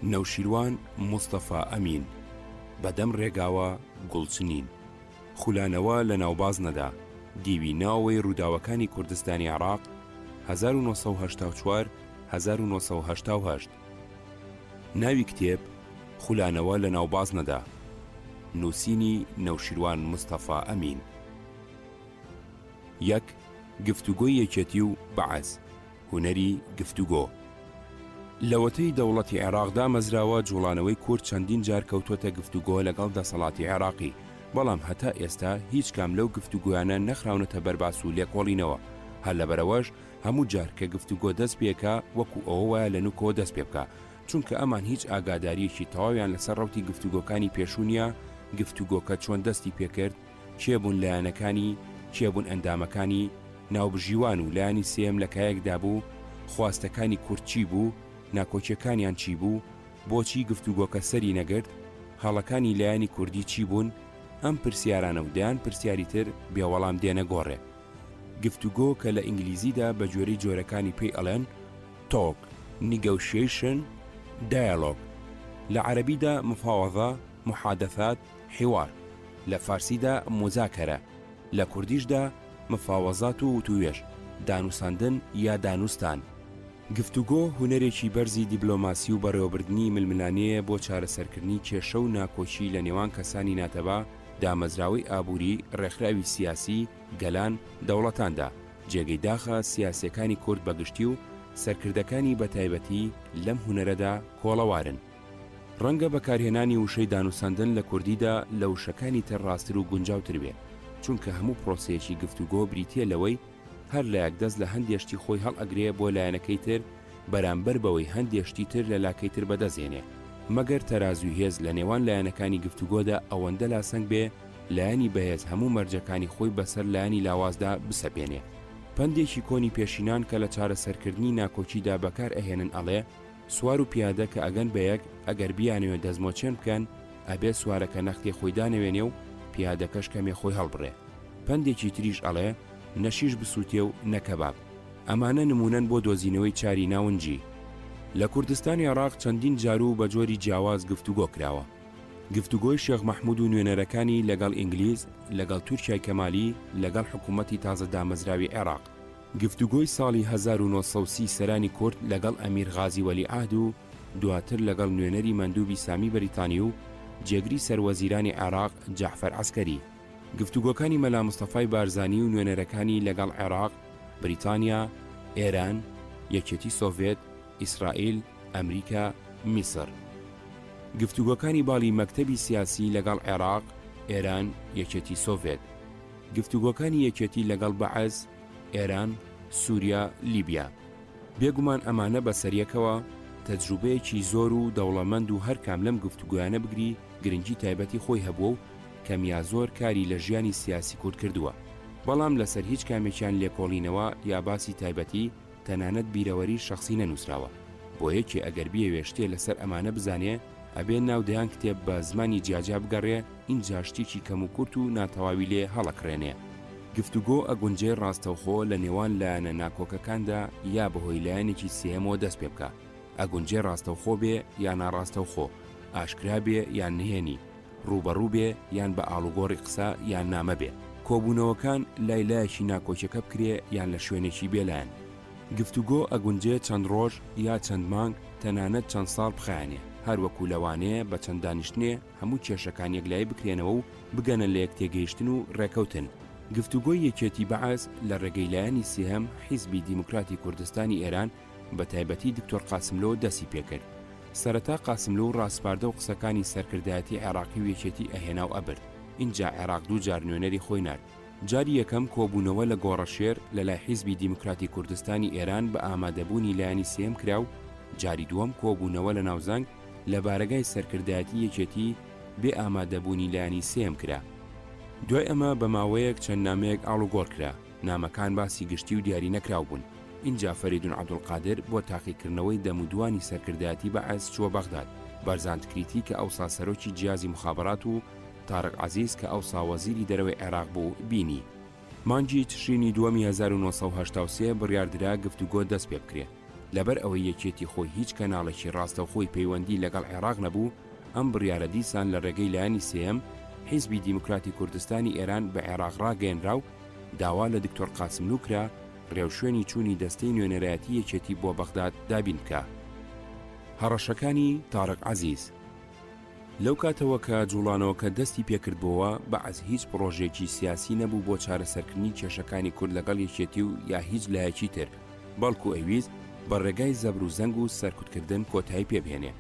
نەوشیروان مستەفا ئەمین، بەدەم ڕێگاوە گوڵچنین، خولانەوە لە ناوبازنەدا، دیوی ناوەوەی ڕووداوەکانی کوردستانی عێراق، 1984، 1988. ناوی کتێب، خولانەوە لە ناوبازنەدا، نووسینی نەوشیروان مستەفا ئەمین. یەک، گفتوگۆی یەکێتی و بەعس، هونەری گفتوگۆ. لەوەتەی دەوڵەتی عێراق دامەزراوە، جوڵانەوەی کورد چەندین جار کەوتووەتە گفتوگۆ لەگەڵ دەسەڵاتی عێراقی، بەڵام هەتا ئێستا هیچ کام لەو گفتوگۆیانە نەخراونەتە بەر باس و لێکۆڵینەوە، هەر لەبەرئەوەش هەموو جار کە گفتوگۆ دەست پێکا وەکو ئەوە وایە لە نوکەوە دەست پێبکا، چونکە ئەمان هیچ ئاگادارییەکی تەواویان لەسەر ڕەوتی گفتوگۆکانی پێشوو نییە، گفتوگۆکە چۆن دەستی پێکرد، کێ بوون لایەنەکانی، کێ بوون ئەندامەکانی، ناوبژیوان و لایەنی سێیەم لە کایەکدا بوو، خواستەکانی کورد چی بوو، ناکۆکیەکانیان چی بوو، بۆچی گفتوگۆکە سەری نەگرت، هەڵەکانی لایەنی کوردی چی بوون، ئەم پرسیارانە و دەیان پرسیاری تر بێ وەڵام دێنە گۆڕێ. گفتوگۆ کە لە ئینگلیزیدا بە گوێرەی جۆرەکانی پێی ئەڵێن، Talk، Negotiation، Dialogue، لە عەرەبیدا مفاوضە، محادثات، حوار، لە فارسیدا مذاکرە، لە کوردیشدا مفاوەزات و وتووێژ، دانوساندن یا دانوستان. گفتوگۆ هونەرێکی بەرزی دیبلۆماسی و بەڕێوەبردنی ململانێیە بۆ چارەسەرکردنی کێشە و ناکۆکی لە نێوان کەسانی ناتەبا، دامەزراوەی ئابووری، ڕێکخراوی سیاسی، گەلان، دەوڵەتاندا. جێگەی داخە سیاسییەکانی کورد بە گشتی و سەرکردەکانی بە تایبەتی لەم هونەرەدا کۆڵەوارن. ڕەنگە بەکارهێنانی وشەی دانوساندن لە کوردیدا لە وشەکانی تر ڕاستتر و گونجاوتر بێ، چونکە هەموو پرۆسەیەکی گفتوگۆ بریتییە لەوەی هەر لایەک دەست لە هەندێ شتی خۆی هەڵئەگرێ بۆ لایەنەکەی تر بەرامبەر بەوەی هەندێ شتی تر لە لاکەی تر بەدەست هێنێ، مەگەر تەرازووی هێز لە نێوان لایەنەکانی گفتوگۆدا ئەوەندە لاسەنگ بێ لایەنی بەهێز هەموو مەرجەکانی خۆی بەسەر لایەنی لاوازدا بسەپێنێ. پەندێکی کۆنی پێشینان کە لە چارەسەرکردنی ناکۆکیدا بەکار ئەهێنن ئەڵێ، سوار و پیادە کە ئەگەن بە یەک، ئەگەر بیانەوێ دەستمۆچێن بکەن، ئەبێ سوارەکە نەختێ خۆی دانەوێنێ و پیادەکەش کەمێ خۆی هەڵبڕێ. پەندێکی تریش ئەڵێ، نە شیش بسووتێ و نە کەباب. ئەمانە نموونەن بۆ دۆزینەوەی چاری ناونجی. لە کوردستانی عێڕاق چەندین جار و بە جۆری جیاواز گفتوگۆ کراوە. گفتوگۆی شێخ مەحموود و نوێنەرەکانی لەگەڵ ئینگلیز، لەگەڵ تورکیای کەمالی، لەگەڵ حکوومەتی تازە دامەزراوی عێڕاق. گفتوگۆی ساڵی 1930 سەرانی کورد لەگەڵ ئەمیر غازی وەلیعەهد و دواتر لەگەڵ نوێنەری مەندوبی سامی بەریتانی و جێگری سەروەزیرانی عێراق جەعفەر عەسکەری. گفتوگۆکانی مەلا مستەفای بارزانی و نوێنەرەکانی لەگەڵ عێراق، بریتانیا، ئێران، یەکێتی سۆڤێت، ئیسرائیل، ئەمریکا، میسر. گفتوگۆکانی باڵی مەکتەبی سیاسی لەگەڵ عێراق، ئێران، یەکێتی سۆڤێت. گفتوگۆکانی یەکێتی لەگەڵ بەعس، ئێران، سوریا، لیبیا. بێگومان ئەمانە بەسەریەکەوە تەجروبەیەکی زۆر و دەوڵەمەند و هەرکام لەم گفتوگۆیانە بگری گرنگی تایبەتی خۆی هەبووە و کەم یا زۆر کاری لە ژیانی سیاسی کورد کردووە. بەڵام لەسەر هیچ کامێکیان لێکۆڵینەوە یا باسی تایبەتی تەنانەت بیرەوەری شەخسی نەنووسراوە. بۆ یەکێ ئەگەر بیەوێ شتێ لەسەر ئەمانە بزانێ ئەبێ ناو دەیان کتێب بە زمانی جیاجیا بگەڕێ ئینجا شتێکی کەم و کورت و ناتەواوی لێ هەڵەکڕێنێ. گفتوگۆ ئەگونجێ ڕاستەوخۆ لە نێوان لایەنە ناکۆکەکاندا یا بەهۆی لایەنێکی سێیەمەوە دەست پێ بکا. ئەگونجێ ڕاستەوخۆ بێ یا ناڕاستەوخۆ، ئاشکرا بێ یان نهێنی، ڕووبەڕوو بێ یان بە ئاڵوگۆڕی قسە یان نامە بێ. کۆبوونەوەکان لای لایەکی ناکۆکیەکە بکرێ یان لە شوێنێکی بێلایەن. گفتوگۆ ئەگونجێ چەند ڕۆژ یا چەند مانگ تەنانەت چەند ساڵ بخایەنێ، هەر وەکو لەوانەیە بە چەند دانیشتنێ هەموو کێشەکان یەکلایی بکرێنەوە و بگەنە لەیەکتێگەیشتن و ڕێکەوتن. گفتوگۆی یەکێتی بەعس لە ڕێگەی لایەنی سێهەم حیزبی دیموکراتی کوردستانی ئێران بە تایبەتی دکتۆر قاسملۆ دەستی پێکرد. سەرەتا قاسملوو ڕاسپاردە و قسەکانی سەرکردایەتی عێراقی و یەکێتی ئەهێنا و ئەبرد. ئینجا عێراق دوو جار نوێنەری خۆی نارد. جاری یەکەم کۆبوونەوە لە گۆڕەشێر لە لای حیزبی دیموکراتی کوردستانی ئێران بە ئامادەبوونی لایەنی سێیەم کرا و جاری دووەم کۆبوونەوە لە ناوزەنگ لە بارەگای سەرکردایەتی یەکێتی بێ ئامادەبوونی لایەنی سێیەم کرا. دوای ئەمە بە ماوەیەک چەند نامەیەک ئاڵوگۆڕ کرا. نامەکان باسی گشتی و دیاری نەکراو بوون. ئینجا فەریدون عەبدولقادر بۆ تاقیکردنەوەی دەم و دوانی سەرکردایەتی بەعس چووە بەغداد. بەرزان تکریتی کە ئەوسا سەرۆکی جیازی موخابەرات و تارق عەزیز کە ئەوسا وەزیری دەرەوەی عێراق بوو بینی. مانگی تشرینی دووەمی 1983 بڕیار درا گفتوگۆ دەست پێ بکرێ. لەبەر ئەوەی یەکێتی خۆی هیچ کەناڵێکی ڕاستەوخۆی پەیوەندی لەگەڵ عێراق نەبوو، ئەم بڕیارە دیسان لە ڕێگەی لایەنی سێیەم، حیزبی دیموکراتی کوردستانی ئێران بە عێراق ڕاگەیەنرا و داوا لە دکتۆر قاسملوو کرا ڕێوشوێنی چوونی دەستەی نوێنەرایەتی یەکێتی بۆ بەغداد دابین بکا. هەڕەشەکانی تارق عەزیز. لەو کاتەوە کە جوڵانەوەکە دەستی پێکردبۆوە، بەعس هیچ پڕۆژەیەکی سیاسی نەبوو بۆ چارەسەرکردنی کێشەکانی کورد لەگەڵ یەکێتی و یا هیچ لایەکی تر، بەڵکو ئەیویست بە ڕێگای زەبر و زەنگ و سەرکوتکردن کۆتایی پێبهێنێ.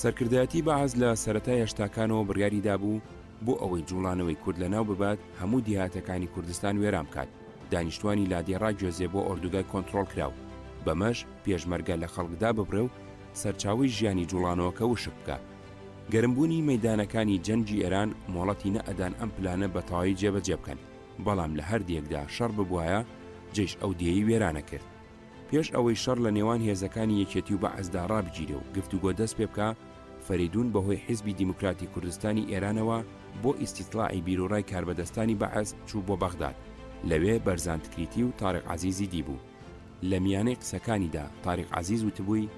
سەرکردایەتی بەعس لە سەرەتای هەشتاکانەوە بڕیاری دابوو بۆ ئەوەی جوڵانەوەی کورد لەناو ببات هەموو دیهاتەکانی کوردستان وێران بکات، دانیشتوانی لادێ ڕاگوێزێ بۆ ئۆردوگای کۆنترۆڵکراو، بەمەش پێشمەرگە لە خەڵک داببڕێ و سەرچاوەی ژیانی جوڵانەوەکە وشک بکا. گەرمبوونی مەیدانەکانی جەنگی ئێران مۆڵەتی نەئەدان ئەم پلانە بە تەواوی جێبەجێ بکەن، بەڵام لە هەر دێیەکدا شەڕ ببوایە جەیش ئەو دێیەی وێرانەکرد. پێش ئەوەی شەڕ لە نێوان هێزەکانی یەکێتی و بەعسدا ڕابگیرێ و گفتوگۆ دەست پێ بکا، فەرەیدوون بە هۆی حیزبی دیموکراتی کوردستانی ئێرانەوە بۆ ئیستیتڵاعی بیروڕای کاربەدەستانی بەعس چوو بۆ بەغداد. لەوێ بەرزان تکریتی و تاریق عەزیزی دیبوو. لە میانەی قسەکانیدا تاریق عەزیز وتبووی،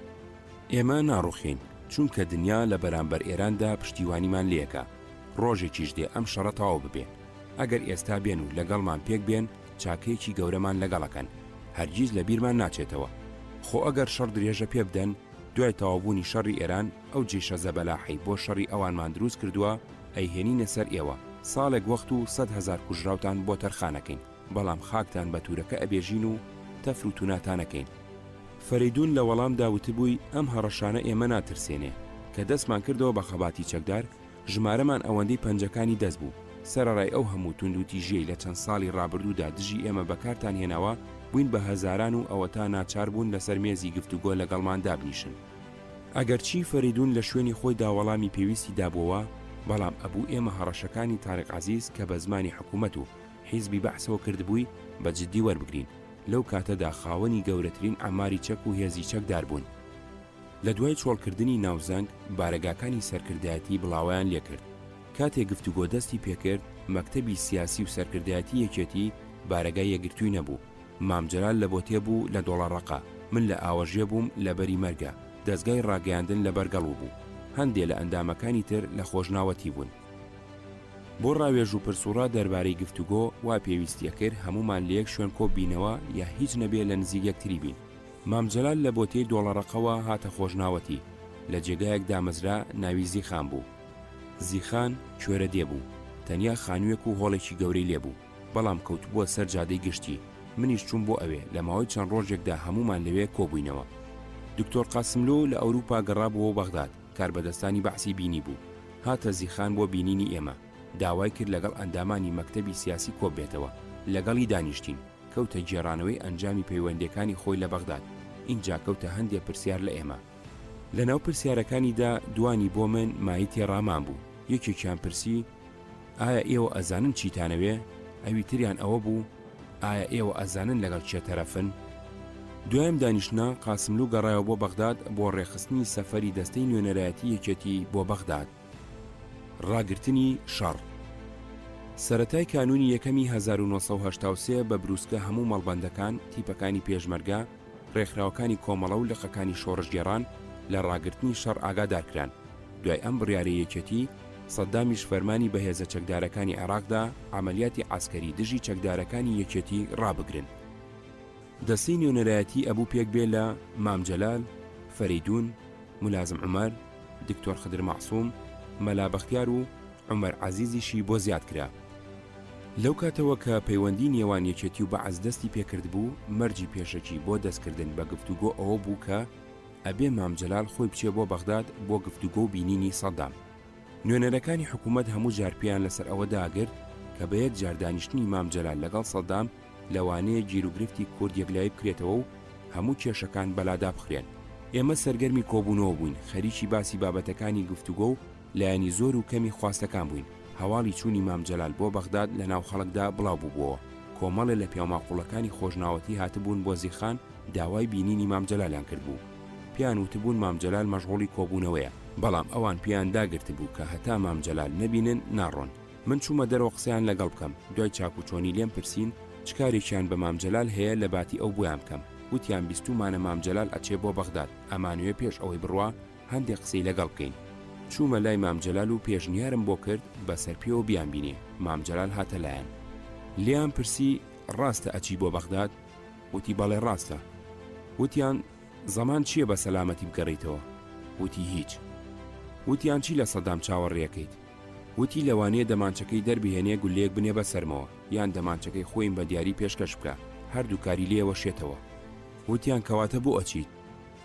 ئێمە ناڕوخێین، چونکە دنیا لە بەرامبەر ئێراندا پشتیوانیمان لێکە، ڕۆژێکیش دێ ئەم شەڕە تەواو ببێ. ئەگەر ئێستا بێن و لەگەڵمان پێک بێن، چاکەیەکی گەورەمان لەگەڵەکەن، هەرگیز لە بیرمان ناچێتەوە. خۆ ئەگەر شەڕ درێژە پێ بدەن، دوای تەواوبوونی شەڕی ئێران، ئەو جەیشە زەبەلاحەی بۆ شەڕی ئەوانمان دروست کردووە، ئەیهێنینە سەر ئێوە، ساڵێک وەخت و 100,000 کوژراوتان بۆ تەرخانەکەین. بەڵام خاکتان بە تورەکە ئەبێژین و تەفر و توناتان ئەکەین. فەرەیدون لە وەڵامدا وتبووی ئەم هەڕەشانە ئێمە ناترسێنێ. کە دەستمان کردەوە بە خەباتی چەکدار، ژمارەمان ئەوەندەی پەنجەکانی دەست بوو. سەرەڕای ئەو هەموو توندوتیژیەی لە چەند ساڵی ڕابردوودا دژی ئێمە بەکارتان هێناوە، بووین بە هەزاران و ئەوەتا ناچار بوون لەسەر مێزی گفتوگۆ لەگەڵمان دابنیشن. ئەگەرچی فەرەیدون لە شوێنی خۆیدا وەڵامی پێویستی دابۆوە، بەڵام ئەبوو ئێمە هەڕەشەکانی تاریق عەزیز کە بە زمانی حکومەت و حیزبی بەعسەوە کردبووی بە جدی وەربگرین، لەو کاتەدا خاوەنی گەورەترین عەماری چەک و هێزی چەکدار بوون. لە دوای چۆڵکردنی ناوزەنگ، بارەگاکانی سەرکردایەتی بڵاوەیان لێکرد. کاتێ گفتوگۆ دەستی پێکرد، مەکتەبی سیاسی و سەرکردایەتی یەکێتی بارەگای یەکگرتووی نەبوو. مام جەلال لە بۆتێ بوو لە دۆڵەڕەقە، من لە ئاوەژێ بووم لە بەری مەرگە، دەزگای ڕاگەیاندن لە بەرگەڵو بوو. هەندێ لە ئەندامەکانی تر لە خۆشناوەتی بوون. بۆ ڕاوێژ و پرسوڕا دەربارەی گفتوگۆ، وا پێویستی ئەکرد هەموومان لە یەک شوێن کۆ ببینەوە یا هیچ نەبێ لە نزیک یەکتری بین. مام جەلال لە بۆتێی دۆڵەڕەقەوە هاتە خۆشناوەتی، لە جێگایەک دامەزرا ناوی زیخان بوو. زیخان کوێرە دێ بوو، تەنیا خانوویەک و هۆڵێکی گەورەی لێ بوو، بەڵام کەوتبووە سەر جادەی گشتی، منیش چووم بۆ ئەوێ، لە ماوەی چەند ڕۆژێکدا هەموومان لەوێ کۆ بووینەوە. دکتۆر قاسملوو لە ئەوروپا گەڕابووەوە بەغداد، کاربەدەستانی بەعسی بینیبوو. هاتە زیخان بۆ بینینی ئێمە، داوای کرد لەگەڵ ئەندامانی مەکتەبی سیاسی کۆببێتەوە، لەگەڵی دانیشتین، کەوتە گێڕانەوەی ئەنجامی پەیوەندیەکانی خۆی لە بەغداد، ئینجا کەوتە هەندێ پرسیار لە ئێمە. لەناو پرسیارەکانیدا دوانی بۆ من مایەی تێڕامان بوو، یەکێکیان پرسی، ئایا ئێوە ئەزانن چیتانەوێ؟ ئەوی تریان ئەوە بوو، ئایا ئێوە ئەزانن لەگەڵ کێ تەرەفن؟ دوای ئەم دانیشتنە، قاسملوو گەڕایەوە بۆ بەغداد بۆ ڕێکخستنی سەفەری دەستەی نوێنەرایەتی یەکێتی بۆ بەغداد. ڕاگرتنی شەڕ. سەرەتای کانوونی یەکەمی 1983 بە بروسکە هەموو مەڵبەندەکان، تیپەکانی پێشمەرگە، ڕێکخراوەکانی کۆمەڵە و لقەکانی شۆڕشگێڕان لە ڕاگرتنی شەڕ ئاگادار کران. دوای ئەم بڕیارەی یەکێتی، سەدامیش فەرمانی بە هێزە چەکدارەکانی عێراق دا عەمەلیاتی عەسکەری دژی چەکدارەکانی یەکێتی ڕابگرن. دەستەی نوێنەرایەتی ئەبوو پێک بێ لە، مام جەلال، فەرەیدوون، مولازم عومەر، دکتۆر خدر مەعسووم، مەلا بەختیار و عومەر عەزیزیشی بۆ زیاد کرا. لەو کاتەوە کە پەیوەندی نێوان یەکێتی و بەعس دەستی پێکردبوو، مەرجی پێشەکی بۆ دەستکردن بە گفتوگۆ ئەوە بوو کە ئەبێ مام جەلال خۆی بچێ بۆ بەغداد بۆ گفتوگۆ و بینینی سەدام. نوێنەرەکانی حکوومەت هەموو جار پێیان لەسەر ئەوە داگرت کە بە یەک جار دانیشتنی مام جەلال لەگەڵ سەدام لەوانەیە گیروگرفتی کورد یەکلایی بکرێتەوە و هەموو کێشەکان بەلادا بخرێن. ئێمە سەرگەرمی کۆبوونەوە بووین، خەریکی باسی بابەتەکانی گفتوگۆ و لایەنی زۆر و کەمی خواستەکان بووین. هەواڵی چوونی مام جەلال بۆ بەغداد لە ناو خەڵکدا بڵاو بووبووەوە. کۆمەڵێ لە پیاوماقوڵەکانی خۆشناوەتی هاتبوون بۆ زیخان داوای بینینی مام جەلالیان کردبوو. پێیان وتبوون مام جەلال مەشغوڵی کۆبوونەوەیە. بەڵام ئەوان پێیان داگرتبوو کە هەتا مام جەلال نەبینن ناڕۆن. من چوومە دەرەوە قسەیان لەگەڵ بکەم، دوای چاکوچۆنی لێم پرسین چ کارێکیان بە مام جەلال هەیە لە باتی ئەو بۆیان بکەم. وتیان بیستوومانە مام جەلال ئەچێ بۆ بەغداد، ئەمانەوێ پێش ئەوەی بڕوا هەندێ قسەی لەگەڵ بکەین. چوومە لای مام جەلال و پێشنیارم بۆ کرد بە سەرپێوە بیانبینێ، مام جەلال هاتە لایان. لێیان پرسی ڕاستە ئەچی بۆ بەغداد؟ وتی بەڵێ ڕاستە. وتیان زەمان چییە بە سەلامەتی بگەڕێیتەوە؟ وتی هیچ. وتیان چی لە سەدام چاوەڕێ ئەکەیت؟ وتی لەوانەیە دەمانچەکەی دەربهێنێ گوللەیەک بنێ بە سەرمەوە، یان دەمانچەکەی خۆیم بە دیاری پێشکەش بکا، هەردوو کاری لێ ئەوەشێتەوە. وتیان کەواتە بۆ ئەچیت؟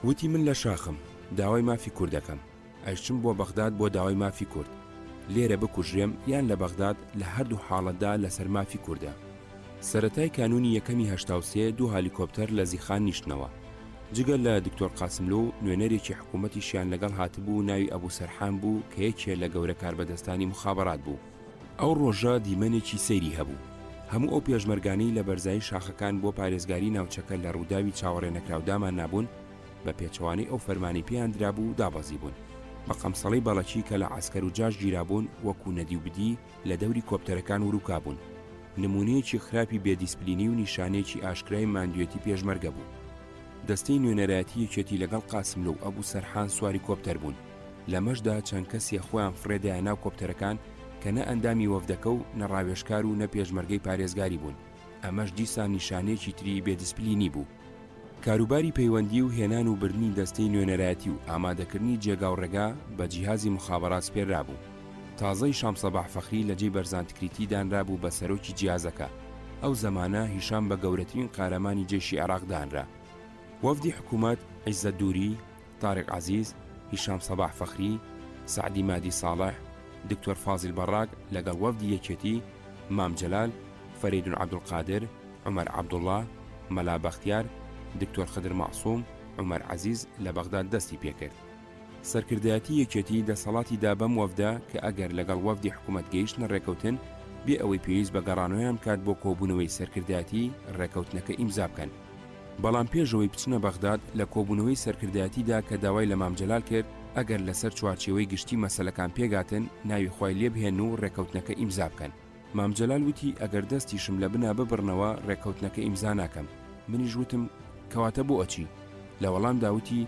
وتی من لە شاخم، داوای مافی کورد ئەکەم. ئەشچم بۆ بەغداد بۆ داوای مافی کورد. لێرە بکوژرێم یان لە بەغداد لە هەردوو حاڵەتدا لەسەر مافی کوردە. سەرەتای کانوونی یەکەمی 83 دوو هالیکۆپتەر لە زیخان نیشتنەوە. جگە لە دکتۆر قاسملوو نوێنەرێکی حکوومەتیشیان لەگەڵ هاتبوو ناوی ئەبوو سەرحان بوو کە یەکێ لە گەورە کاربەدەستانی موخابەرات بوو. ئەو ڕۆژە دیمەنێکی سەیری هەبوو. هەموو ئەو پێشمەرگانەی لە بەرزایی شاخەکان بۆ پارێزگاری ناوچەکە لە ڕووداوی چاوەڕێنەکراو دامان نابوون، بە پێچەوانەی ئەو فەرمانەی پێیان درابوو دابەزیبوون. بە قەمسەڵەی بەڵەکی کە لە عەسکەر و جاش گیرابوون وەکوو نەدی و بدی لە دەوری کۆپتەرەکان ورووکابوون. نموونەیەکی خراپی بێ دیسپلینی و نیشانەیەکی ئاشکرای ماندوێتی پێشمەرگە بوو. دەستەی نوێنەرایەتی یەکێتی لەگەڵ قاسملۆ و ئەبوو سەرحان سواری کۆپتەر بوون. لەمەشدا چەند کەسێ خۆیان فڕێدایە ناو کۆپتەرەکان کە نە ئەندامی وەفدەکە و نە ڕاوێژکار و نە پێشمەرگەی پارێزگاری بوون. ئەمەش دیسان نیشانەیەکی تری بێ دیسپلینی بوو. کاروباری پەیوەندی و هێنان و بردنی دەستەی نوێنەرایەتی و ئامادەکردنی جێگا و ڕێگا بە جیهازی موخابەرات سپێررابوو. تازە هیشام سەباح فەخری لە جێی بەرزان تکریتی دانرابوو بە سەرۆکی جیهازەکە. ئەو زەمانە هیشام بە گەورەترین قارەمانی جەیشی عێراق دانرا. وەفدی حکوومەت، عیزەت دووری، تاریق عەزیز، هیشام سەباح فەخری، سەعدی مادی ساڵح، دکتۆر فازیل بەڕاک لەگەڵ وەفدی یەکێتی، مام جەلال، فەرەیدون عەبدولقادر، عومەر عەبدوڵا، مەلا بەختیار، دکتۆر خدر مەعسوم، عومەر عەزیز لە بەغداد دەستی پێکرد. سەرکردایەتی یەکێتی دەسەڵاتی دا بەم وەفدە کە ئەگەر لەگەڵ وەفدی حکومەت گەیشتنە رێکەوتن، بێ ئەوەی پێویست بە گەڕانەوەیان بکات بۆ کۆبوونەوەی سەرکردایەتی، رێکەوتنەکە ئیمزا بکەن. بەڵام پێش ئەوەی بچنە بەغداد، لە کۆبوونەوەی سەرکردایەتیدا کە داوای لە مام جەلال کرد، ئەگەر لەسەر چوارچێوەی گشتی مەسەلەکان پێکهاتن، ناوی خوای لێ بهێنن و رێکەوتنەکە ئیمزا بکەن. مام جەلال وتی ئەگەر دەستیشم لە بنا ببڕنەوە رێککەوتنەکە ئیمزا ناکەم. منیش وتم کەواتە بۆ ئەچی؟ لە وەڵامدا وتی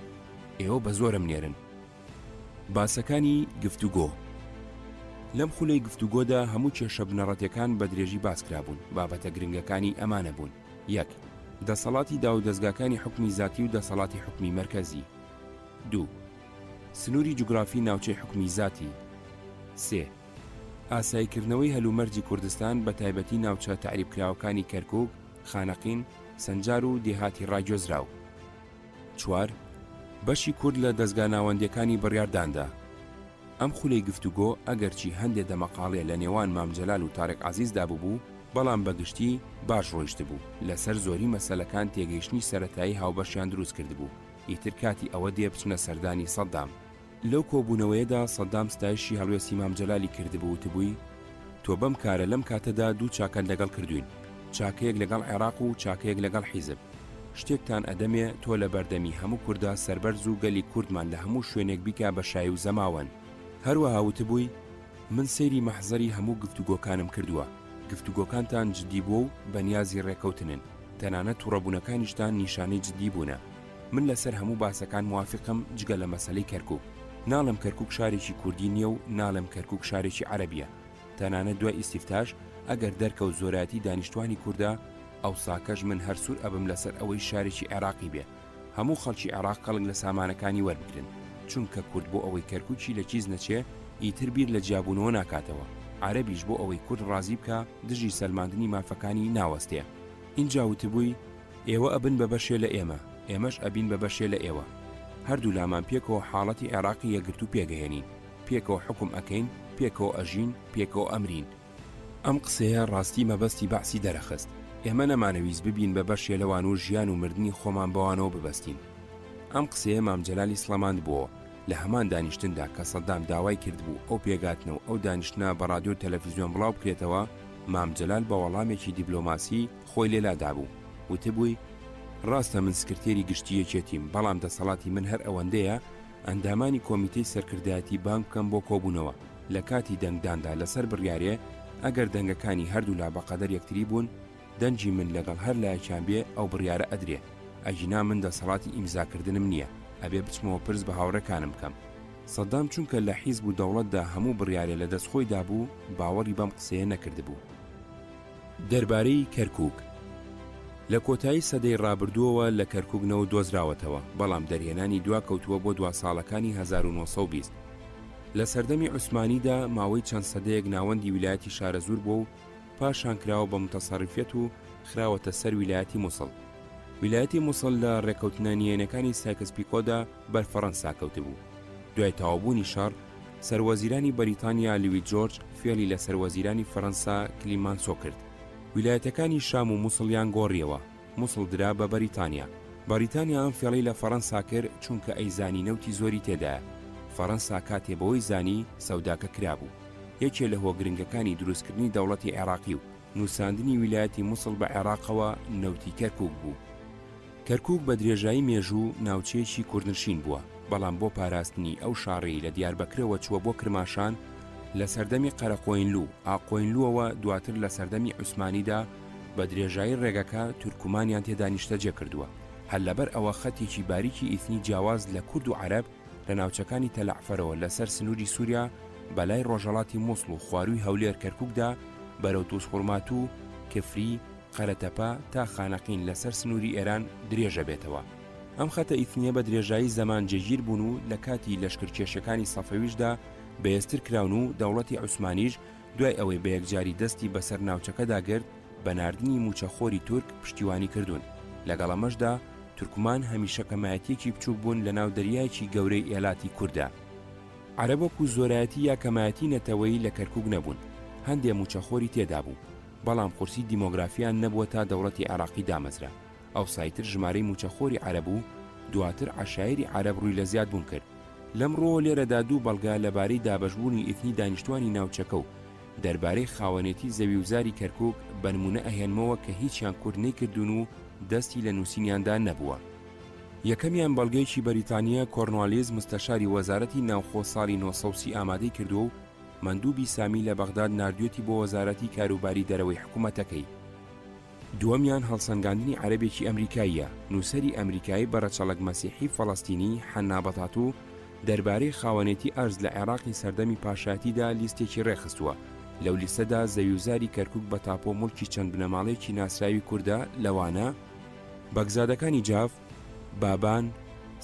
ئێوە بە زۆرم نێرن. باسەکانی گفتوگۆ لەم خولەی گفتوگۆدا هەموو کێشە بنەڕەتیەکان بە درێژی باس کرابوون، بابەتە گرنگەکانی ئەمانە بوون، یەک. دەسەڵاتی داوودەزگاکانی حوکمی زاتی و دەسەڵاتی حوکمی مەرکەزی. دوو. سنووری جوگرافی ناوچەی حوکمی زاتی. سێ. ئاساییکردنەوەی هەلومەرجی کوردستان بە تایبەتی ناوچە تەعریبکراوەکانی کەرکوک، خانەقین، سنجار و دێهاتی ڕاگوێزراو. چوار. بەشی کورد لە دەزگا ناوەندیەکانی بڕیارداندا. ئەم خولەی گفتوگۆ ئەگەرچی هەندێ دەمەقاڵێ لە نێوان مام جەلال و تارق عەزیزدا ببوو، بەڵام بە گشتی باش ڕۆیشتبوو، لەسەر زۆری مەسەلەکان تێگەیشتنی سەرەتایی هاوبەشیان دروست کردبوو، ئیتر کاتی ئەوە دێ بچنە سەردانی سەدام. لەو کۆبوونەوەیەدا سەدام ستایشی هەڵوێستی مام جەلالی کردبوو وتبووی، تۆ بەم کارە لەم کاتەدا دوو چاکەت لەگەڵ کردووین، چاکەیەک لەگەڵ عێراق و چاکەیەک لەگەڵ حیزب. شتێکتان ئەدەمێ تۆ لە بەردەمی هەموو کوردا سەربەرز و گەلی کوردمان لە هەموو شوێنێک بیکا بە شایی و زەماوەند. هەروەها وتبووی، من سەیری مەحزەری هەموو گفتوگۆکانم کردووە، گفتوگۆکانتان جدی بووە و بەنیازی ڕێکەوتنن، تەنانەت توڕەبوونەکانیشتان نیشانەی جدی بوونە. من لەسەر هەموو باسەکان موافیقم جگە لە مەسەلەی کەرکوک. ناڵێم کەرکوک شارێکی کوردی نییە و ناڵێم کەرکوک شارێکی عەرەبییە. تەنانەت دوای ئیستیفتاش ئەگەر دەرکەوت زۆرایەتی دانیشتوانی کوردە، ئەوساکەش من هەر سوور ئەبم لەسەر ئەوەی شارێکی عێراقی بێ هەموو خەڵکی عێراق کەڵک لە سامانەکانی وەربگرن. چونکە کورد بۆ ئەوەی کەرکوکی لە کیس نەچێ ئیتر بیر لە جیابوونەوە ناکاتەوە. عەرەبیش بۆ ئەوەی کورد ڕازی بکا دژی سەلماندنی مافەکانی ناوەستێ. ئینجا وتبووی، ئێوە ئەبن بە بەشێ لە ئێمە، ئێمەش ئەبین بە بەشێ لە ئێوە. هەردوولامان پێکەوە حاڵەتی عێراقی یەکگرتوو پێکئەهێنین. پێکەوە حوکم ئەکەین، پێکەوە ئەژین، پێکەوە ئەمرین. ئەم قسەیە ڕاستی مەبەستی بەعسی دەرەخست. ئێمە نەمانەویست ببین بە بەشێ لەوان و ژیان و مردنی خۆمان بەوانەوە ببەستین. ئەم قسەیە مام جەلالی سڵەماندبۆوە. لە هەمان دانیشتندا کە سەدام داوای کردبوو ئەو پێگاتنە و ئەو دانیشتنە بە ڕادیۆ و تەلەفیزیۆن بڵاو بکرێتەوە، مام جەلال بە وەڵامێکی دیبلۆماسی خۆی لێ لادابوو. وتبووی، ڕاستە من سکرتێری گشتی یەکێتیم، بەڵام دەسەڵاتی من هەر ئەوەندەیە ئەندامانی کۆمیتەی سەرکردایەتی بانگ بکەم بۆ کۆبوونەوە، لە کاتی دەنگداندا لەسەر بڕیارێ، ئەگەر دەنگەکانی هەردوولا بەقەدەر یەکتری بوون، دەنگی من لەگەڵ هەر لایەکیان بێ ئەو بڕیارە ئەدرێ. ئەگینا من دەسەڵاتی ئیمزاکردنم نییە، ئەبێ بچمەوە پرس بە هاوڕێکانم بکەم. سەدام چونکە لە حیزب و دەوڵەتدا هەموو بڕیارێ لە دەست خۆیدا بوو، باوەڕی بەم قسەیە نەکردبوو. دەربارەی کەرکووک لە کۆتایی سەدەی ڕابردووەوە لە کەرکووک نەوت دۆزراوەتەوە، بەڵام دەرهێنانی دواکەوتووە بۆ دوا ساڵەکانی 1920. لە سەردەمی عوسمانیدا ماوەی چەند سەدەیەک ناوەندی ویلایەتی شارەزوور بووە و پاشان کراوە بە متەسەڕیفیەت و خراوەتە سەر ویلایەتی موسڵ. ویلایەتی موسڵ لە ڕێکەوتنە نهێنیەکانی سایکس پیکۆدا بەر فەڕەنسا کەوتبوو. دوای تەواوبوونی شەڕ، سەروەزیرانی بەریتانیا لوید جۆرج فێڵی لە سەروەزیرانی فەرەنسا کلیمانسۆ کرد. ویلایەتەکانی شام و موسڵیان گۆڕیەوە، موسڵ درا بە بەریتانیا. بەڕیتانیا ئەم فێڵەی لە فەڕەنسا کرد چونکە ئەیزانی نەوتی زۆری تێدایە. فەڕەنسا کاتێ بەوەی زانی سەوداکە کرابوو. یەکێ لە هۆ گرنگەکانی دروستکردنی دەوڵەتی عێڕاقی و نووساندنی ویلایەتی موسڵ بە عێڕاقەوە نەوتی کەرکووک بوو. کەرکووک بە درێژایی مێژوو ناوچەیەکی کوردنشین بووە، بەڵام بۆ پاراستنی ئەو شاڕێی لە دیاربەکرەوە چووە بۆ کرماشان، لە سەردەمی قەرەقۆینلو، ئاققۆینلوەوە دواتر لە سەردەمی عوسمانیدا بە درێژایی ڕێگەکە تورکمانیان تێدا نیشتەجێ کردووە. هەر لەبەر ئەوە خەتێکی باریکی ئیتنی جیاواز لە کورد و عەرەب لە ناوچەکانی تەلەعفەرەوە لەسەر سنووری سووریا بە لای ڕۆژهەڵاتی موسڵ و خوارووی هەولێر کەرکووکدا بەرەو تووزخورماتوو، کفری، قەرەتەپە تا خانەقین لەسەر سنووری ئێران درێژەبێتەوە. ئەم خەتە ئیتنییە بە درێژایی زەمان جێگیر بوون و لە کاتی لەشکرکێشیەکانی سەفەویشدا بەهێزتر کراون و دەوڵەتی عوسمانیش دوای ئەوەی بە یەکجاری دەستی بەسەر ناوچەکەدا گرت بە ناردنی مووچەخۆری تورک پشتیوانی کردوون. لەگەڵ ئەمەشدا تورکمان هەمیشە کەمایەتییەکی بچووک بوون لەناو دەریایەکی گەورەی ئێلاتی کورددا. عەرەب وەکو زۆرایەتی یا کەمایەتی نەتەوەیی لە کەرکووک نەبوون. هەندێ مووچەخۆری تێدابوو. بەڵام قورسی دیمۆگرافیان نەبووە تا دەوڵەتی عێراقی دامەزرا. ئەوسای تر ژمارەی مووچەخۆری عەرەب و دواتر عەشایری عەرەب ڕووی لە زیادبوون کرد. لەم ڕووەوە لێرەدا دوو بەڵگە لەبارەی دابەشبوونی ئیتنی دانیشتوانی ناوچەکە و دەربارەی خاوەنێتی زەویوزاری کەرکوک بە نموونە ئەهێنمەوە کە هیچیان کورد نەیکردوون و دەستی لە نووسینیاندا نەبووە. یەکەمیان بەڵگەیەکی بەریتانییە کۆرنوالیس مستەشاری وەزارەتی ناوخۆ ساڵی 930 ئامادەی کردووە و مەندوبی سامی لە بەغداد ناردویەتی بۆ وەزارەتی کاروباری دەرەوەی حکومەتەکەی. دووەمیان هەڵسەنگاندنی عەرەبێکی ئەمریکاییە، نووسەری ئەمریکایی بە رەچەڵەک مەسیحی فەڵەستینی حەننا بەتاتو دەربارەی خاوەنێتی ئەرز لە عێراقی سەردەمی پاشایەتیدا لیستێکی رێکخستووە، لەو لیستەدا زەویوزاری کەرکوک بە تاپۆ موڵکی چەند بنەماڵەیەکی ناسراوی کوردە لەوانە، بەگزادەکانی جاف، بابان،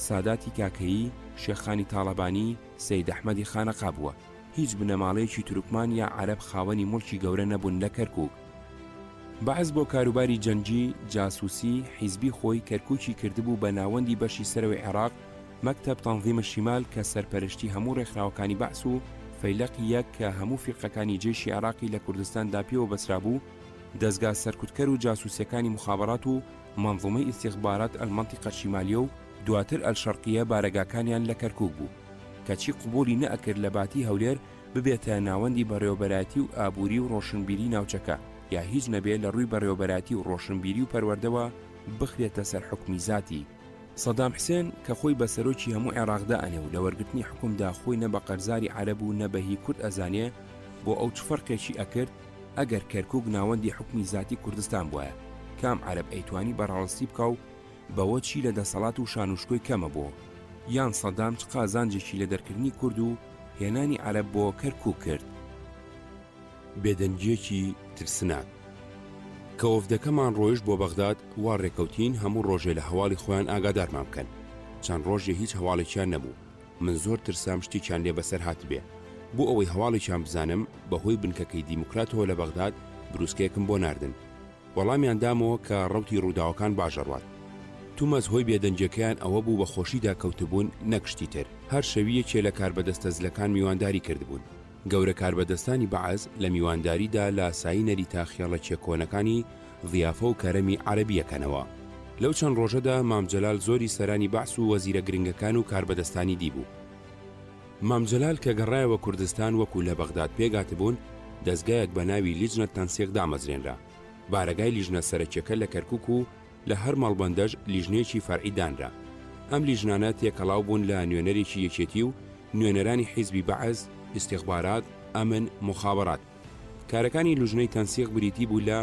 ساداتی کاکەیی، شێخانی تاڵەبانی، سەید ئەحمەدی خانەقا بووە. هیچ بنەماڵەیەکی تورکمان یا عەرەب خاوەنی موڵکی گەورە نەبوون لە کەرکوک. بەعس بۆ کاروباری جەنگی، جاسوسی، حیزبی خۆی کەرکوکی کردبوو بە ناوەندی بەشی سەرەوەی عێراق، مەکتەب تەنظیم الشمال کە سەرپەرشتی هەموو ڕێکخراوەکانی بەعس و فەیلەقی یەک کە هەموو فیرقەکانی جەیشی عێراقی لە کوردستاندا پێوە بەسرابوو، دەزگا سەرکوتکەر و جاسوسیەکانی موخابەرات و مەنظومەی ئیستیخبارات المنطقە الشمالیە و دواتر الشرقیە بارەگاکانیان لە کەرکوک بوو. کەچی قبوڵی نەئەکرد لە باتی هەولێر ببێتە ناوەندی بەڕێوەبەرایەتی و ئابووری و ڕۆشنبیری ناوچەکە یا هیچ نەبێ لە ڕووی بەڕێوەبەرایەتی و ڕۆشنبیری و پەروەردەوە بخرێتە سەر حوکمی زاتی سەدام حسێن کە خۆی بە سەرۆکی هەموو عێراق دائەنێ و لە وەرگرتنی حوکمدا خۆی نە بە قەرزاری عەرەب و نە بە هی کورد ئەزانێ بۆ ئەو چ فەرقێکی ئەکرد ئەگەر کەرکوک ناوەندی حوکمی زاتی کوردستان بوایە کام عەرەب ئەیتوانی بەڕەڵستی بکا و بەوە چی لە دەسەڵات و شانوشکۆی کەمە بۆ؟ یان سەدام چ قازانجێکی لە دەرکردنی کورد و هێنانی عەرەب بۆ کەرکوک کرد؟ بێدەنگییەکی ترسناک. کە وەفدەکەمان ڕۆیشت بۆ بەغداد، وا ڕێکەوتین هەموو ڕۆژێ لە هەواڵی خۆیان ئاگادارمان بکەن. چەند ڕۆژێ هیچ هەواڵێکیان نەبوو. من زۆر ترسام شتێکیان لێ بەسەر هاتبێ. بۆ ئەوەی هەواڵێکیان بزانم، بە هۆی بنکەکەی دیموکراتەوە لە بەغداد، بروسکەیەکم بۆ ناردن. وەڵامیان دامەوە کە ڕەوتی ڕووداوەکان باش ئەڕوات. تومەز هۆی بێدەنگیەکەیان ئەوە بوو بە خۆشیدا کەوتبوون نەک شتی تر. هەر شەوی یەکێ لە کاربەدەستە زلەکان میوانداری کردبوون. گەورە کاربەدەستانی بەعس لە میوانداریدا لاسایی نەریتە خێڵەکیە کۆنەکانی ضیافە و کەرەمی عەرەبی ئەکەنەوە. لەو چەند ڕۆژەدا مام جەلال زۆری سەرانی بەعس و وەزیرە گرنگەکان و کاربەدەستانی دیبوو. مام جەلال کە گەڕایەوە کوردستان وەکو لە بەغداد پێگاتبوون، دەزگایەک بە ناوی لیجنە تەنسیق دامەزرێنرا. بارەگای لیژنە سەرەکیەکە لە کەرکوک و لە هەر مەڵبەندەش لیژنەیەکی فەرعی دانرا. ئەم لیژنانە تێکەڵاو بوون لە نوێنەرێکی یەکێتی و نوێنەرانی حیزبی بەعس، ئیستیخبارات، ئەمن، موخابەرات. کارەکانی لوجنەی تەنسیق بریتی بوو لە،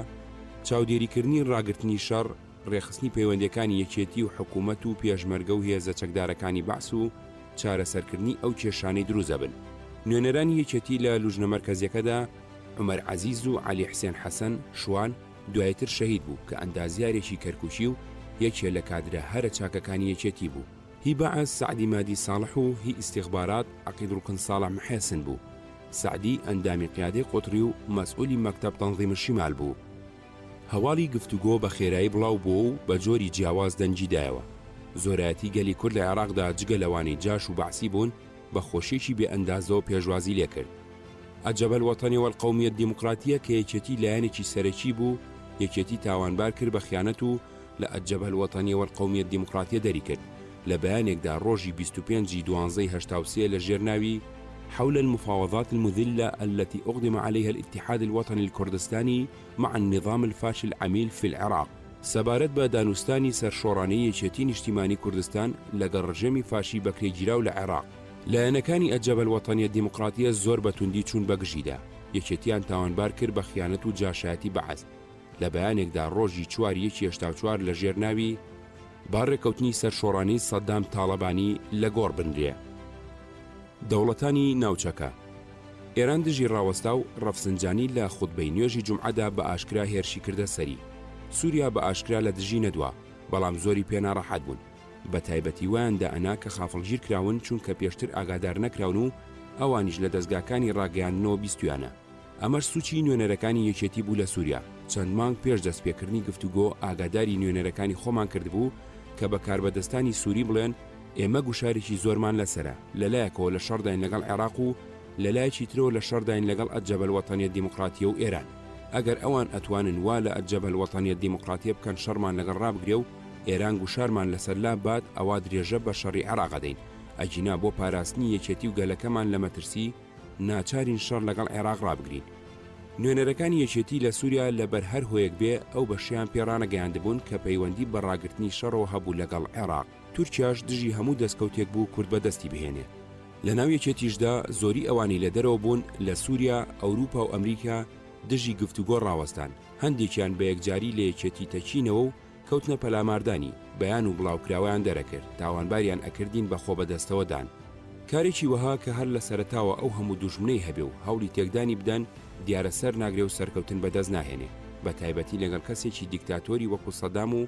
چاودێریکردنی ڕاگرتنی شەڕ، ڕێکخستنی پەیوەندیەکانی یەکێتی و حکوومەت و پێشمەرگە و هێزە چەکدارەکانی بەعس و چارەسەرکردنی ئەو کێشانەی دروست دەبن. نوێنەرانی یەکێتی لە لوجنە مەرکەزیەکەدا عومەر عەزیز و عەلی حسێن حەسەن، شوان، دوایتر شەهید بوو کە ئەندازیارێکی کەرکوکی و یەکێ لە کادرە هەرە چاکەکانی یەکێتی بوو. هی بەعس سەعدی مادی ساڵح و هی ئیستیخبارات عەقید ڕوکن ساڵح محێسن بوو. سەعدی ئەندامی قیادەی قوتڕی و مەسئولی مەکتەب تەنزیم الشیمال بوو. هەواڵی گفتوگۆ بە خێرایی بڵاو بۆوە و بە جۆری جیاواز دەنگی دایەوە. زۆرایەتی گەلی کورد لە عێراقدا جگە لەوانەی جاش و بەعسی بوون بە خۆشیەکی بێ ئەندازەوە پێشوازی لێ کرد. الجبهە الوطنیە والقومیە الدیموقراتیە کە یەکێتی لایەنێکی سەرەکی بوو، یەکێتی تاوانبار کرد بە خیانەت و لە الجبهە الوطنیە والقومیە الدیموقراتیە دەری کرد. لە بەیانێکدا ڕۆژی 25 ی دوانزەی 83 لە ژێر ناوی، حول المفاوضات المذلە التي اقدم علیها الاتحاد الوطنی الکردستانی مع النظام الفاشی العمیل فی العراق، سەبارەت بە دانوستانی سەرشۆڕانەی یەکێتی نیشتیمانی کوردستان لەگەڵ ڕژێمی فاشی بەکرێگیراو لە عێراق، لایەنەکانی الجبهە الوطنیە الدیموقراتیە زۆر بە توندی چوون بە گژیدا، یەکێتیان تاوانبار کرد بە خیانەت و جاشایەتی بەعس، لە بەیانێکدا ڕۆژی چوار یەکی 84 لە ژێر ناوی، با ڕێکەوتنی سەرشۆڕانەی سەدام تاڵەبانی لە گۆڕ بنرێ. دەوڵەتانی ناوچەکە. ئێران دژی ڕاوەستا و ڕەفسنجانی لە خوتبەی نوێژی جومعەدا بە ئاشکرا هێرشی کردە سەری. سوریا بە ئاشکرا لە دژی نەدوا، بەڵام زۆری پێ ناڕەحەت بوون. بە تایبەتی وایان دائەنا کە خافڵگیر کراون چونکە پێشتر ئاگادار نەکراون و ئەوانیش لە دەزگاکانی ڕاگەیاندنەوە بیستویانە. ئەمەش سوچی نوێنەرەکانی یەکێتی بوو لە سوریا، چەند مانگ پێش دەستپێکردنی گفتوگۆ ئاگاداری نوێنەرەکانی خۆمان کردبوو کە بە کاربەدەستانی سوری بڵێن ئێمە گوشارێکی زۆرمان لەسەرە، لەلایەکەوە لە شەڕداین لەگەڵ عێراق و لەلایەکی ترەوە لە شەڕداین لەگەڵ الجبهە الوطنیە الدیموقراتیە و ئێران. ئەگەر ئەوان ئەتوانن وا لە الجبهە الوطنیە الدیموقراتیە بکەن شەڕمان لەگەڵ ڕابگرێ و ئێران گوشارمان لەسەر لاببات ئەوا درێژە بە شەڕی عێراق ئەدەین، ئەگینا بۆ پاراستنی یەکێتی و گەلەکەمان لە مەترسی، ناچارین شەڕ لەگەڵ عێراق ڕابگرین. نوێنەرەکانی یەکێتی لە سووریا لەبەر هەر هۆیەک بێ ئەو بەشەیان پێ ڕانەگەیاندبوون کە پەیوەندی بە ڕاگرتنی شەڕەوە هەبوو لەگەڵ عێراق. تورکیاش دژی هەموو دەستکەوتێک بوو کورد بەدەستی بهێنێ. لەناو یەکێتیشدا زۆری ئەوانەی لە دەرەوە بوون لە سووریا، ئەوروپا و ئەمریکا دژی گفتوگۆ ڕاوەستان، هەندێکیان بە یەکجاری لە یەکێتی تەکینەوە و کەوتنە پەلاماردانی، بەیان و بڵاوکراوەیان دەرەکرد، تاوانباریان ئەکردین بە خۆبەدەستەوە دان. کارێکی وەها کە هەر لە سەرەتاوە ئەو هەموو دوژمنەی هەبێ و هەوڵی تێکدانی بدەن، دیارە سەر ناگرێ و سەرکەوتن بەدەست ناهێنێ، بە تایبەتی لەگەڵ کەسێکی دیکتاتۆری وەکو سەدام و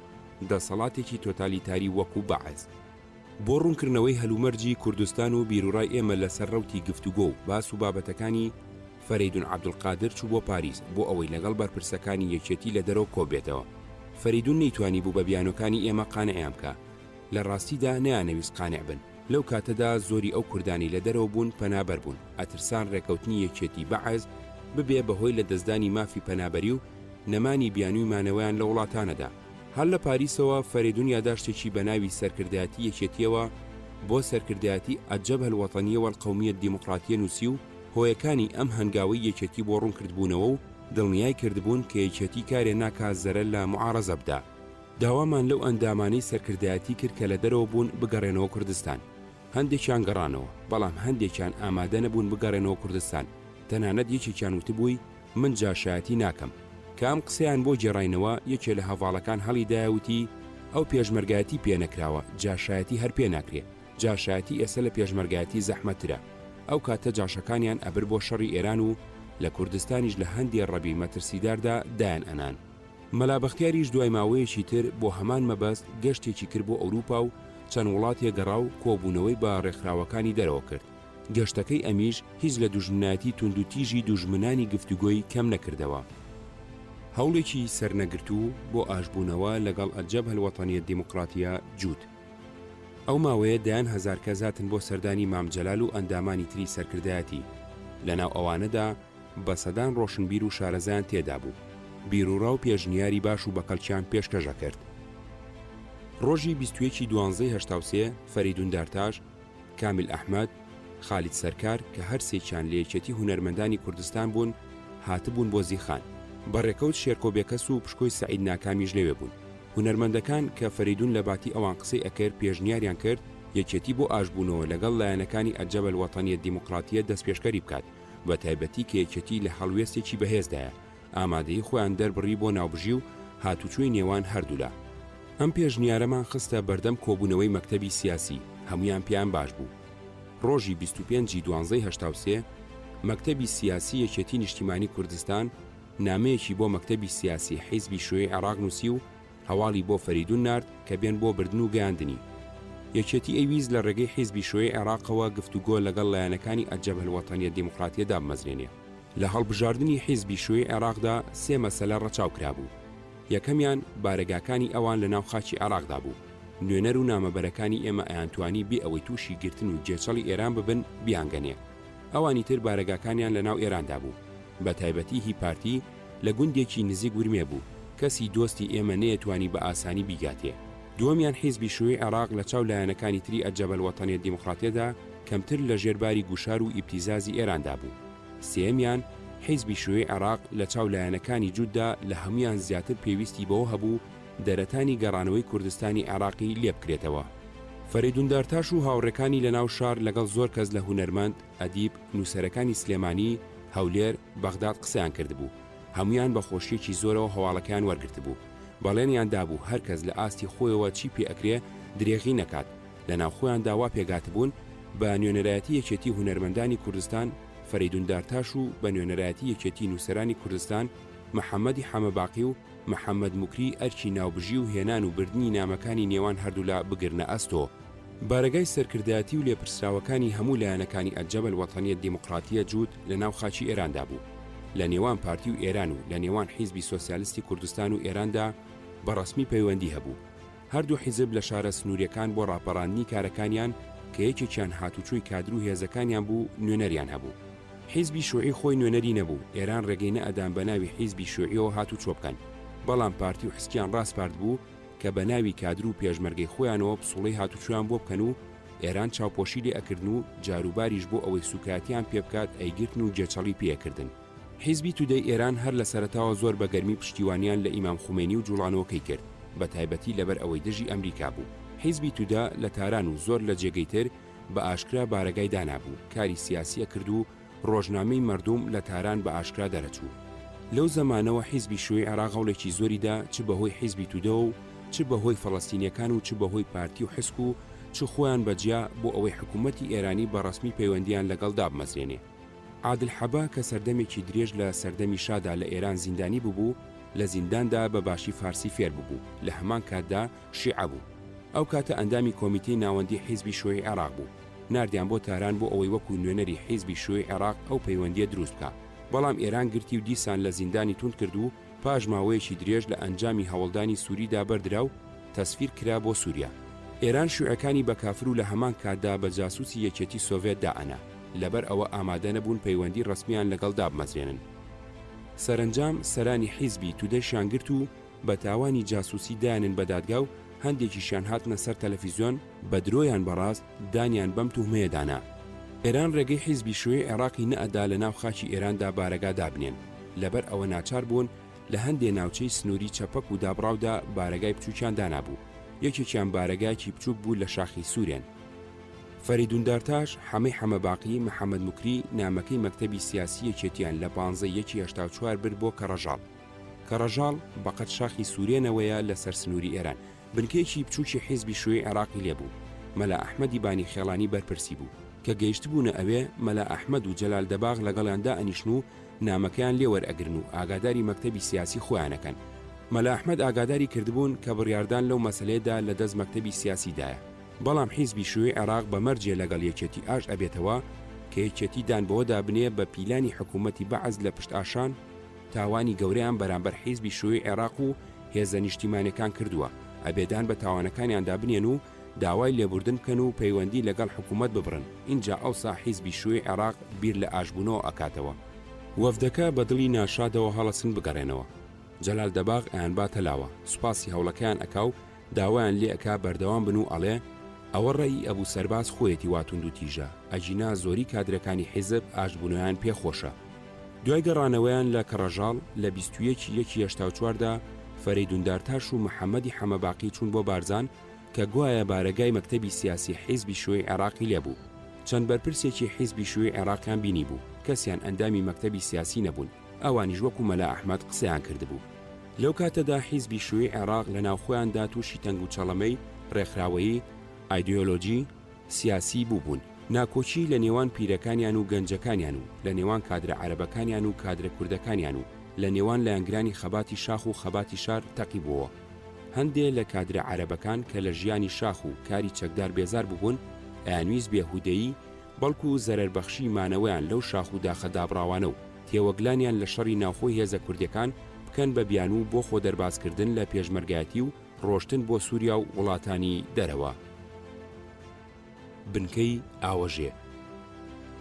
دەسەڵاتێکی تۆتالیتاری وەکو بەعس. بۆ ڕوونکردنەوەی هەلومەرجی کوردستان و بیروڕای ئێمە لەسەر ڕەوتی گفتوگۆ و باس و بابەتەکانی، فەرەیدون عەبدولقادر چوو بۆ پاریس بۆ ئەوەی لەگەڵ بەرپرسەکانی یەکێتی لە دەرەوە کۆببێتەوە. فەرەیدون نەیتوانیبوو بە بیانۆکانی ئێمە قانعیان بکا. لە ڕاستیدا نەیانەویست قانع بن. لەو کاتەدا زۆری ئەو کوردانەی لە دەرەوە بوون پەنابەر بوون، ئەترسان ڕێکەوتنی یەکێتی بەعس ببێ بە هۆی لەدەستدانی مافی پەنابەری و نەمانی بیانووی مانەوەیان لە وڵاتانەدا. هەر لە پاریسەوە فەرەیدون یاداشتێکی بە ناوی سەرکردایەتی یەکێتییەوە بۆ سەرکردایەتی الجبهە الوطنیە والقومیە الدیموقراتیە نووسی و هۆیەکانی ئەم هەنگاوەی یەکێتی بۆ ڕوون کردبوونەوە و دڵنیای کردبوون کە یەکێتی کارێ ناکا زەرەر لە موعارەزە بدا. داوامان لەو ئەندامانەی سەرکردایەتی کرد کە لە دەرەوە بوون بگەڕێنەوە کوردستان. هەندێکیان گەڕانەوە، بەڵام هەندێکیان ئامادە نەبوون بگەڕێنەوە کوردستان، تەنانەت یەکێکیان وتبووی من جاشایەتی ناکەم. کە ئەم قسەیان بۆ گێڕاینەوە، یەکێ لە هەڤاڵەکان هەڵیدایە وتی، ئەو پێشمەرگایەتی پێ نەکراوە، جاشایەتی هەر پێ ناکرێ. جاشایەتی ئێسە لە پێشمەرگایەتی زەحمەتترە. ئەو کاتە جاشەکانیان ئەبرد بۆ شەڕی ئێران و لە کوردستانیش لە هەندێ ڕەبی مەترسیداردا دایان ئەنان. مەلا بەختیاریش دوای ماوەیەکی تر بۆ هەمان مەبەست گەشتێکی کرد بۆ ئەوروپا و چەند وڵاتێ گەڕا و کۆبوونەوەی بە ڕێکخراوەکانی دەرەوە کرد. گەشتەکەی ئەمیش هیچ لە دوژمنایەتی توندوتیژی دوژمنانی گفتوگۆی کەم نەکردەوە. هەوڵێکی سەرنەگرتوو بۆ ئاشبوونەوە لەگەڵ الجبهە الوطنیە الدیموقراتیە جووت. ئەو ماوەیە دەیان هەزار کەس هاتن بۆ سەردانی مام جەلال و ئەندامانی تری سەرکردایەتی. لەناو ئەوانەدا بە سەدان ڕۆشنبیر و شارەزایان تێدابوو. بیروڕا و پێشنیاری باش و بەکەڵکیان پێشکەش ئەکرد. ڕۆژی 21 ی دوانزەی 83 فەریدون دارتاش، کامیل ئەحمەد، خالید سەرکار کە هەر سێکیان لە یەکێتی هونەرمەندانی کوردستان بوون، هاتبوون بۆ زیخان. بە ڕێکەوت شێرکۆ بێکەس و پشکۆی سەعید ناکامیش لەوێ بوون. هونەرمەندەکان کە فەریدون لە باتی ئەوان قسەی ئەکرد پێشنیاریان کرد یەکێتی بۆ ئاشبوونەوە لەگەڵ لایەنەکانی الجبهە الوطنیە الدیموقراتیە دەستپێشکەری بکات بە تایبەتی کە یەکێتی لە هەڵوێستێکی بەهێزدایە ئامادەیی خۆیان دەربڕی بۆ ناوبژی و هاتوچۆی نێوان هەردوولا. ئەم پێشنیارەمان خستە بەردەم کۆبوونەوەی مەکتەبی سیاسی، هەموویان پێیان باش بوو. ڕۆژی 25 ی دوانزەی 83، مەکتەبی سیاسی یەکێتی نیشتیمانی کوردستان نامەیەکی بۆ مەکتەبی سیاسی حیزبی شیوعی عێڕاق نووسی و هەواڵی بۆ فەریدون نارد کە بێن بۆ بردن و گەیاندنی. یەکێتی ئەیویست لە ڕێگەی حیزبی شیوعی عێڕاقەوە گفتوگۆ لەگەڵ لایەنەکانی الجبهە الوطنیە الدیموقراتیە دابمەزرێنێ. لە هەڵبژاردنی حیزبی شیوعی عێڕاقدا سێ مەسەلە ڕەچاو کرابوو. یەکەمیان، بارەگاکانی ئەوان لە ناو خاکی عێڕاقدا بوو. نوێنەر و نامەبەرەکانی ئێمە ئەیانتوانی بێ ئەوەی تووشی گرتن و گێچەڵی ئێران ببن بیانگەنێ. ئەوانی تر بارەگاکانیان لە ناو ئێراندا بوو. بە تایبەتی هی پارتی لە گوندێکی نزیک ورمێ بوو، کەسی دۆستی ئێمە نەیەتوانی بە ئاسانی بیگاتێ. دووەمیان حیزبی شیوعی عێڕاق لە چاو لایەنەکانی تری الجبهە الوطنیە الدیموقراتیەدا کەمتر لە ژێر باری گوشار و ئیبتیزازی ئێراندا بوو. سێیەمیان حیزبی شیوعی عێڕاق لە چاو لایەنەکانی جووتدا لە هەموویان زیاتر پێویستی بەوە هەبوو دەرەتانی گەڕانەوەی کوردستانی عێڕاقی لێ بکرێتەوە. فەرەیدون دارتاش و هاوڕێکانی لە ناو شار لەگەڵ زۆر کەس لە هونەرمەند، ئەدیب، نووسەرەکانی سلێمانی، هەولێر، بەغداد قسەیان کردبوو. هەموویان بە خۆشییەکی زۆرەوە هەواڵەکەیان وەرگرتبوو. بەڵێنیان دابوو هەر کەس لە ئاستی خۆیەوە چی پێ ئەکرێ درێغی نەکات. لە ناوخۆیاندا وا پێکهاتبوون، بە نوێنەرایەتی یەکێتی هونەرمەندانی کوردستان، فەرەیدون دارتاش و بە نوێنەرایەتی یەکێتی نووسەرانی کوردستان، محەمەدی حەمەباقی و محەمەد موکری ئەرکی ناوبژی و هێنان و بردنی نامەکانی نێوان هەردوولا بگرنە ئەستۆ. بارەگای سەرکردایەتی و لێپرسراوەکانی هەموو لایەنەکانی الجبهە الوطنیە الدیموقراتیە جووت لە ناو خاکی ئێراندا بوو. لە نێوان پارتی و ئێران و لە نێوان حیزبی سۆسیالستی کوردستان و ئێراندا بە ڕەسمی پەیوەندی هەبوو. هەردوو حیزب لە شارە سنووریەکان بۆ ڕاپەڕاندنی کارەکانیان کە یەکێکیان هاتوچۆی کادر و هێزەکانیان بوو نوێنەریان هەبوو. حیزبی شوعی خۆی نوێنەری نەبوو، ئێران ڕێگەی نەئەدان بە ناوی حیزبی شوعیەوە هاتوچۆ بکەن، بەڵام پارتی و حسکیان ڕاسپاردبوو کە بە ناوی کادر و پێشمەرگەی خۆیانەوە پسوڵەی هاتوچۆیان بۆ بکەن و ئێران چاوپۆشی لێ ئەکردن و جاروباریش بۆ ئەوەی سوکایەتیان پێ بکات ئەیگرتن و گێچەڵی پێ ئەکردن. حیزبی تودەی ئێران هەر لە سەرەتاوە زۆر بە گەرمی پشتیوانیان لە ئیمام خومەینی و جوڵانەوەکەی کرد، بە تایبەتی لەبەر ئەوەی دژی ئەمریکا بوو. حیزبی تودە لە تاران و زۆر لە جێگەی تر بە ئاشکرا بارەگای دانابوو، کاری سیاسی ئەکرد و ڕۆژنامەی مەردوم لە تاران بە ئاشکرا دەرەچوو. لەو زەمانەوە حیزبی شیوعی عێراق هەوڵێکی زۆری دا چ بە هۆی حیزبی تودەوە و چ بە هۆی فەڵەستینیەکان و چ بە هۆی پارتی و حسک و چ خۆیان بە جیا بۆ ئەوەی حکوومەتی ئێرانی بە ڕەسمی پەیوەندیان لەگەڵ دابمەزرێنێ. عادل حەبە کە سەردەمێکی درێژ لە سەردەمی شادا لە ئێران زیندانی ببوو، لە زینداندا بە باشی فارسی فێر ببوو، لە هەمان کاتدا شیعە بوو. ئەو کاتە ئەندامی کۆمیتەی ناوەندی حیزبی شیوعی عێراق بوو. ناردیان بۆ تاران بۆ ئەوەی وەکوو نوێنەری حیزبی شیوعی عێراق ئەو پەیوەندییە دروست بکا. بەڵام ئێران گرتی و دیسان لە زیندانی توند کرد و پاش ماوەیەکی درێژ لە ئەنجامی هەوڵدانی سوریدا بەردرا و تەسفیر کرا بۆ سوریا. ئێران شیوعەکانی بە کافر و لە هەمان کاتدا بە جاسوسی یەکێتی سۆڤێت دائەنا. لەبەر ئەوە ئامادە نەبوون پەیوەندی ڕەسمیان لەگەڵ دابمەزرێنن. سەرەنجام سەرانی حیزبی تودەشیان گرت و بە تاوانی جاسوسی دایانن بە دادگا و هەندێکیشیان هاتنە سەر تەلەفیزیۆن بە درۆ یان بە ڕاست دانیان بەم توهمەیەدا نا. ئێران ڕێگەی حیزبی شیوعی عێڕاقی نەئەدا لە ناو خاکی ئێراندا بارەگا دابنێن، لەبەر ئەوە ناچار بوون لە هەندێ ناوچەی سنووری چەپەک و دابڕاودا بارەگای بچووکیان دانابوو، یەکێکیان بارەگایەکی بچووک بوو لە شاخی سوورێن. فەریدون دارتاش، حەمەی حەمەباقی، محەمەد موکری، نامەکەی مەکتەبی سیاسی یەکێتیان لە پانزە یەکی 84 برد بۆ کەڕەژاڵ. کەڕەژاڵ بەقەد شاخی سوورێنەوەیە لە سەر سنووری ئێران. بنکەیەکی بچووکی حیزبی شیوعی عێراقی لێ بوو. مەلا ئەحمەدی بانیخێڵانی بەرپرسی بوو. کە گەیشتبوونە ئەوێ، مەلا ئەحمەد و جەلال دەباغ لەگەڵیان دائەنیشن و نامەکەیان لێ وەرئەگرن و ئاگاداری مەکتەبی سیاسی خۆیان ئەکەن. مەلا ئەحمەد ئاگاداری کردبوون کە بڕیاردان لەو مەسەلەیەدا لە دەست مەکتەبی سیاسی دایە. بەڵام حیزبی شیوعی عێراق بە مەرجێ لەگەڵ یەکێتی ئاشت ئەبێتەوە کە یەکێتی دان بەوەدا بنێ بە پیلانی حکوومەتی بەعس لە پشت ئاشان، تاوانی گەورەیان بەرامبەر حیزبی شیوعی عێراق و هێزە نیشتیمانیەکان کردووە، ئەبێ دان بە تاوانەکانیاندا بنێن و داوای لێبوردن بکەن و پەیوەندی لەگەڵ حکوومەت ببڕن، ئینجا ئەوسا حیزبی شیوعی عێراق بیر لە ئاشبوونەوە ئەکاتەوە. وەفدەکە بە دڵی ناشادەوە هەڵەسن بگەڕێنەوە. جەلال دەباغ ئەیانباتە لاوە، سوپاسی هەوڵەکەیان ئەکا و داوایان لێ ئەکا بەردەوام بن و ئەڵێ، ئەوە ڕەئی ئەبو سەرباز خۆیەتی وا توندوتیژە، ئەگینا زۆری کادرەکانی حیزب ئاشتبوونەوەیان پێ خۆشە. دوای گەڕانەوەیان لە کەڕەژاڵ، لە 21 ی یەکی 84 دا فەرەیدون دارتاش و محەمەدی حەمەباقی چوون بۆ بارزان کە گوایە بارەگای مەکتەبی سیاسی حیزبی شیوعی عێراقی لێ بوو. چەند بەرپرسێکی حیزبی شیوعی عێراقیان بینیبوو، کەسیان ئەندامی مەکتەبی سیاسی نەبوون، ئەوانیش وەکو مەلا ئەحمەد قسەیان کردبوو. لەو کاتەدا حیزبی شیوعی عێراق لە ناوخۆیاندا تووشی تەنگوچەڵەمەی ڕێکخراوەیی، ئایدیۆلۆجی، سیاسی بووبوون. ناکۆکی لە نێوان پیرەکانیان و گەنجەکانیان و لە نێوان کادرە عەرەبەکانیان و کادرە کوردەکانیان و لە نێوان لایەنگرانی خەباتی شاخ و خەباتی شار تەقیبووەوە. هەندێ لە کادرە عەرەبەکان کە لە ژیانی شاخ و کاری چەکدار بێزار بووبوون، ئەیانویست بێهودەیی بەڵکو زەرەربەخشی مانەوەیان لەو شاخ و داخە دابڕاوانە و تێوەگلانیان لە شەڕی ناوخۆی هێزە کوردیەکان بکەن بە بیانوو بۆ خۆدەربازکردن لە پێشمەرگایەتی و ڕۆشتن بۆ سوریا و وڵاتانی دەرەوە. بنکەی ئاوەژێ.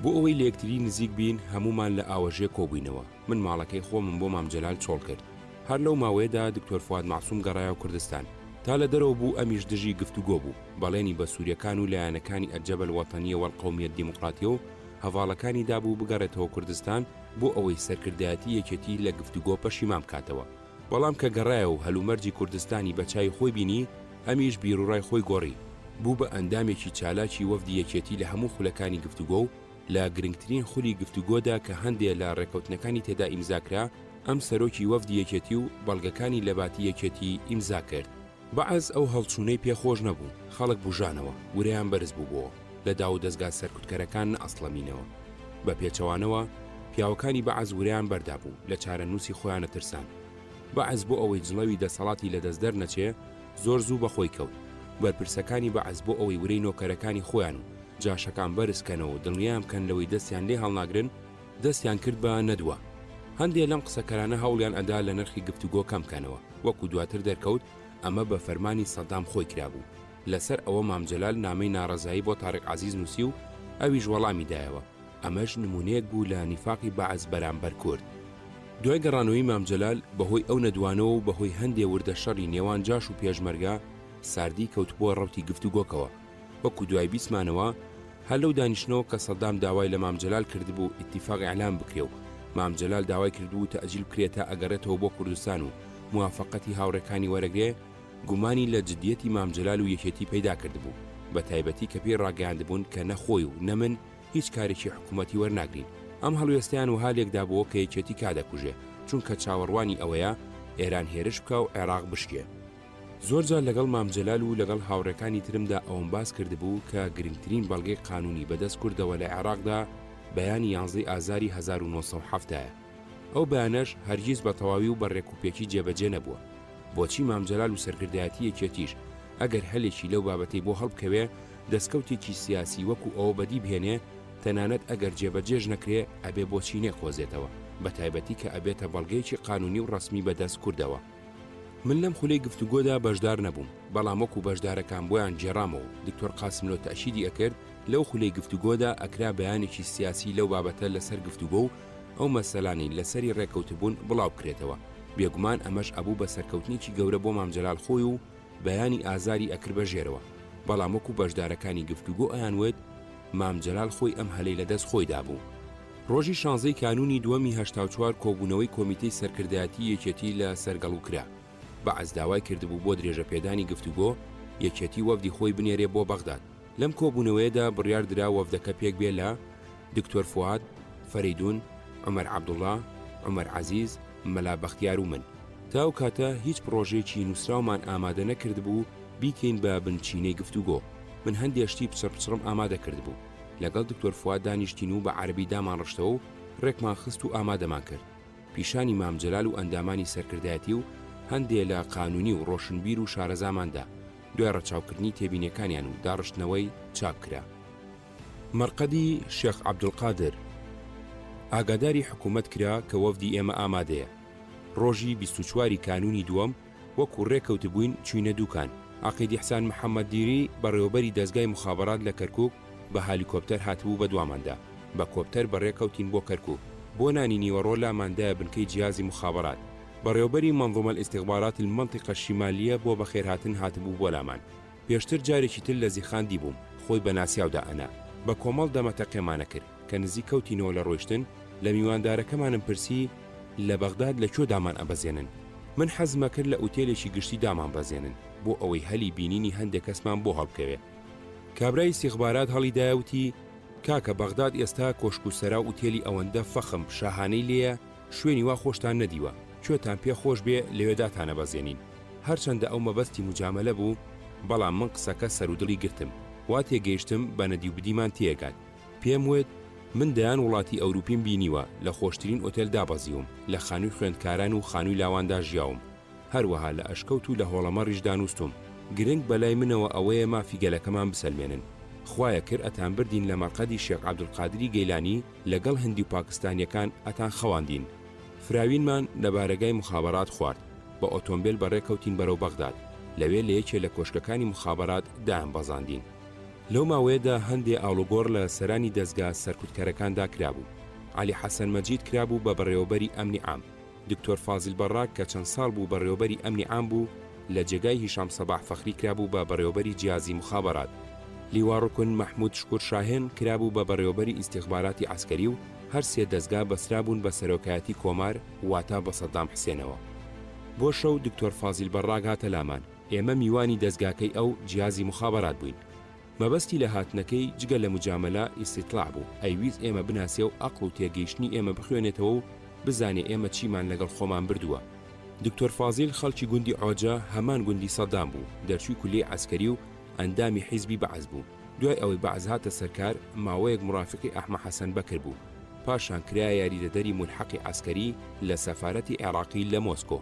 بۆ ئەوەی لە یەکتری نزیک بین هەموومان لە ئاوەژێ کۆبووینەوە، من ماڵەکەی خۆمم بۆ مام جەلال چۆڵ کرد. هەر لەو ماوەیەدا دکتۆر فواد مەعسوم گەڕایەوە کوردستان. تا لە دەرەوە بوو ئەمیش دژی گفتوگۆ بوو، بەڵێنی بە سوریەکان و لایەنەکانی الجبهە الوطنیە والقومیە الدیموقراتیە و هەڤاڵەکانی دابوو بگەڕێتەوە کوردستان بۆ ئەوەی سەرکردایەتی یەکێتی لە گفتوگۆ پەشیمان بکاتەوە. بەڵام کە گەڕایەوە و هەلومەرجی کوردستانی بە چاوی خۆی بینی، ئەمیش بیروڕای خۆی گۆڕی، بوو بە ئەندامێکی چالاکی وەفدی یەکێتی لە هەموو خولەکانی گفتوگۆ و لە گرنگترین خولی گفتوگۆدا کە هەندێ لە ڕێکەوتنەکانی تێدا ئیمزا کرا، ئەم سەرۆکی وەفدی یەکێتی و بەڵگەکانی لەباتی یەکێتی ئیمزا کرد. بەعس ئەو هەڵچوونەی پێ خۆش نەبوو، خەڵک بوژانەوە، ورەیان بەرز بووبۆوە، لە داوودەزگا سەرکوتکەرەکان نەئەسڵەمینەوە. بە پێچەوانەوە، پیاوەکانی بەعس ورەیان بەردابوو، لە چارەنووسی خۆیان ئەترسان. بەعس بۆ ئەوەی جڵەوی دەسەڵاتی لەدەست دەرنەچێ، زۆر زوو بە خۆی کەوت. بەرپرسەکانی بەعس بۆ ئەوەی ورەی نۆکەرەکانی خۆیان و جاشەکان بەرز کەنەوە و دڵنیایان بکەن لەوەی دەستیان لێ هەڵناگرن، دەستیان کرد بە نەدوە. هەندێ لەم قسەکەرانە هەوڵیان ئەدا لە نرخی گفتوگۆ کەم کەنەوە، وەکو دواتر دەرکەوت ئەمە بە فەرمانی سەدام خۆی کرابوو. لەسەر ئەوە مام جەلال نامەی ناڕەزایی بۆ تاریق عەزیز نووسی و ئەویش وەڵامی دایەوە. ئەمەش نموونەیەک بوو لە نیفاقی بەعس بەرامبەر کورد. دوای گەڕانەوەی مام جەلال، بەهۆی ئەو نەدوانەوە و بەهۆی هەندێ وردە شەڕی نێوان جاش و پێشمەرگە، ساردی کەوتبووە ڕەوتی گفتوگۆکەوە. وەکو دوای بیستمانەوە، هەر لەو دانیشتنەوە کە سەدام داوای لە مام جەلال کردبوو ئیتیفاق ئیعلان بکرێ و مام جەلال داوای کردبوو تەئجیل بکرێ تا ئەگەڕێتەوە بۆ کوردستان و موافەقەتی هاوڕێکانی وەرەگرێ، گومانی لە جدیەتی مام جەلال و یەکێتی پەیدا کردبوو، بە تایبەتی کە پێی ڕاگەیاندبوون کە نە خۆی و نە من هیچ کارێکی حکوومەتی وەرناگرین. ئەم هەڵوێستەیان وەها لێکدابووە کە یەکێتی کا دەکوژێ، چونکە چاوەڕوانی ئەوەیە ئێران هێرش بکا و عێراق بشکێ. زۆر جار لەگەڵ مام جەلال و لەگەڵ هاوڕێکانی ترمدا ئەوەم باس کردبوو کە گرنگترین بەڵگەی قانوونی بەدەست کوردەوە لە عێراقدا بەیانی یانزەی ئازاری 1970 ە. ئەو بەیانەش هەرگیز بە تەواوی و بە ڕێکوپێکی جێبەجێ نەبووە. بۆچی مام جەلال و سەرکردایەتی یەکێتیش ئەگەر هەلێکی لەو بابەتەی بۆ هەڵبکەوێ دەسکەوتێکی سیاسی وەکو ئەوە بەدی بهێنێ تەنانەت ئەگەر جێبەجێش نەکرێ ئەبێ بۆچی نەیقۆزێتەوە بە تایبەتی کە ئەبێتە بەڵگەیەکی قانونی و ڕەسمی بەدەست کوردەوە. من لەم خولەی گفتوگۆدا بەشدار نەبووم، بەڵام وەکو بەشدارەکان بۆیان گێڕامەوە و دکتۆر قاسملۆ تەئکیدی ئەکرد لەو خولەی گفتوگۆدا ئەکرا بەیانێکی سیاسی لەو بابەتە لەسەر گفتوگۆ و ئەو مەسەلانەی لەسەری ڕێکەوتبوون بڵاو بکرێتەوە، بێگومان ئەمەش ئەبوو بە سەرکەوتنێکی گەورە بۆ مام جەلال خۆی و بەیانی ئازاری ئەکرد بە ژێرەوە، بەڵام وەکو بەشدارەکانی گفتوگۆ ئەیانوت مام جەلال خۆی ئەم هەلەی لەدەست خۆی دابوو. ڕۆژی شانزەی کانوونی دووەمی 84 کۆبوونەوەی کۆمیتەی سەرکردایەتی یەکێتی لە سەرگەڵو کرا. بەعس داوای کردبوو بۆ درێژەپێدانی گفتوگۆ، یەکێتی وەفدی خۆی بنێرێ بۆ بەغداد. لەم کۆبوونەوەیەدا بڕیار درا وەفدەکە پێک بێ لە، دکتۆر فواد، فەرەیدوون، عومەر عەبدوڵا، عومەر عەزیز، مەلا بەختیار و من. تا ئەو کاتە هیچ پڕۆژەیەکی نووسراومان ئامادە نەکردبوو بیکەین بە بنچینەی گفتوگۆ. من هەندێ شتی پچڕپچڕم ئامادە کردبوو. لەگەڵ دکتۆر فواد دانیشتین و بە عەرەبی دامانڕشتەوە و ڕێکمان خست و ئامادەمان کرد. پیشانی مام جەلال و ئەندامانی سەرکردایەتی و هەندێ لە قانونی و ڕۆشنبیر و شارەزامان دا. دوای ڕەچاوکردنی تێبینیەکانیان و داڕشتنەوەی، چاپ کرا. مەرقەدی شێخ عەبدولقادر ئاگاداری حکوومەت کرا کە وەفدی ئێمە ئامادەیە. ڕۆژی 24 ی کانوونی دووەم وەکوو ڕێکەوتبووین چووینە دووکان. عەقید ئیحسان محەمەد دیری بەڕێوەبەری دەزگای موخابەرات لە کەرکووک بە هالیکۆپتەر هاتبوو بە دواماندا. بە کۆپتەر بەڕێکەوتین بۆ کەرکووک. بۆ نانی نیوەڕۆ لامان دایە بنکەی جیهازی موخابەرات. بەڕێوەبەری منظومە الاستخبارات المنطقە الشمالیە بۆ بەخێرهاتن هاتبوو بۆ لامان. پێشتر جارێکی تر لە زیخان دیبووم، خۆی بە ناسیاو دائەنا. بە کۆمەڵ دەمەتەقێمان ئەکرد. کە نزیک کەوتینەوە لە ڕۆیشتن، لە میواندارەکەمانم پرسی، لە بەغداد لە کوێ دامان ئەبەزێنن؟ من حەزم ئەکرد لە ئوتێلێکی گشتی دامانبەزێنن، بۆ ئەوەی هەلی بینینی هەندێ کەسمان بۆ هەڵبکەوێ. کابرای ئیستیخبارات هەڵیدایە وتی، کاکە بەغداد ئێستا کۆشک و سەرا و ئوتێلی ئەوەندە فەخم، شاهانەی لێیە، شوێنی وا خۆشتان نەدیوە. کوێتان پێ خۆش بێ لەوێ داتانەبەزێنین. هەرچەندە ئەو مەبەستی موجامەلە بوو، بەڵام من قسەکە سەرودڵی گرتم. وا تێگەیشتم بە نەدیوبدیمان تێگات. پێم وت، من دەیان وڵاتی ئەوروپیم بینیوە، لە خۆشترین ئۆتێل دابەزیوم، لە خانووی خوێندکاران و خانووی لاواندا ژیاوم. هەروەها لە ئەشکەوت و لە هۆڵەمەڕیشدا نووستوم. گرنگ بە لای منەوە ئەوەیە مافی گەلەکەمان بسەلمێنن. خوایە کر ئەتان بردین لە مەرقەدی شێخ عەبدولقادری گەیلانی لەگەڵ هندی و پاکستانیەکان ئەتان خەواندین. فراوینمان لە بارەگای موخابەرات خوارد. بە ئۆتۆمبێل بەڕێ کەوتین بەرەو بەغداد. لەوێ لە یەکێ لە کۆشکەکانی موخابەرات دایان بەزاندین. لەو ماوەیەدا هەندێ ئاڵوگۆڕ لە سەرانی دەزگا سەرکوتکەرەکاندا کرابوو. عەلی حەسەن مەجید کرابوو بە بەڕێوەبەری ئەمنی عام. دکتۆر فازیل بەڕاک کە چەند ساڵ بوو بەڕێوەبەری ئەمنی عام بوو، لە جێگای هیشام سەباح فەخری کرابوو بە بەڕێوەبەری جیازی موخابەرات. لیوا ڕوکن مەحمود شکور شاهێن کرابوو بە بەڕێوەبەری ئیستیخباراتی عەسکەری و هەر سێ دەزگا بەسترابوون بە سەرۆکایەتی کۆمار واتە بە سەدام حسێنەوە. بۆ شەو دکتۆر فازیل بەڕاک هاتە لامان. ئێمە میوانی دەزگاکەی ئەو، جیازی موخابەرات بووین. مەبەستی لە هاتنەکەی جگە لە موجامەلە، ئیستیتڵاع بوو، ئەیویست ئێمە بناسێ و ئەقڵ و تێگەیشتنی ئێمە بخوێنێتەوە و بزانێ ئێمە چیمان لەگەڵ خۆمان بردووە. دکتۆر فازیل خەڵکی گوندی عۆجە، هەمان گوندی سەدام بوو، دەرچووی کولیەی عەسکەری و ئەندامی حیزبی بەعس بوو. دوای ئەوەی بەعس هاتە سەر کار، ماوەیەک مورافیقی ئەحمە حەسەن بەکر بوو. پاشان کرایە یاریدەدەری مولحەقی عەسکەری لە سەفارەتی عێڕاقی لە مۆسکۆ.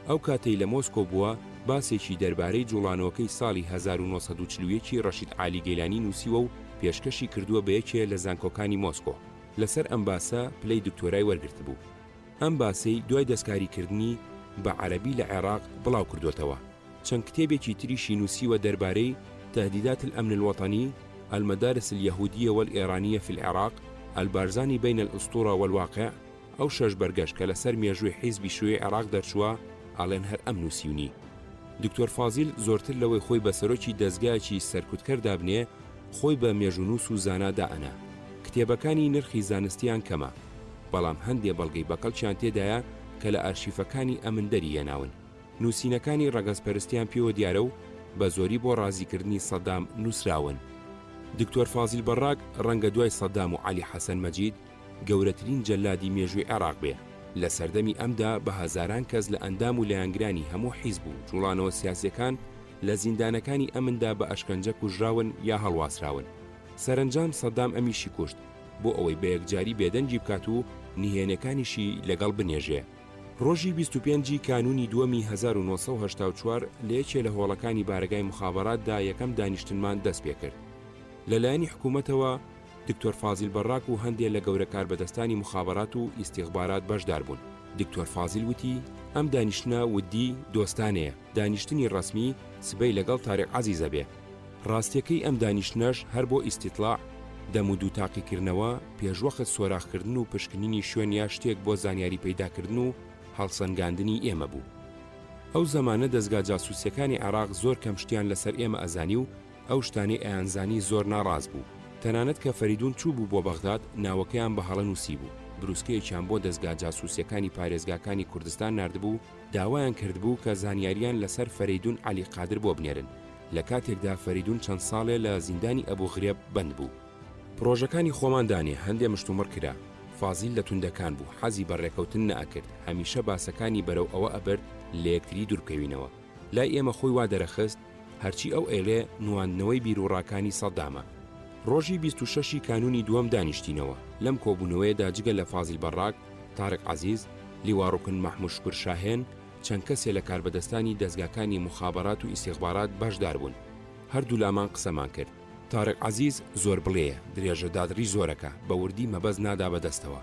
ئەو کاتەی لە مۆسکۆ بووە، باسێکی دەربارەی جوڵانەوەکەی ساڵی 1941 ی ڕەشید عالی گەیلانی نووسیوە و پێشکەشی کردووە بە یەکێ لە زانکۆکانی مۆسکۆ. لەسەر ئەم باسە پلەی دکتۆرای وەرگرتبوو. ئەم باسەی دوای دەستکاریکردنی بە عەرەبی لە عێراق بڵاو کردۆتەوە. چەند کتێبێکی تریشی نووسیوە دەربارەی، تهدیدات الامن الوطنی، المدارس الیهودیە والایرانیە فی العراق، البارزانی بین الاسطورە والواقع، ئەو شەش بەرگەش کە لەسەر مێژووی حیزبی شیوعی عێراق دەرچووە ئەڵێن هەر ئەم نووسیونی. دکتۆر فازیل زۆرتر لەوەی خۆی بە سەرۆکی دەزگایەکی سەرکوتکەر دابنێ خۆی بە مێژوونووس و زانا دائەنا. کتێبەکانی نرخی زانستیان کەمە. بەڵام هەندێ بەڵگەی بەکەڵکیان تێدایە کە لە ئەرشیفەکانی ئەمن دەری هێناون. نووسینەکانی ڕەگەزپەرستیان پێوە دیارە و بە زۆری بۆ ڕازیکردنی سەدام نووسراون. دکتۆر فازیل بەڕاک ڕەنگە دوای سەدام و عەلی حەسەن مەجید، گەورەترین جەلادی مێژووی عێراق بێ، لە سەردەمی ئەمدا بە هەزاران کەس لە ئەندام و لایەنگرانی هەموو حیزب و جوڵانەوە سیاسیەکان لە زیندانەکانی ئەمندا بە ئەشکەنجە کوژراون یا هەڵواسراون. سەرەنجام سەدام ئەمیشی کوشت بۆ ئەوەی بە یەکجاری بێدەنگی بکات و نهێنێکانیشی لەگەڵ بنێژێ. ڕۆژی 25 ی کانوونی دووەمی 1984 لە یەکێ لە هۆڵەکانی بارەگای موخابەراتدا یەکەم دانیشتنمان دەست پێکرد. لە لایەنی حکوومەتەوە، دکتۆر فازیل بەڕاک و هەندێ لە گەورە کاربەدەستانی موخابەرات و ئیستیخبارات بەشدار بوون. دکتۆر فازیل وتی، ئەم دانیشتنە ودی، دۆستانەیە، دانیشتنی ڕەسمی سبەی لەگەڵ تاریق عەزیز ئەبێ. ڕاستیەکەی ئەم دانیشتنەش هەر بۆ ئیستیتڵاع، دەم و دوو تاقیکردنەوە، پێشوەخت سۆراخکردن و پشکنینی شوێن یا شتێک بۆ زانیاری پەیداکردن و هەڵسەنگاندنی ئێمە بوو. ئەو زەمانە دەزگا جاسوسیەکانی عێراق زۆر کەم شتیان لەسەر ئێمە ئەزانی و ئەو شتانەی ئەیانزانی زۆر ناڕاست بوو. تەنانەت کە فەریدون چووبوو بۆ بەغداد، ناوەکەیان بە هەڵە نووسیبوو. بروسکەیەکیان بۆ دەزگا جاسووسیەکانی پارێزگاکانی کوردستان ناردبوو، داوایان کردبوو کە زانیاریان لە سەر فەرەیدون عەلی قادر بۆ بنێرن، لە کاتێکدا فەریدون چەند ساڵێ لە زیندانی ئەبو غرێب بەند بوو. پڕۆژەکانی خۆمان دانێ، هەندێ مشتومڕ کرا. فازیل لە توندەکان بوو، حەزی بە ڕێکەوتن نەئەکرد، هەمیشە باسەکانی بەرەو ئەوە ئەبرد لە یەکتری دووربکەوینەوە. لای ئێمە خۆی وا دەرەخست، هەرچی ئەو ئەیڵێ نواندنەوەی بیروڕاکانی سەدامە. ڕۆژی 26 ی کانوونی دووەم دانیشتینەوە، لەم کۆبوونەوەیەدا جگە لە فازیل بەڕاک، تارق عەزیز، لیوا ڕوکن مەحموود شوکر شاهێن، چەند کەسێ لە کاربەدەستانی دەزگاکانی موخابەرات و ئیستیخبارات بەشدار بوون. هەردوولامان قسەمان کرد. تارق عەزیز زۆربڵێیە، درێژەدادڕی زۆرەکا، بە وردی مەبەست نادا بە دەستەوە.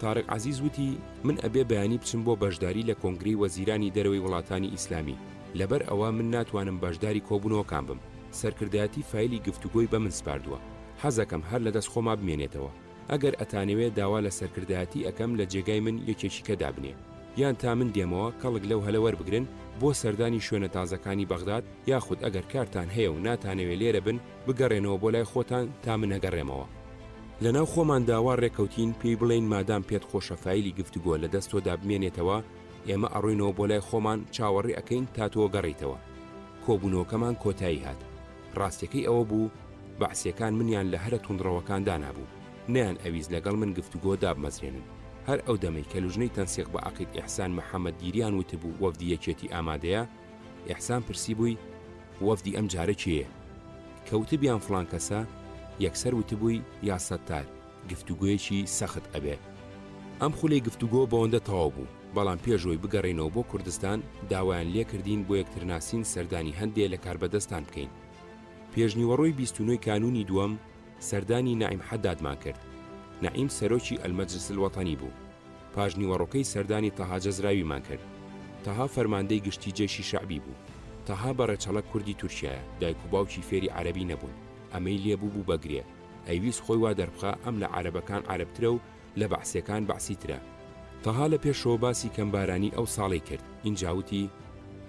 تارق عەزیز وتی، من ئەبێ بەیانی بچم بۆ بەشداری لە کۆنگرەی وەزیرانی دەرەوەی وڵاتانی ئیسلامی، لەبەر ئەوە من ناتوانم بەشداری کۆبوونەوەکان بم، سەرکردایەتی فایلی گفتوگۆی بە من سپاردووە، حەزەکەم هەر لە دەست خۆما بمێنێتەوە، ئەگەر ئەتانەوێ داوا لە سەرکردایەتی ئەکەم لە جێگای من یەکێکی کە دابنێ، یان تا من دێمەوە کەڵک لەو هەلە وەربگرن بۆ سەردانی شوێنە تازەکانی بەغداد، یاخود ئەگەر کارتان هەیە و ناتانەوێ لێرە بن بگەڕێنەوە بۆ لای خۆتان تا من ئەگەڕێمەوە. لەناو خۆماندا وا ڕێکەوتین پێی بڵێین مادام پێت خۆشە فایلی گفتوگۆ لە دەست تۆدا بمێنێتەوە ئێمە ئەڕۆینەوە بۆ لای خۆمان چاوەڕێ ئەکەین تا تۆ گەڕێیتەوە. کۆبوونەوەکەمان کۆتایی هات. ڕاستیەکەی ئەوە بوو بەعسیەکان منیان لە هەرە توندڕەوەکان دانابوو. نەیان ئەویست لەگەڵ من گفتوگۆ دابمەزرێنن. هەر ئەو دەمەی کە لوجنەی تەنسیق بە عەقید ئیحسان محەمەد گیریان وتبوو وەفدی یەکێتی ئامادەیە، ئیحسان پرسیبووی وەفدی ئەم جارە کێیە؟ کە وتبیان فڵان کەسە، یەکسەر وتبووی یا سەتار، گفتوگۆیەکی سەخت ئەبێ. ئەم خولەی گفتوگۆ بەوەندە تەواو بوو، بەڵام پێش ئەوەی بگەڕێینەوە بۆ کوردستان، داوایان لێکردین بۆ یەکترناسین سەردانی هەندێ لە کاربەدەستان بکەین. پێشنیوەڕۆی 29 ی کانوونی دووەم سەردانی نەعیم حەدادمان کرد. نەعیم سەرۆکی المجلس الوطنی بوو. پاشنیوەڕۆکەی سەردانی تەها جەزراویمان کرد. تەها فەرماندەی گشتی جەیشی شەعبی بوو. تەها بە ڕێچەڵەک کوردی تورکیایە، دایک و باوکی فێری عەرەبی نەبوون. ئەمەی لێ بووبوو بە گرێ. ئەیویست خۆی وا دەربخا ئەم لە عەرەبەکان عەرەبترە و لە بەعسیەکان بەعسیترە. تەها لە پێشەوە باسی کەمبارانی ئەو ساڵەی کرد، ئینجا وتی،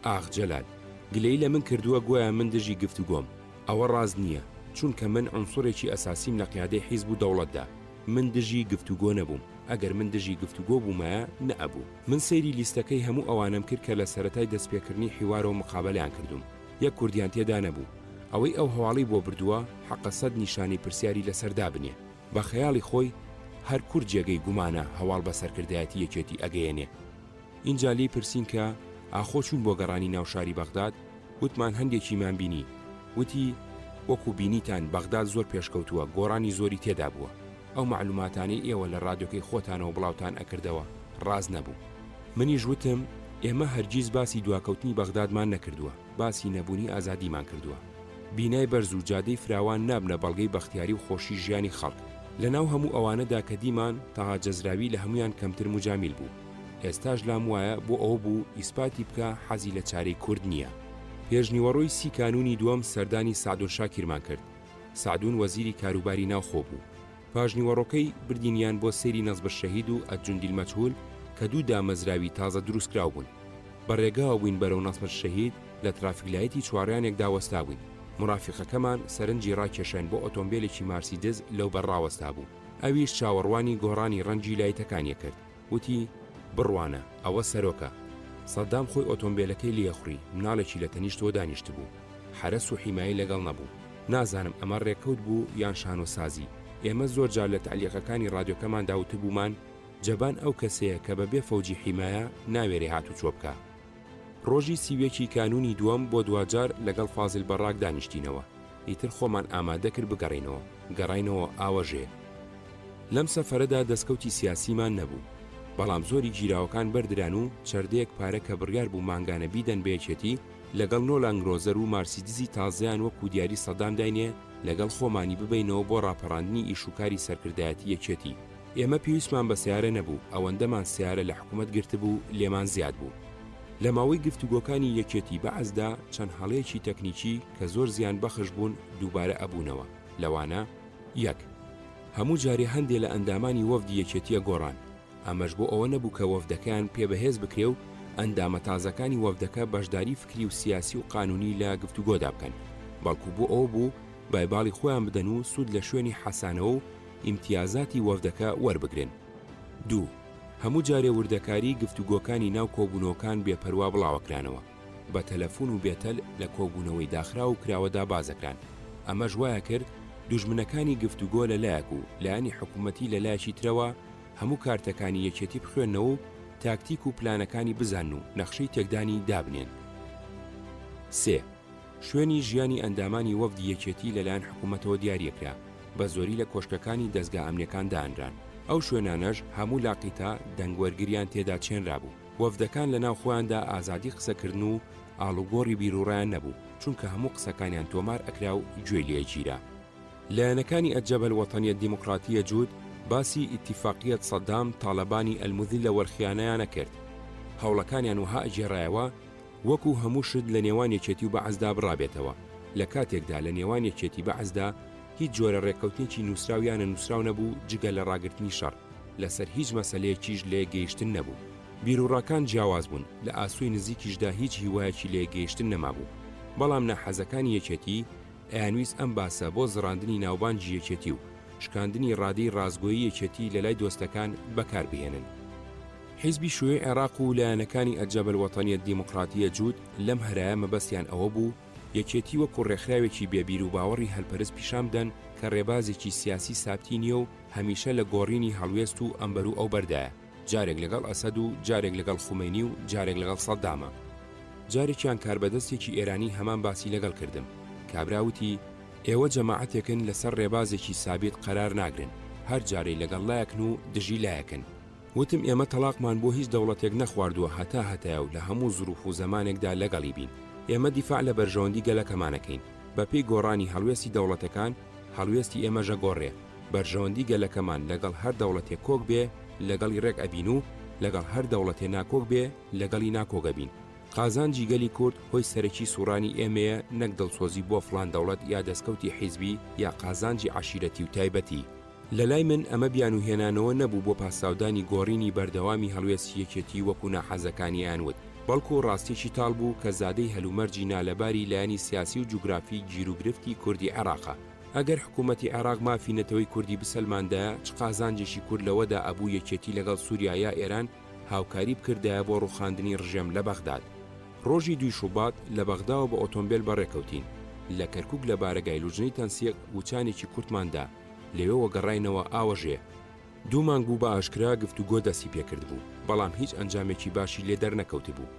ئاخ جەلال، گلەیی لە من کردووە گۆیا من دژی گفتوگۆم. ئەوە ڕاست نییە، چونکە من عونسوڕێکی ئەساسیم لە قیادەی حیزب و دەوڵەتدا. من دژی گفتوگۆ نەبووم، ئەگەر من دژی گفتوگۆ بوومایە نەئەبوو. من سەیری لیستەکەی هەموو ئەوانەم کرد کە لە سەرەتای دەستپێکردنی حیوارەوە مقابەلەیان کردووم، یەک کوردیان تێدا نەبوو. ئەوەی ئەو هەواڵەی بۆ بردووە، حەقە سەد نیشانەی پرسیاری لەسەر دابنێ. بە خەیاڵی خۆی هەر کورد جێگەی گومانە هەواڵ بە سەرکردایەتی یەکێتی ئەگەیەنێ. ئینجا لێی پرسین کە ئاخۆ چوون بۆ گەڕانی ناو شاری بەغداد؟ وتمان هەندێکیمان بینی. وتی، وەکو بینیتان بەغداد زۆر پێشکەوتووە، گۆڕانی زۆری تێدا بووە. ئەو مەعلوماتانەی ئێوە لە ڕادیۆکەی خۆتانەوە بڵاوتان ئەکردەوە ڕاست نەبوو. منیش وتم، ئێمە هەرگیز باسی دواکەوتنی بەغدادمان نەکردووە، باسی نەبوونی ئازادیمان کردووە. بینای بەرز و جادەی فراوان نابنە بەڵگەی بەختیاری و خۆشی ژیانی خەڵک. لەناو هەموو ئەوانەدا کە دیمان، تەها جەزراوی لە هەموویان کەمتر موجامیل بوو. ئێستاش لام وایە بۆ ئەوە بوو ئیسپاتی بکا حەزی لە چارەی کورد نییە. پێشنیوەڕۆی سی کانوونی دووەم سەردانی سەعدون شاکیرمان کرد. سەعدون وەزیری کاروباری ناوخۆ بوو. پاشنیوەڕۆکەی بردینیان بۆ سەیری نصب الشهید و الجندی المجهول کە دوو دامەزراوی تازە دروستکراو بوون. بە ڕێگاوە بووین بەرەو نصب الشهید لە traffic light ی چواڕیانێکدا وەستابووین. مورافیقەکەمان سەرنجی ڕاکێشاین بۆ ئۆتۆمبێلێکی مارسیدز لەوبەر ڕاوەستابوو. ئەویش چاوەڕوانی گۆڕانی ڕەنگی لایتەکانی کرد. وتی، بڕوانە، ئەوە سەرۆکە. سەدام خۆی ئۆتۆمبێلەکەی لێخوڕی، مناڵێکی لە تەنیشتەوە دانیشتبوو. حەرەس و حیمایەی لەگەڵ نەبوو. نازانم ئەمە ڕێکەوت بوو یان شانۆسازی. ئێمە زۆر جار لە تەعلیقەکانی ڕادیۆکەماندا وتبوومان، جەبان ئەو کەسەیە کە بە بێ فەوجی حیمایە ناوێرێ هاتوچۆ بکا. ڕۆژی 31 ی کانوونی دووەم بۆ دواجار لەگەڵ فازیل بەڕاک دانیشتینەوە. ئیتر خۆمان ئامادە کرد بگەڕێینەوە. گەڕاینەوە ئاوەژێ. لەم سەفەرەدا دەستکەوتی سیاسیمان نەبوو. بەڵام زۆری گیراوەکان بەردران و چەردەیەک پارە کە بڕیار بوو مانگانە بیدەن بە یەکێتی، لەگەڵ نۆ لانگرۆزەر و مارسیدزی تازەیان وەکو دیاری سەدام داینێ لەگەڵ خۆمانی ببەینەوە بۆ ڕاپەڕاندنی ئیشوکاری سەرکردایەتی یەکێتی. ئێمە پێویستمان بە سەیارە نەبوو، ئەوەندەمان سەیارە لە حکومەت گرتبوو لێمان زیاد بوو. لە ماوەی گفتوگۆکانی یەکێتی بەعسدا چەند هەڵەیەکی تەکنیکی کە زۆر زیان بەخش بوون دووبارە ئەبوونەوە، لەوانە. یەک، هەموو جارێ هەندێ لە ئەندامانی وەفدی یەکێتیە گۆڕان، ئەمەش بۆ ئەوە نەبوو کە وەفدەکەیان پێ بەهێز بکرێ و ئەندامە تازەکانی وەفدەکە بەشداری فکری و سیاسی و قانونی لە گفتوگۆدا بکەن، بەڵکو بۆ ئەوە بوو بایباڵی خۆیان بدەن و سوود لە شوێنی حەسانەوە و ئیمتیازاتی وەفدەکە وەربگرن. دوو، هەموو جارێ وردەکاریی گفتوگۆکانی ناو کۆبوونەوەکان بێ پەروا بڵاوەکرانەوە، بە تەلەفون و بێتەل لە کۆبوونەوەی داخراو و کراوەدا بازەکران، ئەمەش وایکرد دوژمنەکانی گفتوگۆ لە لایەک و لایەنی حکومەتی لە لایەکی ترەوە هەموو کارتەکانی یەکێتی بخوێننەوە و تاکتیک و پلانەکانی بزانن و نەخشەی تێکدانی دابنێن. سێ، شوێنی ژیانی ئەندامانی وەفدی یەکێتی لەلایەن حکومەتەوە دیاریەکرا، بە زۆری لە کۆشکەکانی دەزگا ئەمنیەکان دانران، ئەو شوێنانەش هەموو لاقیتە دەنگ وەرگریان تێدا چێنرابوو، وەفدەکان لەناو خۆیاندا ئازادی قسەکردن و ئاڵوگۆڕی بیروڕایان نەبوو، چونکە هەموو قسەکانیان تۆمار ئەکرا و گوێی لێئەگیرا. لایەنەکانی الجبهە الوطنیە الدیمقراطیە جووت باسی اتفاقیە صدام طالبانی المذلە والخیانەیان ئەکرد. هەوڵەکانیان وەها ئەگێڕایەوە وەکو هەموو شت لە نێوان یەکێتی و بەعسدا بڕابێتەوە، لە کاتێکدا لە نێوان یەکێتی بەعسدا هیچ جۆرە ڕێککەوتنێکی نووسراو یا نەنووسراو نەبوو جگە لە ڕاگرتنی شەڕ، لەسەر هیچ مەسەلەیەکیش لەیەکگەیشتن نەبوو. بیروڕاکان جیاواز بوون، لە ئاسۆی نزیکیشدا هیچ هیوایەکی لەیەکگەیشتن نەمابوو. بەڵام ناحەزەکانی یەکێتی ئەیانویست ئەم باسە بۆ زڕاندنی ناوبانگی یەکێتی و شکاندنی ڕادەی ڕاستگۆیی یەکێتی لەلای دۆستەکان بەکار بهێنن. حیزبی شیوعی عێراق و لایەنەکانی الجبهە الوطنیە الدیمقراطیە جووت لەم هەرایە مەبەستیان ئەوە بوو یەکێتی وەکو ڕێکخراوێکی بێ بیروباوەڕی هەلپەرست پیشان بدەن کە ڕێبازێکی سیاسی سابتی نییە و هەمیشە لە گۆڕینی هەڵوێست و ئەمبەرو ئەوبەردایە. جارێک لەگەڵ ئەسەد و جارێک لەگەڵ خومەینی و جارێک لەگەڵ سەدامە. جارێکیان کاربەدەستێکی ئێرانی هەمان باسی لەگەڵ کردم. کابرا وتی، ئێوە جەماعەتێکن لەسەر ڕێبازێکی سابیت قەرار ناگرن، هەر جارەی لەگەڵ لایەکن و دژی لایەکن. وتم ئێمە تەڵاقمان بۆ هیچ دەوڵەتێک نەخواردووە هەتا هەتایە و لە هەموو زروف و زەمانێکدا لەگەڵی بین. ئێمە دیفاع لە بەرژەوەندی گەلەکەمان ئەکەین. بەپێی گۆڕانی هەڵوێستی دەوڵەتەکان، هەڵوێستی ئێمەش ئەگۆڕێ. بەرژەوەندی گەلەکەمان لەگەڵ هەر دەوڵەتێ کۆک بێ لەگەڵی ڕێک ئەبین و لەگەڵ هەر دەوڵەتێ ناکۆک بێ لەگەڵی ناکۆک ئەبین. قازانجی گەلی کورد هۆی سەرەکی سوڕانی ئێمەیە نەک دڵسۆزی بۆ فڵان دەوڵەت یا دەسکەوتی حیزبی یا قازانجی عەشیرەتی و تایبەتی. لە لای من ئەمە بیانووهێنانەوە نەبوو بۆ پاساودانی گۆڕینی بەردەوامی هەڵوێستی یەکێتی وەکو ناحەزەکانی ئەیانوت، بەڵکو ڕاستیەکی تاڵ بوو کە زادەی هەلومەرجی نالەباری لایەنی سیاسی و جوگرافی گیروگرفتی کوردی عێراقە. ئەگەر حکوومەتی عێراق مافی نەتەوەی کوردی بسەلماندایە چ قازانجێکی کورد لەوەدا ئەبوو یەکێتی لەگەڵ سووریا یا ئێران هاوکاری بکردایە بۆ ڕووخاندنی ڕژێم لە بەغداد. ڕۆژی دووی شوبات لە بەغداوە بە ئۆتۆمبێل بەڕێکەوتین. لە کەرکووک لە بارەگای لوجنەی تەنسیق وچانێکی کورتمان دا، لەوێوە گەڕاینەوە ئاوەژێ. دوو مانگ بوو بە ئاشکرا گفتوگۆ دەستی پێکردبوو، بەڵام هیچ ئەنجامێکی باشی لێ دەرنەکەوتبوو.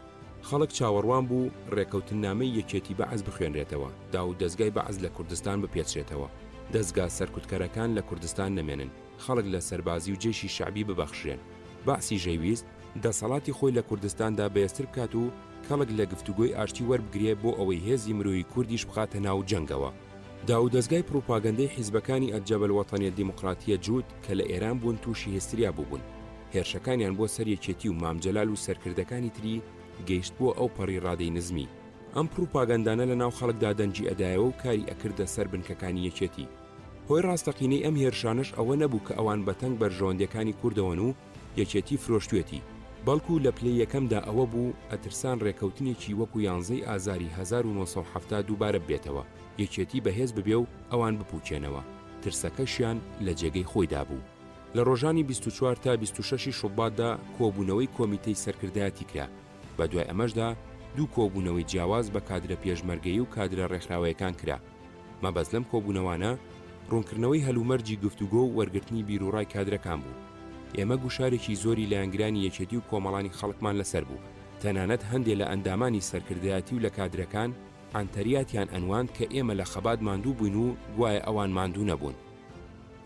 خەڵک چاوەڕوان بوو ڕێکەوتننامەی یەکێتی بەعس بخوێنرێتەوە، داوودەزگای بەعس لە کوردستان بپێچرێتەوە، دەزگا سەرکوتکەرەکان لە کوردستان نەمێنن، خەڵک لە سەربازی و جەیشی شەعبی ببەخشرێن. بەعسیش ئەیویست دەسەڵاتی خۆی لە کوردستاندا بەێزتر بکات و کەڵک لە گفتوگۆی ئاشتی وەربگرێ بۆ ئەوەی هێزی مرۆیی کوردیش بخاتە ناو جەنگەوە. داوودەزگای پڕوپاگەندەی حیزبەکانی الجبهە الوطنیە الدیموقراتیە جووت کە لە ئێران بوون تووشی هستریا بووبوون. هێرشەکانیان بۆ سەر یەکێتی و مام جەلال و سەرکردەکانی تری گەیشتبووە ئەو پەڕی ڕادەی نزمی. ئەم پڕوپاگەندانە لە ناو خەڵکدا دەنگی ئەدایەوە و کاری ئەکردە سەر بنکەکانی یەکێتی. هۆی ڕاستەقینەی ئەم هێرشانەش ئەوە نەبوو کە ئەوان بە تەنگ بەرژەوەندیەکانی کوردەوەن و یەکێتی فرۆشتوێتی، بەڵکو لە پلەی یەکەمدا ئەوە بوو ئەترسان ڕێکەوتنێکی وەکو یانزەی ئازاری 1970 دووبارە ببێتەوە، یەکێتی بەهێز ببێ و ئەوان بپوکێنەوە، ترسەکەشیان لە جێگەی خۆیدا بوو. لە ڕۆژانی 24 تا 26 ی شوباتدا کۆبوونەوەی کۆمیتەی سەرکردایەتی کرا، بە دوای ئەمەشدا دوو کۆبوونەوەی جیاواز بە کادرە پێشمەرگەیی و کادرە ڕێکخراوەیەکان کرا. مەبەست لەم کۆبوونەوانە ڕوونکردنەوەی هەلومەرجی گفتوگۆ و وەرگرتنی بیروڕای کادرەکان بوو. ئێمە گوشارێکی زۆری لایەنگرانی یەکێتی و کۆمەڵانی خەڵکمان لەسەر بوو. تەنانەت هەندێ لە ئەندامانی سەرکردایەتی و لە کادرەکان عەنتەریاتیان ئەنواند کە ئێمە لە خەبات ماندوو بووین و گوایە ئەوان ماندوو نەبوون.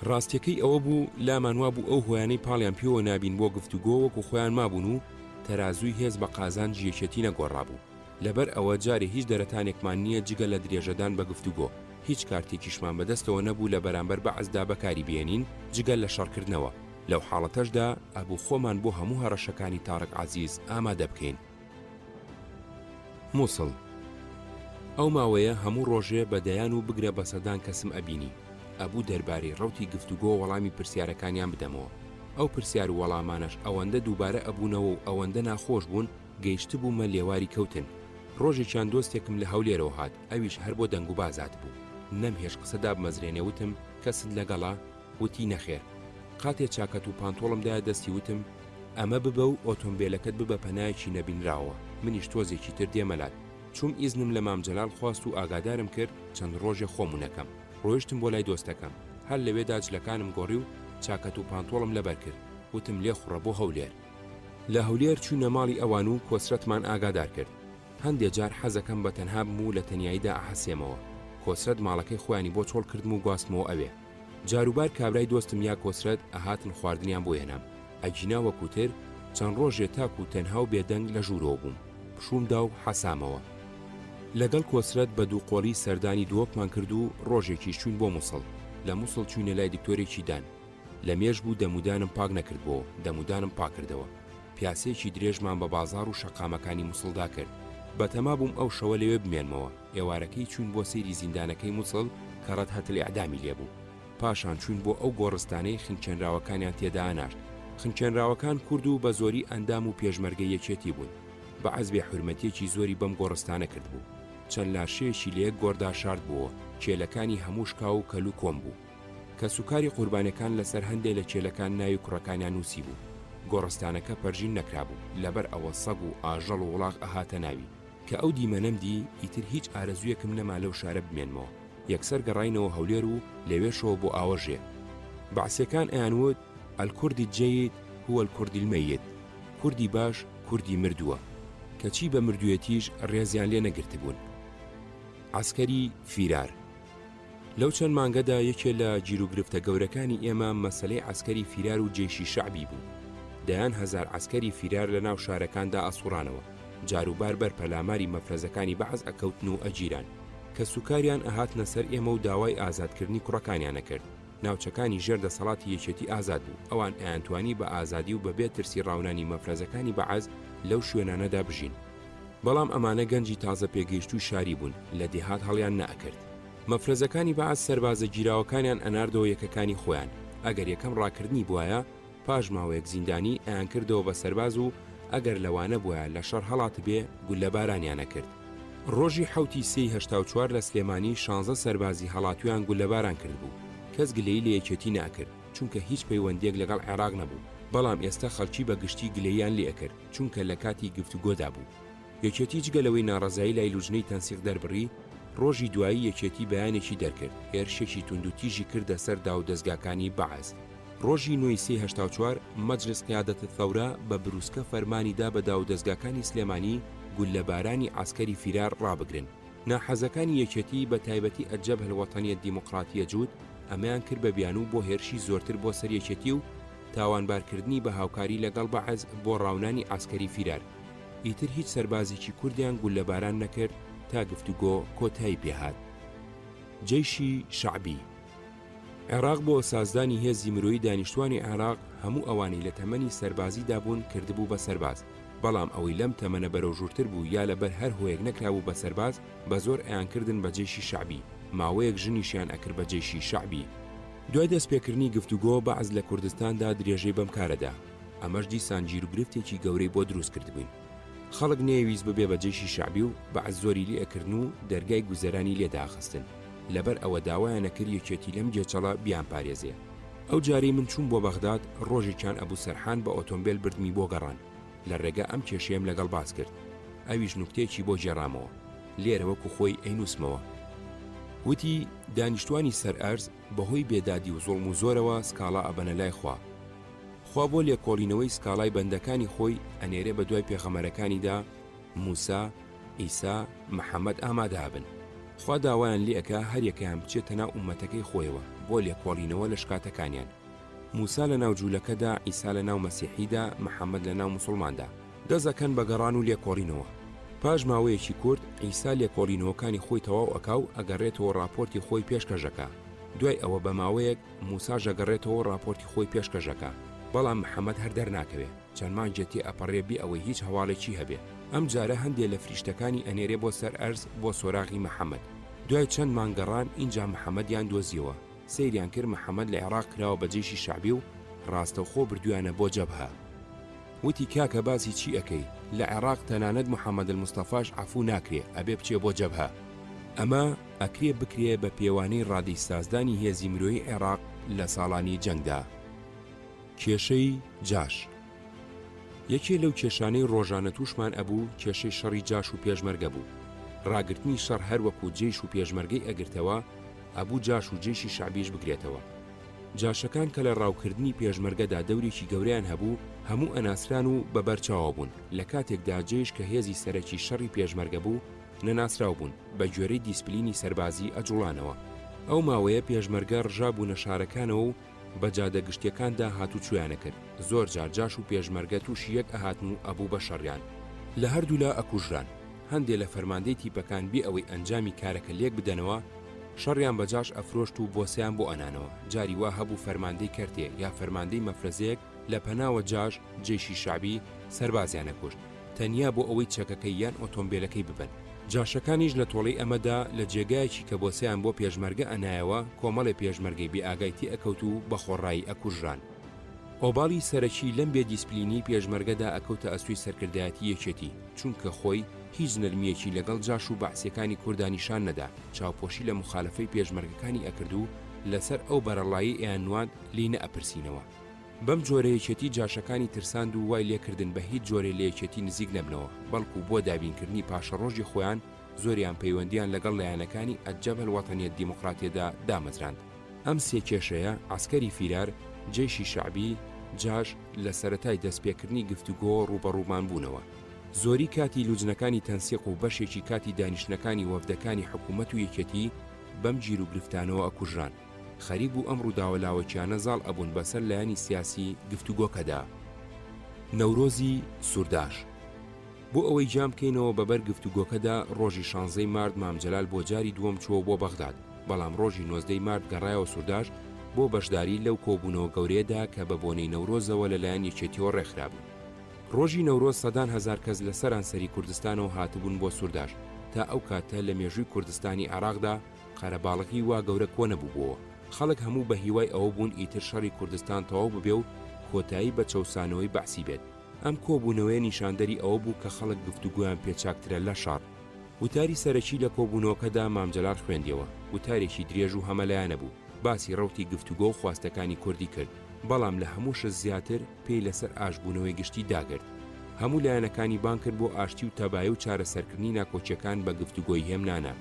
ڕاستیەکەی ئەوە بوو لامان وابوو ئەو هۆیانەی پاڵیان پێوە نابین بۆ گفتوگۆ وەکو خۆیان مابوون و تەرازووی هێز بە قازانجی یەکێتی نەگۆڕابوو. لەبەر ئەوە جارێ هیچ دەرەتانێکمان نییە جگە لە درێژەدان بە گفتوگۆ، هیچ کارتێکیشمان بەدەستەوە نەبوو لە بەرامبەر بەعسدا بەکاری بهێنین جگە لە شەڕکردنەوە، لەو حاڵەتەشدا ئەبوو خۆمان بۆ هەموو هەڕەشەکانی تاڕک عەزیز ئامادە بکەین. موسڵ. ئەو ماوەیە هەموو ڕۆژێ بە دەیان و بگرە بە سەدان کەسم ئەبینی، ئەبوو دەربارەی ڕەوتی گفتوگۆ وەڵامی پرسیارەکانیان بدەمەوە، ئەو پرسیار و وەڵامانەش ئەوەندە دووبارە ئەبوونەوە و ئەوەندە ناخۆش بوون گەیشتبوومە لێواری کەوتن. ڕۆژێکیان دۆستێکم لە هەولێرەوە هات، ئەویش هەر بۆ دەنگوباز هاتبوو. نەمهێشت قسە دابمەزرێنێ وتم، کەست لەگەڵە؟ وتی، نەخێر. قاتێ چاکەت و پانتۆڵم دایە دەستی وتم، ئەمە ببە و ئۆتۆمبێلەکەت ببە پەنایەکی نەبینراوەوە، منیش تۆزێکی تر دێمە لات. چووم ئیزنم لە مام جەلال خواست و ئاگادارم کرد چەند ڕۆژێ خۆم ونەکەم. ڕۆیشتم بۆ لای دۆستەکەم. هەر لەوێدا جلەکانم گۆڕی و چاکەت و پانتۆڵم لەبەر کرد. وتم لێخوڕە بۆ هەولێر. لە هەولێر چووینە ماڵی ئەوان و کۆسرەتمان ئاگادار کرد. هەندێ جار حەزەکەم بە تەنها بم و لە تەنیاییدا ئەحەسێمەوە. کۆسرەت ماڵەکەی خۆیانی بۆ چۆڵ کردم و گواستمەوە ئەوێ. جاروبار کابرای دۆستم یا کۆسرەت ئەهاتن خواردنیان بۆ هێنام. ئەگینا وەکوو تر چەند ڕۆژێ تاک و تەنها و بێدەنگ لە ژوورەوە بووم. پشووم دا و حەسامەوە. لەگەڵ کۆسرەت بە دووقۆڵی سەردانی دهۆکمان کرد و ڕۆژێکیش چووین بۆ موسڵ. لە موسڵ چووینە لای دکتۆرێکی دان. لە مێژ بوو دەمودانم پاک نەکردبۆوە، دەمودانم پاکردەوە. پیاسەیەکی درێژمان بە بازاڕ و شەقامەکانی موسڵدا کرد. بەتەما بووم ئەو شەوە لەوێ بمێنمەوە. ئێوارەکەی چووین بۆ سەیری زیندانەکەی موسڵ کە ڕەدهەت الئیعدامی لێ بوو. پاشان چووین بۆ ئەو گۆڕستانەی خنکێنراوەکانیان تێدا ئەناشت. خنکێنراوەکان کورد و بە زۆری ئەندام و پێشمەرگەی یەکێتی بوون. بەعس بێ حورمەتییەکی زۆری بەم گۆڕستانە کردبوو. چەند لاشەیەکی لە یەک گۆڕدا شاردبۆوە، کێلەکانی هەموو شکاو و کەل و کۆم بوو. کەسوکاری قوربانیەکان لەسەر هەندێ لە کێلەکان ناوی کوڕەکانیان نووسیبوو. گۆڕستانەکە پەرژین نەکرابوو، لەبەر ئەوە سەگ و ئاژەڵ و وڵاغ ئەهاتە ناوی. کە ئەو دیمەنەم دی، ئیتر هیچ ئارەزوویەکم نەما لەو شارە بمێنمەوە. یەکسەر گەڕاینەوە هەولێر و لەوێشەوە بۆ ئاوەژێ. بەعسیەکان ئەیانوت، الکورد الجید. هو الکرد المیت، کوردی باش کوردی مردووە، کەچی بە مردووێتیش ڕێزیان لێ نەگرتبوون. عەسکەری فیرار. لەو چەند مانگەدا یەکێ لە گیروگرفتە گەورەکانی ئێمە مەسەلەی عەسکەری فیرار و جەیشی شەعبی بوو. دەیان هەزار عەسکەری فیرار لە ناو شارەکاندا ئەسوڕانەوە، جاروبار بەر پەلاماری مەفرەزەکانی بەعس ئەکەوتن و ئەگیران. کەسوکاریان ئەهاتنە سەر ئێمە و داوای ئازادکردنی کوڕەکانیان ئەکرد. ناوچەکانی ژێر دەسەڵاتی یەکێتی ئازاد بوو، ئەوان ئەیانتوانی بە ئازادی و بە بێ ترسی ڕاونانی مەفرەزەکانی بەعس لەو شوێنانەدا بژین. بەڵام ئەمانە گەنجی تازە پێگەیشتووی شاری بوون، لە دێهات هەڵیان نەئەکرد. مەفرەزەکانی بەعس سەربازە گیراوەکانیان ئەناردەوە یەکەکانی خۆیان، ئەگەر یەکەم ڕاکردنی بوایە، پاش ماوەیەک زیندانی، ئەیانکردەوە بە سەرباز و ئەگەر لەوانە بوایە لە شەڕ هەڵاتبێ، گوللەبارانیان ئەکرد. ڕۆژی حەوتی سێی 84 لە سلێمانی شانزە سەربازی هەڵاتوویان گوللەباران کردبوو. کەس گلەیی لە یەکێتی نەئەکرد، چونکە هیچ پەیوەندییەک لەگەڵ عێراق نەبوو، بەڵام ئێستە خەڵکی بە گشتی گلەییان لێ ئەکرد. چونکە لە کاتی گفتوگۆدا بوو. یەکێتی جگە لەوەی ناڕەزایی لای لوجنەی تەنسیق دەربڕی، ڕۆژی دوایی یەکێتی بەیانێکی دەرکرد، هێرشێکی توندوتیژی کردە سەر داودەزگاکانی بەعس. ڕۆژی نۆ ی سێی 84 مجلس قیادە الثورە بە بروسکە فەرمانی دا بە داودەزگاکانی سلێمانی گوللەبارانی عەسکەری فیرار ڕابگرن. ناحەزەکانی یەکێتی بە تایبەتی الجبهە الوطنیە الدیموقراتیە جووت ئەمەیان کرد بە بیانوو بۆ هێرشی زۆرتر بۆ سەر یەکێتی و تاوانبارکردنی بە هاوکاری لەگەڵ بەعس بۆ ڕاونانی عەسکەری فیرار. ئیتر هیچ سەربازێکی کوردیان گوللەباران نەکرد تا گفتوگۆ کۆتایی پێهات. جەیشی شەعبی عێراق بۆ سازدانی هێزی مرۆیی دانیشتوانی عێراق هەموو ئەوانەی لە تەمەنی سەربازیدا بوون کردبوو بە سەرباز، بەڵام ئەوەی لەم تەمەنە بەرەوژوورتر بوو یا لەبەر هەر هۆیەک نەکرابوو بە سەرباز بە زۆر ئەیانکردن بە جەیشی شەعبی، ماوەیەک ژنیشیان ئەکرد بە جەیشی شەعبی. دوای دەستپێکردنی گفتوگۆ بەعس لە کوردستاندا درێژەی بەم کارە دا، ئەمەش دیسان گیروگرفتێکی گەورەی بۆ دروست کردبووین. خەڵک نەیەویست ببێ بە جەیشی شەعبی و بەعس زۆری لێ ئەکردن و دەرگای گوزەرانی لێ داخستن، لەبەر ئەوە داوایان ئەکرد یەکێتی لەم گێچەڵە بیانپارێزێ. ئەو جارەی من چووم بۆ بەغداد ڕۆژێکیان ئەبو سەرحان بە ئۆتۆمبێل بردمی بۆ گەڕان، لە ڕێگا ئەم کێشەیەم لەگەڵ باس کرد. ئەویش نوکتەیەکی بۆ گێڕامەوە. لێرە وەکو خۆی ئەینووسمەوە. وتی، دانیشتوانی سەر ئەرز بە هۆی بێدادی و زوڵم و زۆرەوە سکاڵا ئەبەنە لای خوا. خوا بۆ لێکۆڵینەوەی سکاڵای بەندەکانی خۆی ئەنێرێ بە دوای پێغەمەرەکانیدا، موسا، عیسا، محەمەد ئامادە ئەبن. خوا داوایان لێ ئەکا هەریەکەیان بچێتە ناو ئوممەتەکەی خۆیەوە بۆ لێکۆڵینەوە لە شکاتەکانیان. موسا لە ناو جوولەکەدا، عیسا لە ناو مەسیحیدا، محەمەد لە ناو موسوڵماندا. دەست ئەکەن بە گەڕان و لێکۆڵینەوە. پاش ماوەیەکی کورت، عیسا لێکۆڵینەوەکانی خۆی تەواو ئەکا و ئەگەڕێتەوە ڕاپۆرتی خۆی پێشکەش ئەکا. دوای ئەوە بە ماوەیەک، موساش ئەگەڕێتەوە و ڕاپۆرتی خۆی پێشکەش ئەکا. بەڵام محەمەد هەر دەرناکەوێ. چەند مانگێ تێ ئەپەڕێ بێ ئەوەی هیچ هەواڵێکی هەبێ. ئەم جارە هەندێ لە فریشتەکانی ئەنێرێ بۆ سەر ئەرز بۆ سۆراغی محەمەد. دوای چەند مانگ گەڕان ئینجا محەمەدیان دۆزیەوە. سەیریان کرد محەمەد لە عێڕاق کراوە بە جەیشی شەعبی و ڕاستەوخۆ بردویانە بۆ جەبهە. وتی کاکە باسی چی ئەکەی، لە عێڕاق تەنانەت محەمەد المستەفاش عەفوو ناکرێ ئەبێ بچێ بۆ جەبهە. ئەمە ئەکرێ بکرێ بە پێوانەی ڕادەی سازدانی هێزی مرۆیی عێڕاق لە ساڵانی جەنگدا. کێشەی جاش. یەکێ لەو کێشانەی ڕۆژانە تووشمان ئەبوو کێشەی شەڕی جاش و پێشمەرگە بوو. ڕاگرتنی شەڕ هەر وەکوو جەیش و پێشمەرگەی ئەگرتەوە، ئەبوو جاش و جەیشی شەعبیش بگرێتەوە. جاشەکان کە لە ڕاوکردنی پێشمەرگەدا دەورێکی گەورەیان هەبوو، هەموو ئەناسران و بە بەرچاوە بوون، لە کاتێکدا جەیش کە هێزی سەرەکی شەڕی پێشمەرگە بوو، نەناسراو بوون، بە گوێرەی دیسپلینی سەربازی ئەجوڵانەوە. ئەو ماوەیە پێشمەرگە ڕژابوونە شارەکانەوە و بە جادە گشتیەکاندا هاتوچۆیان ئەکرد، زۆر جار جاش و پێشمەرگە توشی یەک ئەهاتن و ئەبوو بە شەڕیان. لە هەردوولا ئەکوژران. هەندێ لە فەرماندەی تیپەکان بێ ئەوەی ئەنجامی کارەکە لێک بدەنەوە، شەڕیان بە جاش ئەفرۆشت و بۆسەیان بۆ ئەنانەوە، جاری وا هەبوو فەرماندەی کەرتێ یا فەرماندەی مەفرەزەیەک لە پەناوە جاش، جەیشی شەعبی، سەربازیان ئەکوشت، تەنیا بۆ ئەوەی چەکەکەی یان ئۆتۆمبێلەکەی ببەن. جاشەکانیش لە تۆڵەی ئەمەدا لە جێگایەکی کە بۆسەیان بۆ پێشمەرگە ئەنایەوە، کۆمەڵێ پێشمەرگەی بێ ئاگای تێ ئەکەوت و بە خۆڕایی ئەکوژران. ئۆباڵی سەرەکی لەم بێ دیسپلینیەی پێشمەرگەدا ئەکەوتە ئەستۆی سەرکردایەتی یەکێتی، چونکە خۆی هیچ نەرمییەکی لەگەڵ جاش و بەعسیەکانی کوردا نیشان نەدا، چاوپۆشی لە موخالەفەی پێشمەرگەکانی ئەکرد و لەسەر ئەو بەرەڵایەی ئەیاننواند لێی نەئەپرسینەوە. بەم جۆرە یەکێتی جاشەکانی ترساند و وای لێکردن بە هیچ جۆرێ لە یەکێتی نزیک نەبنەوە، بەڵکو بۆ دابینکردنی پاشەڕۆژی خۆیان زۆریان پەیوەندیان لەگەڵ لایەنەکانی الجبهە الوطنیە الدیموقراتیەدا دامەزراند. ئەم سێ کێشەیە، عەسکەری فیرار، جەیشی شەعبی. جاش لە سەرەتای دەستپێکردنی گفتوگۆ ڕووبەڕوومان بوونەوە. زۆری کاتی لوجنەکانی تەنسیق و بەشێکی کاتی دانیشتنەکانی وەفدەکانی حکوومەت و یەکێتی بەم گیروگرفتانەوە ئەکوژران. خەریک بوو ئەم ڕووداوە لاوەکیانە زاڵ ئەبوون بەسەر لایەنی سیاسی گفتوگۆکەدا. نەورۆزی سورداش. بۆ ئەوەی جام بکەینەوە بە بەر گفتوگۆکەدا، ڕۆژی شانزەی مارت مام جەلال بۆ جاری دووەم چووە بۆ بەغداد، بەڵام ڕۆژی نۆزدەی مارت گەڕایەوە سورداش بۆ بەشداری لەو کۆبوونەوە گەورەیەدا کە بە بۆنەی نەورۆزەوە لە لایەن یەکێتیەوە ڕێکخرابوو. ڕۆژی نەورۆز سەدان هەزار کەس لە سەرانسەری کوردستانەوە هاتبوون بۆ سورداش، تا ئەو کاتە لە مێژووی کوردستانی عێراقدا قەرەباڵغی وا گەورە کۆنەبووبۆوە، خەڵک هەموو بە هیوای ئەوە بوون ئیتر شەڕی کوردستان تەواو ببێ و کۆتایی بە چەوسانەوەی بەعسی بێت. ئەم کۆبوونەوەیە نیشاندەری ئەوە بوو کە خەڵک گفتوگۆیان پێ چاکترە لە شەڕ. وتاری سەرەکی لە کۆبوونەوەکەدا مام جەلال خوێندیەوە، وتارێکی درێژ و هەمەلایەنە بوو، باسی ڕەوتی گفتوگۆ و خواستەکانی کوردی کرد، بەڵام لە هەموو شت زیاتر پێی لەسەر ئاشتبوونەوەی گشتی داگرت. هەموو لایەنەکانی بانگ کرد بۆ ئاشتی و تەبایی و چارەسەرکردنی ناکۆکییەکان بە گفتوگۆی هێمنانە.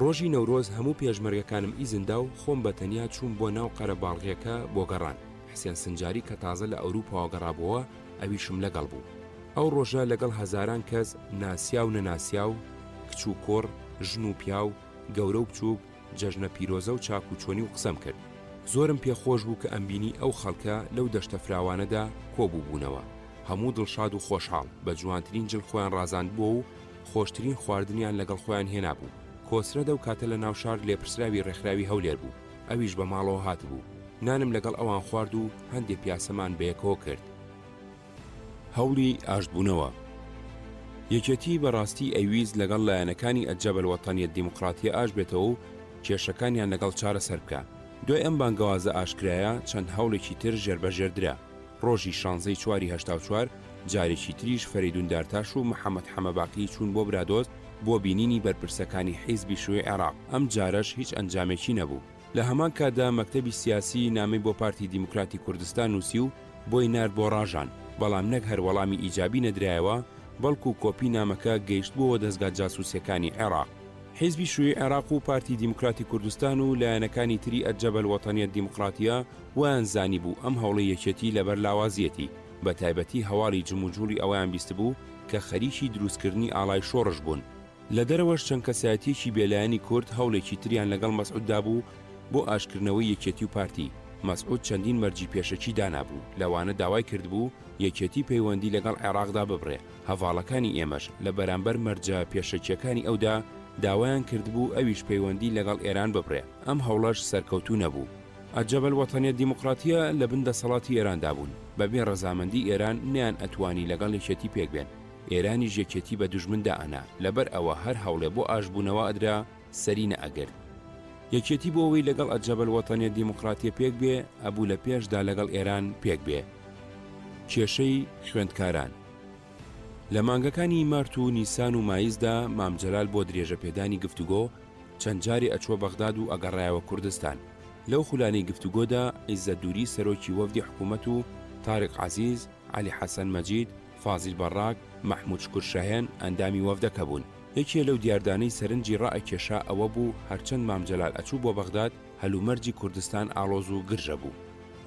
ڕۆژی نەورۆز هەموو پێشمەرگەکانم ئیزن دا و خۆم بە تەنیا چووم بۆ ناو قەرەباڵغییەکە بۆ گەڕان. حسێن سنجاری کە تازە لە ئەوروپاوە گەڕابۆوە ئەویشم لەگەڵ بوو. ئەو ڕۆژە لەگەڵ هەزاران کەس، ناسیاو و نەناسیاو، کچ و کوڕ، ژن و پیاو، گەورە و بچووک، جەژنە پیرۆزە و چاک و چۆنی و قسەم کرد. زۆرم پێ خۆش بوو کە ئەمبینی ئەو خەڵکە لەو دەشتە فراوانەدا کۆ بووبوونەوە. هەموو دڵشاد و خۆشحاڵ، بە جوانترین جل خۆیان ڕازاندبۆوە و خۆشترین خواردنیان لەگەڵ خۆیان هێنابوو. کۆسرەت ئەو کاتە لە ناو شار لێپرسراوی ڕێکخراوی هەولێر بوو. ئەویش بە ماڵەوە هاتبوو. نانم لەگەڵ ئەوان خوارد و هەندێ پیاسەمان بەیەکەوە کرد. هەوڵی ئاشتبوونەوە. یەکێتی بە ڕاستی ئەیویست لەگەڵ لایەنەکانی الجبهە الوطنیە الدیموقراتیە ئاشت بێتەوە و کێشەکانیان لەگەڵ چارەسەر بکا. دوای ئەم بانگەوازە ئاشکرایە چەند هەوڵێکی تر ژێربەژێر درا. ڕۆژی شانزەی چواری 84 جارێکی تریش فەرەیدون دارتاش و محەمەد حەمەباقی چوون بۆ برادۆست بۆ بینینی بەرپرسەکانی حیزبی شیوعی عێراق، ئەم جارەش هیچ ئەنجامێکی نەبوو. لە هەمان کاتدا مەکتەبی سیاسی نامەی بۆ پارتی دیموکراتی کوردستان نووسی و بۆی نارد بۆ ڕاژان، بەڵام نەک هەر وەڵامی ئیجابی نەدرایەوە، بەڵکو کۆپی نامەکە گەیشتبووەوە دەزگا جاسوسیەکانی عێراق. حیزبی شیوعی عێراق و پارتی دیموکراتی کوردستان و لایەنەکانی تری الجبهە الوطنیە الدیموقراتیە وایان زانیبوو ئەم هەوڵەی یەکێتی لەبەر لاوازیەتی، بەتایبەتی هەواڵی جموجوڵی ئەوەیان بیستبوو کە خەریکی دروستکردنی ئاڵای شۆڕش بوون. لە دەرەوەش چەند کەسایەتیەکی بێلایەنی کورد هەوڵێکی تریان لەگەڵ مەسعود دابوو بۆ ئاشتکردنەوەی یەکێتی و پارتی، مەسعود چەندین مەرجی پێشەکی دانابوو، لەوانە داوای کردبوو یەکێتی پەیوەندی لەگەڵ عێراقدا ببڕێ، هەڤاڵەکانی ئێمەش لە بەرامبەر مەرجە پێشەکیەکانی ئەودا داوایان کردبوو ئەویش پەیوەندی لەگەڵ ئێران ببڕێ، ئەم هەوڵەش سەرکەوتوو نەبوو. الجبهە الوطنیە الدیموقراتیە لە بن دەسەڵاتی ئێراندا بوون، بەبێ ڕەزامەندی ئێران نەیان ئەتوانی لەگەڵ یەکێتی پێک بێن، ئێرانیش یەکێتی بە دوژمن دائەنا، لەبەر ئەوە هەر هەوڵێ بۆ ئاشتبوونەوە ئەدرا سەری نەئەگرت. یەکێتی بۆ ئەوەی لەگەڵ الجبهە الوطنیە الدیموقراتیە پێک بێ، ئەبوو لە پێشدا لەگەڵ ئێران پێک بێ. کێشەی خوێندکاران. لە مانگەکانی مارت و نیسان و مایزدا مام جەلال بۆ درێژەپێدانی گفتوگۆ چەند جارێ ئەچووە بەغداد و ئەگەڕایەوە کوردستان. لەو خولانەی گفتوگۆدا عیزەت دوری سەرۆکی وەفدی حکوومەت و تاریق عەزیز، عەلی حەسەن مەجید، فازیل بەڕاک، مەحمود شکور شاهێن ئەندامی وەفدەکە بوون. یەکێ لەو دیاردانەی سەرنجی ڕائەکێشا ئەوە بوو هەرچەند مام جەلال ئەچوو بۆ بەغداد هەلومەرجی کوردستان ئاڵۆز و گرژە بوو.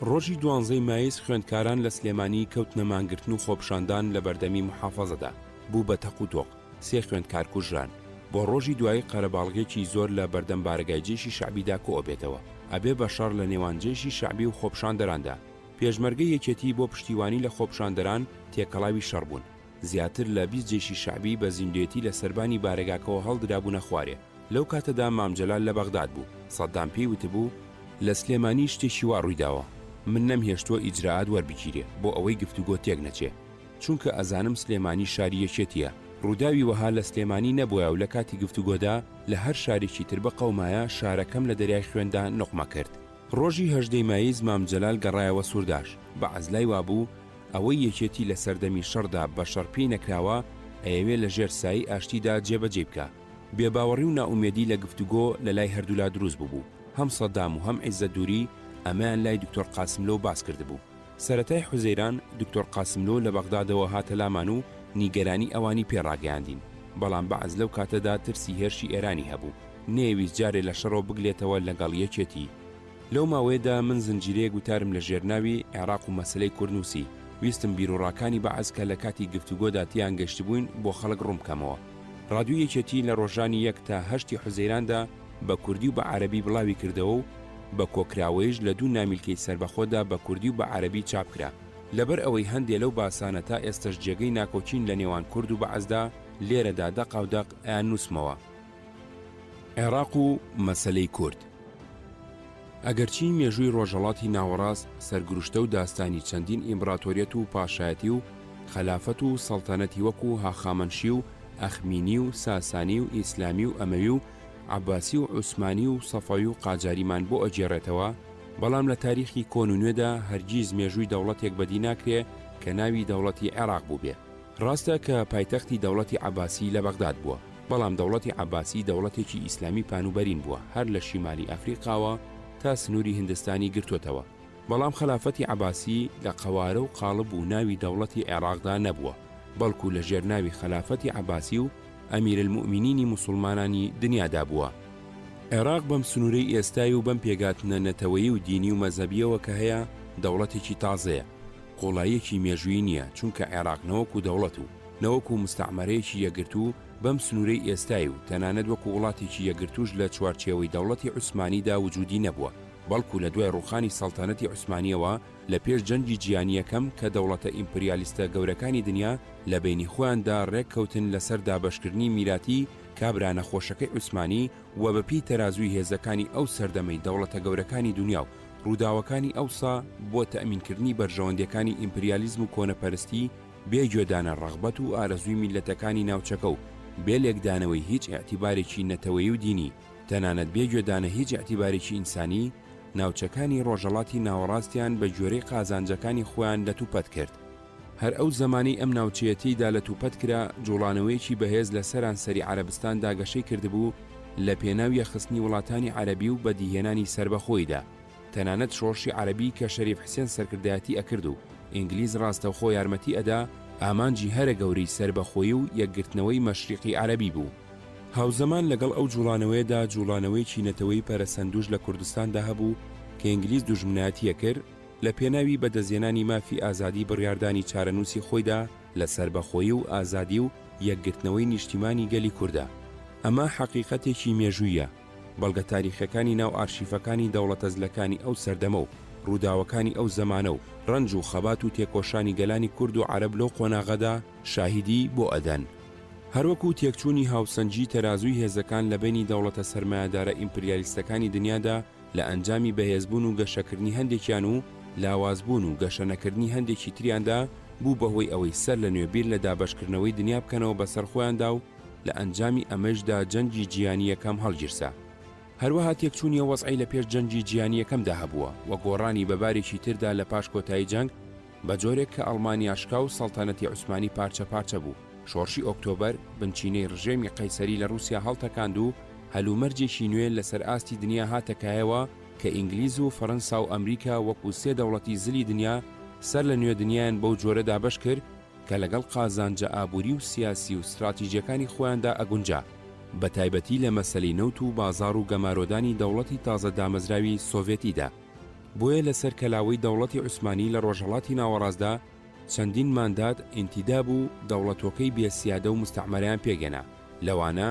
ڕۆژی دوانزەی مایز خوێندکاران لە سلێمانی کەوتنە مانگرتن و خۆپیشاندان لە بەردەمی موحافەزەدا بوو بە تەق و تۆق، سێ خوێندکار کوژران. بۆ ڕۆژی دوایی قەرەباڵغیەکی زۆر لە بەردەم بارەگای جەیشی شەعبیدا کۆئەبێتەوە. ئەبێ بە شەڕ لە نێوان جەیشی شەعبی و خۆپیشاندەراندا. پێشمەرگەی یەکێتی بۆ پشتیوانی لە خۆپیشاندەران تێکەڵاوی شەڕ بوون. زیاتر لە 20 جەیشی شەعبی بە زیندوێتی لە سەربانی بارەگاکەوە هەڵدرابوونە خوارێ. لەو کاتەدا مام جەلال لە بەغداد بوو. سەدام پێی وتبوو، لە سلێمانی شتێکی وا ڕوویداوە، من نەمهێشتووە ئیجرائات وەربگیرێ بۆ ئەوەی گفتوگۆ تێک نەچێ. چونکە ئەزانم سلێمانی شاری یەکێتییە. ڕووداوی وەها لە سلێمانی نەبوایە و لە کاتی گفتوگۆدا لە هەر شارێکی تر بقەومایە شارەکەم لە دەریای خوێندا نوقمە کرد. ڕۆژی هەژدەی مایز مام جەلال گەڕایەوە سورداش، بەعس لای وابوو ئەوەی یەکێتی لە سەردەمی شەڕدا بە شەڕ پێی نەکراوە ئەیەوێ لە ژێر سایەی ئاشتیدا جێبەجێی بکا. بێباوەڕی و نائومێدی لە گفتوگۆ لە لای هەردوولا دروست بووبوو. هەم سەدام و هەم عیزەت دووری ئەمەیان لای دکتۆر قاسملۆ باس کردبوو. سەرەتای حوزەیران دکتۆر قاسملۆ لە بەغدادەوە هاتە لامان و نیگەرانی ئەوانی پێ ڕاگەیاندین. بەڵام بەعس لەو کاتەدا ترسی هێرشی ئێرانی هەبوو. نەیەویست جارێ لە شەڕەوە بگلێتەوە لەگەڵ یەکێتی. لەو ماوەیەدا من زنجیرەیەک وتارم لە ژێر ناوی، عێراق و مەسەلەی کورد، نووسی. ویستم بیروڕاکانی بەعس کە لە کاتی گفتوگۆدا تێیان گەیشتبووین بۆ خەڵک ڕوون بکەمەوە. ڕادیۆی یەکێتی لە ڕۆژانی یەک تا هەشتی حوزەیراندا بە کوردی و بە عەرەبی بڵاوی کردەوە و بە کۆکراوەیش لە دوو نامیلکەی سەربەخۆدا بە کوردی و بە عەرەبی چاپ کرا. لەبەر ئەوەی هەندێ لەو باسانە تا ئێستەش جێگەی ناکۆکین لە نێوان کورد و بەعسدا، لێرەدا دەقاودەق ئەیاننووسمەوە. عێراق و مەسەلەی کورد. ئەگەرچی مێژووی ڕۆژهەڵاتی ناوەڕاست سەرگروشتە و داستانی چەندین ئیمبراتۆریەت و پاشایەتی و خەلافەت و سەڵتەنەتی وەکوو هاخامەنشی و ئەخمینی و ساسانی و ئیسلامی و ئەمەوی و عەباسی و عوسمانی و سەفەوی و قاجاریمان بۆ ئەگێڕێتەوە، بەڵام لە تاریخی کۆن و نوێدا هەرگیز مێژووی دەوڵەتێک بەدی ناکرێ کە ناوی دەوڵەتی عێراق بووبێ. ڕاستە کە پایتەختی دەوڵەتی عەباسی لە بەغداد بووە، بەڵام دەوڵەتی عەباسی دەوڵەتێکی ئیسلامی پانوبەرین بووە هەر لە شیمالی ئەفریقاوە تا سنووری هندستانی گرتۆتەوە، بەڵام خەلافەتی عەباسی لە قەوارە و قاڵب و ناوی دەوڵەتی عێراقدا نەبووە، بەڵکو لە ژێر ناوی خەلافەتی عەباسی و ئەمیرالموئمینینی موسوڵمانانی دنیادا بووە. عێراق بەم سنوورەی ئێستای و بەم پێکهاتنە نەتەوەیی و دینی و مەزهەبییەوە کە هەیە، دەوڵەتێکی تازەیە، قوڵاییەکی مێژوویی نییە، چونکە عێراق نەوەکو دەوڵەت و نەوەکو موستەعمەرەیەکی یەکگرتوو بەم سنوورەی ئێستای و تەنانەت وەکو وڵاتێکی یەکگرتووش لە چوارچێوەی دەوڵەتی عوسمانیدا وجودی نەبووە، بەڵکو لە دوای ڕووخانی سەڵتەنەتی عوسمانییەوە لە پێش جەنگی جیهانی یەکەم کە دەوڵەتە ئیمپریالیستە گەورەکانی دنیا لە بەینی خۆیاندا ڕێک کەوتن لەسەر دابەشکردنی میراتی کابرا نەخۆشەکەی عوسمانی و بە پێی تەرازووی هێزەکانی ئەو سەردەمەی دەوڵەتە گەورەکانی دنیا و ڕووداوەکانی ئەوسا بۆ تەئمینکردنی بەرژەوەندیەکانی ئیمپریالیزم و کۆنەپەرستی بێ گوێدانە ڕەغبەت و ئارەزووی میللەتەکانی ناوچەکە و بێ لێکدانەوەی هیچ ئیعتیبارێکی نەتەوەیی و دینی تەنانەت بێ گوێدانە هیچ ئیعتیبارێکی ئینسانی ناوچەکانی ڕۆژەڵاتی ناوەڕاستیان بە گوێرەی قازانجەکانی خۆیان لەتوپەت کرد. هەر ئەو زەمانەی ئەم ناوچەیە تێیدا لەتوپەت کرا، جوڵانەوەیەکی بەهێز لە سەرانسەری عەرەبستاندا گەشەی کردبوو لە پێناو یەکخستنی وڵاتانی عەرەبی و بەدیهێنانی سەربەخۆییدا. تەنانەت شۆڕشی عەرەبی کە شەریف حسێن سەرکردایەتی ئەکرد و ئینگلیز ڕاستەوخۆ یارمەتی ئەدا، ئامانجی هەرە گەورەی سەربەخۆیی و یەکگرتنەوەی مەشریقی عەرەبی بوو. هاوزەمان لەگەڵ ئەو جوڵانەوەیەدا جوڵانەوەیەکی نەتەوەیی پەرەسەندووش لە کوردستاندا هەبوو کە ئینگلیز دوژمنایەتی ئەکرد، لە پێناوی بەدەستهێنانی مافی ئازادی بڕیاردانی چارەنووسی خۆیدا لە سەربەخۆیی و ئازادی و یەکگرتنەوەی نیشتیمانی گەلی کوردە. ئەمە حەقیقەتێکی مێژوویە، بەڵگە تاریخیەکانی ناو ئارشیفەکانی دەوڵەتە زلەکانی ئەو سەردەمە و ڕووداوەکانی ئەو زەمانە و ڕەنج و خەبات و تێکۆشانی گەلانی کورد و عەرەب لەو قۆناغەدا شاهیدی بۆ ئەدەن. هەروەکو تێکچوونی هاوسەنگی تەرازووی هێزەکان لە بەینی دەوڵەتە سەرمایەدارە ئیمپریالیستەکانی دنیادا لە ئەنجامی بەهێزبوون و گەشەکردنی هەندێکیان و لاوازبوون و گەشەنەکردنی هەندێکی تریاندا بوو بەهۆی ئەوەی سەر لە نوێ بیر لە دابەشکردنەوەی دنیا بکەنەوە بەسەر خۆیاندا و لە ئەنجامی ئەمەیشدا جەنگی جیهانی یەکەم هەڵگیرسا. هەروەها تێکچوونی ئەو وەزعەی لە پێش جەنگی جیهانی یەکەمدا هەبووە و گۆڕانی بە بارێکی تردا لە پاش کۆتایی جەنگ بە جۆرێک کە ئەڵمانیا شکا و سەڵتەنەتی عوسمانی پارچە پارچە بوو، شۆڕشی ئۆکتۆبەر بنچینەی ڕژێمی قەیسەری لە ڕووسیا هەڵتەکاند و هەلومەرجێکی نوێ لەسەر ئاستی دنیا هاتە کایەوە کە ئینگلیز و فەرەنسا و ئەمریکا وەکو سێ دەوڵەتی زلی دنیا سەر لە نوێ دنیایان بەو جۆرە دابەش کرد کە لەگەڵ قازانجە ئابووری و سیاسی و ستراتیجیەکانی خۆیاندا ئەگونجا، بە تایبەتی لە مەسەلەی نەوت و بازاڕ و گەمارۆدانی دەوڵەتی تازە دامەزراوی سۆڤێتیدا. بۆیە لەسەر کەلاوەی دەوڵەتی عوسمانی لە ڕۆژهەڵاتی ناوەڕاستدا چەندین ماندات، ئینتیداب و دەوڵەتۆکەی بێ سیادە و موستەعمەرەیان پێکهێنا، لەوانە،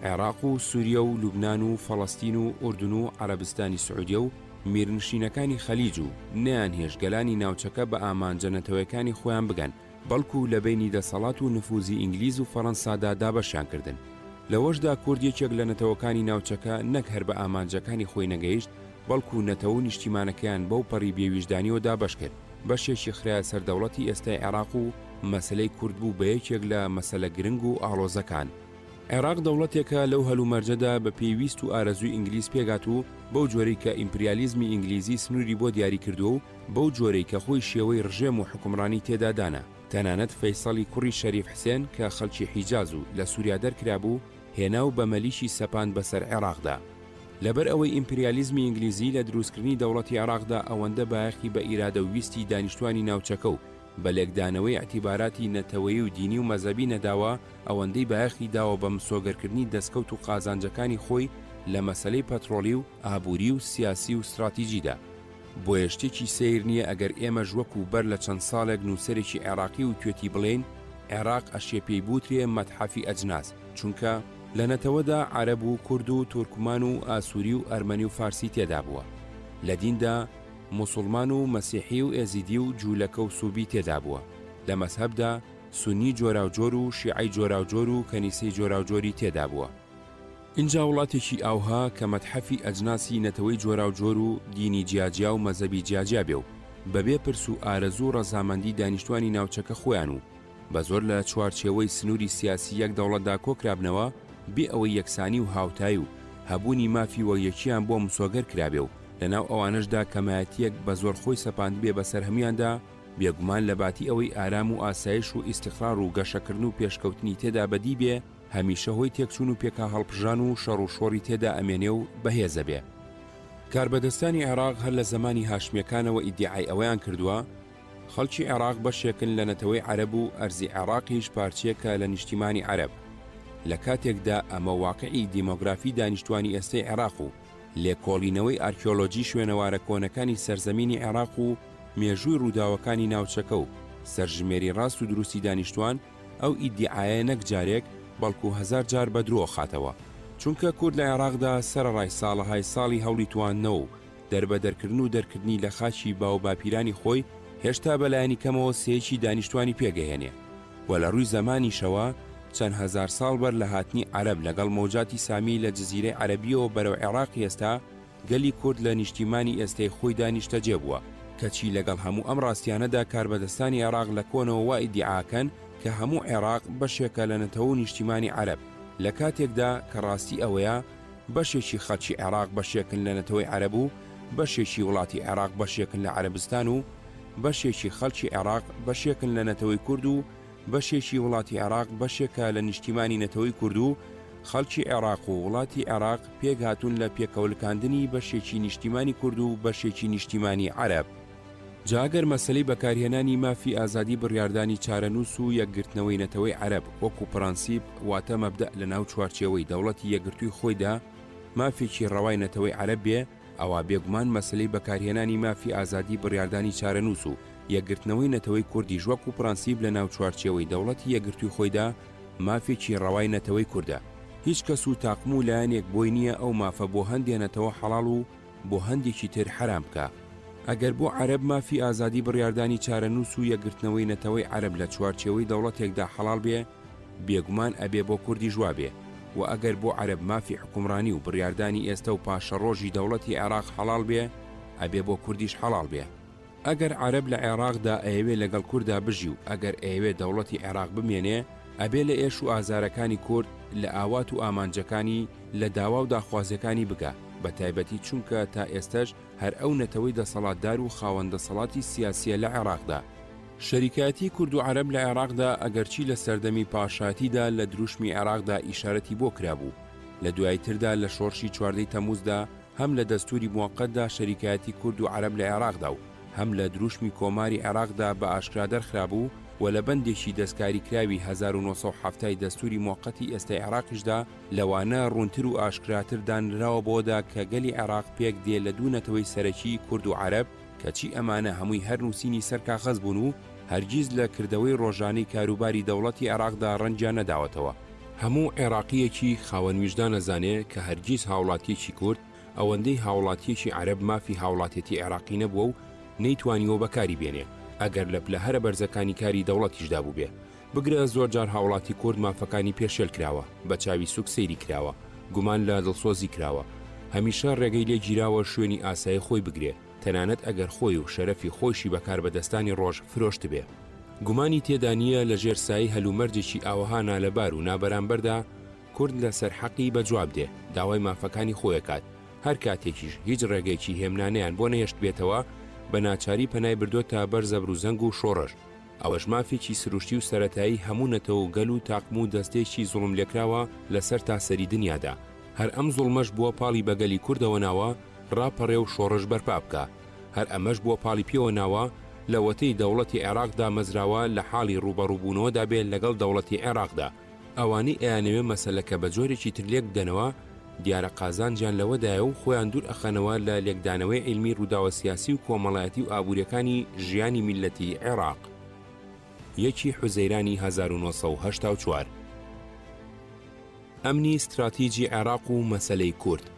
عێراق و سوریە و لوبنان و فەڵەستین و ئوردن و عەرەبستانی سعودیە و میرنشینەکانی خەلیج و نەیانهێشت گەلانی ناوچەکە بە ئامانجە نەتەوەیەکانی خۆیان بگەن، بەڵکو لە بەینی دەسەڵات و نفوزی ئینگلیز و فەڕەنسادا دابەشیان کردن. لەوەشدا کورد یەکێک لە نەتەوەکانی ناوچەکە نەک هەر بە ئامانجەکانی خۆی نەگەیشت، بەڵکو نەتەوە و نیشتیمانەکەیان بەو پەڕی بێویژدانیەوە دابەش کرد، بەشێکی خرایە سەر دەوڵەتی ئێستای عێراق و مەسەلەی کورد بوو بە یەکێک لە مەسەلە گرنگ و ئاڵۆزەکان. عێراق دەوڵەتێکە لەو هەلومەرجەدا بە پێی ویست و ئارەزووی ئینگلیز پێکهات و بەو جۆرەی کە ئیمپریالیزمی ئینگلیزی سنووری بۆ دیاری کردووە و بەو جۆرەی کە خۆی شێوەی ڕژێم و حوکمڕانی تێدا دانا. تەنانەت فەیسەڵی کوڕی شەریف حسێن کە خەڵکی حیجاز و لە سووریا دەرکرابوو، هێنا و بە مەلیکی سەپاند بەسەر عێراقدا. لەبەر ئەوەی ئیمپریالیزمی ئینگلیزی لە دروستکردنی دەوڵەتی عێراقدا ئەوەندە بایەخی بە ئیرادە و ویستی دانیشتوانی ناوچەکە و بە لێکدانەوەی ئیعتیباراتی نەتەوەیی و دینی و مەزهەبی نەداوە، ئەوەندەی بایەخی داوە بە مسۆگەرکردنی دەسکەوت و قازانجەکانی خۆی لە مەسەلەی پەتڕۆڵی و ئابووری و سیاسی و ستڕاتیجیدا. بۆیە شتێکی سەیر نییە ئەگەر ئێمەش وەکو بەر لە چەند ساڵێک نووسەرێکی عێڕاقی وتوێتی بڵێین عێڕاق ئەشێ پێی بوترێ مەتحەفی ئەجناس چونکە لە نەتەوەدا عەرەب و کورد و تورکمان و ئاسووری و ئەرمەنی و فارسی تێدا بووە لە دیندا موسوڵمان و مەسیحی و ئێزیدی و جوولەکە و سووبی تێدا بووە لە مەزهەبدا سوننی جۆراوجۆر و شیعەی جۆراوجۆر و کەنیسەی جۆراوجۆری تێدا بووە. ئینجا وڵاتێکی ئاوها کە مەتحەفی ئەجناسی نەتەوەی جۆراوجۆر و دینی جیاجیا و مەزەبی جیاجیا بێ و بەبێ پرس و ئارەزوو و ڕەزامەندی دانیشتوانی ناوچەکە خۆیان و بە زۆر لە چوارچێوەی سنووری سیاسی یەک دەوڵەتدا کۆکرابنەوە بێ ئەوەی یەکسانی و هاوتایی و هەبوونی مافی وەک یەکیان بۆ مسۆگەر کرابێ و لەناو ئەوانەشدا کەمایەتییەک بە زۆر خۆی سەپاندبێ بەسەر هەموویاندا بێگومان لەباتی ئەوەی ئارام و ئاسایش و ئیستیقرار و گەشەکردن و پێشکەوتنی تێدا بەدی بێ هەمیشە هۆی تێکچوون و پێکاهەڵپژان و شەڕ و شۆڕی تێدا ئەمێنێ و بەهێز ئەبێ. کاربەدەستانی عێراق هەر لە زەمانی هاشمیەکانەوە ئیدیعای ئەوەیان کردووە خەڵکی عێراق بەشێکن لە نەتەوەی عەرەب و ئەرزی عێراقیش پارچەیەکە لە نیشتیمانی عەرەب لە کاتێکدا ئەمە واقعی دیمۆگرافی دانیشتوانی ئێستەی عێراق و لێکۆڵینەوەی ئارکیۆلۆجی شوێنەوارە کۆنەکانی سەرزەمینی عێراق و مێژووی ڕووداوەکانی ناوچەکە و سەرژمێری ڕاست و دروستی دانیشتوان ئەو ئیدیعایە نەک جارێک بەڵکو هەزارجار بە درۆ خاتەوە. چونکە کورد لە عێراقدا سەرەڕای ساڵەهای ساڵی هەوڵی تواندنەوە و دەربەدەرکردن و دەرکردنی لە خاکی باوباپیرانی خۆی هێشتا بەلایەنی کەمەوە سێیەکی دانیشتوانی پێگەهێنێ و لە ڕووی زەمانیشەوە چەند هەزارساڵ بەر لە هاتنی عەرەب لەگەڵ مەوجاتی سامی لە جزیرەی عەرەبیەوە بەرەو عێراقی ئێستا گەلی کورد لە نیشتیمانی ئێستەی خۆیدا نیشتەجێ بووە، کەچی لەگەڵ هەموو ئەم ڕاستیانەدا کاربەدەستانی عێراق لە کۆنەوە وا ئیدیعاکەن کە هەموو عێراق بەشێکە لە نەتەوە و نیشتیمانی عەرەب، لە کاتێکدا کە ڕاستی ئەوەیە بەشێکی خەڵکی عێراق بەشێکن لە نەتەوەی عەرەب و بەشێکی وڵاتی عێراق بەشێکن لە عەرەبستان و بەشێکی خەڵکی عێراق بەشێکن لە نەتەوەی کورد و بەشێکی وڵاتی عێراق بەشێکە لە نیشتیمانی نەتەوەی کورد و خەڵکی عێراق و وڵاتی عێراق پێکهاتوون لە پێکەوەلکاندنی بەشێکی نیشتیمانی کورد و بەشێکی نیشتیمانی عەرەب. جا گەر مەسەلەی بەکارهێنانی مافی ئازادی بڕیاردانی چارەنووس و یەکگرتنەوەی نەتەوەی عەرەب وەکو پرەنسیپ واتە مەبدەء لەناو چوارچێوەی دەوڵەتی یەکگرتووی خۆیدا مافێکی ڕەوای نەتەوەی عەرەب بێ ئەوا بێگومان مەسەلەی بەکارهێنانی مافی ئازادی بڕیاردانی چارەنووس و یەکگرتنەوەی نەتەوەی کوردیش وەکو پرەنسیپ لە ناو چوارچێوەی دەوڵەتی یەکگرتووی خۆیدا مافێکی ڕەوای نەتەوەی کوردە. هیچ کەس و تاقم و لایەنێک بۆی نییە ئەو مافە بۆ هەندێ نەتەوە حەڵاڵ و بۆ هەندێکی تر حەرام بکا. ئەگەر بۆ عەرەب مافی ئازادی بڕیاردانی چارەنووس و یەکگرتنەوەی نەتەوەی عەرەب لە چوارچێوەی دەوڵەتێکدا حەڵاڵ بێ، بێگومان ئەبێ بۆ کوردیش وابێ و ئەگەر بۆ عەرەب مافی حوکمڕانی و بڕیاردانی ئێستە و پاشەڕۆژی دەوڵەتی عێراق حەڵاڵ بێ، ئەبێ بۆ کوردیش حەڵاڵ بێ. ئەگەر عەرەب لە عێراقدا ئەیەوێ لەگەڵ کوردا بژی و ئەگەر ئەیەوێ دەوڵەتی عێراق بمێنێ، ئەبێ لە ئێش و ئازارەکانی کورد، لە ئاوات و ئامانجەکانی، لە داوا و داخوازیەکانی بگا، بە تایبەتی چونکە تا ئێستەش هەر ئەو نەتەوەی دەسەڵاتدار و خاوەن دەسەڵاتی سیاسیە لە عێراقدا. شەریکایەتی کورد و عەرەب لە عێراقدا ئەگەرچی لە سەردەمی پاشایەتیدا لە دروشمی عێراقدا ئیشارەتی بۆ کرابوو، لە دواییتردا لە شۆڕشی چواردەی تەموزدا هەم لە دەستوری موەقەتدا شەریکایەتی کورد و عەرەب لە عێراقدا و هەم لە دروشمی کۆماری عێراقدا بە ئاشکرا دەرخرابوو و لە بەندێکی دەستکاریکراوی 1970 ی دەستوری موەقەتی ئێستای عێراقیشدا لەوانە ڕوونتر و ئاشکراتر دانراوە بەوەدا کە گەلی عێراق پێک دێ لە دوو نەتەوەی سەرەکی کورد و عەرەب، کەچی ئەمانە هەمووی هەر نووسینی سەر کاخەز بوون و هەرگیز لە کردەوەی ڕۆژانەی کاروباری دەوڵەتی عێراقدا ڕەنگیان نەداوەتەوە. هەموو عێراقییەکی خاوەن ویژدان ئەزانێ کە هەرگیز هاوڵاتییەکی کورد ئەوەندەی هاوڵاتییەکی عەرەب مافی هاوڵاتێتی عێراقی نەبووە و نەیتوانیوە بەکاری بێنێ ئەگەر لە پلە هەرە بەرزەکانی کاری دەوڵەتیشدا بووبێ. بگرە زۆر جار هاوڵاتی کورد مافەکانی پێشێل کراوە، بە چاوی سوک سەیری کراوە، گومان لە دڵسۆزی کراوە. هەمیشە ڕێگەی لێ گیراوە شوێنی ئاسایی خۆی بگرێ، تەنانەت ئەگەر خۆی و شەرەفی خۆیشی بە کاربەدەستانی ڕۆژ فرۆشتبێ. گومانی تێدا نییە لە ژێر سایەی هەلومەرجێکی ئاوەها نالەبار و نابەرامبەردا کورد لە سەر حەقی بە جواب دێ، داوای مافەکانی خۆی ئەکات، هەر کاتێکیش هیچ ڕێگەیەکی هێمنانەیان بۆ نەهێشتبێتەوە، بە ناچاری پەنای بردۆتە بەر زەبروزەنگ و شۆڕش. ئەوەش مافێکی سروشتی و سەرەتایی هەموو نەتەوە و گەل و تاقم و دەستەیەکی زوڵملێکراوە لە سەرتاسەری دنیادا. هەر ئەم زوڵمەش بووە پاڵی بە گەلی کوردەوە ناوە ڕاپەڕێ و شۆڕش بەرپا بکا. هەر ئەمەش بووە پاڵی پێوە ناوە لەوەتەی دەوڵەتی عێراق دامەزراوە لە حاڵی ڕووبەڕووبوونەوەدا بێ لەگەڵ دەوڵەتی عێراقدا. ئەوانەی ئەیانەوێ مەسەلەکە بە جۆرێکی تر لێک بدەنەوە، دیارە قازانجیان لەوەدایە و خۆیان دوور ئەخەنەوە لە لێکدانەوەی عیلمی ڕووداوە سیاسی و کۆمەڵایەتی و ئابووریەکانی ژیانی میللەتی عێڕاق. یەکی حوزەیرانی 1984. ئەمنی ستراتیجی عێراق و مەسەلەی کورد.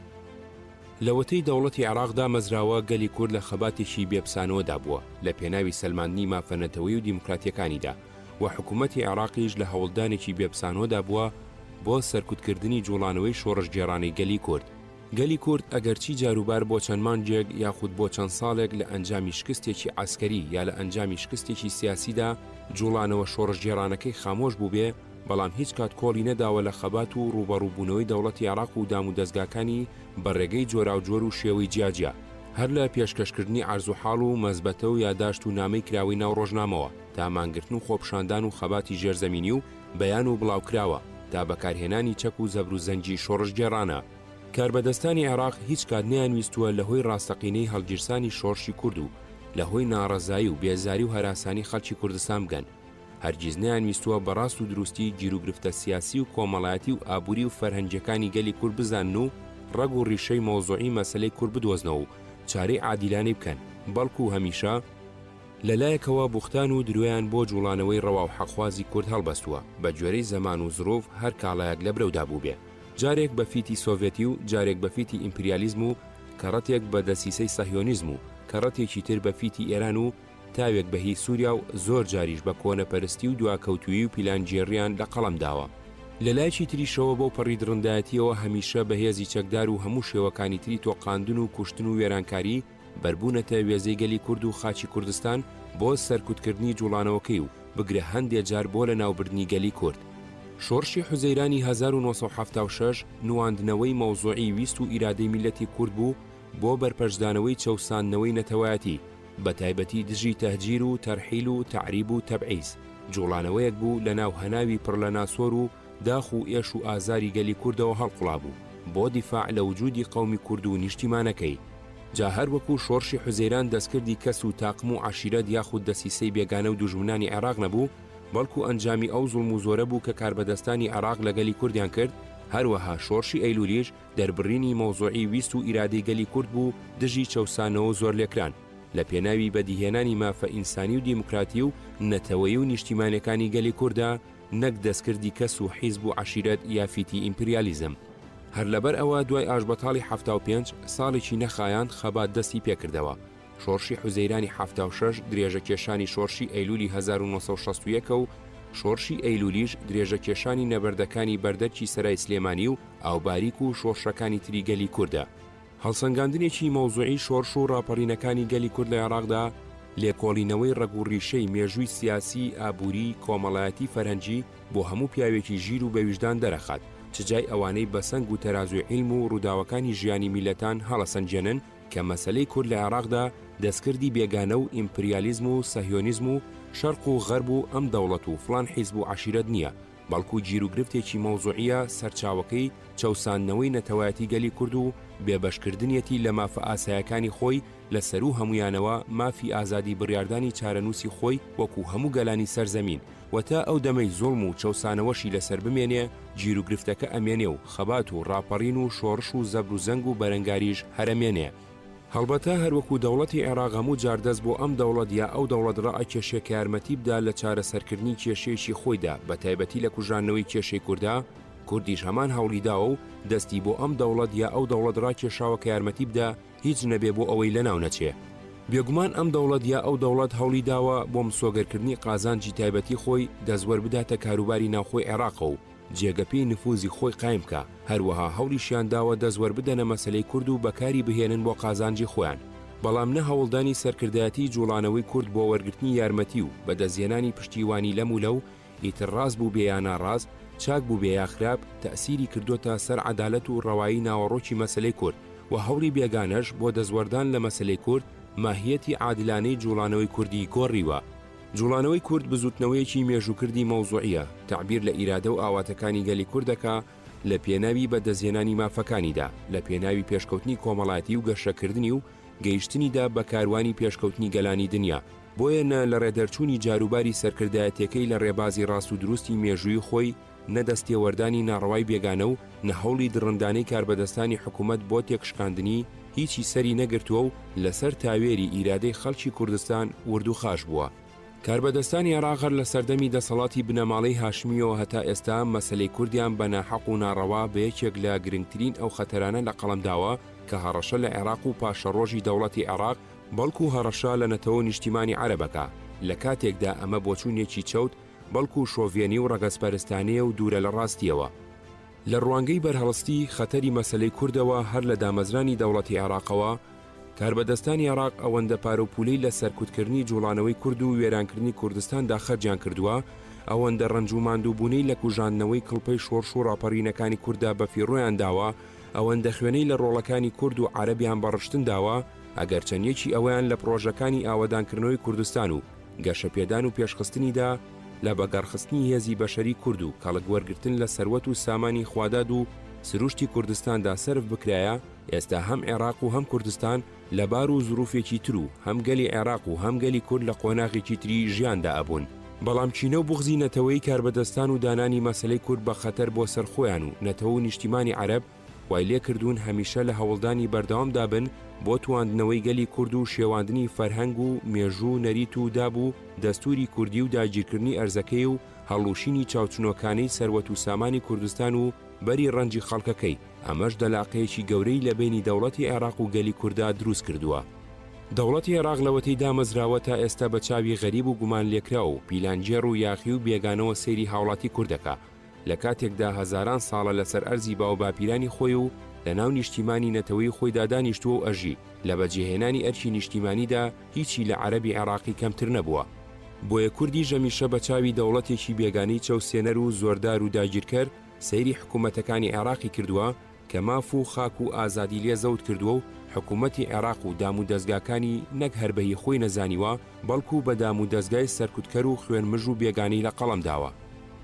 لەوەتەی دەوڵەتی عێراق دامەزراوە گەلی کورد لە خەباتێکی بێپسانەوەدا بووە لە پێناوی سەلماندنی مافە نەتەوەیی و دیموکراتیەکانیدا و حکوومەتی عێراقیش لە هەوڵدانێکی بێپسانەوەدا بووە بۆ سەرکوتکردنی جوڵانەوەی شۆڕشگێڕانەی گەلی کورد. گەلی کورد ئەگەرچی جاروبار بۆ چەند مانگێک یاخود بۆ چەند ساڵێک لە ئەنجامی شکستێکی عەسکەری یا لە ئەنجامی شکستێکی سیاسیدا جوڵانەوە شۆڕشگێڕانەکەی خامۆش بووبێ، بەڵام هیچ کات کۆڵی نەداوە لە خەبات و ڕووبەڕووبوونەوەی دەوڵەتی عێراق و دامودەزگاکانی بە ڕێگەی جۆراوجۆر و شێوەی جیاجیا، هەر لە پێشکەشکردنی عەرزوحاڵ و مەزبەتە و یاداشت و نامەی کراوەی ناو ڕۆژنامەوە تا مانگرتن و خۆپیشاندان و خەباتی ژێرزەمینی و بەیان و بڵاوکراوە تا بەکارهێنانی چەک و زەبروزەنگی شۆڕشگێڕانە. کاربەدەستانی عێراق هیچ کات نەیانویستووە لە هۆی ڕاستەقینەی هەڵگیرسانی شۆڕشی کورد و لە هۆی ناڕەزایی و بێزاری و هەراسانی خەڵکی کوردستان بگەن، هەرگیز نەیانویستووە بە ڕاست و دروستی گیروگرفتە سیاسی و کۆمەڵایەتی و ئابووری و فەرهەنگییەکانی گەلی کورد بزانن و ڕەگ و ڕیشەی مەوزوعی مەسەلەی کورد بدۆزنەوە و چارەی عادیلانەی بکەن بەڵکوو هەمیشە لە لایەکەوە بوختان و درۆیان بۆ جووڵانەوەی ڕەوا و حەقخوازی کورد هەڵبەستووە بە گوێرەی زەمان و زروف هەر کاڵایەک لە برەودا بووبێ جارێک بە فیتی سۆڤێتی و جارێک بە فیتی ئیمپریالیزم و کەڕەتێک بە دەسیسەی سەهیۆنیزم و کەڕەتێکی تر بە فیتی ئێران و تاوێک بە هی سوریا و زۆر جاریش بە کۆنەپەرستی و دواکەوتوویی و پیلانگێڕییان لە قەڵەم داوە. لە لایەکی تریشەوە بەو پەڕی دڕندایەتییەوە هەمیشە بە هێزی چەکدار و هەموو شێوەکانی تری تۆقاندن و کوشتن و وێرانکاری بەربوونەتە وێزەی گەلی کورد و خاکی کوردستان بۆ سەرکوتکردنی جوڵانەوەکەی و بگرە هەندێ جار بۆ لەناوبردنی گەلی کورد. شۆڕشی حوزەیرانی 1976 نواندنەوەی مەوزوعی ویست و ئیرادەی میللەتی کورد بوو بۆ بەرپەرچدانەوەی چەوساندنەوەی نەتەوایەتی، بە تایبەتی دژی تەهجیر و تەرحیل و تەعریب و تەبعیز، جوڵانەوەیەک بوو لە ناو هەناوی پڕ لە ناسۆر و داخ و ئێش و ئازاری گەلی کوردەوە هەڵقوڵابوو بۆ دیفاع لە وجودی قەومی کورد و نیشتیمانەکەی. جا هەر وەکو شۆڕشی حوزەیران دەستکردی کەس و تاقم و عەشیرەت یاخود دەسیسەی بێگانە و دوژمنانی عێراق نەبوو، بەڵکو ئەنجامی ئەو زوڵم و زۆرە بوو کە کاربەدەستانی عێراق لە گەلی کوردیان کرد، هەروەها شۆڕشی ئەیلولیش دەربڕینی مەوزوعی ویست و ئیرادەی گەلی کورد بوو دژی چەوسانەوە و زۆرلێکران لە پێناوی بەدیهێنانی مافە ئینسانی و دیموکراتی و نەتەوەیی و نیشتیمانیەکانی گەلی کوردە نەک دەستکردی کەس و حیزب و عەشیرەت یا فیتی ئیمپریالیزم. هەر لەبەر ئەوە دوای ئاشبەتاڵی 75 ساڵێکی نەخایاند خەبات دەستی پێکردەوە. شۆڕشی حوزەیرانی 76 درێژە کێشانی شۆڕشی ئەیلولی 1961 ە و شۆڕشی ئەیلولیش درێژە کێشانی نەبەردەکانی بەردەرکی سەرای سلێمانی و ئاوباریک و شۆڕشەکانی تری گەلی کوردە. هەڵسەنگاندنێکی مەوزوعی شۆڕش و ڕاپەڕینەکانی گەلی کورد لە عێراقدا، لێکۆڵینەوەی ڕەگ و ڕیشەی مێژووی سیاسی، ئابووری، کۆمەڵایەتی، فەرهەنگی بۆ هەموو پیاوێکی ژیر و بەویژدان دەرەخات، چ جای ئەوانەی بە سەنگ و تەرازووی عیلم و ڕووداوەکانی ژیانی میللەتان هەڵەسەنگێنن کە مەسەلەی کورد لە عێراقدا دەستکردی بێگانە و ئیمپریالیزم و سەهیۆنیزم و شەرق و غەرب و ئەم دەوڵەت و فڵان حیزب و عەشیرەت نییە، بەڵکو گیروگرفتێکی مەوزوعییە سەرچاوەکەی چەوساندنەوەی نەتەوایەتی گەلی کورد و بێبەشکردنیەتی لە مافە ئاسایەکانی خۆی لە سەروو هەموویانەوە مافی ئازادی بڕیاردانی چارەنووسی خۆی وەکو هەموو گەلانی سەر زەمین و تا ئەو دەمەی زوڵم و چەوسانەوەشی لەسەر بمێنێ گیروگرفتەکە ئەمێنێ و خەبات و ڕاپەڕین و شۆڕش و زەبر و زەنگ و بەرەنگاریش هەرەمێنێ. هەڵبەتە هەروەکو دەوڵەتی عێراق هەموو جار دەست بۆ ئەم دەوڵەت یا ئەو دەوڵەت ڕائەکێشێ کە یارمەتی بدا لە چارەسەرکردنی کێشەیەکی خۆیدا بەتایبەتی لە کوژاندنەوەی کێشەی کوردا، کوردیش هەمان هەوڵی داوە و دەستی بۆ ئەم دەوڵەت یا ئەو دەوڵەت ڕاکێشاوە کە یارمەتی بدا هیچ نەبێ بۆ ئەوەی لەناو نەچێ. بێگومان ئەم دەوڵەت یا ئەو دەوڵەت هەوڵی داوە بۆ مسۆگەرکردنی قازانجی تایبەتی خۆی دەستوەربداتە کاروباری ناوخۆی عێراقەوە و جێگە پێی نفوزی خۆی قایم بکا، هەروەها هەوڵیشیان داوە دەست وەربدەنە مەسەلەی کورد و بەکاری بهێنن بۆ قازانجی خۆیان، بەڵام نە هەوڵدانی سەرکردایەتیی جوڵانەوەی کورد بۆ وەرگرتنی یارمەتی و بەدەستهێنانی پشتیوانی لەم و لەو، ئیتر ڕاست بووبێ یا ناڕاست، چاک بووبێ یا خراپ، تەئسیری کردۆتە سەر عەدالەت و ڕەوایی ناوەڕۆکی مەسەلەی کورد و هەوڵی بێگانەش بۆ دەستوەردان لە مەسەلەی کورد، ماهیەتی عادلانەی جوڵانەوەی کوردی گۆڕیوە. جوڵانەوەی کورد بزوتنەوەیەکی مێژووکردی مەوزوعیە، تەعبیر لە ئیرادە و ئاواتەکانی گەلی کورد دەکا لە پێناوی بە دەستهێنانی مافەکانیدا، لە پێناوی پێشکەوتنی کۆمەڵایەتی و گەشەکردنی و گەیشتنیدا بە کاروانی پێشکەوتنی گەلانی دنیا. بۆیە نە لە ڕێدەرچوونی جاروباری سەرکردایەتیەکەی لە ڕێبازی ڕاست و دروستی مێژوویی خۆی، نە دەستتێوەردانی ناڕەوای بێگانە و نە هەوڵی دڕندانەی کاربەدەستانی حکوومەت بۆ تێکشکاندنی، هیچی سەری نەگرتووە و لەسەر تاوێری ئیرادەی خەڵکی کوردستان ورد و خاش بووە. کاربەدەستانی عێراق هەر لە سەردەمی دەسەڵاتی بنەماڵەی هاشمییەوە هەتا ئێستا مەسەلەی کوردیان بە ناحەق و ناڕەوا بە یەکێک لە گرنگترین ئەو خەتەرانە لە قەڵەم داوە کە هەڕەشە لە عێراق و پاشەڕۆژی دەوڵەتی عێراق بەڵکو هەڕەشە لە نەتەوە و نیشتیمانی عەرەبەکە، لە کاتێکدا ئەمە بۆچوونێکی چەوت بەڵکو شۆڤێنی و ڕەگەزپەرستانەیە و دوورە لە ڕاستییەوە. لە ڕوانگەی بەرهەڵستی خەتەری مەسەلەی کوردەوە هەر لە دامەزرانی دەوڵەتی عێراقەوە، کاربەدەستانی عێراق ئەوەندە پارە و پوولەی لە سەرکوتکردنی جوڵانەوەی کورد و وێرانکردنی کوردستاندا خەرجیان کردووە، ئەوەندە ڕەنج و ماندووبوونەی لە کوژاندنەوەی کڵپەی شۆڕش و ڕاپەڕینەکانی کورددا بەفیڕۆیان داوە، ئەوەندە خوێنەی لە ڕۆڵەکانی کورد و عەرەبیان بە ڕشتن داوە، ئەگەر چەند یەکی ئەوەیان لە پڕۆژەکانی ئاوەدانکردنەوەی کوردستان و گەشەپێدان و پێشخستنیدا لە بەگەڕخستنی هێزی بەشەری کورد و کەڵک وەرگرتن لە سەروەت و سامانی خواداد و سروشتی کوردستاندا سەرف بکرایە، ئێستا هەم عێڕاق و هەم کوردستان لە بار و زروفێکی تر و هەم گەلی عێڕاق و هەم گەلی کورد لە قۆناغێکی تری ژیاندا ئەبوون. بەڵام کینە و بوغزی نەتەوەیی کاربەدەستان و دانانی مەسەلەی کورد بە خەتەر بۆ سەر خۆیان و نەتەوە و نیشتیمانی عەرەب وای لێکردوون هەمیشە لە هەوڵدانی بەردەوامدا بن بۆ تواندنەوەی گەلی کورد و شێواندنی فەرهەنگ و مێژوو و نەریت و داب و دەستووری کوردی و داگیرکردنی ئەرزەکەی و هەڵلوشینی چاوچنۆکانەی سەروەت و سامانی کوردستان و بەری ڕەنجی خەڵکەکەی، ئەمەش دەلاقەیەکی گەورەی لە بەینی دەوڵەتی عێراق و گەلی کوردا دروست کردووە. دەوڵەتی عێراق لەوەتەی دامەزراوە تا ئێستا بە چاوی غەریب و گومانلێکراو و پیلانگێڕ و یاخی و بێگانەوە سەیری هاوڵاتی کورد دەکا، لە کاتێکدا هەزاران ساڵە لەسەر ئەرزی باوباپیرانی خۆی و لە ناو نیشتیمانی نەتەوەی خۆیدا دانیشتووە و ئەژی، لە بەجێهێنانی ئەرکی نیشتیمانیدا هیچی لە عەرەبی عێراقی کەمتر نەبووە. بۆیە کوردیش هەمیشە بە چاوی دەوڵەتێکی بێگانەی چەوسێنەر و زۆردار و داگیرکەر سەیری حکوومەتەکانی عێراقی کردووە کە ماف و خاک و ئازادی لێ زەوت کردووە و حکوومەتی عێراق و دام و دەزگاکانی نەک هەر بە هی خۆی نەزانیوە بەڵکوو بە دام و دەزگای سەرکوتکەر و خوێنمژ و بێگانەی لە قەڵەم داوە.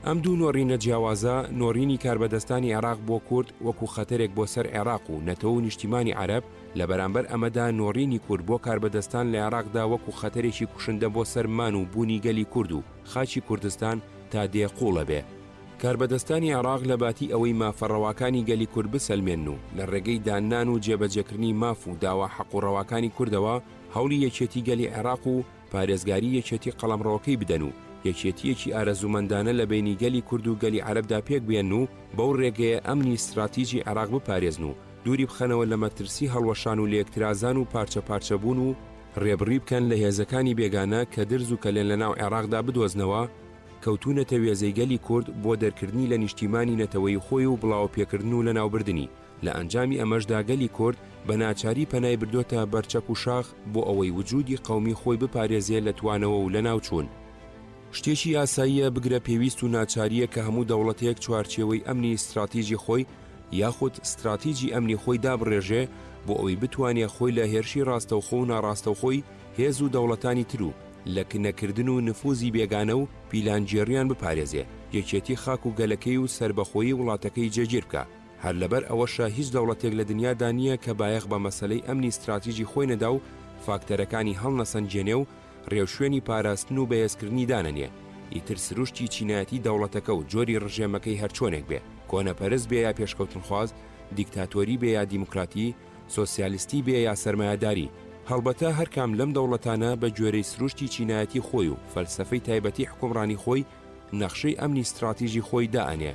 ئەم دوو نۆڕینە جیاوازە، نۆڕینی کاربەدەستانی عێراق بۆ کورد وەکوو خەتەرێک بۆ سەر عێراق و نەتەوە و نیشتیمانی عەرەب، لە بەرامبەر ئەمەدا نۆڕینی کورد بۆ کاربەدەستان لە عێراقدا وەکوو خەتەرێکی کوشندە بۆ سەر مان و بوونی گەلی کورد و خاکی کوردستان تا دێ قووڵەبێ. کاربەدەستانی عێراق لە باتی ئەوەی مافە ڕەواکانی گەلی کورد بسەلمێنن و لە ڕێگەی داننان و جێبەجێکردنی ماف و داوا حەق و ڕەواکانی کوردەوە هەوڵی یەکێتی گەلی عێراق و پارێزگاری یەکێتی قەڵەمڕەوەکەی بدەن و یەکێتییەکی ئارەزوومەندانە لە بەینی گەلی کورد و گەلی عەرەبدا پێک بێنن و بەو ڕێگەیە ئەمنی ستراتیجی عێراق بپارێزن و دووری بخەنەوە لە مەترسی هەڵوەشان و لێکترازان و پارچەپارچەبوون و ڕێبڕی بکەن لە هێزەکانی بێگانە کە درز و کەلێن لەناو عێراقدا بدۆزنەوە. کەوتوونەتە وێزەی گەلی کورد بۆ دەرکردنی لە نیشتیمانی نەتەوەیی خۆی و بڵاوەپێکردن و لەناوبردنی، لە ئەنجامی ئەمەشدا گەلی کورد بە ناچاری پەنای بردۆتە بەر چەک و شاخ بۆ ئەوەی وجودی قەومی خۆی بپارێزێ لە توانەوە و لەناوچوون. شتێکی ئاساییە بگرە پێویست و ناچارییە کە هەموو دەوڵەتێک چوارچێوەی ئەمنی ستراتیجی خۆی یاخود ستراتیجی ئەمنی خۆی دابڕێژێ بۆ ئەوەی بتوانێ خۆی لە هێرشی ڕاستەوخۆ و ناڕاستەوخۆی هێز و دەوڵەتانی تر و لە کنەکردن و نفوزی بێگانە و پیلانگێڕیان بپارێزێ، یەکێتی خاک و گەلەکەی و سەربەخۆیی وڵاتەکەی جێگیر بکا. هەر لەبەر ئەوەشە هیچ دەوڵەتێک لە دنیادا نییە کە بایەخ بە مەسەلەی ئەمنی ستراتیجی خۆی نەدا و فاکتەرەکانی هەڵنەسەنگێنێ و رێوشوێنی پاراستن و بەهێزکردنی دانەنێ، ئیتر سروشتی چینایەتی دەوڵەتەکە و جۆری رژێمەکەی هەرچۆنێک بێ، کۆنەپەرست بێ یا پێشکەوتنخواز، دیکتاتۆری بێ یا دیموکراتی، سۆسیالیستی بێ یا سەرمایەداری. هەڵبەتە هەرکام لەم دەوڵەتانە بە گوێرەی سروشتی چینایەتی خۆی و فەلسەفەی تایبەتی حوکمڕانی خۆی نەخشەی ئەمنی ستراتیژی خۆی دائەنێ.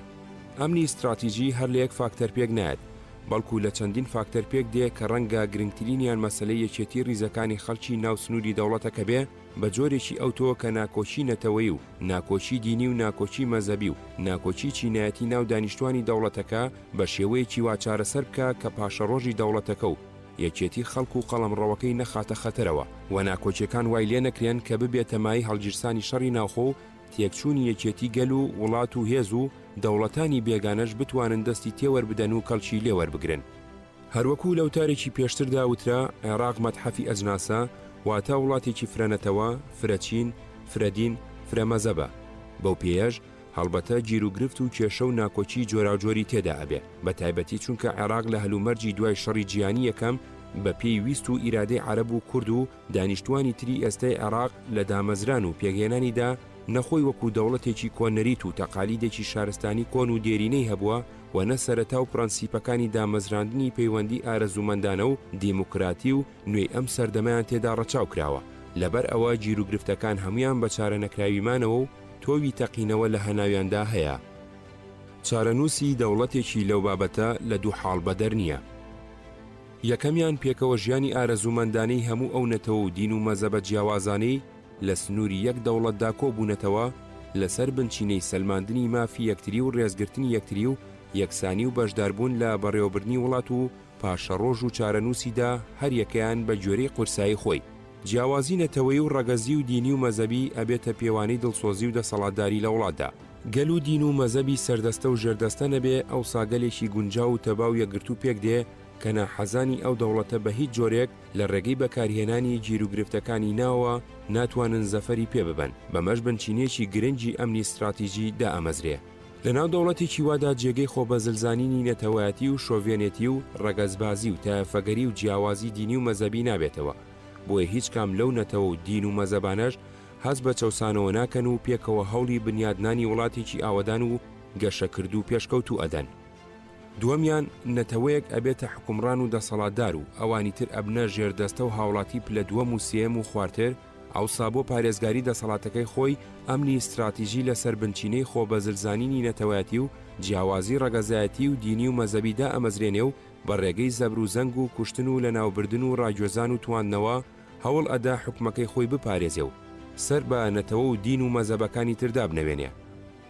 ئەمنی ستراتیژی هەر لە یەک فاکتەر پێک نایەت، بەڵکو لە چەندین فاکتەر پێک دێ کە ڕەنگە گرنگترینیان مەسەلەی یەکێتی ڕیزەکانی خەڵکی ناو سنووری دەوڵەتەکە بێ بە جۆرێکی ئەوتۆ کە ناکۆکی نەتەوەیی و ناکۆکی دینی و ناکۆکی مەزهەبی و ناکۆکی چینایەتی ناو دانیشتوانی دەوڵەتەکە بە شێوەیەکی وا چارەسەر بکا کە پاشەڕۆژی دەوڵەتەکە و یەکێتی خەڵک و قەڵەمڕەوەکەی نەخاتە خەتەرەوە و ناکۆکیەکان وای لێ نەکرێن کە ببێتە مایەی هەڵگیرسانی شەڕی ناوخۆ و تێکچوونی یەکێتی گەل و وڵات و هێز و دەوڵەتانی بێگانەش بتوانن دەستی تێوەربدەن و کەڵکی لێوەربگرن. هەروەکو لە وتارێکی پێشتردا وترا، عێراق مەتحەفی ئەجناسە، واتە وڵاتێکی فرە نەتەوە، فرە چین، فرە دین، فرە مەزەبە. بەو پێیەش هەڵبەتە گیروگرفت و کێشە و ناکۆکیی جۆراوجۆری تێدا ئەبێ، بە تایبەتی چونکە عێراق لە هەلومەرجی دوای شەڕی جیهانی یەکەم بە پێی ویست و ئیرادەی عەرەب و کورد و دانیشتوانی تری ئێستای عێراق لە دامەزران و پێکهێنانیدا نە خۆی وەکو دەوڵەتێکی کۆن نەریت و تەقالیدێکی شارستانی کۆن و دێرینەی هەبووە و نە سەرەتا و پرەنسیپەکانی دامەزراندنی پەیوەندی ئارەزوومەندانە و دیموکراتی و نوێی ئەم سەردەمەیان تێدا ڕەچاو کراوە. لەبەر ئەوە گیروگرفتەکان هەموویان بە چارەنەکراوی مانەوە و تۆوی تەقینەوە لە هەناویاندا هەیە. چارەنووسی دەوڵەتێکی لەو بابەتە لە دوو حاڵ بەدەر نییە. یەکەمیان پێکەوە ژیانی ئارەزوومەندانەی هەموو ئەو نەتەوە و دین و مەزەبە جیاوازانەی لە سنووری یەک دەوڵەتدا کۆبوونەتەوە لەسەر بنچینەی سەلماندنی مافی یەکتری و ڕێزگرتنی یەکتری و یەکسانی و بەشداربوون لە بەڕێوەبردنی وڵات و پاشەڕۆژ و چارەنووسیدا هەر یەکەیان بە گوێرەی قورسایی خۆی. جیاوازی نەتەوەیی و ڕەگەزی و دینی و مەزەبی ئەبێتە پێوانەی دڵسۆزی و دەسەڵاتداری لە وڵاتدا. گەل و دین و مەزەبی سەردەستە و ژێردەستە نەبێ ئەوسا گەلێکی گونجاو و تەبا و یەکگرتوو پێک دێ کە ناحەزانی ئەو دەوڵەتە بە هیچ جۆرێک لە ڕێگەی بەکارهێنانی گیروگرفتەکانی ناوەوە ناتوانن زەفەری پێ ببەن بەمەش بنچینەیەکی گرنگی ئەمنی ستراتیجی دائەمەزرێ. لەناو دەوڵەتێکی وادا جێگەی خۆبەزلزانینی نەتەوایەتی و شۆڤێنێتی و ڕەگەزبازی و تایەفەگەری و جیاوازی دینی و مەزەبی نابێتەوە، بۆیە هیچ کام لەو نەتەوە و دین و مەزەبانەش هەست بە چەوسانەوە ناکەن و پێکەوە هەوڵی بنیادنانی وڵاتێکی ئاوەدان و گەشەکردوو و پێشکەوتوو ئەدەن. دووەمیان، نەتەوەیەک ئەبێتە حوکمڕان و دەسەڵاتدار و ئەوانی تر ئەبنە ژێردەستە و هاوڵاتی پلە دووەم و سێیەم و خوارتر، ئەوسا بۆ پارێزگاری دەسەڵاتەکەی خۆی ئەمنی ستراتیژی لەسەر بنچینەی خۆبەزلزانینی نەتەوایەتی و جیاوازی ڕەگەزایەتی و دینی و مەزەبی دائەمەزرێنێ و بە ڕێگەی زەبر و زەنگ و کوشتن و لەناوبردن و ڕاگوێزان و تواندنەوە هەوڵ ئەدا حوکمەکەی خۆی بپارێزێ و سەر بە نەتەوە و دین و مەزەبەکانی تر دابنەوێنێ.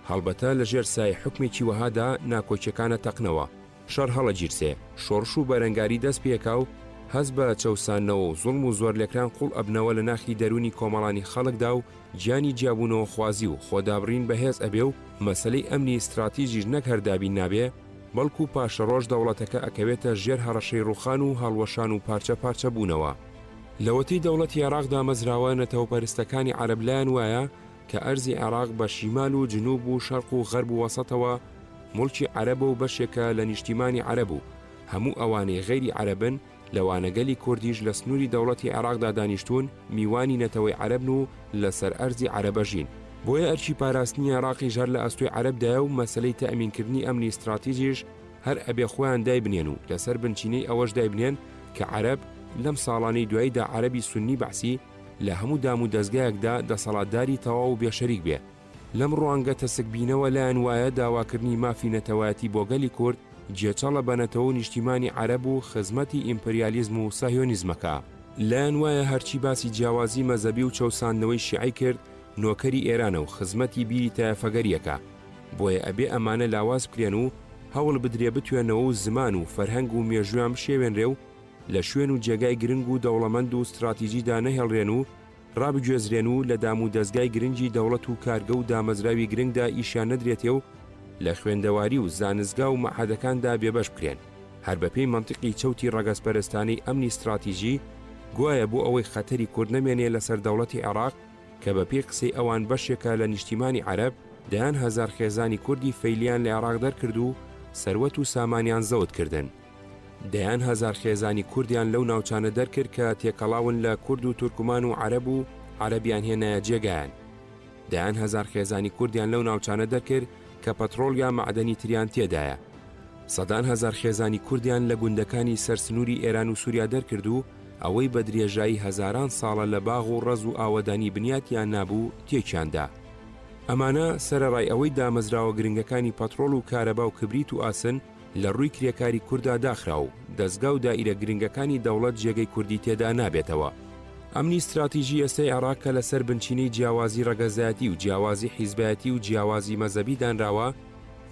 هەڵبەتە لە ژێر سایەی حوکمێکی وەهادا ناکۆکیەکان ئەتەقنەوە، شەڕ هەڵەگیرسێ، شۆڕش و بەرەنگاری دەست پێکا و هەست بە چەوساندنەوە و زوڵم و زۆرلێکران قوڵ ئەبنەوە لە ناخی دەروونی کۆمەڵانی خەڵکدا و گیانی جیابوونەوەخوازی و خۆدابڕین بەهێز ئەبێ و مەسەلەی ئەمنی ستراتیجیش نەک هەر دابین نابێ بەڵکو پاشەڕۆژ دەوڵەتەکە ئەکەوێتە ژێر هەڕەشەی ڕووخان و هەڵوەشان و پارچە پارچە بوونەوە. لەوەتەی دەوڵەتی عێراق دامەزراوە نەتەوەپەرستەکانی عەرەب لایان وایە کە ئەرزی عێراق بە شیمال و جنوب و شەرق و غەرب و وەسەتەوە موڵکی عەرەبە و بەشێکە لە نیشتیمانی عەرەب و هەموو ئەوانەی غەیری عەرەبن لەوانە گەلی کوردیش لە سنووری دەوڵەتی عێراقدا دانیشتوون میوانی نەتەوەی عەرەبن و لەسەر ئەرزی عەرەبەژین. بۆیە ئەرکی پاراستنی عێراقیش هەر لە ئەستۆی عەرەبدایە و مەسەلەی تەئمینکردنی ئەمنی ستراتیجیش هەر ئەبێ خۆیان دایبنێن و لەسەر بنچینەی ئەوەش دایبنێن کە عەرەب لەم ساڵانەی دواییدا عەرەبی سوننی بەعسی لە هەموو دام و دەزگایەکدا دەسەڵاتداری تەواو و بێشەریک بێ. لەم ڕوانگە تەسکبینەوە لایان وایە داواکردنی مافی نەتەوایەتی بۆ گەلی کورد گێچەڵە بە نەتەوە و نیشتیمانی عەرەب و خزمەتی ئیمپریالیزم و سەهیۆنیزمەکە. لایان وایە هەرچی باسی جیاوازی مەزەبی و چەوساندنەوەی شیعەی کرد نۆکەری ئێرانە و خزمەتی بیری تایەفەگەریەکە. بۆیە ئەبێ ئەمانە لاواز بکرێن و هەوڵ بدرێ بتوێنەوە و زمان و فەرهەنگ و مێژوویان بشێوێنرێ و لە شوێن و جێگای گرنگ و دەوڵەمەند و ستراتیجیدا نەهێڵرێن و ڕابگوێزرێن و لە دام و دەزگای گرنگی دەوڵەت و کارگە و دامەزراوی گرنگدا ئیشیان نەدرێتێ و لە خوێندەواری و زانستگا و مەعهەدەکاندا بێبەش بکرێن. هەر بەپێی مەنتیقی چەوتی ڕەگەزپەرستانەی ئەمنی ستراتیجی، گوایە بۆ ئەوەی خەتەری کورد نەمێنێ لەسەر دەوڵەتی عێڕاق کە بەپێی قسەی ئەوان بەشێکە لە نیشتیمانی عەرەب، دەیان هەزار خێزانی کوردی فەیلیان لە عێڕاق دەرکرد و سەروەت و سامانیان زەوت کردن. دەیان هەزار خێزانی کوردیان لەو ناوچانە دەرکرد کە تێکەڵاون لە کورد و تورکمان و عەرەب و عەرەبیان هێنایە جێگایان. دەیان هەزار خێزانی کوردیان لەو ناوچانە دەرکرد کە پەترۆڵ یا مەعدەنی تریان تێدایە. سەدان هەزار خێزانی کوردیان لە گوندەکانی سەر سنووری ئێران و سووریا دەرکرد و ئەوەی بە درێژایی هەزاران ساڵە لە باغ و ڕەز و ئاوەدانی بنیاتیان نابوو تێکیان دا. ئەمانە سەرەڕای ئەوەی دامەزراوە گرنگەکانی پەترۆڵ و کارەبا و کبریت و ئاسن لە ڕووی کرێکاری کوردا داخرا و دەزگا و دائیرە گرنگەکانی دەوڵەت جێگەی کوردی تێدا نابێتەوە. ئەمنی ستراتیژی ئێستای عێڕاق کە لەسەر بنچینەی جیاوازی ڕەگەزایەتی و جیاوازی حیزبایەتی و جیاوازی مەزەبی دانراوە،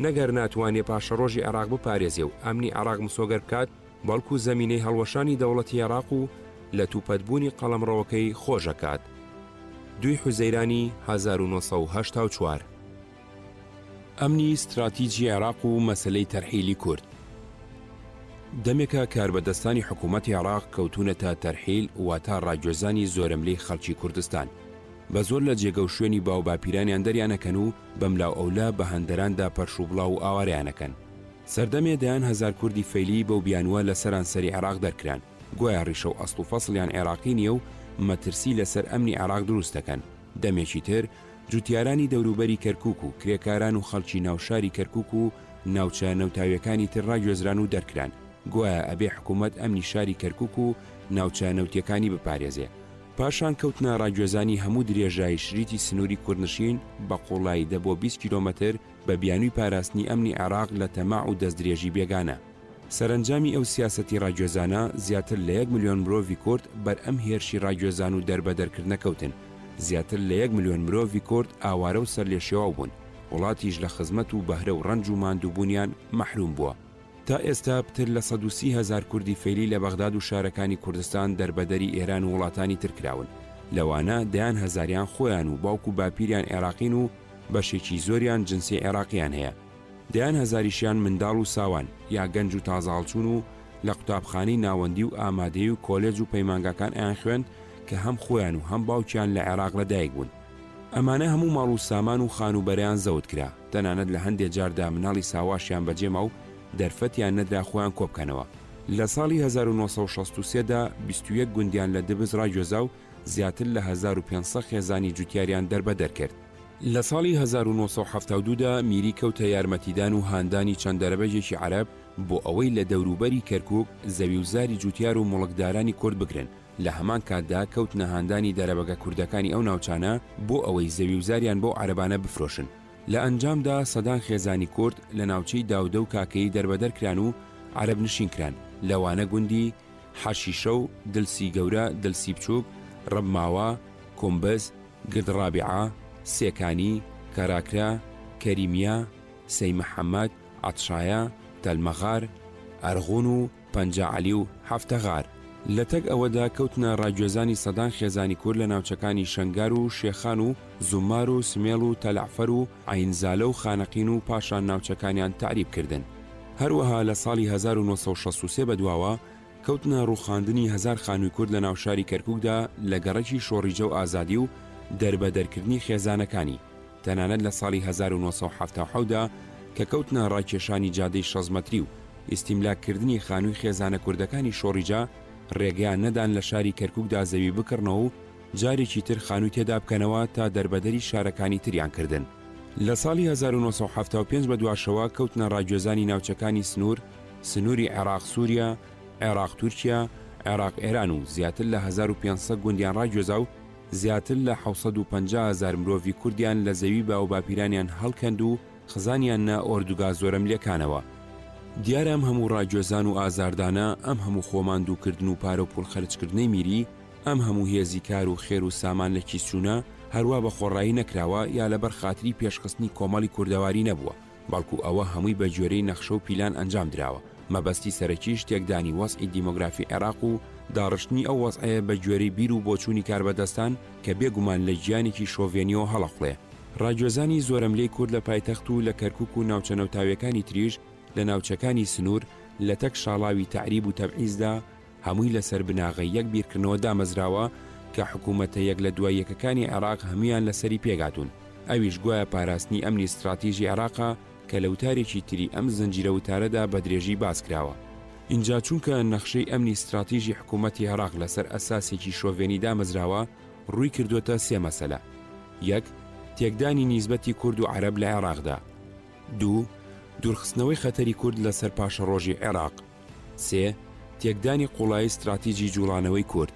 نەک هەر ناتوانێ پاشەڕۆژی عێڕاق بپارێزێ و ئەمنی عێڕاق مسۆگەر بکات، بەڵکو زەمینەی هەڵوەشانی دەوڵەتی عێڕاق و لەتوپەتبوونی قەڵەمڕەوەکەی خۆش ئەکات. دووی حوزەیرانی 1984. ئەمنی ستراتیجی عێراق و مەسەلەی تەرحیلی کورد. دەمێکە کاربەدەستانی حکوومەتی عێراق کەوتوونەتە تەرحیل واتە ڕاگوێزانی زۆرەملێی خەڵکی کوردستان. بە زۆر لە جێگە و شوێنی باوباپیرانیان دەریانەکەن و بەملاوئەولا بە هەندەراندا پەرشوبڵاو و ئاوارەیانەکەن. سەردەمێ دەیان هەزار کوردی فەیلی بەو بیانووە لە سەرانسەری عێراق دەرکران. گوایە ڕیشە و ئەسڵ و فەسڵیان عێراقی نییە و مەترسی لەسەر ئەمنی عێراق دروست دەکەن. دەمێکی تر جوتیارانی دەوروبەری کەرکوک و کرێکاران و خەڵکی ناو شاری کەرکوک و ناوچە نەوتاویەکانی تر ڕاگوێزران و دەرکران، گوایە ئەبێ حکومەت ئەمنی شاری کەرکوک و ناوچە نەوتیەکانی بپارێزێ. پاشان کەوتنە ڕاگوێزانی هەموو درێژایی شریتی سنوری کوردنشین بە قوڵایی دە بۆ 20 کیلۆمەتر بە بیانوی پاراستنی ئەمنی عێراق لە تەماع و دەستدرێژی بێگانە. سەرەنجامی ئەو سیاسەتی ڕاگوێزانە، زیاتر لە یەک ملیۆن مرۆڤی کورد بەر ئەم هێرشی ڕاگوێزان و دەربەدەرکردنە کەوتن، زیاتر لە یەک ملیۆن مرۆڤی کورد ئاوارە و سەرلێشێواو بوون، وڵاتیش لە خزمەت و بەهرە و ڕەنج و ماندووبوونیان مەحرووم بووە. تا ئێستا پتر لە 130 هەزار کوردی فەیلی لە بەغداد و شارەکانی کوردستان دەربەدەری ئێران و وڵاتانی تر کراون، لەوانە دەیان هەزاریان خۆیان و باوک و باپیریان عێراقین و بەشێکی زۆریان جنسی عێراقیان هەیە. دەیان هەزاریشیان منداڵ و ساوان، یا گەنج و تازەهەڵچوون و لە قوتابخانەی ناوەندی و ئامادەیی و کۆلێج و پەیمانگاکان ئەیانخوێند کە هەم خۆیان و هەم باوکیان لە عێراق لە دایک بوون. ئەمانە هەموو ماڵ و سامان و خانووبەرەیان زەوت کرا، تەنانەت لە هەندێ جاردا مناڵی ساواشیان بەجێ ما و دەرفەتیان نەدرا خۆیان کۆبکەنەوە. لە ساڵی 1963 دا 21 گوندیان لە دبس ڕاگوێزا و زیاتر لە 1500 خێزانی جوتیاریان دەربەدەر کرد. لە ساڵی 1972 دا میری کەوتە یارمەتیدان و هاندانی چەند دەرەبەگێکی عەرەب بۆ ئەوەی لە دەوروبەری کەرکوک زەوی و زاری جوتیار و موڵکدارانی کورد بگرن، لە هەمان کاتدا کەوتنە هاندانی دەرەبەگە کوردەکانی ئەو ناوچانە بۆ ئەوەی زەوی و زاریان بەو عەرەبانە بفرۆشن. لە ئەنجامدا سەدان خێزانی کورد لە ناوچەی داودە و کاکەیی دەربەدەر کران و عەرەب نشین کران، لەوانە گوندی، حەشیشە و دلسی گەورە، دلسی بچوک، ڕەبماوا، کومبس، گرد ڕابیعە، سێکانی، کەراکرە، کەریمیە، سەی محەمەد، عەتشایە، تەلمەغار، ئەرغون و پەنجە عەلی و هەفتەغار. لەتەک ئەوەدا کەوتنە ڕاگوێزانی سەدان خێزانی کورد لە ناوچەکانی شەنگار و شێخان و زومار و سمێڵ و تەلەعفەر و عەین زالە و خانەقین و پاشان ناوچەکانیان تەعریب کردن. هەروەها لە ساڵی 1963 بەدواوە کەوتنە ڕووخاندنی هەزار خانووی کورد لە ناو شاری کەرکووکدا لە گەڕەکی شۆڕیجە و ئازادی و دەربەدەرکردنی خێزانەکانی، تەنانەت لە ساڵی 1977 دا کە کەوتنە ڕاکێشانی جادەی شەست مەتری و ئیستیملاک کردنی خانووی خێزانە کوردەکانی شۆڕیجە ڕێگەیان نەدان لە شاری کەرکووکدا زەوی بکڕنەوە و جارێکی تر خانووی تێدا بکەنەوە تا دەربەدەری شارەکانی تریان کردن. لە ساڵی 1975 بەدواشەوە کەوتنە ڕاگوێزانی ناوچەکانی سنوور، سنووری عێراق-سووریا، عێراق-تورکیا، عێراق-ئێران و زیاتر لە 1500 گوندیان ڕاگوێزا و زیاتر لە 750 هەزار مرۆڤی کوردیان لە زەوی باوباپیرانیان هەڵکەند و خزانیان نا ئۆردوگا زۆرەملێکانەوە. دیارە ئەم هەموو ڕاگوێزان و ئازاردانە، ئەم هەموو خۆماندووکردن و پارە و پووڵ خەرجکردنەی میری، ئەم هەموو هێزی کار و خێر و سامان لە کیس چوونە، هەروا بە خۆڕایی نەکراوە یا لەبەر خاتری پێشخستنی کۆمەڵی کوردەواری نەبووە، بەڵکو ئەوە هەمووی بە گوێرەی نەخشە و پیلان ئەنجام دراوە، مەبەستی سەرەکیش تێکدانی وەزعی دیمۆگرافی عێراق و داڕشتنی ئەو وەزعەیە بە گوێرەی بیر و بۆچوونی کاربەدەستان کە بێ گومان لە گیانێکی شۆڤێنیەوە هەڵەقوڵێ. ڕاگوێزانی زۆرەملێی کورد لە پایتەخت و لە کەرکوک و ناوچە نەوتاویەکانی تریش لە ناوچەکانی سنوور لە تەک شاڵاوی تەعریب و تەبعیزدا هەمووی لەسەر بناغەی یەک بیرکردنەوە دامەزراوە کە حکوومەتە یەک لە دوای یەکەکانی عێراق هەموویان لەسەری پێکهاتوون، ئەویش گوایە پاراستنی ئەمنی ستراتیژی عێراقە کە لە وتارێکی تری ئەم زنجیرە وتارەدا بە درێژی باس کراوە. ئینجا چونکە نەخشەی ئەمنی ستراتیژی حکوومەتی عێراق لەسەر ئەساسێکی شۆڤێنی دامەزراوە، ڕووی کردۆتە سێ مەسەلە، یەک. تێکدانی نیسبەتی کورد و عەرەب لە عێراقدا. دوو. دوورخستنەوەی خەتەری کورد لەسەر پاشەڕۆژی عێراق. سێ. تێکدانی قوڵایی ستراتیجی جوڵانەوەی کورد.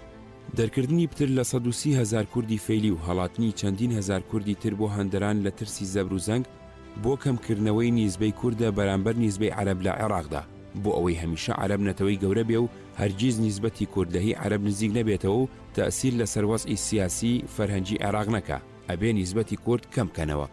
دەرکردنی پتر لە 130 هەزار کوردی فەیلی و هەڵاتنی چەندین هەزار کوردی تر بۆ هەندەران لە ترسی زەبر و زەنگ بۆ کەمکردنەوەی نیزبەی کوردە بەرامبەر نیزبەی عەرەب لە عێراقدا بۆ ئەوەی هەمیشە عەرەب نەتەوەی گەورە بێ و هەرگیز نیزبەتی کورد لە هی عەرەب نزیک نەبێتەوە و تەئسیر لەسەر وەزعی سیاسی، فەرهەنگی عێراق نەکا ئەبێ نیزبەتی کورد کەم کەنەوە.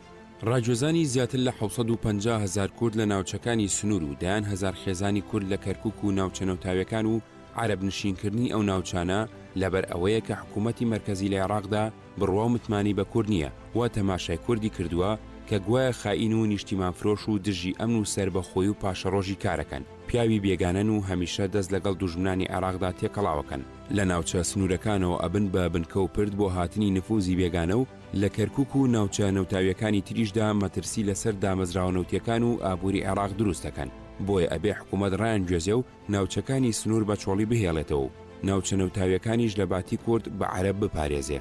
ڕاگوێزانی زیاتر لە 750 هەزار کورد لە ناوچەکانی سنوور و دەیان هەزار خێزانی کورد لە کەرکوک و ناوچە نەوتاویەکان و عەرەبنشینکردنی ئەو ناوچانە لەبەر ئەوەیە کە حکوومەتی مەرکەزی لە عێراقدا بڕوا و متمانەی بە کورد نییە وا تەماشای کوردی کردووە کە گوایە خائین و نیشتیمانفرۆش و دژی ئەمن و سەربەخۆی و پاشەڕۆژی کارەکەن، پیاوی بێگانەن و هەمیشە دەست لەگەڵ دوژمنانی عێراقدا تێکەڵاوەکەن. لە ناوچە سنوورەکانەوە ئەبن بە بنکە و پرد بۆ هاتنی نفوزی بێگانە و لە کەرکوک و ناوچە نەوتاویەکانی تریشدا مەترسی لەسەر دامەزراوە نەوتیەکان و ئابوری عێراق دروست دەکەن بۆیە ئەبێ حکومەت ڕایانگوێزێ و ناوچەکانی سنور بە چۆڵی بهێڵێتەوە و. ناوچە نەوتاویەکانیش لە باتی کورد بە عەرەب بپارێزێ.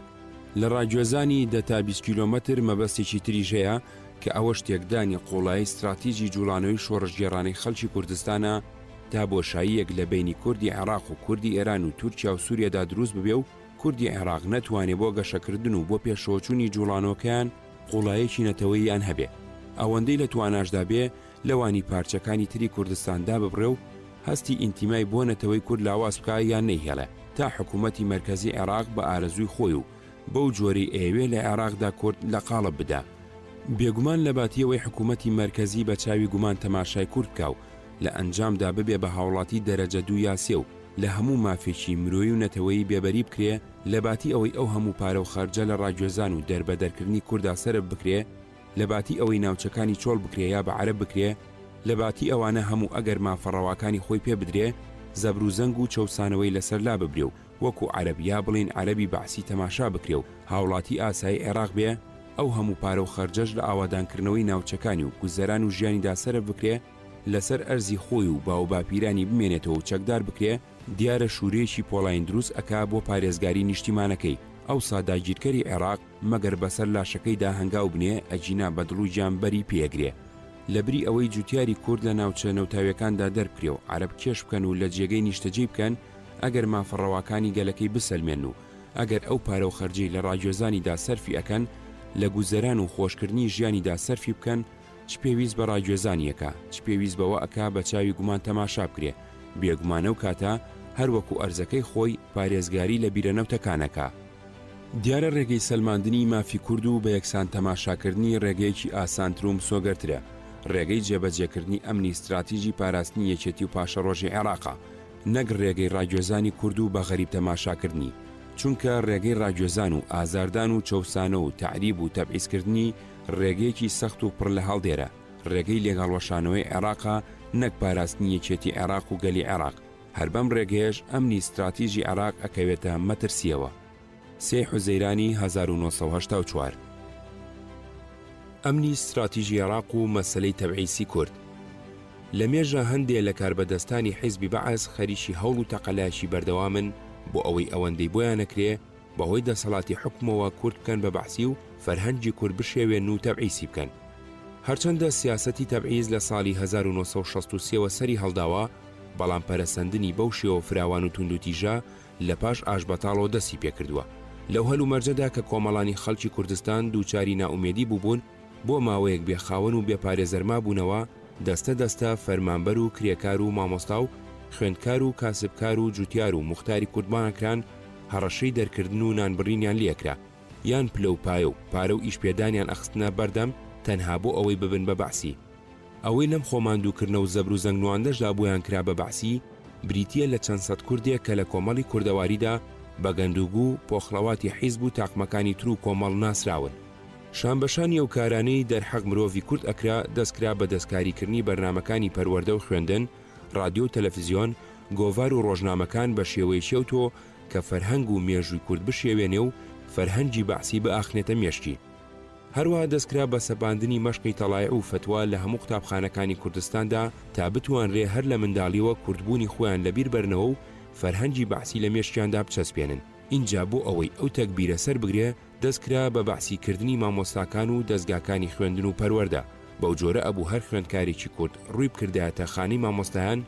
لە ڕاگوێزانی دە تا 20 کیلۆمەتر مەبەستێکی تریش هەیە کە ئەوەش تێکدانی قووڵایی ستراتیجی جووڵانەوەی شۆڕشگێڕانەی خەڵکی کوردستانە تا بۆشاییەک لە بەینی کوردی عێڕاق و کوردی ئێران و تورکیا و سووریەدا دروست ببێ و کوردی عێڕاق نەتوانێ بۆ گەشەکردن و بۆ پێشەوەچوونی جووڵانەوەکەیان قووڵایەکی نەتەوەییان هەبێ ئەوەندەی لە تواناشدا بێ لەوانی پارچەکانی تری کوردستان داببڕێ و هەستی ئینتیمای بۆ نەتەوەی کورد لاواز بکا یان نەیهێڵێ تا حکوومەتی مەرکەزی عێڕاق بە ئارەزووی خۆی و بەو جۆرەی ئەیەوێ لە عێڕاقدا کورد لە قاڵب بدا. بێگومان لە باتی ئەوەی حکوومەتی مەرکەزی بە چاوی گومان تەماشای کورد بکا و لە ئەنجامدا ببێ بە هاوڵاتی دەرەجە دوو یا سێ و لە هەموو مافێکی مرۆیی و نەتەوەیی بێبەری بکرێ، لە باتی ئەوەی ئەو هەموو پارە و خەرجە لە ڕاگوێزان و دەربەدەرکردنی کوردا سەرف بکرێ، لە باتی ئەوەی ناوچەکانی چۆڵ بکرێ یا بە عەرەب بکرێ، لە باتی ئەوانە هەموو ئەگەر مافە ڕەواکانی خۆی پێ بدرێ، زەبروزەنگ و چەوسانەوەی لەسەر لاببرێ و وەکوو عەرەب یا بڵێین عەرەبی بەعسی تەماشا بکرێ و هاوڵاتی ئاسایی عێراق بێ، ئەو هەموو پارە و خەرجەش لە ئاوادانکردنەوەی ناوچەکانی و گوزەران و ژیانیدا سەرف بکرێ، لەسەر ئەرزی خۆی و باووباپیرانی بمێنێتەوە و چەکدار بکرێ، دیارە شوورەیەکی پۆڵایین دروست ئەکا بۆ پارێزگاری نیشتیمانەکەی، ئەوسا داگیرکەری عێراق مەگەر بەسەر لاشەکەیدا هەنگاو بنێ ئەگینا بە دڵ و گیان بەری پێ ئەگرێ. لە بری ئەوەی جوتیاری کورد لە ناوچە نەوتاویەکاندا دەربکرێ و عەرەب کێش بکەن و لە جێگەی نیشتەجێی بکەن، ئەگەر مافە ڕەواکانی گەلەکەی بسەلمێنن و ئەگەر ئەو پارە و خەرجەی لە ڕاگوێزانیدا سەرفی ئەکەن لە گوزەران و خۆشکردنی ژیانیدا سەرفی بکەن، چ پێویست بە ڕاگوێزانی ئەکا، چ پێویست بەوە ئەکا بە چاوی گومان تەماشا بکرێ، بێگومان ئەو کاتە هەر وەکوو ئەرزەکەی خۆی پارێزگاری لە بیرە نەوتەکان ئەکا. دیارە ڕێگەی سەلماندنی مافی کورد و بە یەکسان تەماشاکردنی ڕێگەیەکی ئاسانتر و مسۆگەرترە، ڕێگەی جێبەجێکردنی ئەمنی ستراتیجی پاراستنی یەکێتی و پاشەڕۆژی عێڕاقە، نەک ڕێگەی ڕاگوێزانی کورد و بە غەریب تەماشاکردنی، چونکە ڕێگەی ڕاگوێزان و ئازاردان و چەوسانە و تەعریب و تەبعیزکردنی ڕێگەیەکی سەخت و پڕ لە هەڵدێرە، ڕێگەی لێکهەڵوەشانەوەی عێراقە نەک پاراستنی یەکێتی عێراق و گەلی عێراق، هەر بەم ڕێگەیەش ئەمنی ستراتیژی عێراق ئەکەوێتە مەترسییەوە. سێ حوزەیرانی 1984. ئەمنی ستراتیژی عێراق و مەسەلەی تەبعیسی کورد. لە مێژە هەندێ لە کاربەدەستانی حیزبی بەعس خەریکی هەوڵ و تەقەلایەکی بەردەوامن بۆ ئەوەی ئەوەندەی بۆیان ئەکرێ بە هۆی دەسەڵاتی حوکمەوە کورد بکەن بە بەعسی و فەرهەنگی کورد بشێوێنن و تەبعیسی بکەن. هەرچەندە سیاسەتی تەبعیس لە ساڵی 1963 وە سەری هەڵداوە، بەڵام پەرەسەندنی بەو شێوە فراوان و توندوتیژە لە پاش ئاشبەتاڵەوە دەستی پێکردووە. لەو هەلومەرجەدا کە کۆمەڵانی خەڵکی کوردستان دووچاری نائومێدی بووبوون، بۆ ماوەیەک بێ خاوەن و بێ پارێزەر مابوونەوە، دەستە دەستە فەرمانبەر و کرێکار و مامۆستا و خوێندکار و کاسبکار و جوتیار و موختاری کورد بانگکران، هەڕەشەی دەرکردن و نانبڕینیان لێکرا، یان پلە و پایە و پارە و ئیشپێدانیان ئەخستنە بەردەم تەنها بۆ ئەوەی ببن بە بەعسی. ئەوەی لەم خۆماندووکردنە و زەبر و زەنگ نواندەشدا بۆیان کرا بە بەعسی، بریتییە لە چەند سەد کوردێک کە لە کۆمەڵی کوردەواریدا بە گەندوگوو، پۆخڵەواتی حیزب و تاقمەکانی تر و کۆمەڵ ناسراون. شانبەشانی ئەو کارانەی دەرحەق مرۆڤی کورد ئەکرا، دەست کرا بە دەستکاریکردنی بەرنامەکانی پەروەردە و خوێندن، ڕادیۆ و تەلەفزیۆن، گۆڤار و ڕۆژنامەکان بە شێوەیەکی ئەوتۆ کە فەرهەنگ و مێژووی کورد بشێوێنێ و فەرهەنگی بەعسی بئاخنێتە مێشکی. هەروەها دەست کرا بە سەپاندنی مەشقی تەڵایع و فەتوا لە هەموو قوتابخانەکانی کوردستاندا تا بتوانرێ هەر لە منداڵییەوە کوردبوونی خۆیان لە بیر بەرنەوە و فەرهەنگی بەعسی لە مێشکیاندا بچەسپێنن. ئینجا بۆ ئەوەی ئەو تەگبیرە سەر بگرێ دەست کرا بە بەعسی کردنی مامۆستاکان و دەزگاکانی خوێندن و پەروەردە، بەو جۆرە ئەبوو هەر خوێندکارێکی کورد ڕووی بکردایەتە خانەی مامۆستایان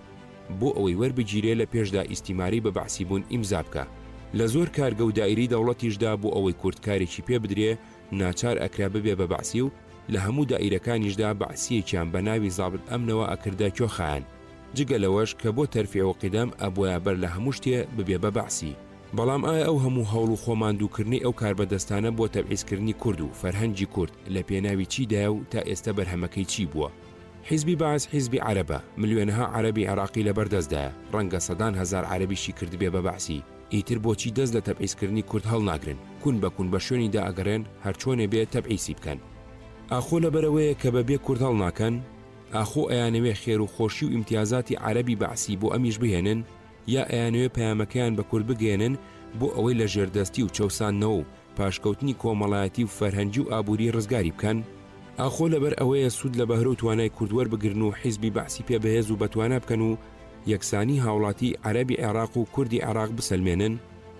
بۆ ئەوەی وەربگیرێ لە پێشدا ئیستیمارەی بە بەعسی بوون ئیمزا بکا. لە زۆر کارگە و دائیرەی دەوڵەتیشدا بۆ ئەوەی کورد کارێکی پێ بدرێ ناچار ئەکرا ببێ بە بەعسی و لە هەموو دائیرەکانیشدا بەعسییەکیان بە ناوی زابت ئەمنەوە ئەکردە کۆخایان. جگە لەوەش کە بۆ تەرفیع و قیدەم ئەبوایە بەر لە هەموو شتێ ببێ بە بەعسی. بەڵام ئایا ئەو هەموو هەوڵ و خۆ ماندووکردنەی ئەو کاربەدەستانە بۆ تەبعیسکردنی کورد و فەرهەنگی کورد لە پێناوی چیدایە و تا ئێستە بەرهەمەکەی چی بووە؟ حیزبی بەعس حیزبی عەرەبە، ملیۆنەها عەرەبی عێراقی لەبەردەستدایە، ڕەنگە سەدان هەزار عەرەبیشی کردبێ بە بەعسی، ئیتر بۆچی دەست لە تەبعیسکردنی کورد هەڵناگرن، کون بە کون بە شوێنیدا ئەگەڕێن هەرچۆنێ بێ تەبعیسی بکەن؟ ئاخۆ لەبەرئەوەیە کە بە بێ کورد هەڵناکەن؟ ئاخۆ ئەیانەوێ خێر و خۆشی و ئیمتیازاتی عەرەبی بەعسی بۆ ئەمیش بهێنن؟ یا ئەیانەوێ پەیامەکەیان بە کورد بگەیەنن بۆ ئەوەی لە ژێردەستی و چەوساندنەوە و پاشکەوتنی کۆمەڵایەتی و فەرهەنگی و ئابووری ڕزگاری بکەن؟ ئاخۆ لەبەر ئەوەیە سوود لە بەهرە و توانای کورد وەربگرن و حیزبی بەعسی پێ بەهێز و بەتوانا بکەن و. یەکسانی هاوڵاتی عەرەبی عێراق و کوردی عێراق بسەلمێنن؟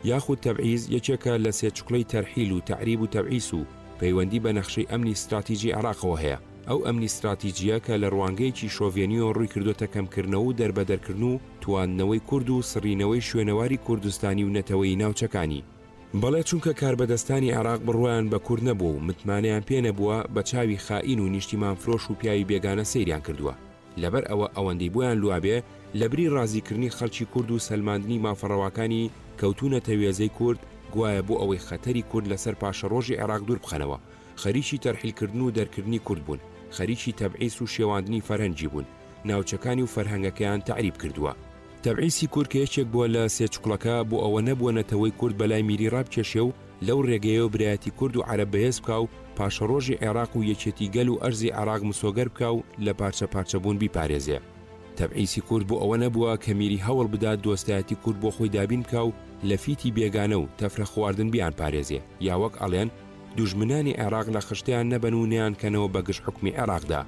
یاخود تەبعیز یەکێکە لە سێ چوکڵەی تەرحیل و تەعریب و تەبعیس و پەیوەندی بە نەخشەی ئەمنی ستراتیجی عێراقەوە هەیە، ئەو ئەمنی ستراتیجییە کە لە ڕوانگەیەکی شۆڤێنییەوە ڕووی کردۆتە کەمکردنەوە و دەربەدەرکردن و تواندنەوەی کورد و سڕینەوەی شوێنەواری کوردستانی و نەتەوەیی ناوچەکانی. بەڵێ چونکە کاربەدەستانی عێراق بڕوایان بە کورد نەبووە و متمانەیان پێ نەبووە، بە چاوی خائین و نیشتیمانفرۆش و پیاوی بێگانە سەیریان کردووە. لەبەر ئەوە ئەوەندەی بۆیان لوابێ، لەبری ڕازیکردنی خەڵکی کورد و سەلماندنی مافە ڕەواکانی، کەوتوونەتە وێزەی کورد، گوایە بۆ ئەوەی خەتەری کورد لەسەر پاشەڕۆژی عێراق دوور بخەنەوە، خەریکی تەرحیلکردن و دەرکردنی کورد بوون، خەریکی تەبعیس و شێواندنی فەرهەنگی بوون، ناوچەکانی و فەرهەنگەکەیان تەعریب کردووە. تەبعیسی کورد کە یەکێک بووە لە سێ چوکڵەکە، بۆ ئەوە نەبووە نەتەوەی کورد بەلای میری ڕابکێشێ و لەو ڕێگەیەوە برایەتی کورد و عەرەب بەهێز بکا و پاشەڕۆژی عێراق و یەکێتی گەل و ئەرزی عێراق مسۆگەر بکا و لە پارچە پارچەبوون بیپارێزێ. تەبعیسی کورد بۆ ئەوە نەبووە کە میری هەوڵ بدات دۆستایەتی کورد بۆ خۆی دابین بکا و لە فیتی بێگانە و تەفرە خواردن بیانپارێزێ یا وەک ئەڵێن دوژمنانی عێراق لە خشتەیان نەبەن و نەیانکەنەوە بە گژ حوکمی عێراقدا.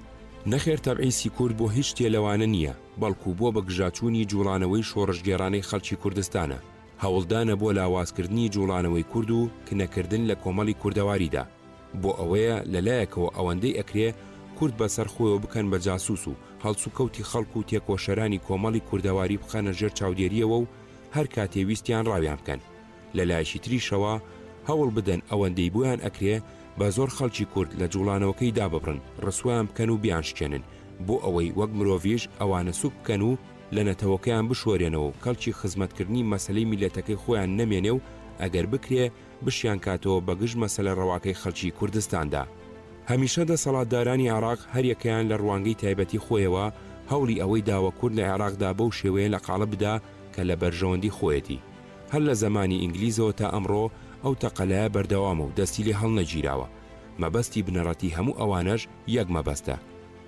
نەخێر تەبعیسی کورد بۆ هیچ شتێ لەوانە نییە، بەڵکو بۆ بەگژاچوونی جوڵانەوەی شۆڕشگێڕانەی خەڵکی کوردستانە، هەوڵدانە بۆ لاوازکردنی جوڵانەوەی کورد و کنەکردن لە کۆمەڵی کوردەواریدا، بۆ ئەوەیە لە لایەکەوە ئەوەندەی ئەکرێ کورد بەسەر خۆیەوە بکەن بە جاسوس و هەڵسوکەوتی خەڵک و تێکۆشەرانی کۆمەڵی کوردەواری بخەنە ژێر چاودێریەوە و هەر کاتێ ویستیان ڕاویان بکەن. لە لایەکی تریشەوە هەوڵ بدەن ئەوەندەی بۆیان ئەکرێ بە زۆر خەڵکی کورد لە جوڵانەوەکەی داببڕن، ڕسوایان بکەن و بیانشکێنن، بۆ ئەوەی وەک مرۆڤیش ئەوانە سوک بکەن و لە نەتەوەکەیان بشۆرێنەوە و کەڵکی خزمەتکردنی مەسەلەی میللەتەکەی خۆیان نەمێنێ و ئەگەر بکرێ بشیانکاتەوە بە گژ مەسەلە ڕەواکەی خەڵکی کوردستاندا. هەمیشە دەسەڵاتدارانی عێراق هەریەکەیان لە ڕوانگەی تایبەتی خۆیەوە هەوڵی ئەوەی داوە کورد لە عێراقدا بەو شێوەیە لە قاڵب بدا کە لە بەرژەوەندی خۆیەتی. هەر لە زەمانی ئینگلیزەوە تا ئەمڕۆ ئەو تەقەلایە بەردەوامە و دەستی لێ هەڵنەگیراوە. مەبەستی بنەڕەتی هەموو ئەوانەش یەک مەبەستە.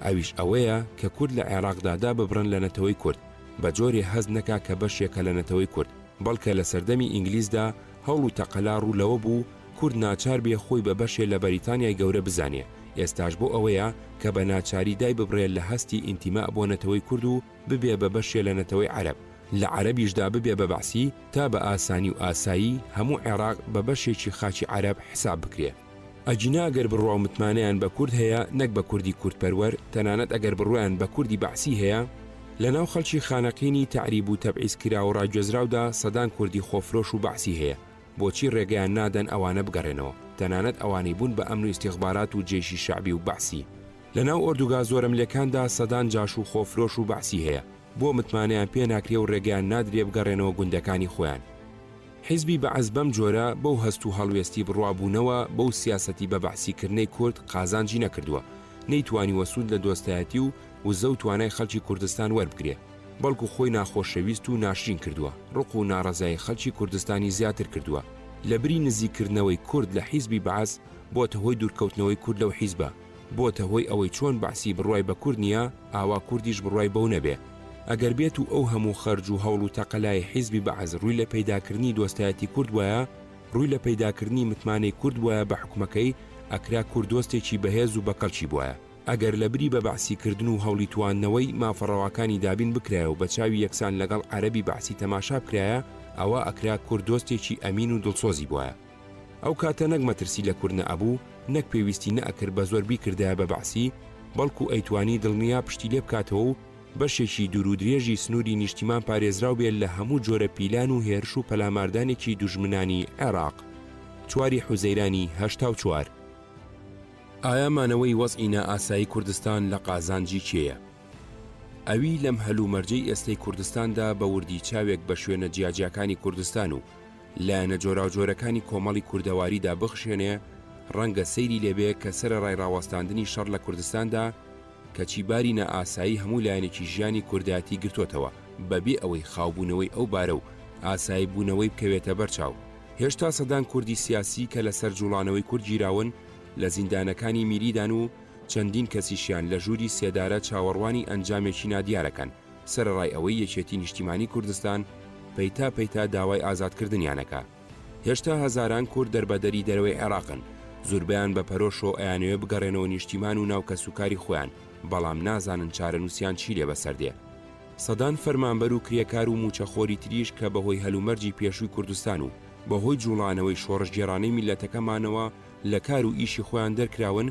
ئەویش ئەوەیە کە کورد لە عێراقدا داببڕن لە نەتەوەی کورد، بە جۆرێ هەست نەکا کە بەشێکە لە نەتەوەی کورد، بەڵکە لە سەردەمی ئینگلیزدا هەوڵ و تەقەلا ڕوو لەوە بوو کورد ناچار بێ خۆی بە بەشێ لە بەریتانیای گەورە بزانێ، ئێستاش بۆ ئەوەیە کە بە ناچاری دایببڕێ لە هەستی ئینتیماء بۆ نەتەوەی کورد و ببێ بە بەشێ لە نەتەوەی عەرەب، لە عەرەبیشدا ببێ بە بەعسی تا بە ئاسانی و ئاسایی هەموو عێراق بە بەشێکی خاکی عەرەب حساب بکرێ. ئەگینا ئەگەر بڕوا و متمانەیان بە کورد هەیە نەک بە کوردی کوردپەروەر، تەنانەت ئەگەر بڕوایان بە کوردی بەعسی هەیە، لە ناو خەڵکی خانەقینی تەعریب و تەبعیس کراو و ڕاگوێزراودا سەدان کوردی خۆفرۆش و بەعسی هەیە، بۆچی ڕێگەیان نادەن ئەوانە بگەڕێنەوە، تەنانەت ئەوانەی بوون بە ئەمن و ئیستیخبارات و جەیشی شەعبی و بەعسی. لە ناو ئۆردوگا زۆرەملێکاندا سەدان جاش و خۆفرۆش و بەعسی هەیە، بۆ متمانەیان پێ ناکرێ و ڕێگەیان نادرێ بگەڕێنەوە گوندەکانی خۆیان؟ حیزبی بەعس بەم جۆرە بەو هەست و هەڵوێستی بڕوا بوونەوە بەو سیاسەتی بە بەعسی کردنەی کورد قازانجی نەکردووە، نەیتوانیوە سوود لە دۆستایەتی و وزە و توانای خەڵکی کوردستان وەربگرێ، بەڵکو خۆی ناخۆشەویست و ناشرین کردووە، ڕق و ناڕەزایی خەڵکی کوردستانی زیاتر کردووە. لە بری نزیک کردنەوەی کورد لە حیزبی بەعس، بۆتە هۆی دوورکەوتنەوەی کورد لەو حیزبە. بۆتە هۆی ئەوەی چۆن بەعسی بڕوای بە کورد نییە، ئاوا کوردیش بڕوای بەو نەبێ. ئەگەر بێت و ئەو هەموو خەرج و هەوڵ و تەقەلایەی حیزبی بەعس ڕووی لە پەیداکردنی دۆستایەتی کورد بوایە، ڕووی لە پەیداکردنی متمانەی کورد بوایە بە حوکمەکەی، ئەکرا کورد دۆستێکی بەهێز و بەکەڵکی بوایە. ئەگەر لە بری بە بەعسی کردن و هەوڵی تواندنەوەی، مافە ڕەواکانی دابین بکرایە و بە چاوی یەکسان لەگەڵ عەرەبی بەعسی تەماشا بکرایە، ئەوا ئەکرا کورد دۆستێکی ئەمین و دڵسۆزی بوایە. ئەو کاتە نەک مەترسی لە کورد نەئەبوو، نەک پێویستی نەئەکرد بە زۆر بیکردایە بە بەعسی، بەڵکو ئەیتوانی دڵنیا پشتی لێ بکاتەوە و بەشێکی دوور و درێژی سنووری نیشتیمان پارێزراو بێ لە هەموو جۆرە پیلان و هێرش و پەلاماردانێکی دوژمنانی عێراق. چواری حوزەیرانی 84. ئایا مانەوەی وەزعی نائاسایی کوردستان لە قازانجی کێیە؟ ئەوی لەم هەلومەرجەی ئێستەی کوردستاندا بە وردی چاوێک بە شوێنە جیاجیاکانی کوردستان و لایەنە جۆراوجۆرەکانی کۆمەڵی کوردەواریدا بخشێنێ، ڕەنگە سەیری لێ بێ کە سەرەڕای ڕاوەستاندنی شەڕ لە کوردستاندا، کەچی باری نائاسایی هەموو لایەنێکی ژیانی کوردایەتی گرتۆتەوە، بە بێ ئەوەی خاوبوونەوەی ئەو بارە و ئاسایی بوونەوەی بکەوێتە بەر چاو. هێشتا سەدان کوردی سیاسی کە لە سەر جووڵانەوەی کورد گیراون، لە زیندانەکانی میریدان و چەندین کەسیشیان لە ژووری سێدارە چاوەڕوانی ئەنجامێکی نادیارەکەن، سەرەڕای ئەوەی یەکێتی نیشتیمانی کوردستان پەیتا پەیتا داوای ئازادکردنیان ئەکا. هێشتا هەزاران کورد دەربەدەری دەرەوەی عێراقن، زوربەیان بە پەرۆشەوە ئەیانەوێ بگەڕێنەوە نیشتیمان و ناو کەسوکاری خۆیان، بەڵام نازانن چارەنوسیان چی لێ بەسەر دێ. سەدان فەرمانبەر و کرێکار و مووچەخۆری تریش کە بەهۆی هەلومەرجی پێشووی کوردستان و بەهۆی جووڵانەوەی شۆڕشگێڕانەی میللەتەکەمانەوە لە کار و ئیشی خۆیان دەرکراون،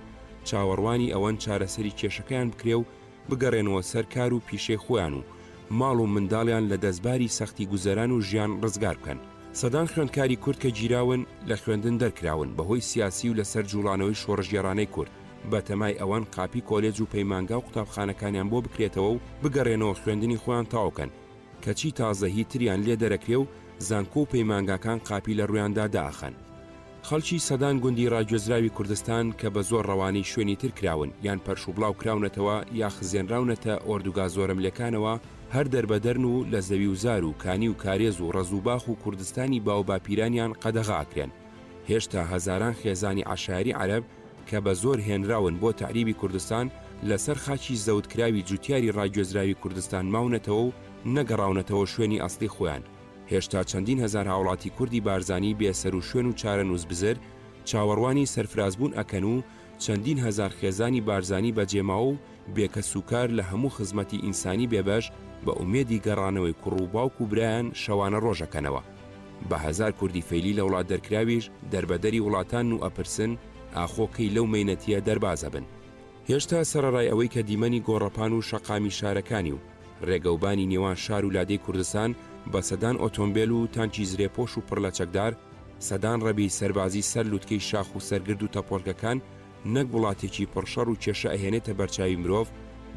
چاوەڕوانی ئەوەن چارەسەری کێشەکەیان بکرێ و بگەڕێنەوە سەر کار و پیشەی خۆیان و ماڵ و منداڵیان لە دەستباری سەختی گوزەران و ژیان ڕزگار بکەن. سەدان خوێندکاری کورد کە گیراون، لە خوێندن دەرکراون بەهۆی سیاسی و لەسەر جووڵانەوەی شۆڕشگێڕانەی کورد، بەتەمای ئەوەن قاپی کۆلێج و پەیمانگا و قوتابخانەکانیان بۆ بکرێتەوە و بگەڕێنەوە خوێندنی خۆیان تەواو کەن، کەچی تازە هی تریان لێ دەرەکرێ و زانکۆ و پەیمانگاکان قاپی لە ڕوویاندا دائەخەن. خەڵکی سەدان گوندی ڕاگوێزراوی کوردستان کە بە زۆر ڕەوانەی شوێنی تر کراون یان پەرشوبڵاو کراونەتەوە یا خزێنراونەتە ئۆردوگا زۆرەملێکانەوە هەر دەربەدەرن و لە زەوی و زار و کانی و کارێز و ڕەز و باخ و کوردستانی باوباپیرانیان قەدەغە ئەکرێن. هێشتا هەزاران خێزانی عەشایەری عەرەب کە بە زۆر هێنراون بۆ تەعریبی کوردستان لە سەر خاکی زەوتکراوی جوتیاری ڕاگوێزراوی کوردستان ماونەتەوە و نەگەڕاونەتەوە شوێنی ئەسڵی خۆیان. هێشتا چەندین هەزار هاوڵاتی کوردی بارزانی بێ سەروشوێن و چارەنووس بزر چاوەڕوانی سەرفرازبوون ئەکەن و چەندین هەزار خێزانی بارزانی بەجێماوە و بێ کەسوکار لە هەموو خزمەتی ئینسانی بێبەش بە ئومێدی گەڕانەوەی کوڕ و باوک و برایان شەوانە ڕۆژ ئەکەنەوە. بە هەزار کوردی فەیلی لە وڵات دەرکراویش دەربەدەری وڵاتانن و ئەپرسن ئاخۆ کەی لەو مەینەتییە دەرباز ئەبن. هێشتا سەرەڕای ئەوەی کە دیمەنی گۆڕەپان و شەقامی شارەکانی و ڕێگەوبانی نێوان شار و لادێی کوردستان بە سەدان ئۆتۆمبێل و تانکی زرێپۆش و پڕ لە چەکدار، سەدان ڕەبیی سەربازی سەر لوتکەی شاخ و سەرگرد و تەپۆڵکەکان نەک وڵاتێکی پڕ شەڕ و کێشە ئەهێنێتە بەرچاوی مرۆڤ،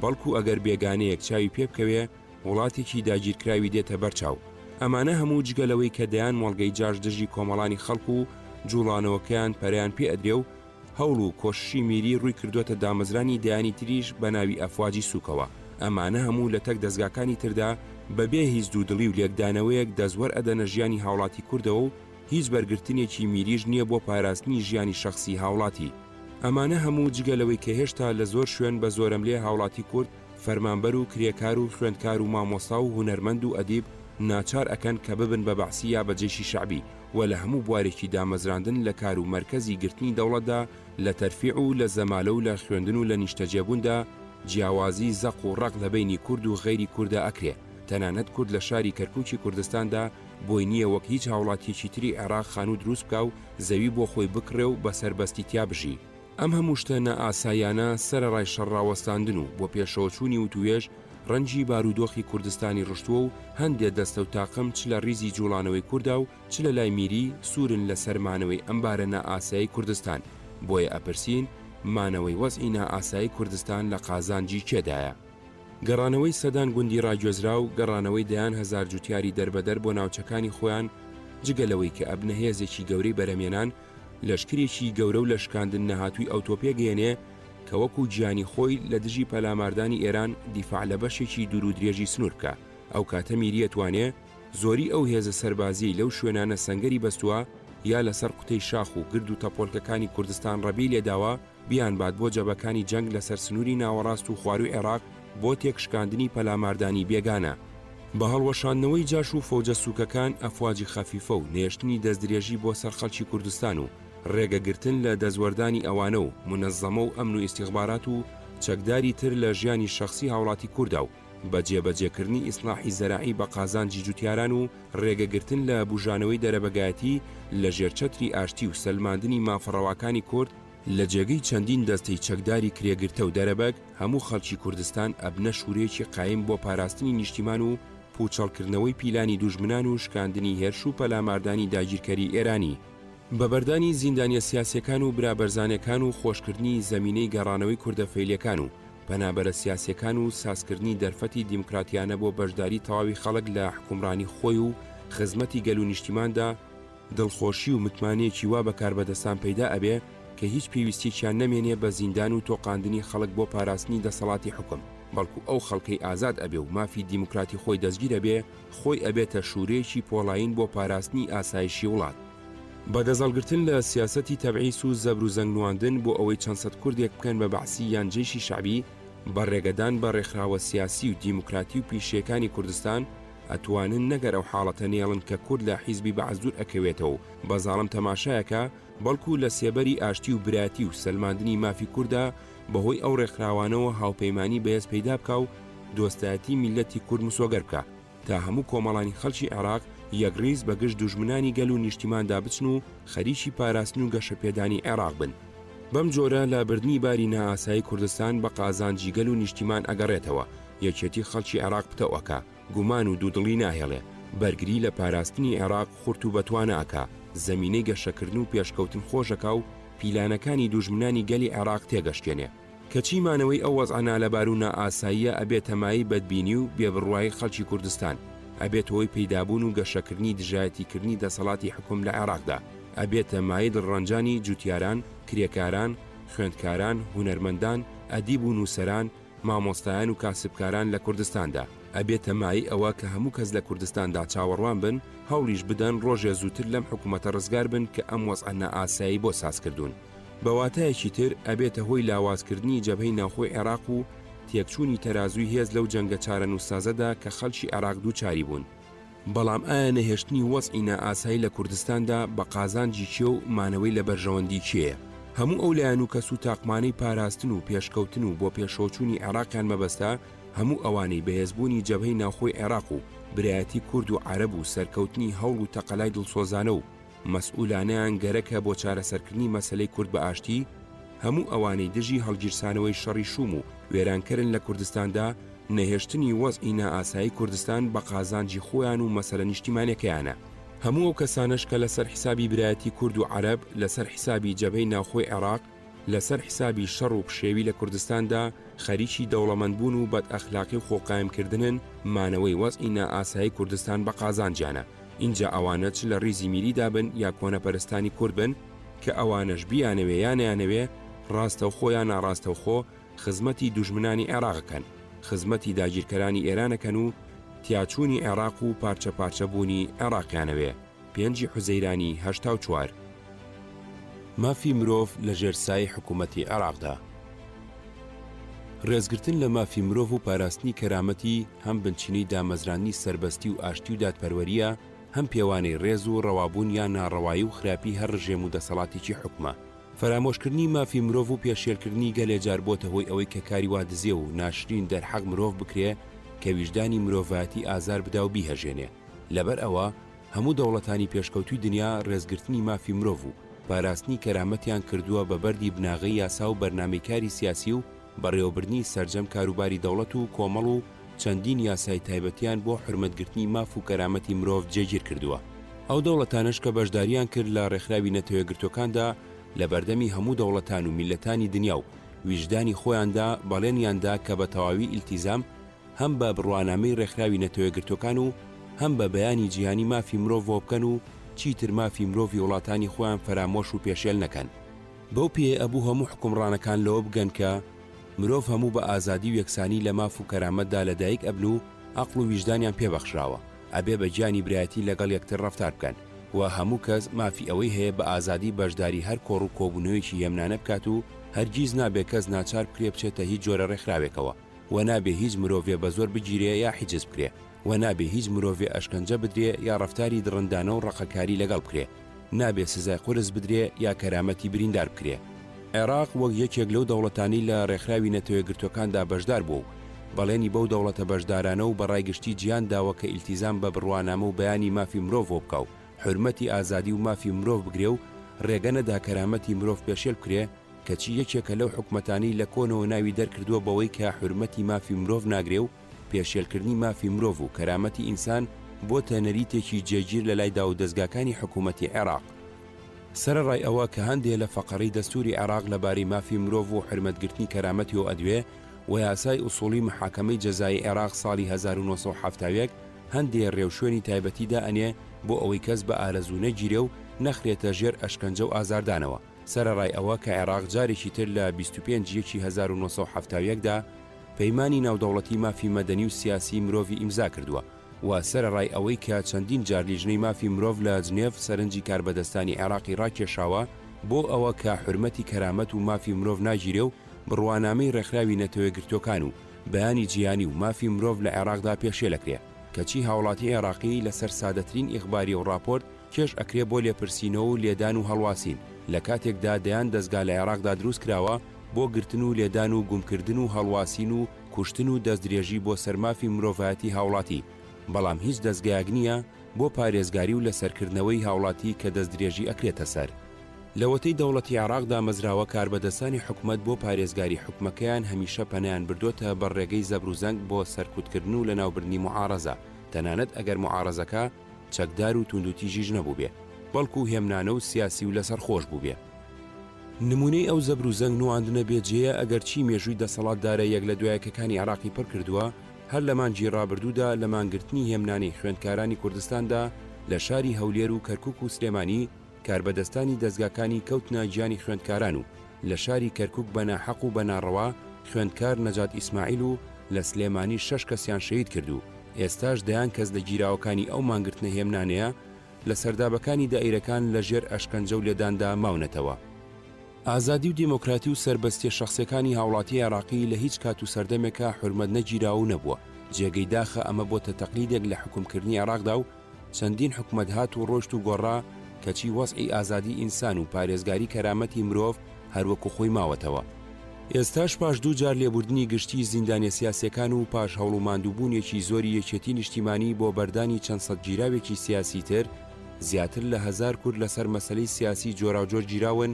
بەڵکو ئەگەر بێگانەیەک چاوی پێ بکەوێ وڵاتێکی داگیرکراوی دێتە بەر چاو. ئەمانە هەموو جگە لەوەی کە دەیان مۆڵگەی جاش دژی کۆمەڵانی خەڵک و جوڵانەوەکەیان پەرەیان پێ ئەدرێ و هەوڵ و کۆششی میری ڕووی کردۆتە دامەزرانی دەیانی تریش بە ناوی ئەفواجی سووکەوە. ئەمانە هەموو لە تەک دەزگاکانی تردا بە بێ هیچ دوودڵی و لێکدانەوەیەک دەستوەر ئەدەنە ژیانی هاوڵاتی کوردەوە و هیچ بەرگرتنێکی میریش نییە بۆ پاراستنی ژیانی شەخسی هاوڵاتی. ئەمانە هەموو جگە لەوەی کە هێشتا لە زۆر شوێن بە زۆرەملێ هاوڵاتی کورد فەرمانبەر و کرێکار و خوێندکار و مامۆستا و هونەرمەند و ئەدیب ناچار ئەکەن کە ببن بە بەعسی یا بە جەیشی شەعبی و لە هەموو بوارێکی دامەزراندن لە کار و مەرکەزی گرتنی دەوڵەتدا لە تەرفیع و لە زەمالە و لە خوێندن و لە نیشتەجێبووندا جیاوازی زەق و ڕەق لە بەینی کورد و غەیری کوردا ئەکرێ تەنانەت کورد لە شاری کەرکوکی کوردستاندا بۆی نییە وەک هیچ هاوڵاتیەکی تری عێراق خانوو دروست بکا و زەوی بۆ خۆی بکڕێ و بە سەربەستی تیا بژی. ئەم هەموو شتە نائاساییانە سەرەڕای شەڕ ڕاوەستاندن و بۆ پێشەوەچوونی وتووێژ ڕەنگی بارودۆخی کوردستانی ڕشتووە و هەندێ دەستە و تاقم چ لە ڕیزی جووڵانەوەی کوردا و چ لە لای میری سوورن لە سەر مانەوەی ئەم بارە نائاسایەی کوردستان، بۆیە ئەپرسین مانەوەی وەزعی نائاسایی کوردستان لە قازانجی کێدایە؟ گەڕانەوەی سەدان گوندی ڕاگوێزراو، گەڕانەوەی دەیان هەزار جوتیاری دەربەدەر بۆ ناوچەکانی خۆیان، جگە لەوەی کە ئەبنە هێزێکی گەورەی بەرهەمێنان، لەشکرێکی گەورە و لە شکاندن نەهاتووی ئەوتۆ پێگەیەنێ کە وەکوو گیانی خۆی لە دژی پەلاماردانی ئێران دیفاع لە بەشێکی دوور و درێژی سنوور بکا. ئەو کاتە میری ئەتوانێ زۆری ئەو هێزە سەربازییەی لەو شوێنانە سەنگەری بەستووە یا لە سەر قوتەی شاخ و گرد و تەپۆلکەکانی کوردستان ڕەبی لێداوە بیانبات بۆ جەبەکانی جەنگ لە سەر سنووری ناوەڕاست و خوارووی عێڕاق بۆ تێکشکاندنی پەلاماردانی بێگانە. بە هەڵوەشاندنەوەی جاش و فەوجە سووکەکان، ئەفواجی خەفیفە و نەهێشتنی دەستدرێژی بۆ سەر خەڵکی کوردستان و ڕێگەگرتن لە دەستوەردانی ئەوانە و مونەزەمە و ئەمن و ئیستیخبارات و چەکداری تر لە ژیانی شەخسی هاوڵاتی کوردا و بە جێبەجێکردنی ئیسڵاحی زەراعی بە قازانجی جوتیاران و ڕێگەگرتن لە بوژانەوەی دەرەبەگایەتی لە ژێر چەتری ئاشتی و سەلماندنی مافە ڕەواکانی کورد لە جێگەی چەندین دەستەی چەکداری کرێگرتە و دەرەبەگ، هەموو خەڵکی کوردستان ئەبنە شورەیەکی قایم بۆ پاراستنی نیشتیمان و پوچەڵکردنەوەی پیلانی دوژمنان و شکاندنی هێرش و پەلاماردانی داگیرکەری ئێرانی. بە بەردانی زیندانیە سیاسیەکان و برا بەرزانەکان و خۆشکردنی زەمینەی گەڕانەوەی کوردە فەیلیەکان و پەنابەرە سیاسیەکان و سازکردنی دەرفەتی دیموکراتیانە بۆ بەشداری تەواوی خەڵک لە حوکمڕانی خۆی و خزمەتی گەل و نیشتیماندا، دڵخۆشی و متمانەیەکی وا بە کاربەدەستان پەیدا ئەبێ کە هیچ پێویستیەکیان نەمێنێ بە زیندان و تۆقاندنی خەڵک بۆ پاراستنی دەسەڵاتی حوکم، بەڵکو ئەو خەڵکەی ئازاد ئەبێ و مافی دیموکراتی خۆی دەستگیر ئەبێ خۆی ئەبێتە شورەیەکی پۆڵایین بۆ پاراستنی ئاسایشی وڵات. بە دەستهەڵگرتن لە سیاسەتی تەبعیس و زەبر و زەنگ نواندن بۆ ئەوەی چەند سەد کوردێک بکەن بە بەعسی یان جەیشی شەعبی، بە ڕێگەدان بە ڕێکخراوە سیاسی و دیموکراتی و پیشەیەکانی کوردستان ئەتوانن نەک هەر ئەو حاڵەتە نەیەڵن کە کورد لە حیزبی بەعس دوور ئەکەوێتەوە و بە زاڵم تەماشایەکا، بەڵکو لە سێبەری ئاشتی و برایەتی و سەلماندنی مافی کوردا بەهۆی ئەو ڕێکخراوانەوە هاوپەیمانی بەهێز پەیدا بکا و. دۆستایەتی میللەتی کورد مسۆگەر بکا تا هەموو کۆمەڵانی خەڵکی عێراق یەکڕیز بە گژ دوژمنانی گەل و نیشتیماندا بچن و خەریکی پاراستن و گەشەپێدانی عێراق بن. بەم جۆرە لابردنی باری نائاسایی کوردستان بە قازانجی گەل و نیشتیمان ئەگەڕێتەوە، یەکێتی خەڵکی عێراق پتەو ئەکا، گومان و دوودڵی ناهێڵێ، بەرگری لە پاراستنی عێراق خورت و بەتوانا ئەکا، زەمینەی گەشەکردن و پێشکەوتن خۆش ئەکا و پیلانەکانی دوژمنانی گەلی عێراق تێگەشکێنێ. کەچی مانەوەی ئەو وەزعە نالەبار و نائاساییە ئەبێتە مایەی بەدبینی و بێبڕوایی خەڵکی کوردستان، ئەبێتە هۆی پەیدابوون و گەشەکردنی دژایەتیکردنی دەسەڵاتی حوکم لە عێراقدا، ئەبێتە مایەی دڵڕەنجانی جوتیاران، کرێکاران، خوێندکاران، هونەرمەندان، ئەدیب و نووسەران، مامۆستایان و کاسبکاران لە کوردستاندا. ئەبێتە مایەی ئەوە کە هەموو کەس لە کوردستاندا چاوەڕوان بن، هەوڵیش بدەن ڕۆژێ زووتر لەم حکومەتە ڕزگار بن کە ئەم وەزعە نائاسایەی بۆ سازکردوون. بە واتایەکی تر ئەبێتە هۆی لاوازکردنی جەبهەی ناوخۆی عێراق و تێکچوونی تەرازووی هێز لەو جەنگە چارەنووسسازەدا کە خەڵکی عێراق دووچاری بوون. بەڵام ئایا نەهێشتنی وەزعی نائاسایی لە کوردستاندا بە قازانجی کێ و مانەوەی لە بەرژەوەندی کێیە؟ هەموو ئەو لایەن و کەس و تاقمانەی پاراستن و پێشکەوتن و بۆپێشەوەچوونی عێراقیان مەبەستە، هەموو ئەوانەی بەهێزبوونی جەبهەی ناوخۆی عێراق و برایەتی کورد و عەرەب و سەرکەوتنی هەوڵ و تەقەلای دڵسۆزانە و مەسئولانەیان گەرەکە بۆ چارەسەرکردنی مەسەلەی کورد بە ئاشتی، هەموو ئەوانەی دژی هەڵگیرسانەوەی شەڕی شووم و وێرانکەرن لە کوردستاندا، نەهێشتنی وەزعی نائاسایی کوردستان بە قازانجی خۆیان و مەسەلە نیشتیمانیەکەیانە. هەموو ئەو کەسانەش کە لەسەر حیسابی برایەتی کورد و عەرەب، لەسەر حیسابی جەبهەی ناوخۆی عێراق، لەسەر حیسابی شەڕ و پشێوی لە کوردستاندا خەریکی دەوڵەمەندبوون و بەدئەخلاقی و خۆقایمکردنن، مانەوەی وەزعی نائاسایی کوردستان بە قازانجیانە. ئینجا ئەوانە چ لە ڕیزی میریدا بن یا کۆنەپەرستانی کورد بن، کە ئەوانەش بیانەوێ یا نەیانەوێ، ڕاستەوخۆ یا ناڕاستەوخۆ خزمەتی دوژمنانی عێراق ئەکەن، خزمەتی داگیرکەرانی ئێران ئەکەن و تیاچوونی عێراق و پارچە پارچە بوونی عێراقیان ئەوێ. پێنجی حوزەیرانی 84. مافی مرۆڤ لە ژێر سایەی حکوومەتی عێراقدا. ڕێزگرتن لە مافی مرۆڤ و پاراستنی کەرامەتی هەم بنچینەی دامەزراندنی سەربەستی و ئاشتی و دادپەروەرییە، هەم پێوانەی ڕێز و ڕەوابوون یا ناڕەوایی و خراپی هەر ڕژێم و دەسەڵاتێکی حوکمە. فەرامۆشکردنی مافی مرۆڤ و پێشێلکردنی گەلێ جار بۆتە هۆی ئەوەی کە کاری وا دزێو و ناشرین دەرحەق مرۆڤ بکرێ کە ویژدانی مرۆڤایەتی ئازار بدا و بیهەژێنێ. لەبەر ئەوە هەموو دەوڵەتانی پێشکەوتووی دنیا ڕێزگرتنی مافی مرۆڤ و پاراستنی کەرامەتیان کردووە بە بەردی بناغەی یاسا و بەرنامەی کاری سیاسی و بەڕێوەبردنی سەرجەم کاروباری دەوڵەت و کۆمەڵ و چەندین یاسای تایبەتیان بۆ حورمەتگرتنی ماف و کەرامەتی مرۆڤ جێگیر کردووە. ئەو دەوڵەتانەش کە بەشداریان کرد لە ڕێکخراوی نەتەوەیەکگرتووەکاندا لە بەردەمی هەموو دەوڵەتان و میللەتانی دنیا و ویژدانی خۆیاندا بەڵێنیان دا کە بە تەواوی ئیلتیزام هەم بە بڕوانامەی ڕێکخراوی نەتەوەیەکگرتووەکان و هەم بە بەیانی جیهانی مافی مرۆڤەوە بکەن و چیتر مافی مرۆڤی وڵاتانی خۆیان فەرامۆش و پێشێل نەکەن. بەو پێیە ئەبوو هەموو حوکمڕانەکان لەوە بگەن کە مرۆڤ هەموو بە ئازادی و یەکسانی لە ماف و کەرامەتدا لە دایک ئەبن و ئەقڵ و ویژدانیان پێ بەخشراوە، ئەبێ بە گیانی برایەتی لەگەڵ یەکتر ڕەفتار بکەن و هەموو کەس مافی ئەوەی هەیە بە ئازادی بەشداری هەر کۆڕ و کۆبوونەوەیەکی هێمنانە بکات و هەرگیز نابێ کەس ناچار بکرێ بچێتە هیچ جۆرە ڕێکخراوێکەوە و نابێ هیچ مرۆڤێ بە زۆر بگیرێ یا حیجز بکرێ و نابێ هیچ مرۆڤێ ئەشکەنجە بدرێ یا ڕەفتاری دڕندانە و ڕەقەکاری لەگەڵ بکرێ. نابێ سزای قورس بدرێ یا کەرامەتی بریندار بکرێ. عێراق وەک یەکێک لەو دەوڵەتانەی لە ڕێکخراوی نەتەوەیەکگرتووەکاندا بەشدار بووە و بەڵێنی بەو دەوڵەتە بەشدارانە و بە ڕای گشتی جیهان داوە کە ئیلتیزام بە بڕوانامە و بەیانی مافی مرۆڤەوە بکا و حورمەتی ئازادی و مافی مرۆڤ بگرێ و ڕێگە نەدا کەرامەتی مرۆڤ پێشێل بکرێ، کەچی یەکێکە لەو حکومەتانەی لە کۆنەوە ناوی دەرکردووە بەوەی کە حورمەتی مافی مرۆڤ ناگرێ و پێشێلکردنی مافی مرۆڤ و کەرامەتی ئینسان بۆتە نەریتێکی جێگیر لە لای داوودەزگاکانی حکوومەتی عێراق. سەرەڕای ئەوە کە هەندێ لە فەقەڕەی دەستووری عێراق لە بارەی مافی مرۆڤ و حورمەتگرتنی کەرامەتیەوە ئەدوێ و یاسای ئوسوڵی محاکەمەی جەزایی عێراق ساڵی 1971 هەندێ ڕێوشوێنی تایبەتی دائەنێ بۆ ئەوەی کەس بە ئارەزوو نەگیرێ و نەخرێتە ژێر ئەشکەنجە و ئازاردانەوە، سەرەڕای ئەوە کە عێراق جارێکی تر لە 25 یەکی 1971 دا پەیمانی ناودەوڵەتی مافی مەدەنی و سیاسی مرۆڤی ئیمزا کردووە و سەرەڕای ئەوەی کە چەندین جار لیژنەی مافی مرۆڤ لە جنێڤ سەرنجی کاربەدەستانی عێراقی ڕاکێشاوە بۆ ئەوە کە حورمەتی کەرامەت و مافی مرۆڤ ناگیرێ و بڕوانامەی ڕێکخراوی نەتەوەیەکگرتووەکان و بەیانی جیهانی و مافی مرۆڤ لە عێراقدا پێشێلەکرێ کەچی هاوڵاتی عێراقی لەسەر سادەترین ئیخباریە و ڕاپۆرت کێش ئەکرێ بۆ لێپرسینەوە و لێدان و هەڵواسین، لە کاتێکدا دەیان دەزگا لە عێراقدا دروست کراوە بۆ گرتن و لێدان و گومکردن و هەڵواسین و. کوشتن و دەستدرێژی بۆ سەر مافی مرۆڤایەتی هاوڵاتی، بەڵام هیچ دەزگایەک نییە بۆ پارێزگاری و لەسەرکردنەوەی هاوڵاتی کە دەستدرێژی ئەکرێتە سەر. لەوەتەی دەوڵەتی عێراق دامەزراوە کاربەدەستانی حکومەت بۆ پارێزگاری حوکمەکەیان هەمیشە پەنایان بردۆتە بەر ڕێگەی زەبروزەنگ بۆ سەرکوتکردن و لەناوبردنی موعارەزە تەنانەت ئەگەر موعارەزەکە چەکدار و توندوتیژیش نەبووبێ بەڵکو هێمنانە و سیاسی و لەسەرخۆش بووبێ. نموونەی ئەو زەبروزەنگ نواندنە بێ جێیە ئەگەرچی مێژووی دەسەڵاتدارە یەک لە دوایەکەکانی عێراقی پڕ کردووە هەر لە مانگی ڕابردوودا لە مانگرتنی هێمنانەی خوێندکارانی کوردستاندا لە شاری هەولێر و کەرکوک و سلێمانی کاربەدەستانی دەزگاکانی کەوتنە گیانی خوێندکاران و لە شاری کەرکوک بە ناحەق و بە ناڕەوا خوێندکار نەجات ئیسماعیل و لە سلێمانی شەش کەسیان شەهید کرد و ئێستاش دەیان کەس لە گیراوەکانی ئەو مانگرتنە هێمنانەیە لە سەردابەکانی دائیرەکان لە ژێر ئەشکەنجە و لێداندا ماونەتەوە. ئازادی و دێمۆکراتی و سەربەستیە شەخسیەکانی هاوڵاتی عێڕاقی لە هیچ کات و سەردەمێکا حورمەت نەگیراوە و نەبووە، جێگەی داخە ئەمە بۆتە تەقلیدێک لە حوکمکردنی عێڕاقدا و چەندین حکومەت هات و ڕۆشت و گۆڕا کەچی وەزعی ئازادی ئینسان و پارێزگاری کەرامەتی مرۆڤ هەر وەکو خۆی ماوەتەوە. ئێستاش پاش دوو جار لێبوردنی گشتی زیندانیە سیاسیەکان و پاش هەوڵ و ماندووبوونێکی زۆری یەکێتی نیشتیمانی بۆ بەردانی چەند سەد گیراوێکی سیاسی تر، زیاتر لە هەزار کورد لەسەر مەسەلەی سیاسی جۆراوجۆر گیراون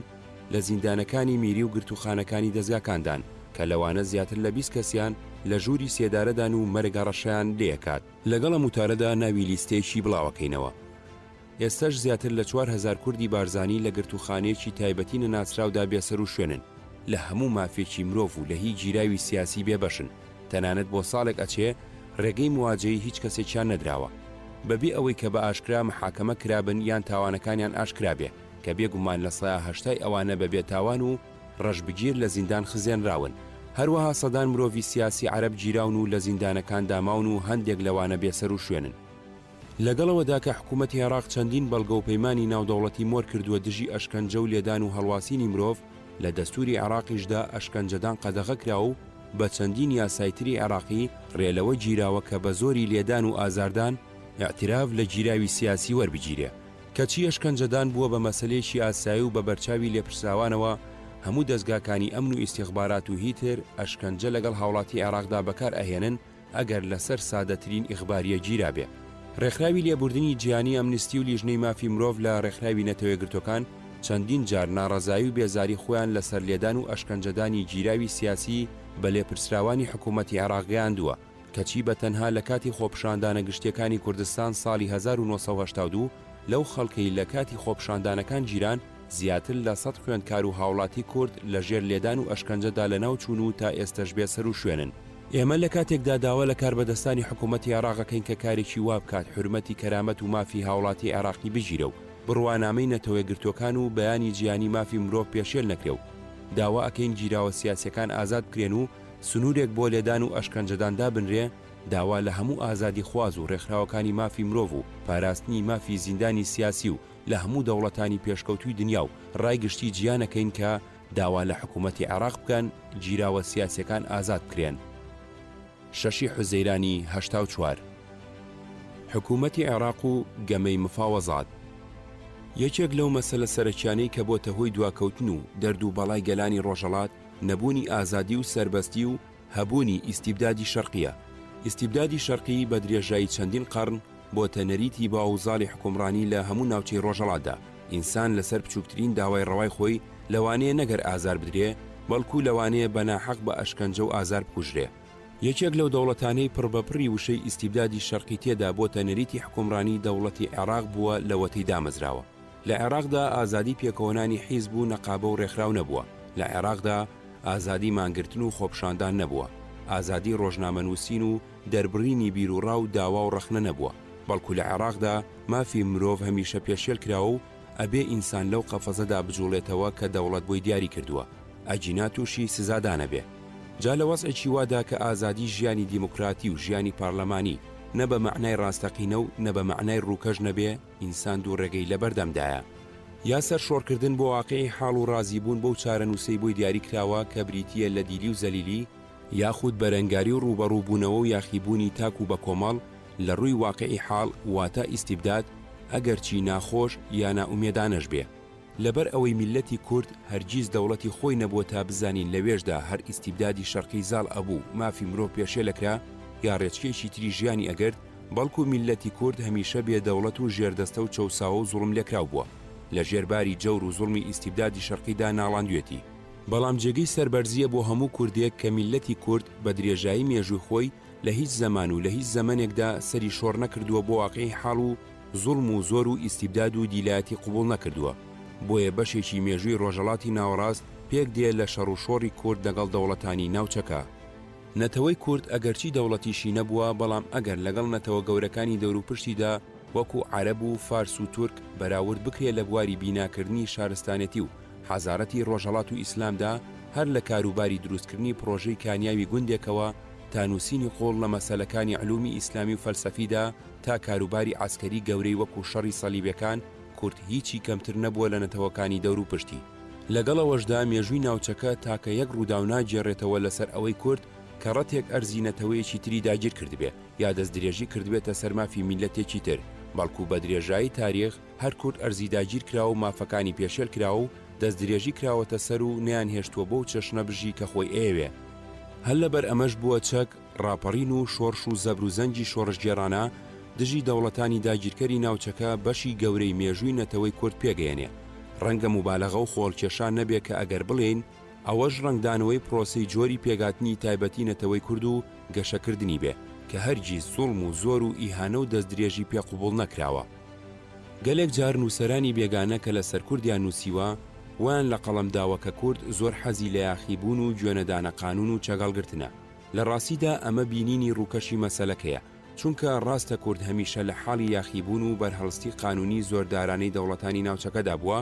لە زیندانەکانی میری و گرتووخانەکانی دەزگاکاندان کە لەوانە زیاتر لە 20 کەسیان لە ژووری سێدارەدان و مەرگ هەڕەشەیان لێکات. لەگەڵ ئەم وتارەدا ناوی لیستەیەکی بڵاوەکەینەوە. ئێستاش زیاتر لە 4000 کوردی بارزانی لە گرتووخانەیەکی تایبەتی نەناسراودا بێسەروشوێنن، لە هەموو مافێکی مرۆڤ و لە هی گیراوی سیاسی بێبەشن، تەنانەت بۆ ساڵێک ئەچێ ڕێگەی مواجەی هیچ کەسێکیان نەدراوە. بە بێ ئەوەی کە بە ئاشکرا محاکەمە کرابن یان تاوانەکانیان ئاشکرا بێ، کە بێ گومان لە سەیا هەشتای ئەوانە بە بێ تاوان و ڕەشبگیر لە زیندان خزێنراون. هەروەها سەدان مرۆڤی سیاسی عەرەب گیراون و لە زیندانەکاندا ماون و هەندێک لەوانە بێسەروشوێنن. لەگەڵ ئەوەدا کە حکوومەتی عێراق چەندین بەڵگە و پەیمانی ناودەوڵەتی مۆر کردووە دژی ئەشکەنجە و لێدان و هەڵواسینی مرۆڤ، لە دەستووری عێراقیشدا ئەشکەنجەدان قەدەغە کراوە و بە چەندین یاسای تری عێراقی ڕێ لەوە گیراوە کە بە زۆری لێدان و ئازاردان ئیعتراف لە گیراوی سیاسی وەربگیرێ. کەچی ئەشکەنجەدان بووە بە مەسەلەیەکی ئاسایی و بە بەرچاوی لێپرسراوانەوە هەموو دەزگاکانی ئەمن و ئیستیخبارات و هیتر ئەشکەنجە لەگەڵ هاوڵاتی عێراقدا بەکار ئەهێنن ئەگەر لەسەر سادەترین ئیخباریە گیرابێ. ڕێکخراوی لێبوردنی جیهانی ئەمنستی و لیژنەی مافی مرۆڤ لە ڕێکخراوی نەتەوەیەکگرتوەکان چەندین جار ناڕەزایی و بێزاری خۆیان لەسەر لێدان و ئەشکەنجەدانی گیراوی سیاسی بە لێپرسراوانی حکومەتی عێراق گەیاندووە کەچی بە تەنها لە کاتی خۆپیشاندانە گشتیەکانی کوردستان ساڵی 1982 لەو خەڵکەی لە کاتی خۆپیشاندانەکان گیران زیاتر لە سەد خوێندکار و هاوڵاتی کورد لە ژێر لێدان و ئەشکەنجەدا لەناو چوون و تا ئێستەش بێسەروشوێنن. ئێمە لە کاتێکدا داوا لە کاربەدەستانی حکوومەتی عێراق ئەکەین کە کارێکی وا بکات حورمەتی کەرامەت و مافی هاوڵاتی عێراقی بگیرێ و بڕوانامەی نەتەوەیەکگرتووەکان و بەیانی جیهانی مافی مرۆڤ پێشێل نەکرێ و داوا ئەکەین گیراوە سیاسیەکان ئازاد بکرێن و سنوورێک بۆ لێدان و ئەشکەنجەدان دابنرێ، داوا لە هەموو ئازادیخواز و ڕێکخراوەکانی مافی مرۆڤ و پاراستنی مافی زیندانی سیاسی و لە هەموو دەوڵەتانی پێشکەوتووی دنیا و ڕای گشتی جیان ئەکەین کە داوا لە حکوومەتی عێراق بکەن گیراوە سیاسیەکان ئازاد بکرێن. شەشی حوزەیرانی 84. حکوومەتی عێراق و گەمەی مفاوەزات. یەکێک لەو مەسەلە سەرەکیانەی کە بۆتە هۆی دواکەوتن و دەرد و بەڵای گەلانی ڕۆژهەڵات، نەبوونی ئازادی و سەربەستی و هەبوونی ئیستیبدادی شەرقییە. ئیستیبدادی شەرقی بە درێژایی چەندین قەڕن بۆتە نەریتی باو و زاڵی حوکمڕانی لە هەموو ناوچەی ڕۆژهەڵاتدا. ئینسان لەسەر بچووکترین داوای ڕەوای خۆی لەوانەیە نەگەر ئازار بدرێ، بەڵکوو لەوانەیە بە ناحەق بە ئەشکەنجە و ئازار بکوژرێ. یەکێک لەو دەوڵەتانەی پڕبەپڕی وشەی ئیستیبدادی شەرقی تێدا بۆتە نەریتی حوکمڕانی دەوڵەتی عێڕاق بووە لەوەتەی دامەزراوە. لە عێراقدا ئازادی پێکەوەنانی حیزب و نەقابە و ڕێکخراو نەبووە، لە عێراقدا ئازادی مانگرتن و خۆپیشاندان نەبووە، ئازادی ڕۆژنامەنووسین و دەربڕینی بیروڕا و داوا و ڕەخنە نەبووە، بەڵکو لە عێراقدا مافی مرۆڤ هەمیشە پێشێل کراوە و ئەبێ ئینسان لەو قەفەزەدا بجوڵێتەوە کە دەوڵەت بۆی دیاری کردووە، ئەگینا تووشی سزادان ئەبێ. جا لە وەزعێکی وادا کە ئازادی ژیانی دیموکراتی و ژیانی پارلەمانی نە بە مەعنای ڕاستەقینە و نە بە مەعنای ڕووکەش نەبێ، ئینسان دوو ڕێگەی لەبەردەمدایە، یا سەرشۆڕکردن بۆ واقیعی حاڵ و ڕازیبوون بەو چارەنووسەی بۆی دیاری کراوە کە بریتییە لە دیلی و زەلیلی، یاخود بەرەنگاری و ڕووبەڕووبوونەوە و یاخیبوونی تاک و بەکۆمەڵ لە ڕووی واقیعی حاڵ واتە ئیستیبداد، ئەگەرچی ناخۆش یا نائومێدانەش بێ. لەبەر ئەوەی میللەتی کورد هەرگیز دەوڵەتی خۆی نەبووە تا بزانین لەوێشدا هەر ئیستیبدادی شەرقی زاڵ ئەبوو مافی مرۆڤ پێشێلەکرا یا ڕێچکەیەکی تری ژیانی ئەگرت بەڵکو میللەتی کورد هەمیشە بێ دەوڵەت و ژێردەستە و چەوساوە و زوڵملێکراو بووە لە ژێر باری جەور و زوڵمی ئیستیبدادی شەرقیدا ناڵاندوێتی. بەڵام جێگەی سەربەرزییە بۆ هەموو کوردێک کە میللەتی کورد بە درێژایی مێژووی خۆی لە هیچ زەمان و لە هیچ زەمەنێکدا سەری شۆڕ نەکردووە بۆ واقیعی حاڵ و زوڵم و زۆر و ئیستیبداد و دیلایەتی قبوڵ نەکردووە، بۆیە بەشێکی مێژووی ڕۆژەڵاتی ناوەڕاست پێک دێ لە شەڕ و شۆڕی کورد لەگەڵ دەوڵەتانی ناوچەکە. نەتەوەی کورد ئەگەرچی دەوڵەتیشی نەبووە، بەڵام ئەگەر لەگەڵ نەتەوە گەورەکانی دەوروپشتیدا وەکوو عەرەب و فارس و تورک بەراورد بکرێ لە بواری بیناکردنی شارستانێتی و حەزارەتی ڕۆژهەڵات و ئیسلامدا هەر لە کاروباری دروستکردنی پڕۆژەی کانیاوی گوندێکەوە تا نووسینی قووڵ لە مەسەلەکانی علومی ئیسلامی و فەلسەفیدا تا کاروباری عەسکەری گەورەی وەکو شەڕی سەلیبەکان کورد هیچی کەمتر نەبووە لە نەتەوەکانی دەوروپشتی. لەگەڵ ئەوەشدا مێژووی ناوچەکە تاکە یەک ڕووداو ناگێڕێتەوە لەسەر ئەوەی کورد کەڕەتێک ئەرزی نەتەوەیەکی تری داگیر کردبێ یا دەستدرێژی کردبێتە سەر مافی میللەتێکی تر بەڵکو بە درێژایی تاریخ هەر کورد ئەرزی داگیر کراوە و مافەکانی پێشێل کراوە و دەستدرێژی کراوەتە سەر و نەیانهێشتووە بەو چەشنە بژی کە خۆی ئەیەوێ. هەر لەبەر ئەمەش بووە چەک، ڕاپەڕین و شۆڕش و زەبر و زەنگی شۆڕشگێڕانە دژی دەوڵەتانی داگیرکەری ناوچەکە بەشی گەورەی مێژووی نەتەوەی کورد پێگەیەنێ. ڕەنگە موبالەغە و خۆهەڵکێشان نەبێ کە ئەگەر بڵێین ئەوەش ڕەنگدانەوەی پرۆسەی جۆری پێگاتنی تایبەتی نەتەوەی کورد و گەشەکردنی بێ کە هەرگیز زوڵم و زۆر و ئیهانە و دەستدرێژی پێ قبوڵ نەکراوە. گەلێک جار نووسەرانی بێگانە کە لە سەر کوردیان نووسیوە، وایان لە قەڵەم داوە کە کورد زۆر حەزی لە یاخیبوون و گوێنەدانە قانوون و چەکهەڵگرتنە. لە ڕاستیدا ئەمە بینینی ڕووکەشی مەسەلەکەیە، چونکە ڕاستە کورد هەمیشە لە حاڵی یاخیبوون و بەرهەڵستی قانوونی زۆردارانەی دەوڵەتانی ناوچەکەدا بووە،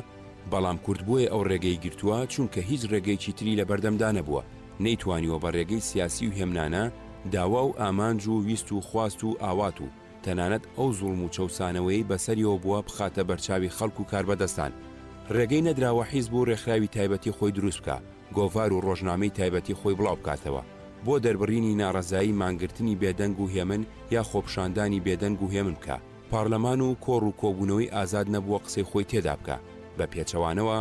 بەڵام کورد بۆیە ئەو ڕێگەی گرتووە چونکە هیچ ڕێگەیەکی تری لە بەردەمدا نەبووە، نەیتوانیوە بە ڕێگەی سیاسی و هێمنانە داوا و ئامانج و ویست و خواست و ئاوات و تەنانەت ئەو زوڵم و چەوسانەوەیەی بەسەریەوە بووە بخاتە بەرچاوی خەڵک و کاربەدەستان. ڕێگەی نەدراوە حیزب و ڕێکخراوی تایبەتی خۆی دروست بکا، گۆڤار و ڕۆژنامەی تایبەتی خۆی بڵاو بکاتەوە، بۆ دەربڕینی ناڕەزایی مانگرتنی بێدەنگ و هێمن یا خۆپشاندانی بێدەنگ و هێمن بکا، پارلەمان و کۆڕ و کۆبوونەوەی ئازاد نەبووە قسەی خۆی تێدا بکا، بە پێچەوانەوە،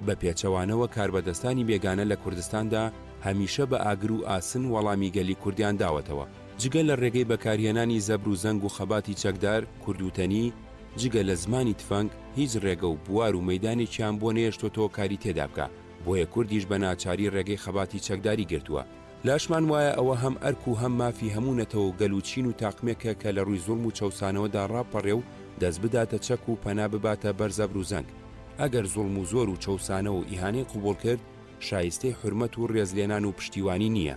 بە پێچەوانەوە کاربەدەستانی بێگانە لە کوردستاندا هەمیشە بە ئاگر و ئاسن وەڵامی گەلی کوردیان داوەتەوە. جگە لە ڕێگەی بەکارهێنانی زەبر و زەنگ و خەباتی چەکدار، کوردوتەنی، جگە لە زمانی تفەنگ، هیچ ڕێگە و بوار و مەیدانێکیان بۆ نەیەشتۆتەوە کاری تێدا بکا، بۆیە کوردیش بە ناچاری ڕێگەی خەباتی چەکداری گرتووە. لاشمان وایە ئەوە هەم ئەرک و هەم مافی هەموو نەتەوە و گەل و چین و تاقمێکە کە لە ڕووی زوڵم و چەوسانەوەدا ڕابپەڕێ و دەست بداتە چەک و پەنا بباتە بەر زەبر و زەنگ. ئەگەر زوڵم و زۆر و چەوسانەوە و ئیهانەی قبوڵ کرد، شایستەی حورمەت و ڕێزلێنان و پشتیوانی نییە.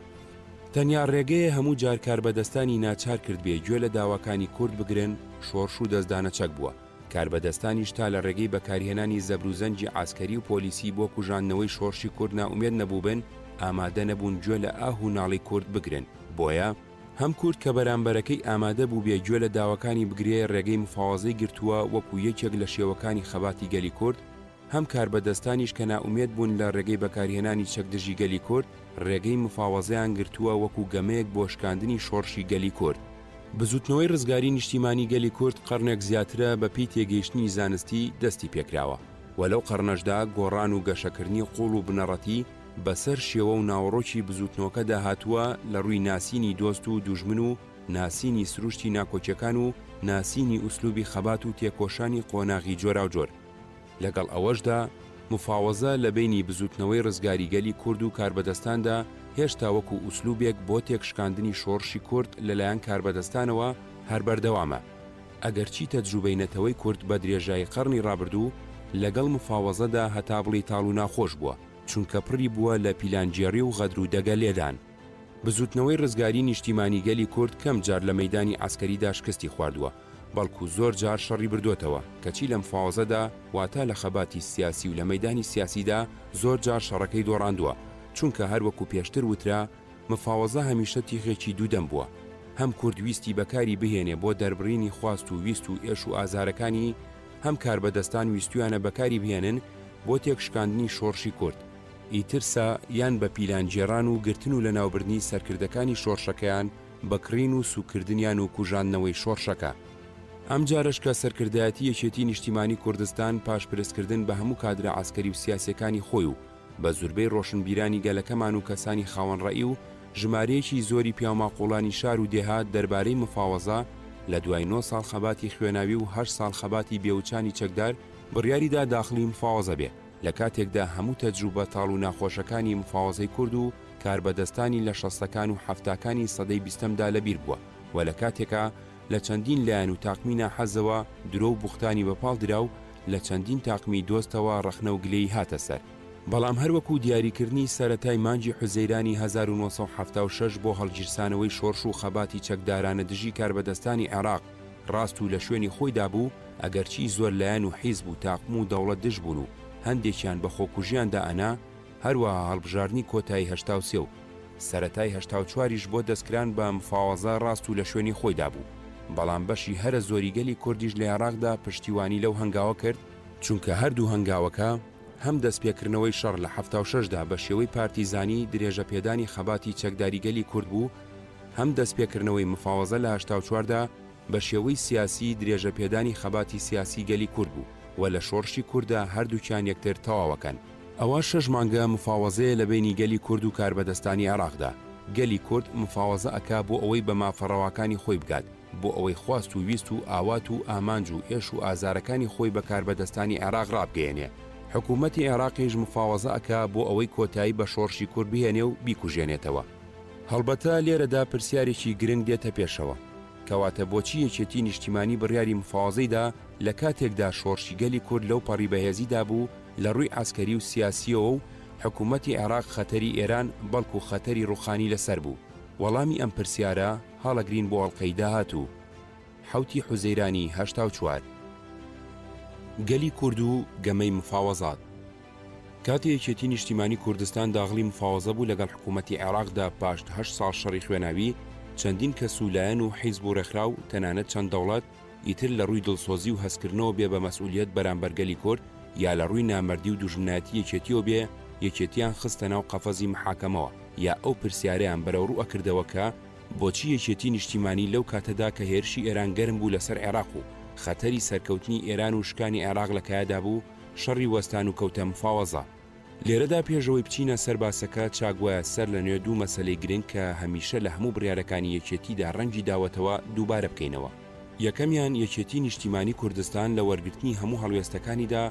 تەنیا ڕێگەیە هەموو جار کاربەدەستانی ناچار کردبێ گوێ لە داواکانی کورد بگرن، شۆڕش و دەستدانە چەک بووە. کاربەدەستانیش تا لە ڕێگەی بەکارهێنانی زەبروزەنگی عەسکەری و پۆلیسی بۆ کوژاندنەوەی شۆڕشی کورد نائومێد نەبووبن، ئامادە نەبوون گوێ لە ئاه و ناڵەی کورد بگرن. بۆیە، هەم کورد کە بەرامبەرەکەی ئامادە بووبێ گوێ لە داواکانی بگرێ ڕێگەی مفاوەزەی گرتووە وەکوو یەکێک لە شێوەکانی خەباتی گەلی کورد، هەم کاربەدەستانیش کە نائومێد بوون لە ڕێگەی بەکارهێنانی چەک دژی گەلی کورد، ڕێگەی مفاوەزەیان گرتووە وەکوو گەمەیەک بۆ شکاندنی شۆڕشی گەلی کورد. بزووتنەوەی ڕزگاری نیشتیمانی گەلی کورد قەڕنێک زیاترە بە پێی تێگەیشتنی زانستی دەستی پێکراوە و لەو قەڕنەشدا گۆڕان و گەشەکردنی قووڵ و بنەڕەتی بە سەر شێوە و ناوەڕۆکی بزووتنەوەکەدا هاتووە لە ڕووی ناسینی دۆست و دوژمن و ناسینی سروشتی ناکۆکیەکان و ناسینی ئوسلوبی خەبات و تێکۆشانی قۆناغی جۆراوجۆر. لەگەڵ ئەوەشدا مفاوەزە لە بەینی بزووتنەوەی ڕزگاری گەلی کورد و کاربەدەستاندا هێشتا وەکوو ئوسلوبێک بۆ تێکشکاندنی شۆڕشی کورد لەلایەن کاربەدەستانەوە هەر بەردەوامە. ئەگەرچی تەجروبەی نەتەوەی کورد بە درێژایی قەڕنی ڕابردوو لەگەڵ مفاوەزەدا هەتا بڵێی تاڵ و ناخۆش بووە، چونکە پڕی بووە لە پیلانگێڕی و غەدر و دەگە لێدان. بزووتنەوەی ڕزگاری نیشتیمانی گەلی کورد کەم جار لە مەیدانی عەسکەریدا شکستی خواردووە، بەڵکو زۆر جار شەڕی بردۆتەوە، کەچی لە مفاوەزەدا واتە لە خەباتی سیاسی و لە مەیدانی سیاسیدا زۆر جار شەڕەکەی دۆڕاندووە، چونکە هەر وەکو پێشتر وترا مفاوەزە هەمیشە تیغێکی دوودەم بووە، هەم کورد ویستی بەکاری بهێنێ بۆ دەربڕینی خواست و ویست و ئێش و ئازارەکانی، هەم کاربەدەستان ویستویانە بەکاری بهێنن بۆ تێکشکاندنی شۆڕشی کورد. ئیتر سا یان بە پیلانگێڕان و گرتن و لەناوبردنی سەرکردەکانی شۆڕشەکەیان، بە کڕین و سووککردنیان و کوژاندنەوەی شۆڕشەکە. ئەمجارەش کە سەرکردایەتی یەکێتی نیشتیمانی کوردستان پاش پرسکردن بە هەموو کادرە عەسکەری و سیاسیەکانی خۆی و بە زوربەی ڕۆشنبیرانی گەلەکەمان و کەسانی خاوەن ڕەئی و ژمارەیەکی زۆری پیاوماقوڵانی شار و دێهات دەربارەی مفاوەزە لە دوای نۆ ساڵ خەباتی خوێناوی و هەشت ساڵ خەباتی بێوچانی چەکدار بڕیاریدا داخڵی مفاوەزە بێ لە کاتێکدا هەموو تەجروبە تاڵ و ناخۆشەکانی مفاوەزەی کورد و کاربەدەستانی لە شەستەکان و حەفتاکانی سەدەی بیستەمدا لەبیر بووە و لە کاتێکا لە چەندین لایەن و تاقمی ناحەزەوە درۆ و بوختانی بە پاڵ درا و لە چەندین تاقمی دۆستەوە ڕەخنە و گلەیی هاتە سەر. بەڵام هەر وەکوو دیاریکردنی سەرەتای مانگی حوزەیرانی 1976 بۆ هەڵگیرسانەوەی شۆڕش و خەباتی چەکدارانە دژی کاربەدەستانی عێراق ڕاست و لە شوێنی خۆیدا بوو، ئەگەرچی زۆر لایەن و حیزب و تاقم و دەوڵەت دژ بوون و هەندێکیان بە خۆکوژیان دائەنا، هەروەها هەڵبژاردنی کۆتایی 83 و سەرەتای 84 یش بۆ دەستکران بە مفاوەزە ڕاست و لە شوێنی خۆیدا بوو، بەڵام بەشی هەرە زۆری گەلی کوردیش لە عێراقدا پشتیوانی لەو هەنگاوە کرد، چونکە هەردوو هەنگاوەکە هەم دەستپێکردنەوەی شەڕ لە 76 دا بە شێوەی پارتیزانی درێژەپێدانی خەباتی چەکداری گەلی کورد بوو، هەم دەستپێکردنەوەی مفاوەزە لە 84 دا بە شێوەی سیاسی درێژەپێدانی خەباتی سیاسی گەلی کورد بوو و لە شۆڕشی کورددا هەردووکیان یەکتر تەواوەکەن. ئەوە شەش مانگە مفاوەزەیە لە بەینی گەلی کورد و کاربەدەستانی عێراقدا. گەلی کورد مفاوەزە ئەکا بۆ ئەوەی بە مافە ڕەواکانی خۆی بگات، بۆ ئەوەی خواست و ویست و ئاوات و ئامانج و ئێش و ئازارەکانی خۆی بە کاربەدەستانی عێراق ڕابگەیەنێ. حکوومەتی عێراقیش مفاوەزە ئەکا بۆ ئەوەی کۆتایی بە شۆڕشی کورد بهێنێ و بیکوژێنێتەوە. هەڵبەتە لێرەدا پرسیارێکی گرنگ دێتە پێشەوە. کەواتە بۆچی یەکێتی نیشتیمانی بڕیاری مفاوەزەی دا لە کاتێکدا شۆڕشی گەلی کورد لەو پەڕی بەهێزیدا بوو لە ڕووی عەسکەری و سیاسییەوە و حکوومەتی عێراق خەتەری ئێران بەڵکوو خەتەری ڕووخانی لەسەر بوو؟ وەڵامی ئەم پرسیارە هەڵەگرین بۆ ئەڵقەی داهاتوو. حەوتی حوزەیرانی 84. گەلی کورد و گەمەی مفاوەزات. کاتێ یەکێتی نیشتیمانی کوردستان داغڵی مفاوەزە بوو لەگەڵ حکوومەتی عێراقدا پاش هەشت ساڵ شەڕی خوێناوی، چەندین کەس و لایەن و حیزب و ڕێکخراو، تەنانەت چەند دەوڵەت، ئیتر لە ڕووی دڵسۆزی و هەستکردنەوە بێ بە مەسئولیەت بەرامبەر گەلی کورد یا لە ڕووی نامەردی و دوژمنایەتی یەکێتیەوە بێ یەکێتیان خستە ناو قەفەزی محاکەمەوە یا ئەو پرسیارەیان بەرەوڕوو ئەکردەوە کە بۆچی یەکێتی نیشتیمانی لەو کاتەدا کە هێرشی ئێران گەرم بوو لەسەر عێراق و خەتەری سەرکەوتنی ئێران و شکانی عێراق لە کایەدا بوو شەڕی وەستان و کەوتە مفاوەزە. لێرەدا پێش ئەوەی بچینە سەر باسەکە چاک وایە سەر لە نوێ دوو مەسەلەی گرنگ کە هەمیشە لە هەموو بڕیارەکانی یەکێتیدا ڕەنگی داوەتەوە دووبارە بکەینەوە. یەکەمیان یەکێتی نیشتیمانی کوردستان لە وەرگرتنی هەموو هەڵوێستەکانیدا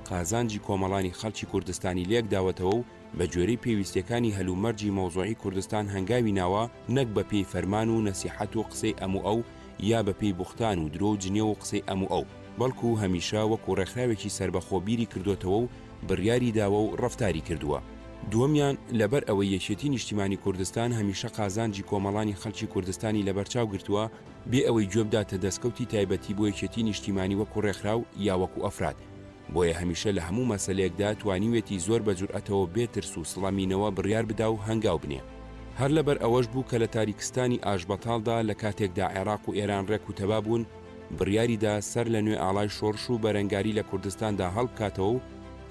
قازانجی کۆمەڵانی خەڵکی کوردستانی لێک داوەتەوە و بە گوێرەی پێویستیەکانی هەلومەرجی مەوزوعی کوردستان هەنگاوی ناوە نەک بە پێی فەرمان و نەسیحەت و قسەی ئەم و ئەو یا بە پێی بوختان و درۆ و جنێو و قسەی ئەم و ئەو بەڵکو هەمیشە وەکو ڕێکخراوێکی سەربەخۆ بیری کردۆتەوە و بڕیاری داوە و ڕەفتاری کردووە. دووەمیان، لەبەر ئەوەی یەکێتی نیشتیمانی کوردستان هەمیشە قازانجی کۆمەڵانی خەڵکی کوردستانی لەبەرچاو گرتووە، بێ ئەوەی گوێ بداتە دەستکەوتی تایبەتی بۆ یەکێتی نیشتیمانی وەکو ڕێکخراو یا وەکو ئەفراد. بۆیە هەمیشە لە هەموو مەسەلەیەکدا توانیوێتی زۆر بە جورئەتەوە بێ ترس و سڵەمینەوە بڕیار بدا و هەنگاو بنێ. هەر لەبەر ئەوەش بوو کە لە تاریکستانی ئاشبەتاڵدا لە کاتێکدا عێراق و ئێران ڕێک و تەبا بوون، بڕیاری دا سەر لە نوێ ئاڵای شۆڕش و بەرەنگاری لە کوردستاندا هەڵبکاتەوە و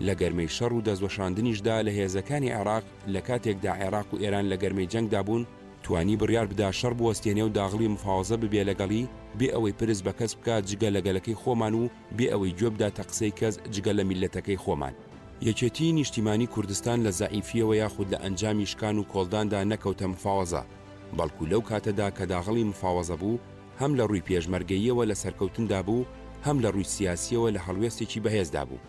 لە گەرمەی شەڕ و دەستوەشاندنیشدا لە هێزەکانی عێراق لە کاتێکدا عێراق و ئێران لە گەرمەی جەنگدا بوون، توانی بڕیار بدا شەڕ بوەستێنێ و داغڵی مفاوەزە ببێ لەگەڵی بێ ئەوەی پرس بە کەس بکا جگە لە گەلەکەی خۆمان و بێ ئەوەی گوێ بداتە قسەی کەس جگە لە میللەتەکەی خۆمان. یەکێتیی نیشتیمانی کوردستان لە زەعیفییەوە یاخود لە ئەنجامی شکان و کۆڵداندا نەکەوتە مفاوەزە، بەڵکو لەو کاتەدا کە داغڵی مفاوەزە بوو، هەم لە ڕووی پێشمەرگەییەوە لە سەرکەوتندا بوو، هەم لە ڕووی سیاسییەوە لە هەڵوێستێکی بەهێزدا بوو.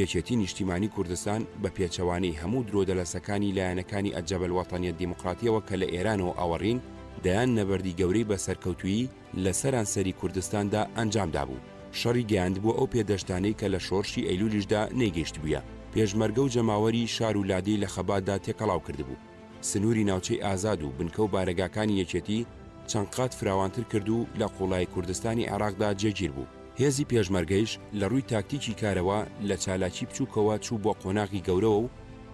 یەکێتی نیشتیمانی کوردستان بە پێچەوانەی هەموو درۆ دەلەسەکانی لایەنەکانی الجبهە الوطنیە الدیموقراتیەوە کە لە ئێرانەوە ئاوەڕین، دەیان نەبەردی گەورەی بە سەرکەوتوویی لە سەرانسەری کوردستاندا ئەنجام دابوو. شەڕی گەیاندبووە ئەو پێدەشتانەی کە لە شۆڕشی ئەیلولیشدا نەیگەیشتبوویە. پێشمەرگە و جەماوەری شار و لادێی لە خەباتدا تێکەڵاو کردبوو. سنووری ناوچەی ئازاد و بنکە و بارەگاکانی یەکێتی چەند قات فراوانتر کرد و لە قووڵایی کوردستانی عێراقدا جێگیر بوو. هێزی پێشمەرگەیش لە ڕووی تاکتیکی کارەوە لە چالاکی بچووکەوە چوو بۆ قۆناغی گەورەوە و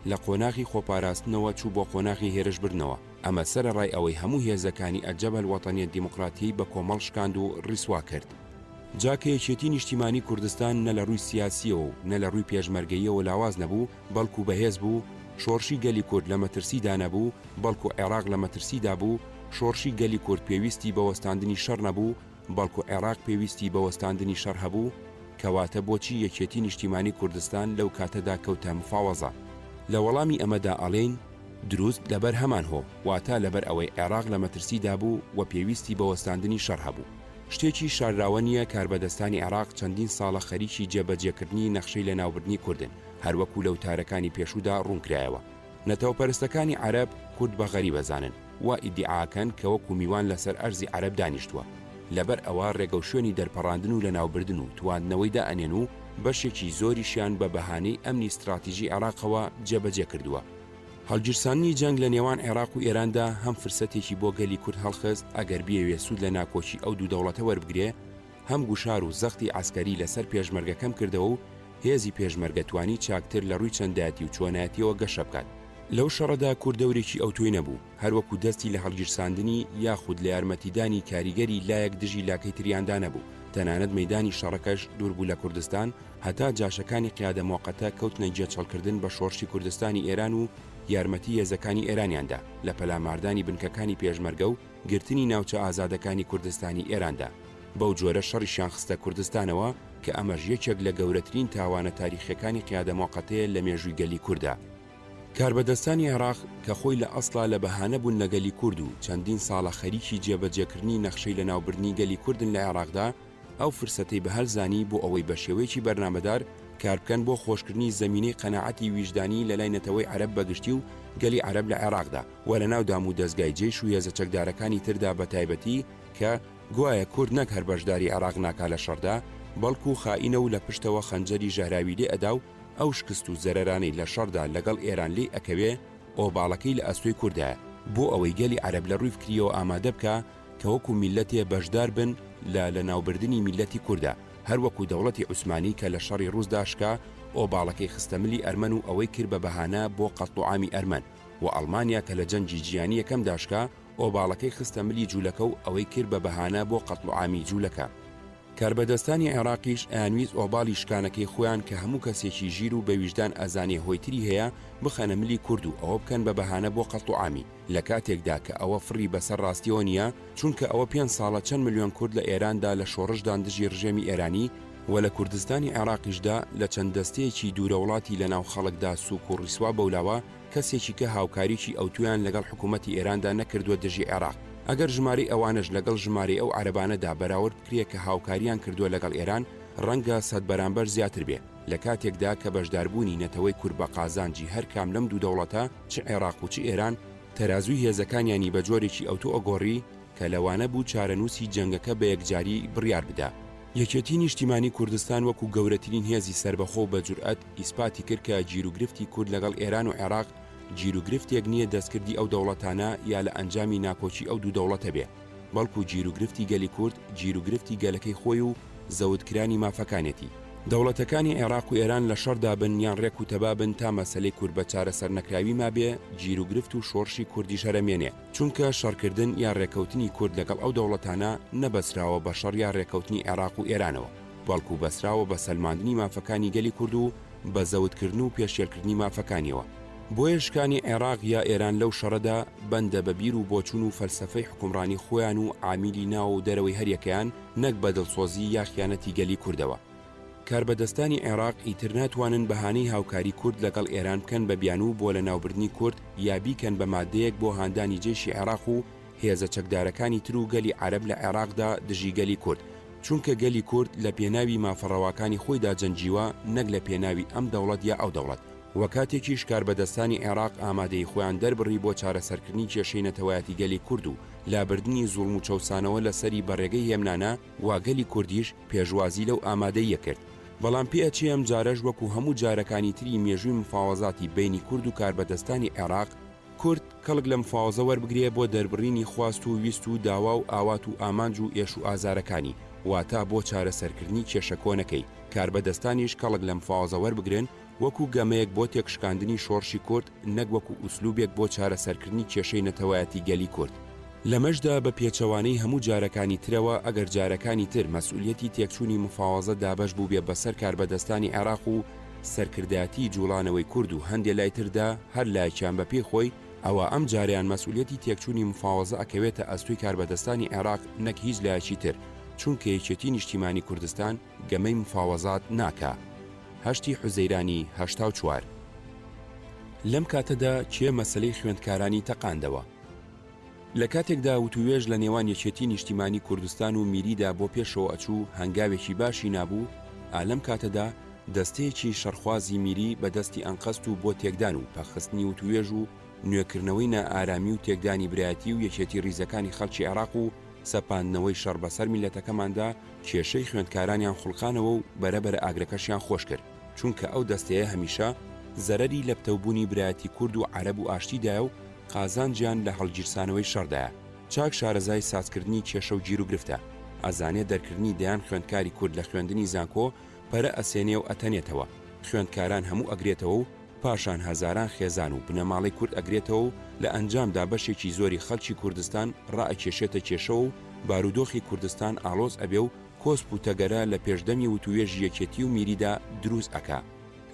لە قۆناغی خۆپاراستنەوە چوو بۆ قۆناغی هێرشبردنەوە، ئەمە سەرەڕای ئەوەی هەموو هێزەکانی الجبهە الوطنیە الدیموقراتیەی بە کۆمەڵ شکاند و ڕیسوا کرد. جا کە یەکێتی نیشتیمانی کوردستان نە لە ڕووی سیاسییەوە و نە لە ڕووی پێشمەرگەییەوە لاواز نەبوو، بەڵکو بەهێز بوو، شۆڕشی گەلی کورد لە مەترسیدا نەبوو، بەڵکو عێراق لە مەترسیدا بوو، شۆڕشی گەلی کورد پێویستی بە وەستاندنی شەڕ نەبوو، بەڵکو عێڕاق پێویستی بە وەستاندنی شەڕ هەبوو، کەواتە بۆچی یەکێتی نیشتیمانی کوردستان لەو کاتەدا کەوتە مفاوەزە؟ لە وەڵامی ئەمەدا ئەڵێین، دروست لەبەر هەمان هۆ، واتە لەبەر ئەوەی عێڕاق لە مەترسیدا بوو و پێویستی بە وەستاندنی شەڕ هەبوو. شتێکی شارراوە نییە کاربەدەستانی عێڕاق چەندین ساڵە خەریکی جێبەجێکردنی نەخشەی لەناوبردنی کوردن، هەروەکو لە وتارەکانی پێشوودا ڕوونکرایەوە. نەتەوەپەرستەکانی عەرەب کورد بە غەریب ئەزانن، وا ئیدیعا ئەکەن کە وەکو میوان لەسەر ئەرزی عەرەب دانیشتووە. لەبەر ئەوە ڕێگەوشوێنی دەرپەڕاندن و لەناوبردن و تواندنەوەی دائەنێن و بەشێکی زۆریشیان بە بەهانەی ئەمنی ستڕاتیژی عێڕاقەوە جێبەجێ کردووە. هەڵگیرساندنی جەنگ لە نێوان عێڕاق و ئێراندا هەم فرسەتێکی بۆ گەلی کورد هەڵخست ئەگەر بیەوێ سوود لە ناکۆکی ئەو دوو دەوڵەتە وەربگرێ، هەم گوشار و زەختی عەسکەری لە سەر پێشمەرگە کەم کردەوە و هێزی پێشمەرگە توانی چاکتر لە ڕووی چەندایەتی و چۆنایەتیەوە گەشە بکات. لەو شەڕەدا کورد دەورێکی ئەوتۆی نەبوو، هەر وەکوو دەستی لە هەڵگیرساندنی یاخود لە یارمەتیدانی کاریگەری لایەک دژی لاکەی تریاندا نەبوو، تەنانەت مەیدانی شەڕەکەش دوور بوو لە کوردستان، هەتا جاشەکانی قیادە موەقەتە کەوتنە گێچەڵکردن بە شۆڕشی کوردستانی ئێران و یارمەتی هێزەکانی ئێرانیان دا لە پەلاماردانی بنکەکانی پێشمەرگە و گرتنی ناوچە ئازادەکانی کوردستانی ئێراندا، بەو جۆرە شەڕیشیان خستە کوردستانەوە کە ئەمەش یەکێک لە گەورەترین تاوانە تاریخیەکانی قیادە موەقەتەیە لە مێژووی گەلی کوردا. کاربەدەستانی عێراق کە خۆی لە ئەسڵا لە بەهانە بوون لە گەلی کورد و چەندین ساڵە خەریکی جێبەجێکردنی نەخشەی لەناوبردنی گەلی کوردن لە عێراقدا، ئەو فرسەتەی بە هەل زانی بۆ ئەوەی بە شێوەیەکی بەرنامەدار کاربکەن بۆ خۆشکردنی زەمینەی قەناعەتی ویژدانی لەلای نەتەوەی عەرەب بەگشتی و گەلی عەرەب لە عێراقدا و لەناو دام و دەزگای جەیش و هێزە چەکدارەکانی تردا بەتایبەتی کە گوایە کورد نەک هەر بەشداری عێراق ناکا لە شەڕدا بەڵکو خائینە و لە پشتەوە خەنجەری ژەهراوی لێ ئەدا و ئەو شکست و زەرەرانەی لە شەڕدا لەگەڵ ئێران لێی ئەکەوێ ئۆباڵەکەی لە ئەستۆی کوردایە بۆ ئەوەی گەلی عەرەب لە ڕووی فکریەوە ئامادە بکا کە وەکو میللەتێ بەشدار بن لە لەناوبردنی میللەتی کوردا، هەر وەکو دەوڵەتی عوسمانی کە لە شەڕی ڕووسدا شکا، ئۆباڵەکەی خستە ملی ئەرمەن و ئەوەی کرد بە بەهانە بۆ قەتڵوعامی ئەرمەن، وە ئەڵمانیا کە لە جەنگی جیانی یەکەمدا شکا، ئۆباڵەکەی خستە ملی جولەکە و ئەوەی کرد بە بەهانە بۆ قەتڵوعامی جولەکە. کاربەدەستانی عێراقیش ئەیانویست ئۆباڵی شکانەکەی خۆیان کە هەموو کەسێکی ژیر و بەویژدان ئەزانێ هۆی تری هەیە، بخەنە ملی کورد و ئەوە بکەن بە بەهانە بۆ قەتڵوعامی. لە کاتێکدا کە ئەوە فڕی بەسەر ڕاستیەوە نییە، چونکە ئەوە پێنج ساڵە چەند ملیۆن کورد لە ئێراندا لە شۆڕشدان دژی ڕژێمی ئێرانی، وە لە کوردستانی عێراقیشدا لە چەند دەستەیەکی دوورەوڵاتی لە ناو خەڵکدا سووک و ڕیسوا بەولاوە کەسێکی کە هاوکاریی ئەوتۆیان لەگەڵ حکوومەتی ئێراندا نەکردووە دژی عێراق. ئەگەر ژمارەی ئەوانەش لەگەڵ ژمارەی ئەو عەرەبانەدا بەراورد بکرێ کە هاوکارییان کردووە لەگەڵ ئێران، ڕەنگە سەدبەرامبەر زیاتر بێ. لە کاتێکدا کە بەشداربوونی نەتەوەی کورد بە قازانجی هەر کام لەم دوو دەوڵەتە، چ عێراق و چ ئێران، تەرازووی هێزەکانیانی بە جۆرێکی ئەوتۆ ئەگۆڕی کە لەوانە بوو چارەنووسی جەنگەکە بە یەکجاری بڕیار بدا. یەکێتی نیشتیمانی کوردستان وەکوو گەورەترین هێزی سەربەخۆ و بە جورئەت ئیسپاتی کرد کە گیروگرفتی کورد لەگەڵ ئێران و عێراق گیروگرفتێک نییە دەستکردی ئەو دەوڵەتانە یا لە ئەنجامی ناکۆکی ئەو دوو دەوڵەتە بێ بەڵکوو گیروگرفتی گەلی کورد گیروگرفتی گەلەکەی خۆی و زەوتکرانی مافەکانێتی. دەوڵەتەکانی عێراق و ئێران لە شەڕدا بن یان ڕێک و تەبا بن تا مەسەلەی کورد بە چارەسەرنەکراوی مابێ، گیروگرفت و شۆڕشی کوردیش هەرەمێنێ، چونکە شەڕکردن یا ڕێکەوتنی کورد لەگەڵ ئەو دەوڵەتانە نەبەسراوە بە شەڕ یا ڕێکەوتنی عێراق و ئێرانەوە، بەڵکو بەسراوە بە سەلماندنی مافەکانی گەلی کورد و بە زەوتکردن و پێشێلکردنی مافەکانیەوە. بۆیە شکانی عێراق یا ئێران لەو شەڕەدا بەندە بە بیر و بۆچون و فەلسەفەی حوکمڕانی خۆیان و عامیلی ناو و دەرەوەی هەریەکەیان، نەک بە دڵسۆزی یا خیانەتی گەلی کوردەوە. کاربەدەستانی عێراق ئیتر ناتوانن بەهانەی هاوکاری کورد لەگەڵ ئێران بکەن بە بیانوو بۆ لەناوبردنی کورد یا بیکەن بە مادەیەک بۆ هاندانی جەیشی عێراق و هێزە چەکدارەکانی تر و گەلی عەرەب لە عێراقدا دژی گەلی کورد، چونکە گەلی کورد لە پێناوی مافە ڕەواکانی خۆیدا جەنگیوە نەک لە پێناوی ئەم دەوڵەت یا ئەو دەوڵەت. وە کاتێکیش کاربەدەستانی عێراق ئامادەیی خۆیان دەربڕی بۆ چارەسەرکردنی کێشەی نەتەوایەتی گەلی کورد و لابردنی زوڵم و چەوسانەوە لەسەری بە ڕێگەی هێمنانە وا گەلی کوردیش پێشوازی لەو ئامادەییە کرد. بەڵام پێئەچێ ئەمجارەش وەکو هەموو جارەکانی تری مێژووی مفاوەزاتی بەینی کورد و کاربەدەستانی عێراق، کورد کەڵک لە مفاوەزە وەربگرێ بۆ دەربڕینی خواست و ویست و داوا و ئاوات و ئامانج و ئێش و ئازارەکانی، واتا بۆ چارەسەرکردنی کێشە کۆنەکەی، کاربەدەستانیش کەڵک لە مفاوەزە وەربگرن وەکو گەمەیەک بۆ تێکشکاندنی شۆڕشی کورد نەک وەکو ئوسلوبێک بۆ چارەسەرکردنی کێشەی نەتەوایەتی گەلی کورد. لەمەشدا بە پێچەوانەی هەموو جارەکانی ترەوە ئەگەر جارەکانی تر مەسئولیەتی تێکچوونی مفاوەزە دابەش بووبێ بەسەر کاربەدەستانی عێراق و سەرکردایەتیی جوڵانەوەی کورد و هەندێ لای تردا هەر لایەکیان بە پێی خۆی ئەوا ئەم جارەیان مەسئولیەتی تێکچوونی مفاوەزە ئەکەوێتە ئەستۆی کاربەدەستانی عێراق نەک هیچ لایەکی تر. چونکە یەکێتی نیشتیمانی کوردستان گەمەی مفاوەزات ناکا. هەشتی حوزەیرانی 84. لەم کاتەدا کێ مەسەلەی خوێندکارانی تەقاندەوە؟ لە کاتێکدا وتووێژ لە نێوان یەکێتی نیشتیمانی کوردستان و میریدا بۆ پێشەوە ئەچوو هەنگاوێکی باشی نابوو، ئا لەم کاتەدا دەستەیەکی شەڕخوازی میری بە دەستی ئەنقەست و بۆ تێکدان و پەکخستنی وتووێژ و نوێکردنەوەی نائارامی و تێکدانی برایەتی و یەکێتی ڕیزەکانی خەڵکی عێراق و سەپاندنەوەی شەڕ بەسەر میللەتەکەماندا کێشەی خوێندکارانیان خوڵقانەوە و بەرەبەرە ئاگرەکەشیان خۆش کرد چونکە ئەو دەستەیە هەمیشە زەرەری لە پتەوبوونی برایەتی کورد و عەرەب و ئاشتیدایە و قازانجیان لە هەڵگیرسانەوەی شەڕدایە. چاک شارەزای سازکردنی کێشە و گیروگرفتە. ئەزانێ دەرکردنی دەیان خوێندکاری کورد لە خوێندنی زانکۆ پەرە ئەسێنێ و ئەتەنێتەوە، خوێندکاران هەموو ئەگرێتەوە و پاشان هەزاران خێزان و بنەماڵەی کورد ئەگرێتەوە و لە ئەنجامدا بەشێکی زۆری خەڵکی کوردستان ڕائەکێشێتە کێشەوە و بارودۆخی کوردستان ئاڵۆز ئەبێ و کۆسپ و تەگەرە لە پێش دەمی وتووێژی یەکێتی و میریدا دروست ئەکا.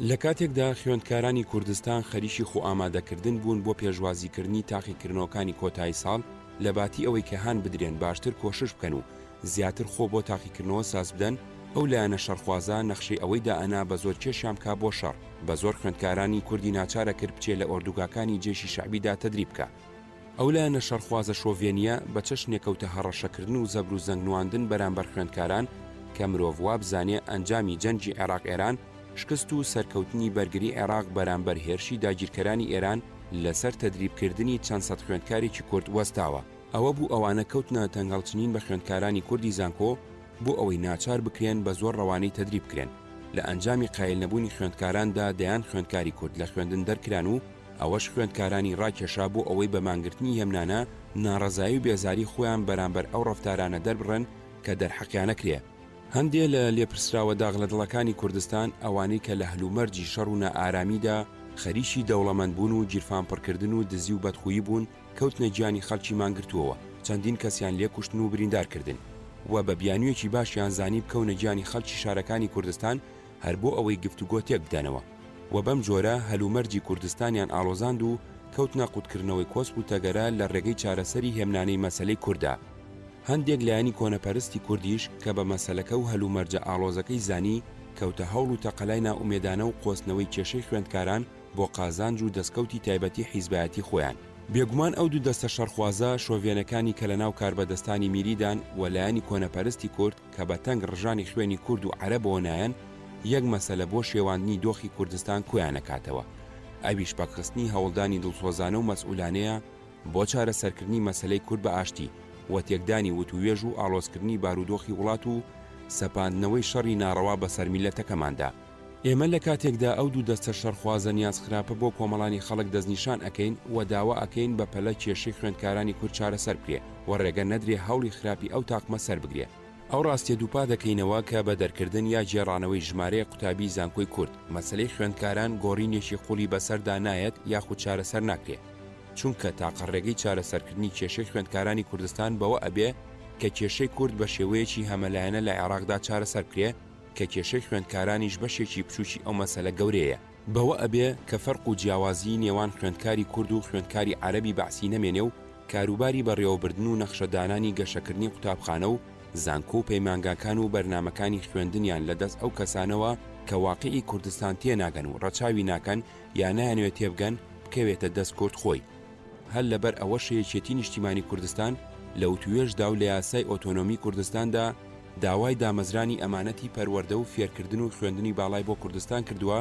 لە کاتێکدا خوێندکارانی کوردستان خەریکی خۆئامادەکردن بوون بۆ پێشوازیکردنی تاقیکردنەوەکانی کۆتایی ساڵ، لە باتی ئەوەی کە هان بدرێن باشتر کۆشش بکەن و زیاتر خۆ بۆ تاقیکردنەوە سازبدەن، ئەو لایەنە شەڕخوازە نەخشەی ئەوەی دائەنا بە زۆر کێشیان بکا بۆ شەڕ، بە زۆر خوێندکارانی کوردی ناچار ئەکرد بچێ لە ئۆردوگاکانی جەیشی شەعبیدا تەدریب بکا. ئەو لایەنە شەڕخوازە شۆڤێنییە بە چەشنێک کەوتە هەڕەشەکردن و زەبر و زەنگ نواندن بەرامبەر خوێندکاران کە مرۆڤ وابزانێ ئەنجامی جەنگی عێراق-ئێران شکست و سەرکەوتنی بەرگری عێراق بەرامبەر هێرشی داگیرکەرانی ئێران لەسەر تەدریبکردنی چەند سەد خوێندکارێکی کورد وەستاوە. ئەوە بوو ئەوانە کەوتنە تەنگهەڵچنین بە خوێندکارانی کوردی زانکۆ بۆ ئەوەی ناچار بکرێن بە زۆر ڕەوانەی تەدریب بکرێن. لە ئەنجامی قایلنەبوونی خوێندکاراندا دەیان خوێندکاری کورد لە خوێندن دەرکران و ئەوەش خوێندکارانی ڕاکێشا بۆ ئەوەی بە مانگرتنی هێمنانە ناڕەزایی و بێزاری خۆیان بەرامبەر ئەو ڕەفتارانە دەربڕن کە دەرحەقیانە کرێ. هەندێ لە لێپرسراوە داغلەدڵەکانی کوردستان، ئەوانەی کە لە هەلومەرجی شەڕ و نائارامیدا خەریکی دەوڵەمەندبوون و گیرفانپڕکردن و دزی و بەدخوویی بوون، کەوتنە گیانی خەڵکی مانگرتووەوە، چەندین کەسیان لێ کوشتن و بریندار کردن و بە بیانوویەکی باشیان زانی بکەونە گیانی خەڵکی شارەکانی کوردستان هەر بۆ ئەوەی گفتوگۆ تێک بدەنەوە و بەم جۆرە هەلومەرجی کوردستانیان ئاڵۆزاند و کەوتنە قوتکردنەوەی کۆسپ و تەگەرە لە ڕێگەی چارەسەری هێمنانەی مەسەلەی کورددا. هەندێک لایەنی کۆنەپەرستی کوردیش کە بە مەسەلەکە و هەلومەرجە ئاڵۆزەکەی زانی کەوتە هەوڵ و تەقەلای نائومێدانە و قۆستنەوەی کێشەی خوێندکاران بۆ قازانج و دەسکەوتی تایبەتی حیزبایەتی خۆیان. بێگومان ئەو دوو دەستە شەڕخوازە شۆڤێنەکانی کە لەناو کاربەدەستانی میریدان و لایەنی کۆنەپەرستی کورد کە بە تەنگ ڕژانی خوێنی کورد و عەرەبەوە نایەن یەک مەسەلە بۆ شێواندنی دۆخی کوردستان کۆیانەکاتەوە ئەویش پەکخستنی هەوڵدانی دڵسۆزانە و مەسئولانەیە بۆ چارەسەرکردنی مەسەلەی کورد بە ئاشتی و تێکدانی وتووێژ و ئاڵۆزکردنی بارودۆخی وڵات و سەپاندنەوەی شەڕی ناڕەوا بەسەر میللەتەکەماندا. ئێمە لە کاتێکدا ئەو دوو دەستە شەڕخوازە نیازخراپە بۆ کۆمەڵانی خەڵک دەستنیشان ئەکەین و داوا ئەکەین بە پەلە کێشەی خوێندکارانی کورد چارەسەر بکرێ و ڕێگە نەدرێ هەوڵی خراپی ئەو تاقمە سەر بگرێ. ئەو ڕاستیە دووپات دەکەینەوە کە بە دەرکردن یا گێڕانەوەی ژمارەیەک قوتابی زانکۆی کورد، مەسەلەی خوێندکاران گۆڕینێکی قوڵی بەسەردا نایەت یاخود چارەسەر ناکرێ. چونکە تاقە ڕێگەی چارەسەرکردنی کێشەی خوێندکارانی کوردستان بەوە ئەبێ کە کێشەی کورد بە شێوەیەکی هەمەلایەنە لە عێراقدا چارەسەر بکرێ کە کێشەی خوێندکارانیش بەشێکی بچووکی ئەو مەسەلە گەورەیە. بەوە ئەبێ کە فەرق و جیاوازیی نێوان خوێندکاری کورد و خوێندکاری عەرەبی بەعسی نەمێنێ و کاروباری بەڕێوەبردن و نەخشەدانانی گەشەکردنی قوتابخانە و زانکۆ و پەیمانگاکان و بەرنامەکانی خوێندنیان لە دەست ئەو کەسانەوە کە واقیعی کوردستان تێناگەن و ڕەچاوی ناکەن یا نایانەوێ تێبگەن بکەوێتە دەست کورد خۆی. هەر لەبەر ئەوەشە یەکێتی نیشتیمانی کوردستان لە وتووێژدا و لە یاسای ئۆتۆنۆمی کوردستاندا داوای دامەزرانی ئەمانەتی پەروەردە و فێرکردن و خوێندنی باڵای بۆ کوردستان کردووە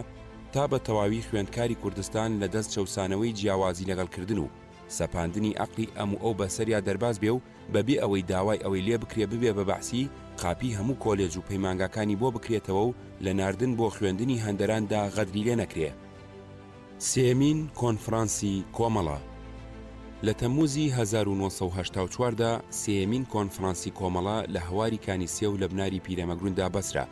تا بە تەواوی خوێندکاری کوردستان لە دەست چەوسانەوەی جیاوازی لەگەڵ کردن و سەپاندنی ئەقلی ئەم و ئەو بەسەریا دەرباز بێ و بە بێ ئەوەی داوای ئەوەی لێ بکرێ ببێ بە بەعسی قاپی هەموو کۆلێج و پەیمانگاکانی بۆ بکرێتەوە و لە ناردن بۆ خوێندنی هەندەراندا غەدری لێ نەکرێ. سێیەمین کۆنفرانسی کۆمەڵە. لە تەمموزی 1984 دا سێیەمین کۆنفرانسی کۆمەڵە لە هەواری کانی سێو لە بناری پیرەمەگروندا بەسرا،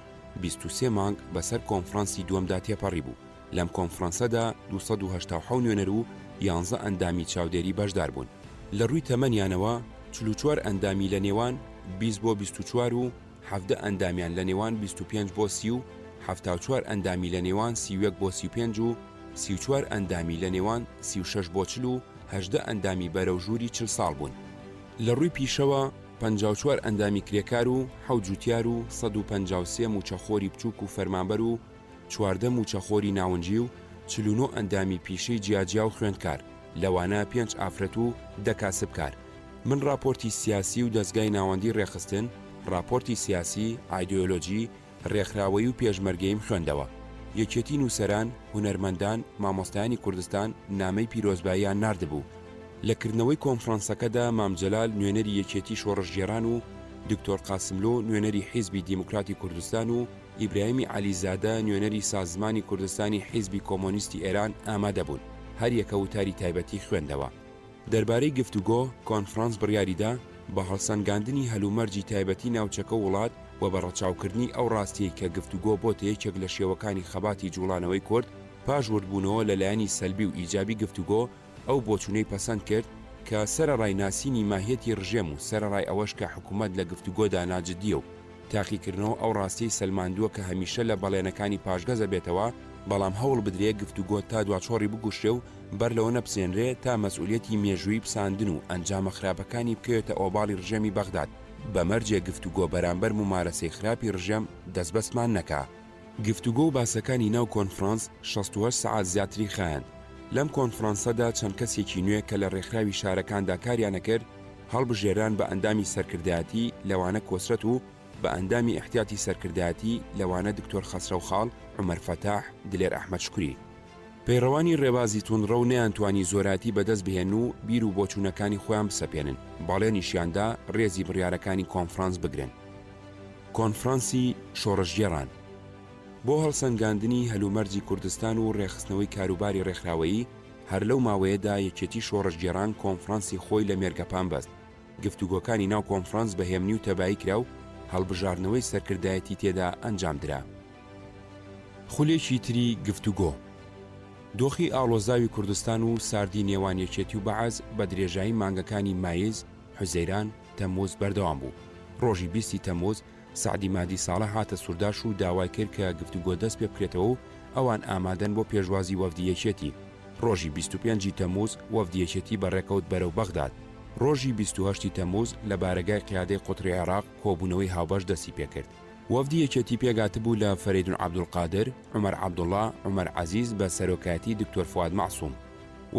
23 مانگ بەسەر کۆنفرانسی دووەمدا تێپەڕیبوو، لەم کۆنفرانسەدا 287 نوێنەر و یانزە ئەندامی چاودێری بەشدار بوون. لە ڕووی تەمەنیانەوە 44 ئەندامی لە نێوان 20 بۆ 24 و 17 ئەندامیان لە نێوان 25 بۆ 30 و 74 ئەندامی لە نێوان 31 بۆ 35 و 34 ئەندامی لە نێوان 36 بۆ 40 و 18 ئەندامی بەرەو ژووری 40 ساڵ بوون. لە ڕووی پیشەوە. 54 ئەندامی کرێکار و حەوت جوتیار و 153 مووچەخۆری بچووک و فەرمانبەر و 14 مووچەخۆری ناونجی و 49 ئەندامی پیشەی جیاجیا و خوێندکار، لەوانە پێنج ئافرەت و دە کاسبکار. من ڕاپۆرتی سیاسی و دەزگای ناوەندی ڕێکخستن، ڕاپۆرتی سیاسی، ئایدۆلۆجی، ڕێکخراوەیی و پێشمەرگەییم خوێندەوە. یەکێتی نووسەران، هونەرمەندان، مامۆستایانی کوردستان نامەی پیرۆزباییان ناردبوو. لە کردنەوەی کۆنفرانسەکەدا مام جەلال نوێنەری یەکێتی شۆڕشگێڕان و دکتۆر قاسملۆ نوێنەری حیزبی دیموکراتی کوردستان و ئیبراهیمی عەلیزادە نوێنەری سازمانی کوردستانی حیزبی کۆمۆنیستی ئێران ئامادە بوون. هەریەکە وتاری تایبەتی خوێندەوە. دەربارەی گفتوگۆ، کۆنفرانس بڕیاریدا، بە هەڵسەنگاندنی هەلومەرجی تایبەتی ناوچەکە و وڵات و بە ڕەچاوکردنی ئەو ڕاستیەی کە گفتوگۆ بۆتە یەکێک لە شێوەکانی خەباتی جوڵانەوەی کورد، پاش وردبوونەوە لە لایەنی سەلبی و ئیجابی گفتوگۆ، ئەو بۆچوونەی پەسەند کرد کە سەرەڕای ناسینی ماهیەتی ڕژێم و سەرەڕای ئەوەش کە حکومەت لە گفتوگۆدا ناجدییە و تاقیکردنەوە ئەو ڕاستیەی سەلماندووە کە هەمیشە لە بەڵێنەکانی پاشگەز ئەبێتەوە، بەڵام هەوڵ بدرێ گفتوگۆ تا دواچۆڕی بگوشرێ و بەر لەوە نەپسێنرێ تا مەسئولیەتی مێژوویی پساندن و ئەنجامە خراپەکانی بکەوێتە ئۆباڵی ڕژێمی بەغداد، بە مەرجێ گفتوگۆ بەرامبەر مومارەسەی خراپی ڕژێم دەستبەستمان نەکا. گفتوگۆ و باسەکانی ناو کۆنفرانس 68 سەعات زیاتری خایاند. لەم کۆنفرانسەدا چەند کەسێکی نوێ کە لە ڕێکخراوی شارەکاندا کاریان ئەکرد هەڵبژێران بە ئەندامی سەرکردایەتی لەوانە کۆسرەت و بە ئەندامی ئیحتیاتی سەرکردایەتی لەوانە دکتۆر خەسرەو خاڵ، عومەر فەتاح، دلێر ئەحمەد شوکری. پەیڕەوانی ڕێبازی توندڕەو نەیانتوانی زۆرایەتی بەدەست بهێنن و بیر و بۆچوونەکانی خۆیان بسەپێنن، بەڵێنیشیان دا ڕێزی بڕیارەکانی کۆنفرانس بگرن. کۆنفرانسی شۆڕشگێڕان بۆ هەڵسەنگاندنی هەلومەرجی کوردستان و ڕێکخستنەوەی کاروباری ڕێکخراوەیی، هەر لەو ماوەیەدا یەکێتی شۆڕشگێڕان کۆنفرانسی خۆی لە مێرگەپان بەست، گفتوگۆکانی ناو کۆنفرانس بە هێمنی و تەبایی کرا و هەڵبژاردنەوەی سەرکردایەتی تێدا ئەنجامدرا. خولێکی تری گفتوگۆ. دۆخی ئاڵۆزاوی کوردستان و ساردی نێوان یەکێتی و بەعس بە درێژایی مانگەکانی مایز، حوزەیران، تەموز بەردەوام بوو. ڕۆژی بیست ی تەموز سەعدی مەهدی ساڵح هاتە سورداش و داوای کرد کە گفتوگۆ دەست پێ بکرێتەوە و ئەوان ئامادەن بۆ پێشوازی وەفدی یەکێتی. ڕۆژی 25 ی تەموز وەفدی یەکێتی بەڕێکەوت بەرەو بەغداد. ڕۆژی 28 ی تەموز لە بارەگای قیادەی قوتری عێراق کۆبوونەوەی هاوبەش دەستی پێکرد. وەفدی یەکێتی پێکهاتبوو لە فەرەیدون عەبدولقادر، عومەر عەبدوڵا، عومەر عەزیز بە سەرۆکایەتی دکتۆر فواد مەعسوم.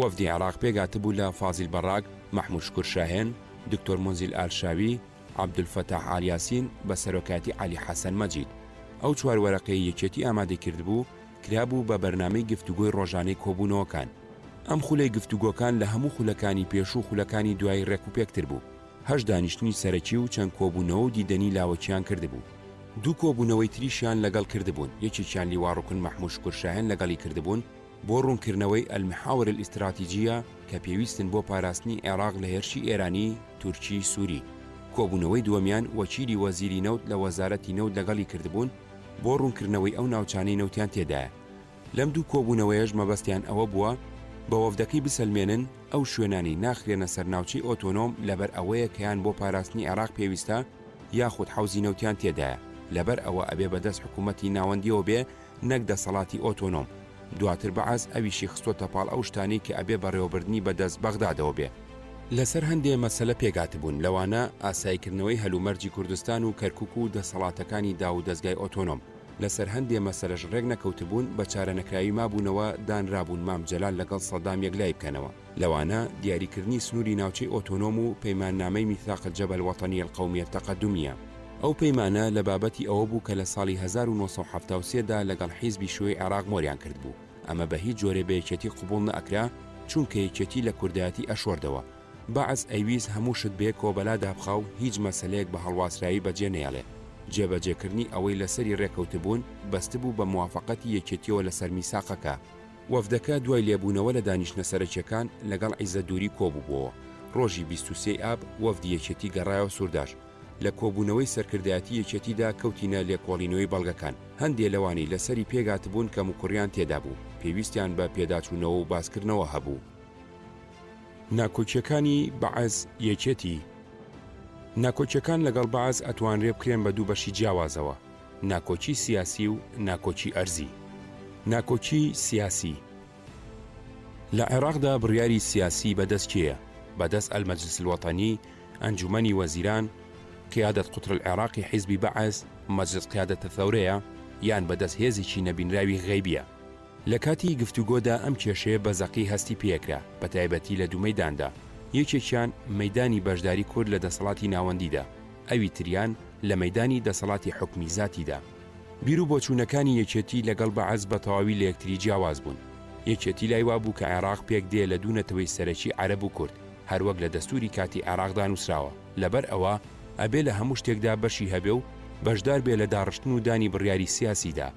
وەفدی عێراق پێکهاتبوو لە فازیل بەڕاک، مەحمود شوکر شاهێن، دکتۆر مونزیل ئالشاوی، عەبدولفەتاح ئال یاسین بە سەرۆکایەتی عەلی حەسەن مەجید. ئەو چوار وەرەقەی یەکێتی ئامادەی کردبوو، کرابوو بە بەرنامەی گفتوگۆی ڕۆژانەی کۆبوونەوەکان. ئەم خولەی گفتوگۆکان لە هەموو خولەکانی پێشوو و خولەکانی دوایی ڕێکوپێکتر بوو. هەشت دانیشتنی سەرەکی و چەند کۆبوونەوە و دیدەنی لاوەکییان کردبوو. دوو کۆبوونەوەی تریشیان لەگەڵ کردبوون، یەکێکیان لیوا ڕوکن مەحموود شوکر شاهێن لەگەڵی کردبوون بۆ ڕوونکردنەوەی المحاور الاستراتیجیە کە پێویستن بۆ پاراستنی عێراق لە هێرشی ئێرانی، تورکی، سوری. کۆبوونەوەی دووەمیان وەکیلی وەزیری نەوت لە وەزارەتی نەوت لەگەڵی کردبوون بۆ ڕوونکردنەوەی ئەو ناوچانەی نەوتیان تێدایە. لەم دوو کۆبوونەوەیەش مەبەستیان ئەوە بووە بە وەفدەکەی بسەلمێنن ئەو شوێنانەی ناخرێنە سەر ناوچەی ئۆتۆنۆم لەبەر ئەوەیە کە یان بۆ پاراستنی عێراق پێویستە یاخود حەوزی نەوتیان تێدایە لەبەر ئەوە ئەبێ بەدەست حکوومەتی ناوەندیەوە بێ نەک دەسەڵاتی ئۆتۆنۆم دواتر بەعس ئەویشی خستۆتە پاڵ ئەو شتانەی کە ئەبێ بەڕێوەبردنی بەدەست بەغدادەوە بێ. لەسەر هەندێ مەسەلە پێکهاتبوون لەوانە ئاساییکردنەوەی هەلومەرجی کوردستان و کەرکوک و دەسەڵاتەکانی داوودەزگای ئۆتۆنۆم. لەسەر هەندێ مەسەلەش ڕێک نەکەوتبوون، بە چارەنەکراوی مابوونەوە، دانرابوون مام جەلال لەگەڵ سەدام یەکلایی بکەنەوە، لەوانە، دیاریکردنی سنووری ناوچەی ئۆتۆنۆم و پەیماننامەی میثاق الجبهە الوطنیە القومیە التقدمیە. ئەو پەیمانە لە بابەتی ئەوە بوو کە لە ساڵی 1973 دا لەگەڵ حیزبی شیوعی عێراق مۆریان کردبوو، ئەمە بە هیچ جۆرێ بە یەکێتی قبوڵ نەئەکرا، چونکە یەکێتی لە کوردایەتی ئەشۆردەوە. بەعس ئەیویست هەموو شت بەیەکەوە بەلا دابخا و هیچ مەسەلەیەک بە هەڵواسراوی بەجێ نەیەڵێ. جێبەجێکردنی ئەوەی لەسەری رێکەوتبوون، بەستبوو بە موافەقەتی یەکێتیەوە لەسەر میساقەکە. وەفدەکە دوای لێبوونەوە لە دانیشتنە سەرەکیەکان، لەگەڵ عیزەت دوری کۆبووبۆوە. رۆژی 23 ی ئاب وەفدی یەکێتی گەڕایەوە سورداش. لە کۆبوونەوەی سەرکردایەتی یەکێتیدا کەوتینە لێکۆڵینەوەی بەڵگەکان. هەندێ لەوانەی لەسەری پێکهاتبوون کەموکوڕیان تێدابوو، پێویستیان بە پێداچوونەوە و باسکردنەوە هەبوو. ناکۆکیەکانی بەعس یەکێتی ناکۆکیەکان لەگەڵ بەعس ئەتوانرێ بکرێن بە دوو بەشی جیاوازەوە، ناکۆکی سیاسی و ناکۆکی ئەرزی. ناکۆکی سیاسی لە عێراقدا بڕیاری سیاسی بە دەست کێیە؟ بە دەست المجلس الوطنی، ئەنجومەنی وەزیران، قیادەت قطر العراقی حیزبی بەعس، مجلس قیادە الثورەیە، یان بەدەست هێزێکی نەبینراوی غەیبیە. لە کاتی گفتوگۆدا ئەم کێشەیە بە زەقی هەستی پێکرا، بەتایبەتی لە دوو مەیداندا، یەکێکیان مەیدانی بەشداری کورد لە دەسەڵاتی ناوەندیدا، ئەوی تریان لە مەیدانی دەسەڵاتی حوکمی زاتیدا. بیر و بۆچوونەکانی یەکێتی لەگەڵ بەعس بە تەواوی لە یەکتری جیاواز بوون. یەکێتی لای وابوو کە عێراق پێک دێ لە دوو نەتەوەی سەرەکی عەرەب و کورد، هەروەک لە دەستووری کاتی عێراقدا نووسراوە، لەبەر ئەوە ئەبێ لە هەموو شتێکدا بەشی هەبێ و بەشدار بێ لە داڕشتن و دانی بڕیاری سیاسیدا.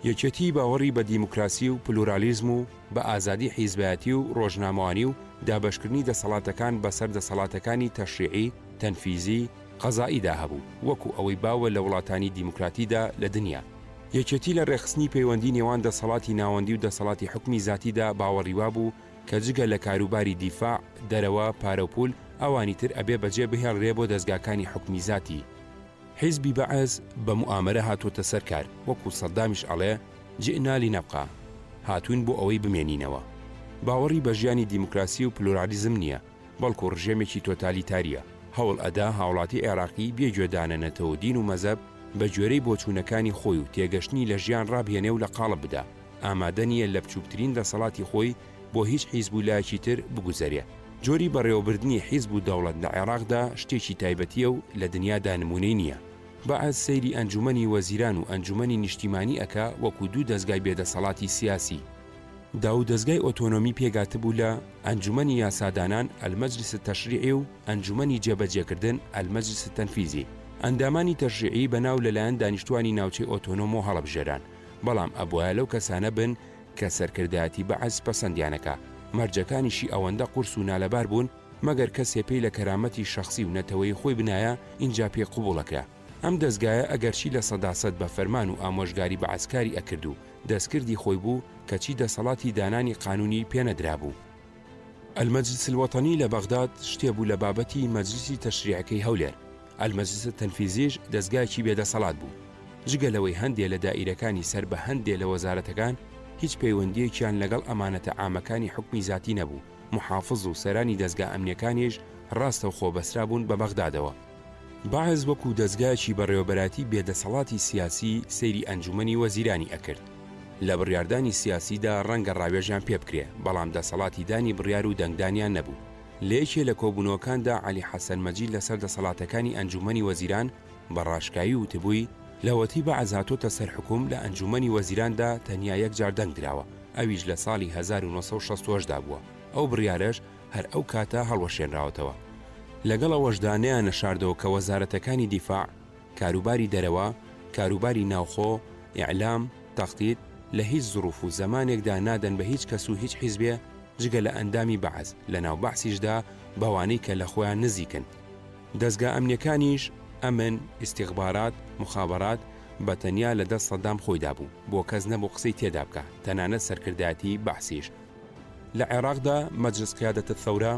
یەکێتی باوەڕی بە دیموکراسی و پلورالیزم و بە ئازادی حیزبایەتی و ڕۆژنامەوانی و دابەشکردنی دەسەڵاتەکان بەسەر دەسەڵاتەکانی تەشریعی، تەنفیزی، قەزائیدا هەبوو، وەکو ئەوەی باوە لە وڵاتانی دیموکراتیدا لە دنیا. یەکێتی لە ڕێکخستنی پەیوەندی نێوان دەسەڵاتی ناوەندی و دەسەڵاتی حوکمی زاتیدا باوەڕی وابوو کە جگە لە کاروباری دیفاع، دەرەوە، پارەوپول، ئەوانی تر ئەبێ بەجێ بهێڵرێ بۆ دەزگاکانی حوکمی زاتی. حیزبی بەعس بە موئامەرە هاتۆتە سەر کار، وەکو سەدامیش ئەڵێ، جئنا لنبقی، هاتووین بۆ ئەوەی بمێنینەوە. باوەڕی بە ژیانی دیموکراسی و پلورالیزم نییە، بەڵکو ڕژێمێکی تۆتالیتارییە، هەوڵ ئەدا هاوڵاتی عێراقی بێ گوێدانە نەتەوە و دین و مەزەب بە گوێرەی بۆچوونەکانی خۆی و تێگەشتنی لە ژیان ڕابهێنێ و لە قاڵب بدا، ئامادە نییە لە بچووکترین دەسەڵاتی خۆی بۆ هیچ حیزب و لایەکی تر بگوزەرێ. جۆری بەڕێوەبردنی حیزب و دەوڵەت لە عێراقدا شتێکی تایبەتییە و لە دنیادا نموونەی نییە. بەعس سەیری ئەنجوومەنی وەزیران و ئەنجوومەنی نیشتیمانی ئەکا وەکوو دوو دەزگای بێدەسەڵاتی سیاسی. داوودەزگای ئۆتۆنۆمی پێکهاتبوو لە، ئەنجوومەنی یاسادانان، المجلس التشریعی، و ئەنجوومەنی جێبەجێکردن، المجلس التنفیذی. ئەندامانی تەشریعی بە ناو لەلایەن دانیشتوانی ناوچەی ئۆتۆنۆمەوە هەڵەبژێران، بەڵام ئەبوایە لەو کەسانە بن کە سەرکردایەتی بەعس پەسەندیانەکا، مەرجەکانیشی ئەوەندە قورس و نالەبار بوون مەگەر کەسێ پێی لە کەرامەتی شەخسی و نەتەوەیی خۆی بنایە ئینجا پێی قبوڵەکرا. ئەم دەزگایە ئەگەرچی 100% بە فەرمان و ئامۆژگاری بەعس کاری ئەکرد و دەستکردی خۆی بوو کەچی دەسەڵاتی دانانی قانونی پێنەدرابوو. المجلس الوطنی لە بەغداد شتێ بوو لە بابەتی مەجلسی تەشریعەکەی هەولێر، المجلس التنفیزیش دەزگایەکی بێ دەسەڵات بوو. جگە لەوەی هەندێ لە دائیرەکانی سەر بە هەندێ لە وەزارەتەکان هیچ پەیوەندییەکیان لەگەڵ ئەمانەتە عامەکانی حوکمی زاتی نەبوو، موحافز و سەرانی دەزگا ئەمنیەکانیش ڕاستەوخۆ بەسترابوون بە بەغدادەوە. بەعس وەکو دەزگایەکی بەڕێوەبەرایەتی بێ دەسەڵاتی سیاسی سەیری ئەنجومەنی وەزیرانی ئەکرد. لە بڕیاردانی سیاسیدا ڕەنگە ڕاوێژیان پێ بکرێ، بەڵام دەسەڵاتی دانی بڕیار و دەنگدانیان نەبوو. لە یەکێ لە کۆبوونەوەکاندا عەلی حەسەن مەجید لەسەر دەسەڵاتەکانی ئەنجومەنی وەزیران بە ڕاشکاوی وتبووی، لەوەتەی بەعس هاتۆتە سەر حوکم لە ئەنجومەنی وەزیراندا تەنیا یەک جار دەنگ دراوە، ئەویش لە ساڵی 1968 دا بووە، ئەو بڕیارەش هەر ئەو کاتە هەڵوەشێنراوەتەوە. لەگەڵ ئەوەشدا نەیانەشاردەوە کە وەزارەتەکانی دیفاع، کاروباری دەرەوە، کاروباری ناوخۆ، ئیعلام، تەختیت، لە هیچ زڕوف و زەمانێکدا نادەن بە هیچ کەس و هیچ حیزبێ جگە لە ئەندامی بەعس، لەناو بەعسیشدا بەوانەی کە لە خۆیان نزیکن. دەزگا ئەمنیەکانیش، ئەمن، ئیستیخبارات، موخابەرات، بە تەنیا لە دەست سەدام خۆیدا بوو، بۆ کەس نەبوو قسەی تێدا بکا، تەنانەت سەرکردایەتی بەعسیش. لە عێراقدا، مجلس قیادە الثورە،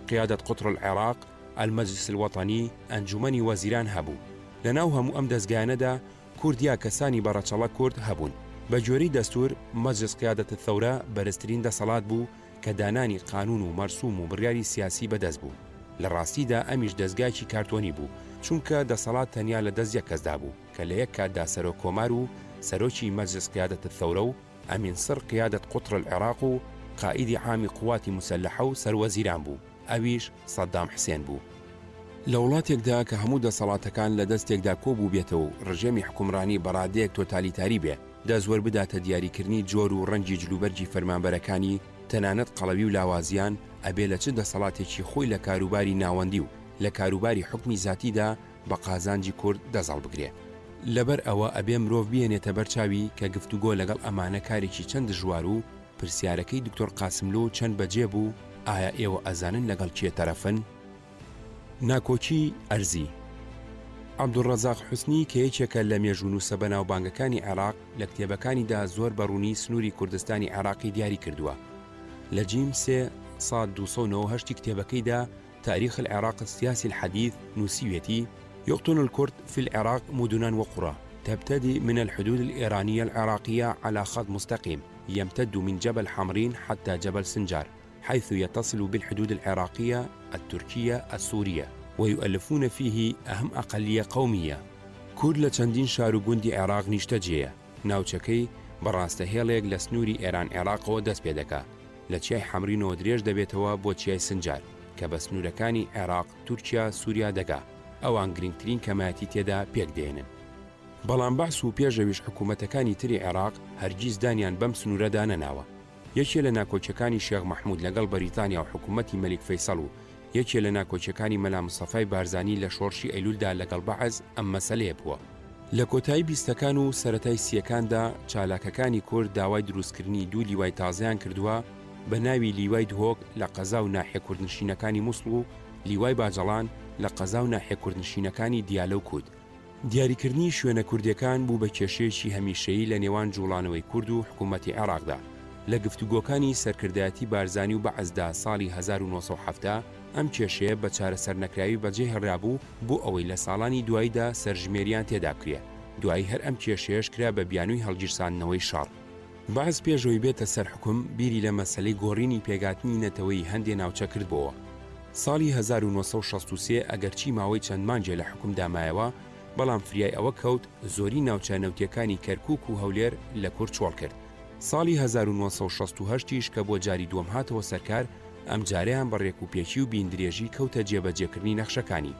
قیادە قطر العراق، المجلس الوطنی، ئەنجومەنی وەزیران هەبوو. لە ناو هەموو ئەم دەزگایانەدا کورد یا کەسانی بە ڕەچەڵەک کورد هەبوون. بە گوێرەی دەستوور، مجلس قیادە الثورە بەرزترین دەسەڵات بوو کە دانانی قانوون و مەرسووم و بڕیاری سیاسی بە دەست بوو. لە ڕاستیدا ئەمیش دەزگایەکی کارتۆنی بوو، چونکە دەسەڵات تەنیا لە دەست یەک کەسدا بوو کە لە یەک کاتدا سەرۆک کۆمار و سەرۆکی مجلس قیادە الثورە و ئەمین سڕ قیادە قطر العراق و قائیدی عامی قواتی مسلحە و سەروەزیران بوو، ئەویش سەدام حسێن بوو. لە وڵاتێکدا کە هەموو دەسەڵاتەکان لە دەستێکدا کۆ بووبێتەوە و ڕژێمی حوکمڕانی بە ڕادەیەک تۆتالیتاری بێ، دەست وەربداتە دیاریکردنی جۆر و ڕەنگی جلوبەرگی فەرمانبەرەکانی، تەنانەت قەڵەوی و لاوازییان، ئەبێ لە چ دەسەڵاتێکی خۆی لە کاروباری ناوەندی و لە کاروباری حوکمی زاتیدا بە قازانجی کورد دەست هەڵبگرێ. لەبەر ئەوە ئەبێ مرۆڤ بیەنێتە بەر چاوی کە گفتوگۆ لەگەڵ ئەمانە کارێکی چەند دژوار و پرسیارەکەی دکتۆر قاسملوو چەند بەجێ بوو، ئایا ئێوە ئەزانن لەگەڵ کێ تەرەفن؟ ناکۆکی ئەرزی. عەبدولڕەزاق حوسنی کە یەکێکە لە مێژوونووسە بەناوبانگەکانی عێراق، لە کتێبەکانیدا زۆر بە ڕوونی سنووری کوردستانی عێراقی دیاری کردووە. لە جیم سێ، ساد 298 ی کتێبەکەیدا، تاریخ العراق السیاسی الحدیث، نووسیویەتی، یقطن الکورد فی العراق مدنا وقری تبتدی من الحدود الایرانیە العراقیە علی خط مستقیم یمتد من جبل حمرین حتی جبل سنجار حیث یتصل بالحدود العراقیە الترکیە السوریە. ویؤلفون فیه اهم اقلیە قومیە. کورد لە چەندین شار و گوندی عێراق نیشتەجێیە، ناوچەکەی بە ڕاستە هێڵێک لە سنووری ئێران عێراقەوە دەست پێ دەکا، لە چیای حەمرینەوە درێژ دەبێتەوە بۆ چیای سنجار کە بە سنوورەکانی عێراق، تورکیا، سووریا دەگا، ئەوان گرنگترین کەمایەتی تێدا پێک دێنن. بەڵام بەعس و پێش ئەویش حکوومەتەکانی تری عێراق هەرگیز دانیان بەم سنوورەدا نەناوە. یەکێ لە ناکۆکیەکانی شێخ مەحمود لەگەڵ بەریتانیا و حکوومەتی مەلیک فەیسەڵ و یەکێ لە ناکۆکیەکانی مەلا مستەفای بارزانی لە شۆڕشی ئەیلولدا لەگەڵ بەعس ئەم مەسەلەیە بووە. لە کۆتایی بیستەکان و سەرەتای سییەکاندا چالاکەکانی کورد داوای دروستکردنی دوو لیوای تازەیان کردووە بە ناوی لیوای دهۆک لە قەزا و ناحیە کوردنشینەکانی موسڵ و لیوای باجەڵان لە قەزا و ناحیە کوردنشینەکانی دیالە و کووت. دیاریکردنی شوێنە کوردیەکان بوو بە کێشەیەکی هەمیشەیی لە نێوان جوڵانەوەی کورد و حکوومەتی عێراقدا. لە گفتوگۆکانی سەرکردایەتی بارزانی و بەعسدا ساڵی 1970 ئەم کێشەیە بە چارەسەرنەکراوی بەجێهێڵرابوو بۆ ئەوەی لە ساڵانی دواییدا سەرژمێریان تێدا بکرێ. دوایی هەر ئەم کێشەیەش کرا بە بیانووی هەڵگیرساندنەوەی شەڕ. بەعس پێش ئەوەی بێتە سەر حوکم بیری لە مەسەلەی گۆڕینی پێکهاتنی نەتەوەیی هەندێ ناوچە کردبۆوە. ساڵی 1963 ئەگەرچی ماوەی چەند مانگێ لە حوکمدا مایەوە، بەڵام فریای ئەوە کەوت زۆری ناوچە نەوتیەکانی کەرکوک و هەولێر لە کورد چۆڵ کرد. ساڵی 1968 یش کە بۆ جاری دووەم هاتەوە سەر کار، ئەمجارەیان بە ڕێکوپێکی و بیندرێژی کەوتە جێبەجێکردنی نەخشەکانی.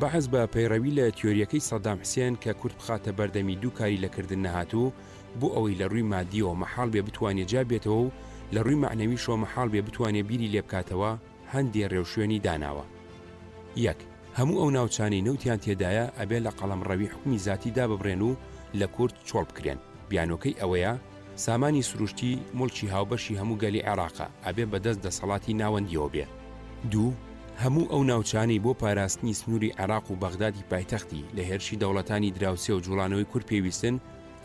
بەعس بە پەیڕەوی لە تیۆریەکەی سەدام حسێن کە کورد بخاتە بەردەمی دوو کاری لە کردن نەهاتوو، بۆ ئەوەی لە ڕووی مادییەوە مەحاڵ بێ بتوانێ جیا بێتەوە و لە ڕووی مەعنەویشەوە مەحاڵ بێ بتوانێ بیری لێ بکاتەوە، هەندێ ڕێوشوێنی داناوە. یەک. هەموو ئەو ناوچانەی نەوتیان تێدایە ئەبێ لە قەڵەمڕەوی حوکمی زاتی داببڕێن و لە کورد چۆڵ بکرێن. بیانۆکەی ئەوەیە، سامانی سروشتی موڵکی هاوبەشی هەموو گەلی عێراقە، ئەبێ بە دەست دەسەڵاتی ناوەندییەوە بێ. دوو. هەموو ئەو ناوچانەی بۆ پاراستنی سنووری عێراق و بەغدادی پایتەختی لە هێرشی دەوڵەتانی دراوسێ و جوڵانەوەی کورد پێویستن،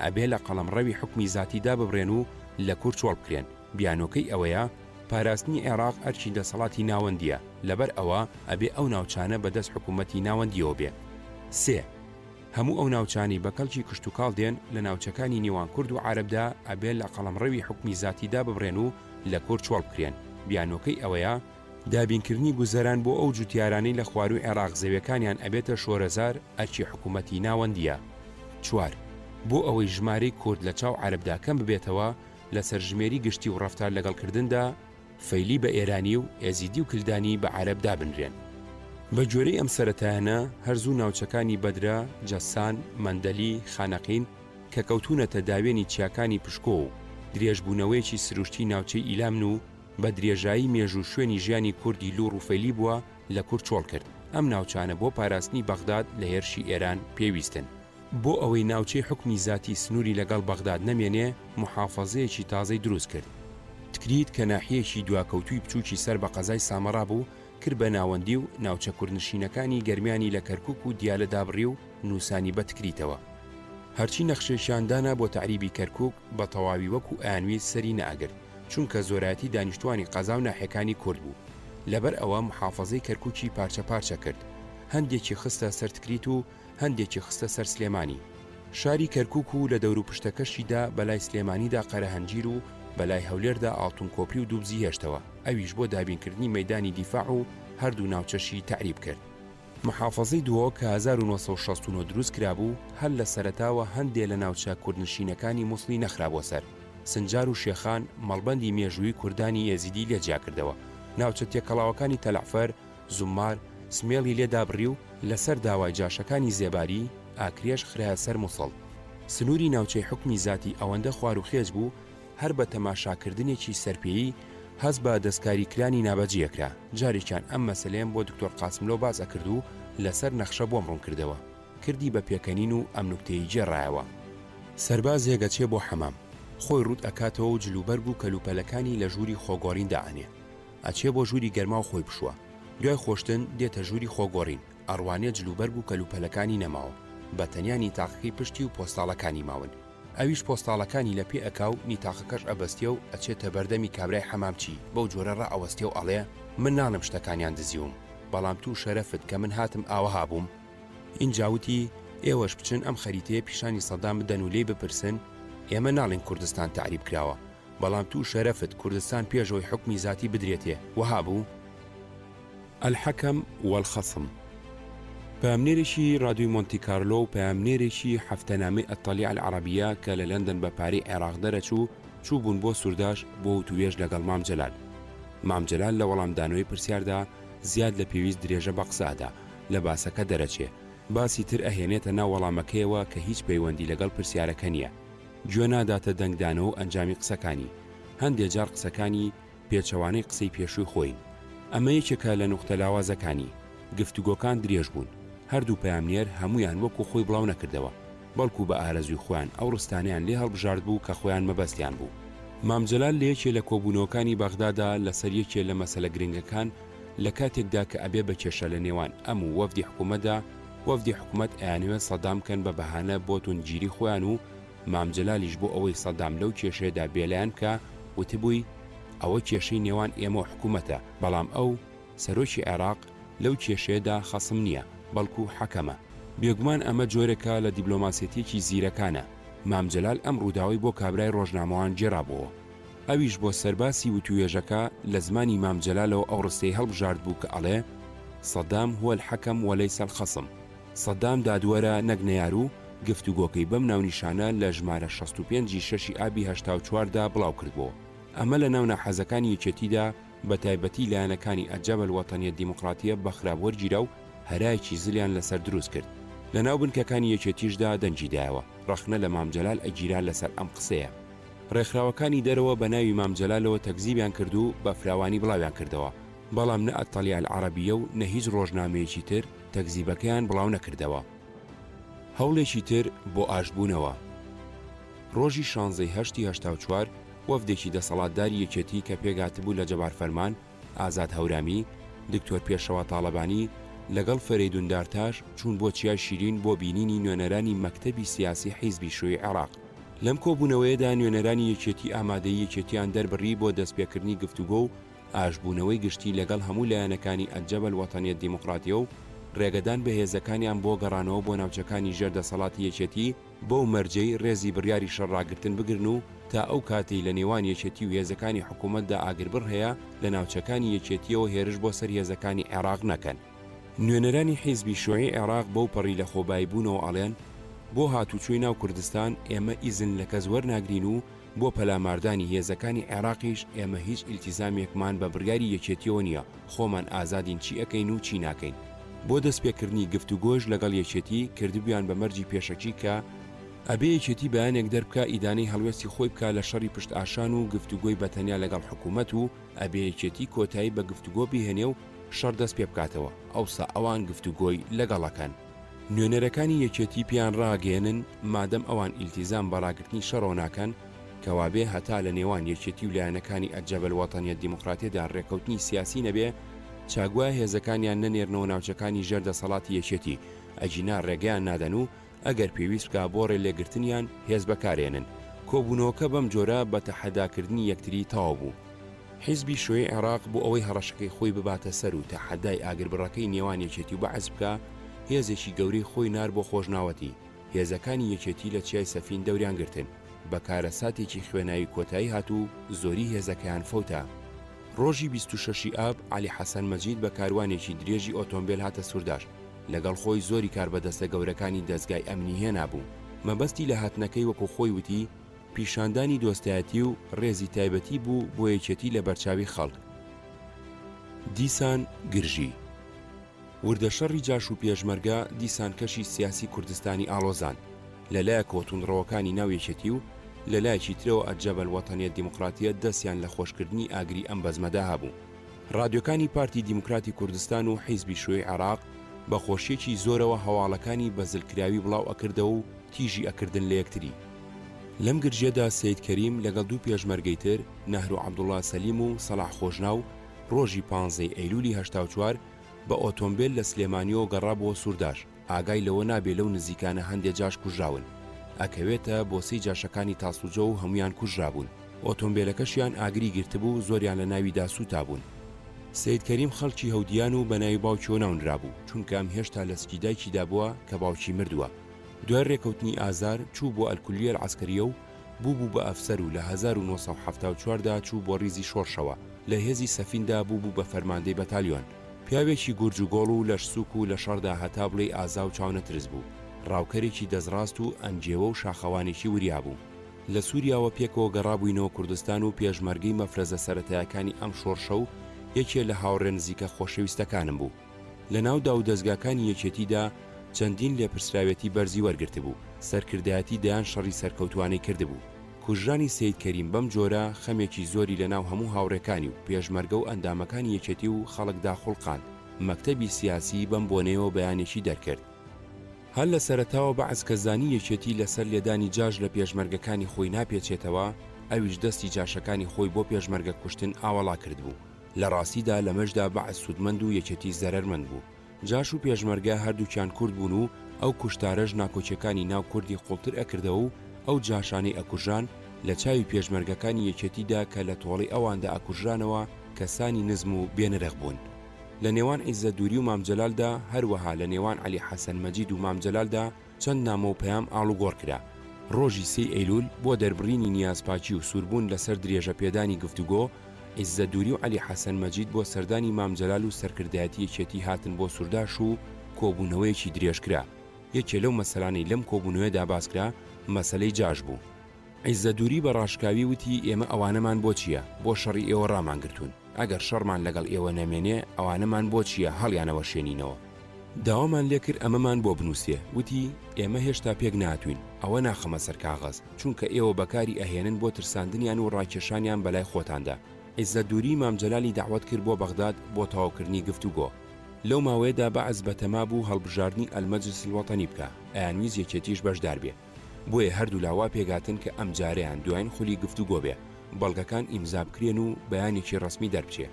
ئەبێ لە قەڵەمڕەوی حوکمی زاتی داببڕێن و لە کورد چۆڵ بکرێن، بیانۆکەی ئەوەیە پاراستنی عێراق ئەرکی دەسەڵاتی ناوەندییە، لەبەر ئەوە ئەبێ ئەو ناوچانە بە دەست حکوومەتی ناوەندییەوە بێ. سێ. هەموو ئەو ناوچانەی بە کەڵکی کشتوکاڵ دێن لە ناوچەکانی نێوان کورد و عەرەبدا ئەبێ لە قەڵەمڕەوی حوکمی زاتی داببڕێن و لە کورد چۆڵ بکرێن، بیانۆکەی ئەوەیە، دابینکردنی گوزەران بۆ ئەو جوتیارانەی لە خوارووی عێراق زەویەکانیان ئەبێتە شۆرەزار ئەرکی حکومەتی ناوەندیە. چوار. بۆ ئەوەی ژمارەی کورد لە چاو عەرەبدا کەم ببێتەوە لە سەرژمێری گشتی و ڕەفتار لەگەڵ کردندا، فەیلی بە ئێرانی و ئێزیدی و کلدانی بە عەرەب دابنرێن. بە گوێرەی ئەم سەرەتایانە هەر زوو ناوچەکانی بەدرە، جەسان، مەندەلی، خانەقین کە کەوتوونەتە داوێنی چیاکانی پشکۆ و درێژبوونەوەیەکی سروشتی ناوچەی ئیلامن و بە درێژایی مێژوو شوێنی ژیانی کوردی لوڕ و فەیلی بووە لە کورد چۆڵ کرد، ئەم ناوچانە بۆ پاراستنی بەغداد لە هێرشی ئێران پێویستن. بۆ ئەوەی ناوچەی حوکمی زاتی سنووری لەگەڵ بەغداد نەمێنێ موحافەزەیەکی تازەی دروست کرد. تکریت کە ناحیەیەکی دواکەوتووی بچووکی سەر بە قەزای سامەڕا بوو کرد بە ناوەندی و ناوچە کوردنشینەکانی گەرمیانی لە کەرکوک و دیالە دابڕی و نووسانی بە تکریتەوە. هەرچی نەخشێکیان دانا بۆ تەعریبی کەرکوک بە تەواوی وەکوو ئەیانویست سەری نەئەگرت. چونکە زۆرایەتی دانیشتوانی قەزا و ناحیەکانی کورد بوو لەبەر ئەوە محافەزەی کەرکوکی پارچە پارچە کرد هەندێکی خستە سەر تکریت و هەندێکی خستە سەر سلێمانی شاری کەرکوک و لە دەوروپشتەکەشیدا بەلای سلێمانیدا قەرەهەنجیر و بەلای هەولێردا ئاڵتون کۆپری و دوبزی هێشتەوە ئەویش بۆ دابینکردنی مەیدانی دیفاع و هەردوو ناوچەشی تەعریب کرد. محافەزەی دهۆک کە 1969 دروست کرابوو، هەر لە سەرەتاوە هەندێ لە ناوچە کوردنشینەکانی موسڵی نەخرابووە سەر، سنجار و شێخان مەڵبەندی مێژوویی کوردانی ئێزیدی لێ جیاکردەوە، ناوچە تێکەڵاوەکانی تەلەعفەر، زوممار، سمێڵی لێ دابڕی و لەسەر داوای جاشەکانی زێباری، ئاکرێش خرایە سەر موسڵ. سنووری ناوچەی حوکمی زاتی ئەوەندە خواروخێچ بوو، هەر بە تەماشاکردنێکی سەرپێیی هەست بە دەستکاری کرانی نابەجێ ئەکرا، جارێکیان ئەم مەسەلەیەم بۆ دکتۆر قاسملۆ باس ئەکرد و لەسەر نەخشە بۆم ڕوون کردەوە، کردی بە پێکەنین و ئەم نوکتەیەی گێڕایەوە. سەربازێک ئەچێ بۆ حەمام، خۆی ڕووت ئەکاتەوە و جلوبەرگ و کەلوپەلەکانی لە ژووری خۆگۆڕین دائەنێ. ئەچێ بۆ ژووری گەرماو خۆی بشوا. دوای خۆشتن دێتە ژووری خۆگۆڕین، ئەڕوانێ جلوبەرگ و کەلوپەلەکانی نەماوە، بە تەنیا نیتاقەکەی پشتی و پۆستاڵەکانی ماون. ئەویش پۆستاڵەکانی لە پێ ئەکا و نیتاقەکەش ئەبەستێ و ئەچێتە بەردەمی کابرای حەمامچی، بەو جۆرە ڕائەوەستێ و ئەڵێ، من ناڵێم شتەکانیان دزیوم، بەڵام توو شەرەفت کە من هاتم ئاوەها بووم؟ ئینجا وتی، ئێوەش بچن ئەم خەریتەیە پیشانی سەدام بدەن و لێی بپرسن، ئێمە ناڵێین کوردستان تەعریب کراوە، بەڵام توو شەرەفت کوردستان پێش ئەوەی حوکمی زاتی بدرێتێ وەها بوو؟ الحکم والخصم. پەیامنێرێکی ڕادیۆی مۆنتی کارلۆ و پەیامنێرێکی هەفتەنامەی الطلیعە العربیە کە لە لەندەن بە پارەی عێراق دەرەچوو، چووبوون بۆ سورداش بۆ وتووێژ لەگەڵ مام جەلال. مام جەلال لە وەڵامدانەوەی پرسیاردا زیاد لە پێویست درێژە بە قسە ئەدا، لە باسەکە دەرەچێ. باسی تر ئەهێنێتە ناو وەڵامەکەیەوە کە هیچ پەیوەندی لەگەڵ پرسیارەکە نییە. گوێ ناداتە دەنگدانەوە و ئەنجامی قسەکانی. هەندێ جار قسەکانی پێچەوانەی قسەی پێشووی خۆین. ئەمە یەکێکە لە نوقتە لاوازەکانی. گفتوگۆکان درێژ بوون. هەردوو پەیامنێر هەموویان وەکو خۆی بڵاو نەکردەوە، بەڵکو بە ئارەزووی خۆیان ئەو ڕستانەیان لێ هەڵبژاردبوو کە خۆیان مەبەستیان بوو. مام جەلال لە یەکێ لە کۆبوونەوەکانی بەغدادا لەسەر یەکێ لە مەسەلە گرنگەکان لە کاتێکدا کە ئەبێ بە کێشە لە نێوان ئەم و وەفدی حکوومەتدا، وەفدی حکوومەت ئەیانەوێ سەدام بکەن بە بەهانە بۆ توندگیری خۆیان و مام جەلالیش بۆ ئەوەی سەدام لەو کێشەیەدا بێلایەن بکا وتبووی ئەوە کێشەی نێوان ئێمە و حکوومەتە بەڵام ئەو، سەرۆکی عێراق، لەو کێشەیەدا خەسم نییە بەڵکو حەکەمە. بێگومان ئەمە جۆرێکە لە دیبلۆماسێتیەکی زیرەکانە، مام جەلال ئەم ڕووداوەی بۆ کابرای ڕۆژنامەوان گێڕابۆوە. ئەویش بۆ سەرباسی وتووێژەکە لە زمانی مام جەلالەوە ئەو ڕستەی هەڵبژاردبوو کە ئەڵێ، صدام هو الحکم وليس الخصم، سەدام دادوەرە نەک نەیار و گفتوگۆکەی بەم ناونیشانە لە ژمارە 65 ی شەشی ئابی 84 دا بڵاوکردبۆوە. ئەمە لە ناو ناحەزەکانی یەکێتیدا بە تایبەتی لایەنەکانی الجبهە الوطنیە الدیموقراتیە بە خراپ وەرگیرا و هەرایەکی زلیان لەسەر دروست کرد. لە ناو بنکەکانی یەکێتیشدا دەنگی دایەوە. ڕەخنە لە مام جەلال ئەگیرا لەسەر ئەم قسەیە. ڕێکخراوەکانی دەرەوە بە ناوی مام جەلالەوە تەکزیبیان کرد و بە فراوانی بڵاویان کردەوە. بەڵام نە الطلیعە العربیە و نە هیچ ڕۆژنامەیەکی تر تەکزیبەکەیان بڵاو نەکردەوە. هەوڵێکی تر بۆ ئاشتبوونەوە. ڕۆژی شانزەی هەشتی 84 وەفدێکی دەسەڵاتداری یەکێتی کە پێکهاتبوو لە جەبار فەرمان، ئازاد هەورامی، دکتۆر پێشەوا تاڵەبانی، لەگەڵ فەرەیدون دارتاش چوون بۆ چیای شیرین بۆ بینینی نوێنەرانی مەکتەبی سیاسی حیزبی شوعی عێراق. لەم کۆبوونەوەیەدا نوێنەرانی یەکێتی ئامادەیی یەکێتیان دەربڕی بۆ دەستپێکردنی گفتوگۆ و ئاشتبوونەوەی گشتی لەگەڵ هەموو لایەنەکانی الجبهە الوطنیە الدیموقراتیە و ڕێگەدان بە هێزەکانیان بۆ گەڕانەوە بۆ ناوچەکانی ژێر دەسەڵاتی یەکێتی بەو مەرجەی ڕێزی بڕیاری شەڕڕاگرتن بگرن و تا ئەو کاتەی لە نێوان یەکێتی و هێزەکانی حکوومەتدا ئاگربڕ هەیە لە ناوچەکانی یەکێتییەوە هێرش بۆ سەر هێزەکانی عێراق نەکەن. نوێنەرانی حیزبی شیوعی عێراق بەو پەڕی لەخۆباییبوونەوە ئەڵێن، بۆ هاتوچۆی ناو کوردستان ئێمە ئیزن لە کەس وەرناگرین و بۆ پەلاماردانی هێزەکانی عێراقیش ئێمە هیچ ئیلتیزامێکمان بە بڕیاری یەکێتیەوە نیە خۆمان ئازادین چی ئەکەین و چی ناکەین. بۆ دەستپێکردنی گفتوگۆش لەگەڵ یەکێتی کردبویان بە مەرجی پێشەکی کە، ئەبێ یەکێتی بەیانێک دەربکا ئیدانەی هەڵوێستی خۆی بکا لە شەڕی پشتئاشان و گفتوگۆی بە تەنیا لەگەڵ حکومەت و ئەبێ یەکێتی کۆتایی بە گفتوگۆ بهێنێ و شەڕ دەست پێبکاتەوە ئەوسا ئەوان گفتوگۆی لەگەڵ ئەکەن. نوێنەرەکانی یەکێتی پێیان ڕاگەیەنن مادەم ئەوان ئیلتیزام بە ڕاگرتنی شەڕەوە ناکەن، کەوابێ هەتا لە نێوان یەکێتی و لایەنەکانی الجبهە الوطنیە الدیموقراتیەدا ڕێکەوتنی سیاسی نەبێ، چاکوایە هێزەکانیان نەنێرنەوە ناوچەکانی ژێر دەسەڵاتی یەکێتی، ئەگینا ڕێگەیان نادەن و ئەگەر پێویست بکا بۆ ڕێ لێگرتنیان هێز بەکارێنن. کۆبوونەوەکە بەم جۆرە بە تەحەداکردنی یەکتری تەواو بوو. حیزبی شیوعی عێراق بۆ ئەوەی هەڕەشەکەی خۆی بباتە سەر و تەحەدای ئاگربڕەکەی نێوان یەکێتی و بەعس بکا، هێزێکی گەورەی خۆی نارد بۆ خۆشناوەتی. هێزەکانی یەکێتی لە چیای سەفین دەوریان گرتن. بە کارەساتێکی خوێناوی کۆتایی هات و زۆری هێزەکەیان فەوتا. ڕۆژی 26 ی ئاب، عەلی حەسەن مەجید بە کاروانێکی درێژی ئۆتۆمبێل هاتە سورداش. لەگەڵ خۆی زۆری کاربەدەستە گەورەکانی دەزگای ئەمنی هێنابوو. مەبەستی لە هاتنەکەی وەکو خۆی وتی، پیشاندانی دۆستایەتی و ڕێزی تایبەتی بوو بۆ یەکێتی لە بەرچاوی خەڵک. دیسان گرژی. وردە شەڕی جاش و پێشمەرگە دیسان کەشی سیاسی کوردستانی ئاڵۆزاند. لە لایەکەوە توندڕەوەکانی ناو یەکێتی و لە لایەکی ترەوە الجبهە الوطنیە الدیموقراتیە دەستیان لە خۆشکردنی ئاگری ئەم بەزمەدا هەبوو. ڕادیۆکانی پارتی دیموکراتی کوردستان و حیزبی شیوعی عێراق بە خۆشیەکی زۆرەوە هەواڵەکانی بە زلکراوی بڵاو ئەکردەوە و تیژی ئەکردن لە یەکتری. لەم گرژیەدا سەید کەریم لەگەڵ دوو پێشمەرگەی تر، نەهرو عەبدوڵا سەلیم و سەڵاح خۆشناو، ڕۆژی پانزەی ئەیلولی 84 بە ئۆتۆمبێل لە سلێمانیەوە گەڕابووە سورداش، ئاگای لەوە نابێ لەو نزیکانە هەندێ جاش کوژراون. ئەکەوێتە بۆسەی جاشەکانی تاسڵوجە و هەموویان کوژرابوون. ئۆتۆمبێلەکەشیان ئاگری گرتبوو، زۆریان لە ناویدا سووتابوون. سەید کەریم خەڵکی هەودیان و بە ناوی باوکیەوە ناونرابوو، چونکە ئەم هێشتا لە سکی دایکیدا بووە کە باوکی مردووە. دوای رێکەوتنی ئازار، چوو بۆ الکلیە العسکریە و بووبوو بە ئەفسەر و لە 1974 دا چوو بۆ ریزی شۆڕشەوە، لە هێزی سەفیندا بووبوو بە فەرماندەی بەتالیۆن. پیاوێکی گورج و گۆڵ و لەش سووک و لە شەڕدا هەتا بڵێی ئازا و چاونەترس بوو. ڕاوکەرێکی دەستڕاست و ئەنگێوە و شاخەوانێکی وریا بوو. لە سووریاوە پێکەوە گەڕابووینەوە کوردستان و پێشمەرگەی مەفرەزە سەرەتایەکانی ئەم شۆڕشە و یەکێ لە هاوڕێ نزیکە خۆشەویستەکانم بوو. لە ناو داوودەزگاکانی یەکێتیدا چەندین لێپرسراوێتی بەرزی وەرگرتبوو، سەرکردایەتی دەیان شەڕی سەرکەوتووانەی کردبوو. کوژرانی سەید کەریم بەم جۆرە خەمێکی زۆری لە ناو هەموو هاوڕێکانی و پێشمەرگە و ئەندامەکانی یەکێتی و خەڵکدا خوڵقاند، مەکتەبی سیاسی بەم بۆنەیەوە بەیانێکی دەرکرد. هەر لە سەرەتاوە بەعس کە زانی یەکێتی لە سەر لێدانی جاش لە پێشمەرگەکانی خۆی ناپێچێتەوە، ئەویش دەستی جاشەکانی خۆی بۆ پێشمەرگە کوشتن ئاوەڵا کردبوو. لە ڕاستیدا لەمەشدا بەعس سوودمەند و یەکێتی زەرەرمەند بوو. جاش و پێشمەرگە هەردووکیان کورد بوون و ئەو کوشتارەش ناکۆکیەکانی ناو کوردی قوڵتر ئەکردەوە و ئەو جاشانەی ئەکوژران لە چاوی پێشمەرگەکانی یەکێتیدا کە لە تۆڵەی ئەواندا ئەکوژرانەوە کەسانی نزم و بێ نرخ بوون. لە نێوان عیزەت دوری و مام جەلالدا هەروەها لە نێوان عەلی حەسەن مەجید و مام جەلالدا چەند نامە و پەیام ئاڵوگۆڕ کرا. ڕۆژی سێی ئەیلول بۆ دەربڕینی نیازپاکی و سووربوون لەسەر درێژە پێدانی گفتوگۆ، عیززەت دوری و عەلی حەسەن مەجید بۆ سەردانی مام جەلال و سەرکردایەتی یەکێتی هاتن بۆ سورداش و کۆبوونەوەیەکی درێژ کرا. یەکێ لەو مەسەلانەی لەم کۆبوونەوەیەدا باس کرا، مەسەلەی جاش بوو. عیززەت دوری بە ڕاشکاوی وتی ئێمە ئەوانەمان بۆ چییە؟ بۆ شەڕی ئێوە ڕامانگرتوون. ئەگەر شەڕمان لەگەڵ ئێوە نەمێنێ ئەوانەمان بۆ چییە هەڵیانەوەشێنینەوە؟ داوامان لێکرد ئەمەمان بۆ بنووسێ، وتی، ئێمە هێشتا پێک نەهاتووین، ئەوە ناخەمە سەر کاغەز، چونکە ئێوە بەکاری ئەهێنن بۆ ترساندنیان و ڕاکێشانیان بەلای خۆتاندا. عیززەت دوری مام جەلالی دەعوەت کرد بۆ بەغداد بۆ تەواوکردنی گفتوگۆ. لەو ماوەیەدا بەعس بەتەما بوو هەڵبژاردنی المجلس الوطنی بکا، ئەیانویست یەکێتیش بەشدار بێ. بۆیە هەردوولا وا پێکهاتن کە ئەمجارەیان دوایین خولی گفتوگۆ بێ، بەڵگەکان ئیمزا بکرێن و بەیانێکی ڕەسمی دەربچێ.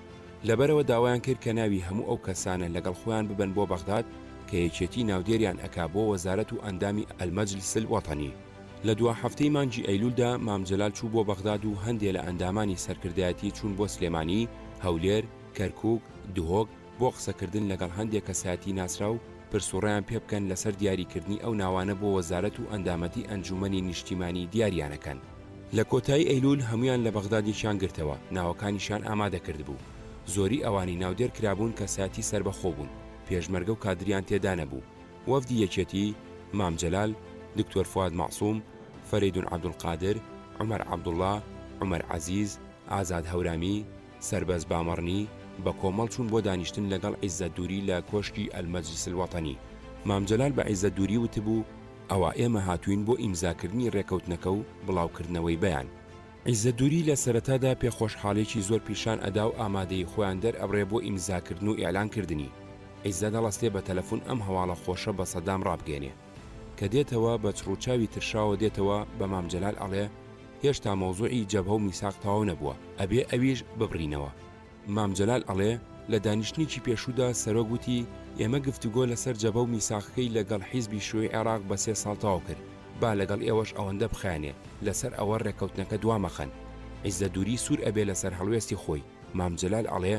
لەبەرئەوە داوایان کرد کە ناوی هەموو ئەو کەسانە لەگەڵ خۆیان ببەن بۆ بەغداد کە یەکێتی ناودێریان ئەکا بۆ وەزارەت و ئەندامی المجلس الوطنی. لە دوا هەفتەی مانگی ئەیلولدا مام جەلال چوو بۆ بەغداد و هەندێ لە ئەندامانی سەرکردایەتی چوون بۆ سلێمانی، هەولێر، کەرکوک، دهۆک بۆ قسەکردن لەگەڵ هەندێ کەسایەتی ناسراو پرسوڕایان پێبکەن لەسەر دیاریکردنی ئەو ناوانە بۆ وەزارەت و ئەندامەتی ئەنجومەنی نیشتیمانی دیاریانەکەن. لە کۆتایی ئەیلول هەموویان لە بەغداد یەکیان گرتەوە، ناوەکانیشیان ئامادە کردبوو. زۆری ئەوانەی ناودێر کرابوون کەسایەتی سەربەخۆ بوون، پێشمەرگە و کادریان تێدا نەبوو. وەفدی یەکێتی، مام جەلال، دکتۆر فواد مەعسوم، فەرەیدون عەبدولقادر، عومەر عەبدوڵا، عومەر عەزیز، ئازاد هەورامی، سەربەست بامەڕنی، بە کۆمەڵ چوون بۆ دانیشتن لەگەڵ عیزەت دوری لە کۆشکی المجلس الوطنی. مام جەلال بە عیزەت دوری وتبوو، ئەوا ئێمە هاتووین بۆ ئیمزاکردنی رێکەوتنەکە و بڵاوکردنەوەی بەیان. عیزەت دوری لە سەرەتادا پێخۆشحاڵیەکی زۆر پیشان ئەدا و ئامادەیی خۆیان دەرئەبڕێ بۆ ئیمزاکردن و ئیعلان کردنی. عیزەت هەڵەستێ بە تەلەفون ئەم هەواڵە خۆشە بە سەدام ڕابگەیەنێ. کە دێتەوە بە چڕوچاوی ترشاوە دێتەوە بە مام جەلال ئەڵێ، هێشتا مەوزوعی جەبهە و میساق تەواو نەبووە، ئەبێ ئەویش ببڕینەوە. مام جەلال ئەڵێ، لە دانیشتنێکی پێشوودا سەرۆک وتی، ئێمە گفتوگۆ لەسەر جەبهە و میساقەکەی لە گەڵ حیزبی شیوعی عێراق بە سێ ساڵ تەواو کرد، با لەگەڵ ئێوەش ئەوەندە بخایەنێ، لەسەر ئەوە رێککەوتنەکە دوامەخەن. عیزەت دووری سوور ئەبێ لەسەر هەڵوێستی خۆی. مام جەلال ئەڵێ،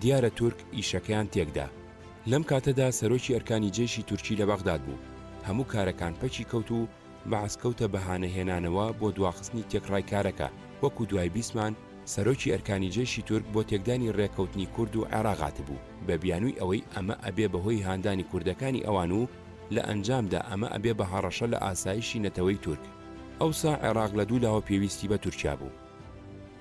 دیارە تورک ئیشەکەیان تێکدا. لەم کاتەدا سەرۆکی ئەرکانی جەیشی تورکی لە بەغداد بوو. هەموو کارەکان پەکی کەوت و بەعس کەوتە بەهانە هێنانەوە بۆ دواخستنی تێکڕای کارەکە، وەکو دوای بیستمان سەرۆکی ئەرکانی جەیشی تورک بۆ تێکدانی رێککەوتنی کورد و عێراق هاتبوو بە بیانووی ئەوەی ئەمە ئەبێ بەهۆی هاندانی کوردەکانی ئەوان و لە ئەنجامدا ئەمە ئەبێ بە هەڕەشە لە ئاسایشی نەتەوەی تورک. ئەوسا عێراق لە دوو لاوە پێویستی بە تورکیا بوو.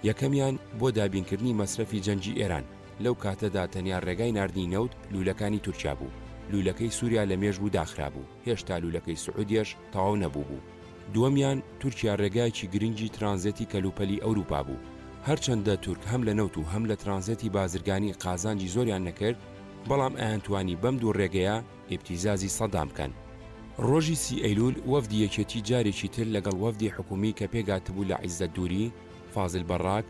یەکەمیان بۆ دابینکردنی مەسرەفی جەنگی ئێران، لەو کاتەدا تەنیا رێگای ناردنی نەوت لوولەکانی تورکیا بوو، لوولەکەی سووریا لە مێژ بوو داخرابوو، هێشتا لوولەکەی سعودیەش تەواو نەبووبوو. دووەمیان تورکیا رێگایەکی گرنگی ترانزێتی کەلوپەلی ئەوروپا بوو. هەرچەندە تورک هەم لە نەوت و هەم لە ترانزێتی بازرگانی قازانجی زۆریان نەکرد، بەڵام ئەیانتوانی بەم دوو رێگەیە ئیبتیزازی سەدام بکەن. رۆژی سی ئەیلول وەفدی یەکێتی جارێکی تر لەگەڵ وەفدی حکومی کە پێکهاتبوو لە عیزەت دوری، فازل بەڕاک،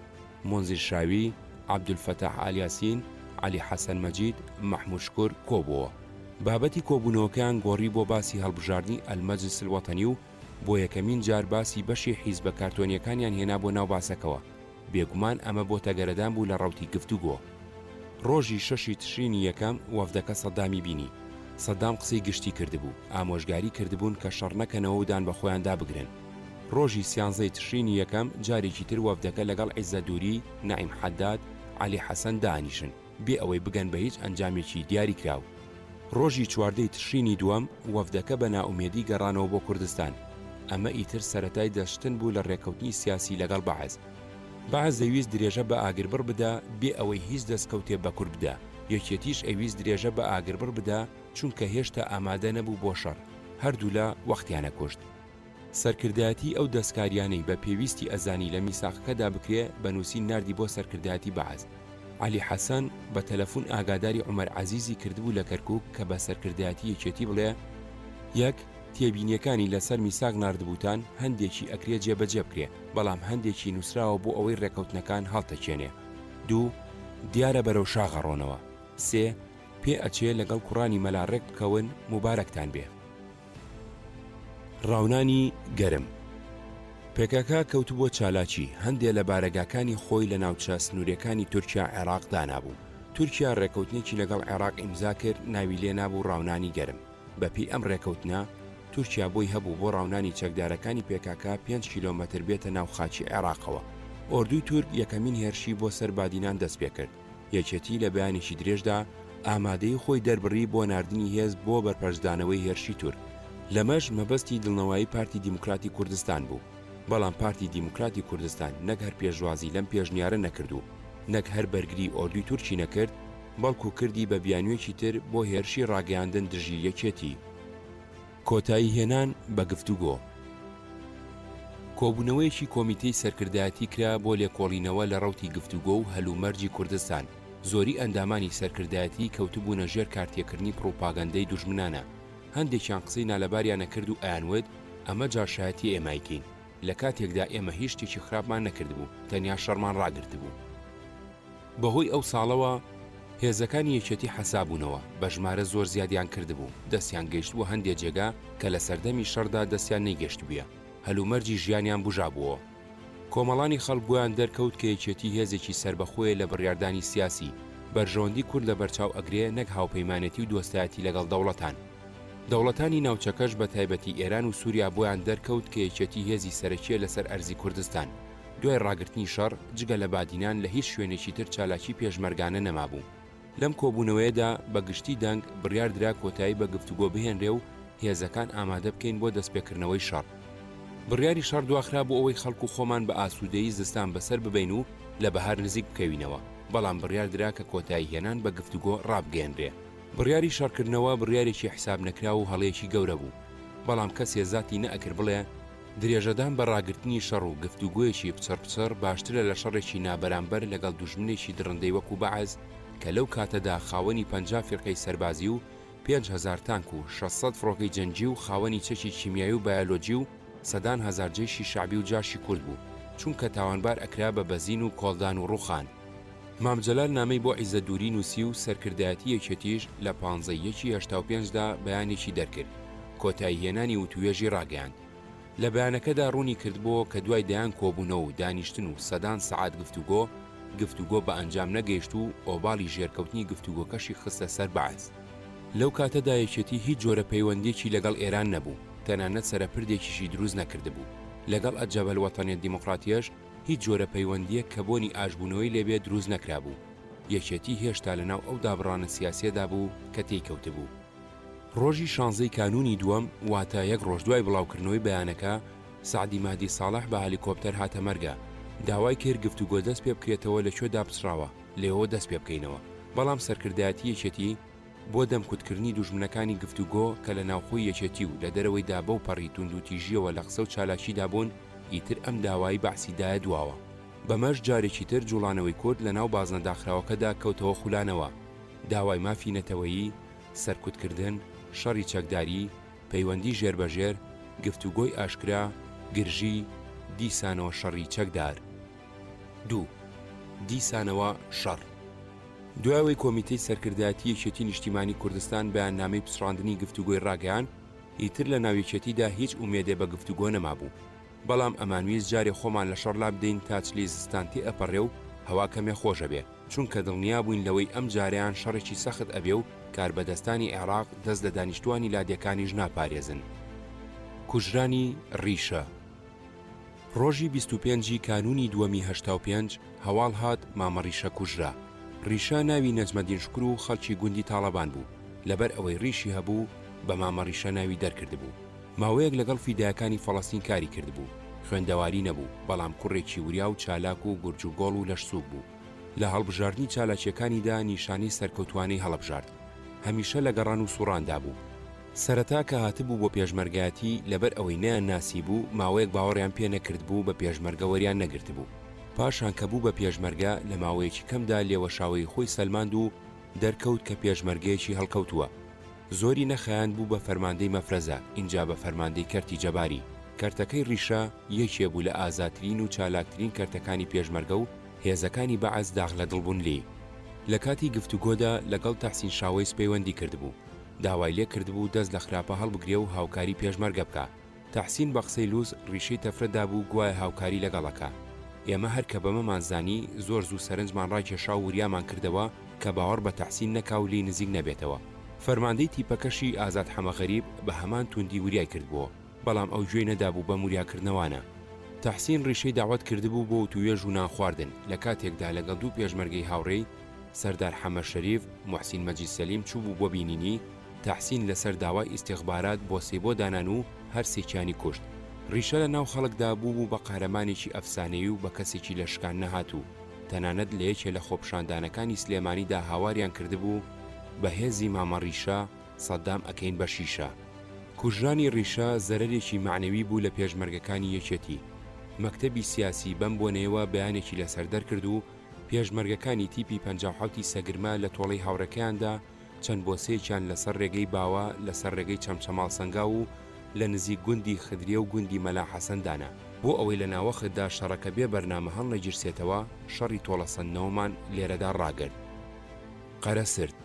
مونزیر شاوی، عەبدولفەتاح ئالیاسین، عەلی حەسەن مەجید، مەحمود شکور کۆبۆوە. بابەتی کۆبوونەوەکەیان گۆڕی بۆ باسی هەڵبژاردنی المجلس الوطنی و بۆ یەکەمین جار باسی بەشی حیزبە کارتۆنیەکانیان هێنا بۆ ناو باسەکەوە. بێگومان ئەمە بۆ تەگەرەدان بوو لە ڕەوتی گفتوگۆ. ڕۆژی شەشی تشرینی یەکەم وەفدەکە سەدامی بینی. سەدام قسەی گشتی کردبوو، ئامۆژگاری کردبوون کە شەڕ نەکەنەوە و دان بە خۆیاندا بگرن. ڕۆژی سیانزەی تشرینی یەکەم جارێکی تر وەفدەکە لەگەڵ عیزەت دوری، نەعیم حەداد، عەلی حەسەن دائەنیشن. بێ ئەوەی بگەن بە هیچ ئەنجامێکی دیاریکراو. ڕۆژی چواردەی تشرینی دووەم وەفدەکە بە نائومێدی گەڕانەوە بۆ کوردستان. ئەمە ئیتر سەرەتای دەستشتن بوو لە ڕێککەوتنی سیاسی لەگەڵ بەعس. بەعس دەیویست درێژە بە ئاگربڕ بدا بێ ئەوەی هیچ دەستکەوتێ بە کورد بدا، یەکێتیش ئەیویست درێژە بە ئاگربڕ بدا چونکە هێشتا ئامادە نەبوو بۆ شەڕ، هەردوولا وەختیان ئەکوشت. سەرکردایەتی ئەو دەستکاریانەی بە پێویستی ئەزانی لە میساقەکەدا بکرێ بە نووسین ناردی بۆ سەرکردایەتی بەعس. عەلی حەسەن بە تەلەفون ئاگاداری عومەر عەزیزی کردبوو لە کەرکوک کە بە سەرکردایەتی یەکێتی بڵێ، یەک، تێبینیەکانی لە سەر میساق ناردبووتان هەندێکی ئەکرێ جێبەجێ بکرێ بەڵام هەندێکی نووسراوە بۆ ئەوەی ڕێکەوتنەکان هەڵتەکێنێ. دوو، دیارە بەرەو شاخ ئەڕۆنەوە. سێ، پێ ئەچێ لەگەڵ کوڕانی مەلا ڕێک بکەون موبارەکتان بێ. ڕاونانی گەرم. پکک کەوتبووە چالاکی، هەندێ لە بارەگاکانی خۆی لە ناوچە سنووریەکانی تورکیا عێراق دانابوو. تورکیا ڕێکەوتنێکی لەگەڵ عێراق ئیمزا کرد ناوی لێ نابوو ڕاونانی گەرم. بە پێی ئەم ڕێکەوتنە تورکیا بۆی هەبوو بۆ ڕاونانی چەکدارەکانی پکک پێنج کیلۆمەتر بێتە ناو خاکی عێراقەوە. ئۆردوی تورک یەکەمین هێرشی بۆ سەر بادینان دەست پێکرد. یەکێتی لە بەیانێکی درێژدا ئامادەیی خۆی دەربڕی بۆ ناردنی هێز بۆ بەرپەرچدانەوەی هێرشی تورک، لەمەش مەبەستی دڵنەوایی پارتی دیموکراتی کوردستان بوو، بەڵام پارتی دیموکراتی کوردستان نەک هەر پێشوازی لەم پێشنیارە نەکرد و نەک هەر بەرگری ئۆردوی تورکی نەکرد، بەڵکو کردی بە بیانویەکی تر بۆ هێرشی ڕاگەیاندن دژی یەکێتی. کۆتایی هێنان بە گفتوگۆ. کۆبوونەوەیەکی کۆمیتەی سەرکردایەتی کرا بۆ لێکۆڵینەوە لە ڕەوتی گفتوگۆ و هەلومەرجی کوردستان، زۆری ئەندامانی سەرکردایەتی کەوتبوونە ژێر کارتێکردنی پڕوپاگەندەی دوژمنانە، هەندێکیان قسەی نالەباریان ئەکرد و ئەیانوت ئەمە جاشایەتیە ئێمە ئەیکەین، لە کاتێکدا ئێمە هیچ شتێکی خراپمان نەکردبوو، تەنیا شەڕمان ڕاگرتبوو. بەهۆی ئەو ساڵەوە هێزەکانی یەکێتی حەسابوونەوە، بە ژمارە زۆر زیادیان کردبوو، دەستیان گەیشتبووە هەندێ جێگا کە لە سەردەمی شەڕدا دەستیان نەیگەشتبوویە، هەلومەرجی ژیانیان بوژابووەوە. کۆمەڵانی خەڵک بۆیان دەرکەوت کە یەکێتی هێزێکی سەربەخۆیە لە بڕیاردانی سیاسی، بەرژەوەندی کورد لەبەرچاو ئەگرێ نەک هاوپەیمانێتی و دۆستایەتی لەگەڵ دەوڵەتان. دەوڵەتانی ناوچەکەش بە تایبەتی ئێران و سوریا بۆیان دەرکەوت کە یەکێتی هێزی سەرەکیە لەسەر ئەرزی کوردستان. دوای ڕاگرتنی شەڕ، جگە لە بادینان لە هیچ شوێنێکی تر چالاکی پێشمەرگانە نەمابوو. لەم کۆبوونەوەیەدا بە گشتی دەنگ بڕیار درا کۆتایی بە گفتوگۆ بهێنرێ و هێزەکان ئامادە بکەین بۆ دەستپێکردنەوەی شەڕ. بڕیاری شەڕ دواخرا بۆ ئەوەی خەڵک و خۆمان بە ئاسوودەیی زستان بەسەر ببەین و لە بەهار نزیک بکەوینەوە، بەڵام بڕیار درا کە کۆتایی هێنان بە گفتوگۆ ڕابگەیەنرێ. بڕیاری شەڕکردنەوە بڕیارێکی حیساب نەکراو و هەڵەیەکی گەورە بوو، بەڵام کەسێ زاتی نەئەکرد بڵێ، درێژەدان بە ڕاگرتنی شەڕ و گفتوگۆیەکی پچڕ پچڕ باشترە لە شەڕێکی نابەرامبەر لەگەڵ دوژمنێکی دڕندەی وەکو بەعس کە لەو کاتەدا خاوەنی 50 فیرقەی سەربازی و 5000 تانک و 600 فڕۆکەی جەنگی و خاوەنی چەکی کیمیایی و بایۆلۆجی و سەدان هەزار جەیشی شەعبی و جاشی کورد بوو چونکە تاوانبار ئەکرا بە بەزین و کۆڵدان و ڕوخان. مام جەلال نامەی بۆ عیزەت دوری نووسی و سەرکردایەتی یەکێتیش لە پانزە ی یەکی 85 دا بەیانێکی دەرکرد کۆتایی هێنانی وتووێژی ڕاگەیاند. لە بەیانەکەدا ڕوونی کردبۆوە کە دوای دەیان کۆبوونەوە و دانیشتن و سەدان سەعات گفتوگۆ، گفتوگۆ بە ئەنجام نەگەیشت و ئۆباڵی ژێرکەوتنی گفتوگۆکەشی خستە سەر بەعس. لەو کاتەدا یەکێتی هیچ جۆرە پەیوەندییەکی لەگەڵ ئێران نەبوو، تەنانەت سەرەپردێکیشی دروست نەکردبوو. لەگەڵ الجبهە الوطنیە الدیموقراتیەش هیچ جۆرە پەیوەندییەک کە بۆنی ئاشبوونەوەی لێ بێ دروست نەکرابوو. یەکێتی هێشتا لەناو ئەو دابڕانە سیاسییەدا بوو کە تێی کەوتبوو. ڕۆژی شانزەی کانوونی دووەم، واتە یەک ڕۆژ دوای بڵاوکردنەوەی بەیانەکە، سەعدی مەهدی ساڵح بە هەلیکۆپتەر هاتە مەرگە، داوای کرد گفتوگۆ دەست پێ بکرێتەوە لە کوێ داپچڕاوە لێوەوە دەست پێ بکەینەوە، بەڵام سەرکردایەتی یەکێتی بۆ دەمکوتکردنی دوژمنەکانی گفتوگۆ کە لە ناوخۆی یەکێتی و لە دەرەوەیدا بەو پەڕی توندوتیژییەوە لە قسە و چالاکیدا بوون، ئیتر ئەم داوای بەعسی دایە دواوە. بەمەش جارێکی تر جوڵانەوەی کورد لە ناو بازنە داخراوەکەدا کەوتەوە خولانەوە، داوای مافی نەتەوەیی، سەرکوتکردن، شەڕی چەکداری، پەیوەندی ژێربەژێر، گفتوگۆی ئاشکرا، گرژی، دیسانەوە شەڕی چەکدار. دوو. دیسانەوە شەڕ. دوای ئەوەی کۆمیتەی سەرکردایەتی یەکێتی نیشتیمانی کوردستان بەیاننامەی پچڕاندنی گفتوگۆی ڕاگەیاند، ئیتر لە ناو یەکێتیدا هیچ ئومێدێ بە گفتوگۆ نەمابوو. بەڵام ئەمانویست جارێ خۆمان لە شەڕ لابدەین تا چلەی زستان تێئەپەڕێ و هەوا کەمێ خۆش ئەبێ. چونکە دڵنیا بووین لەوەی ئەم جارەیان شەڕێکی سەخت ئەبێ و کاربەدەستانی عێراق دەست لە دانیشتووانی لادێکانیش ناپارێزن. کوژرانی ڕیشە ڕۆژی 25 ی کانوونی دووەمی 85 هەواڵ هات مامە ڕیشە کوژرا. ڕیشە ناوی نەجمەدین شوکر و خەڵکی گوندی تاڵەبان بوو، لەبەر ئەوەی ڕیشی هەبوو بە مامە ڕیشە ناوی دەرکردبوو. ماوەیەک لەگەڵ فیدایەکانی فەڵەستین کاری کردبوو. خوێندەواری نەبوو، بەڵام کوڕێکی وریا و چالاک و گورج و گۆڵ و لەشسووک بوو. لە هەڵبژاردنی چالاکییەکانیدا نیشانەی سەرکەوتووانەی هەڵەبژارد. هەمیشە لە گەڕان و سووڕاندا بوو. سەرەتا کە هاتبوو بۆ پێشمەرگایەتی، لەبەر ئەوەی نەیانناسیبوو، ماوەیەک باوەڕیان پێ نەکردبوو، بە پێشمەرگە وەریان نەگرتبوو. پاشان کە بوو بە پێشمەرگە، لە ماوەیەکی کەمدا لێوەشاوەیی خۆی سەلماند و دەرکەوت کە پێشمەرگەیەکی هەڵکەوتووە. زۆری نەخایاند بوو بە فەرماندەی مەفرەزە، ئینجا بە فەرماندەی کەرتی جەباری. کەرتەکەی ڕیشە یەکێ بوو لە ئازاترین و چالاکترین کەرتەکانی پێشمەرگە و هێزەکانی بەعس داخ لە دڵ بوون لێی. لە کاتی گفتوگۆدا لەگەڵ تەحسین شاوەیس پەیوەندی کردبوو. داوای لێ کردبوو دەست لە خراپە هەڵبگرێ و هاوکاری پێشمەرگە بکا. تەحسین بە قسەی لووس ڕیشەی تەفرە دابوو گوایە هاوکاری لەگەڵ ئەکا. ئێمە هەر کە بەمەمان زانی زۆر زوو سەرنجمان ڕاکێشا و وریامان کردەوە کە باوەڕ بە تەحسین نەکا و لێی نزیک نەبێتەوە. فەرماندەی تیپەکەشی ئازاد حەمەغەریب بە هەمان توندی وریای کردبۆوە. بەڵام ئەو گوێی نەدابوو بەم وریاکردنەوانە. تەحسین ڕیشەی دەعوەت کردبوو بۆ وتووێژ و نانخواردن، لە کاتێکدا لەگەڵ دوو پێشمەرگەی هاوڕێی، سەردار حەمە شەریف، موحسین مەجید سەلیم چووبوو بۆ بینینی، تەحسین لەسەر داوای ئیستیخبارات بۆسەی بۆ دانان و هەرسێکیانی کوشت. ڕیشە لە ناو خەڵکدا بووبوو بە قارەمانێکی ئەفسانەیی و بە کەسێکی لە شکان نەهاتوو، تەنانەت لە یەکێ لە خۆپیشاندانەکانی سلێمانیدا هاواریان کردبوو، بە هێزی مامە ڕیشە، سەدام ئەکەین بە شیشە. کوژرانی ڕیشە زەرەرێکی مەعنەوی بوو لە پێشمەرگەکانی یەکێتی. مەکتەبی سیاسی بەم بۆنەیەوە بەیانێکی لەسەر دەرکرد و پێشمەرگەکانی تیپی 57 ی سەگرمە لە تۆڵەی هاوڕێکەیاندا چەند بۆسەیەکیان لەسەر ڕێگەی باوە لەسەر ڕێگەی چەمچەماڵ سەنگاو و لە نزیک گوندی خدریە و گوندی مەلا حەسەن دانا. بۆ ئەوەی لە ناوەختدا شەڕەکە بێ بەرنامە هەڵنەگیرسێتەوە شەڕی تۆڵەسەندنەوەمان لێرەدا ڕاگرت. قەرەسرد.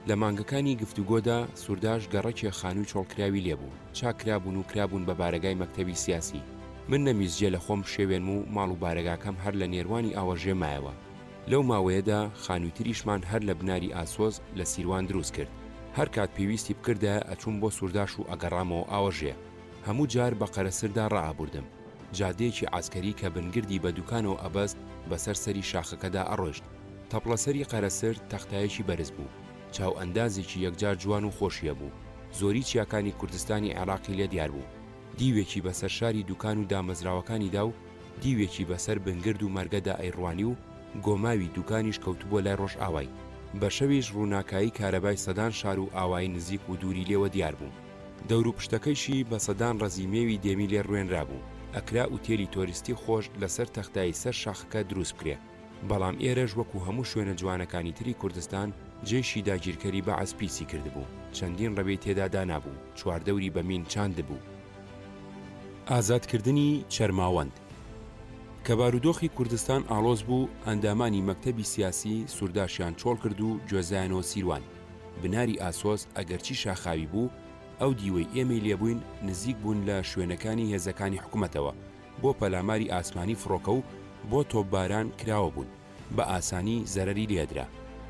لە مانگەکانی گفتوگۆدا سورداش گەڕەکێ خانووی چۆڵکراوی لێ بوو، چاک کرابوون و کرابوون بە بارەگای مەکتەبی سیاسی. من نەمویست جێ لە خۆم بشێوێنم و ماڵ و بارەگاکەم هەر لە نێروانی ئاوەژێ مایەوە. لەو ماوەیەدا خانووی تریشمان هەر لە بناری ئاسۆز لە سیروان دروست کرد. هەر کات پێویستی بکردایە ئەچووم بۆ سورداش و ئەگەڕامەوە ئاوەژێ. هەموو جار بە قەرەسردا ڕائەبوردم. جادەیەکی عەسکەری کە بنگردی بە دوکانەوە ئەبەست بەسەر سەری شاخەکەدا ئەڕۆیشت. تەپڵەسەری قەرەسرد تەختایەکی بەرز بوو. چاو ئەندازێکی یەکجار جوان و خۆشی هەبوو. زۆری چیاکانی کوردستانی عێڕاقی لێ دیار بوو. دیوێکی بەسەر شاری دوکان و دامەزراوەکانیدا و دیوێکی بەسەر بنگرد و مەرگەدا ئەیڕوانی و گۆماوی دوکانیش کەوتبووە لای ڕۆژئاوای. بە شەویش ڕووناکایی کارەبای سەدان شار و ئاوایی نزیک و دووری لێوە دیار بوو. دەوروپشتەکەیشی بە سەدان ڕەزی مێوی دێمی لێ ڕوێنرابوو. ئەکرا ئوتێلی تۆریستی خۆش لەسەر تەختایی سەر شاخەکە دروست بکرێ. بەڵام ئێرەش وەکو هەموو شوێنە جوانەکانی تری کوردستان جەیشی داگیرکەری بەعس پیسی کردبوو، چەندین ڕەوێی تێدا دانابوو، چواردەوری بە مین چاندبوو. ئازادکردنی چەرماوەند. کە بارودۆخی کوردستان ئاڵۆز بوو، ئەندامانی مەکتەبی سیاسی سورداشیان چۆڵ کرد و گوێزایانەوە سیروان. بناری ئاسۆس ئەگەرچی شاخاوی بوو، ئەو دیوەی ئێمەی لێبووین نزیک بوون لە شوێنەکانی هێزەکانی حکومەتەوە، بۆ پەلاماری ئاسمانی فڕۆکە و بۆ تۆپباران کراوە بوون، بە ئاسانی زەرەری لێدرا.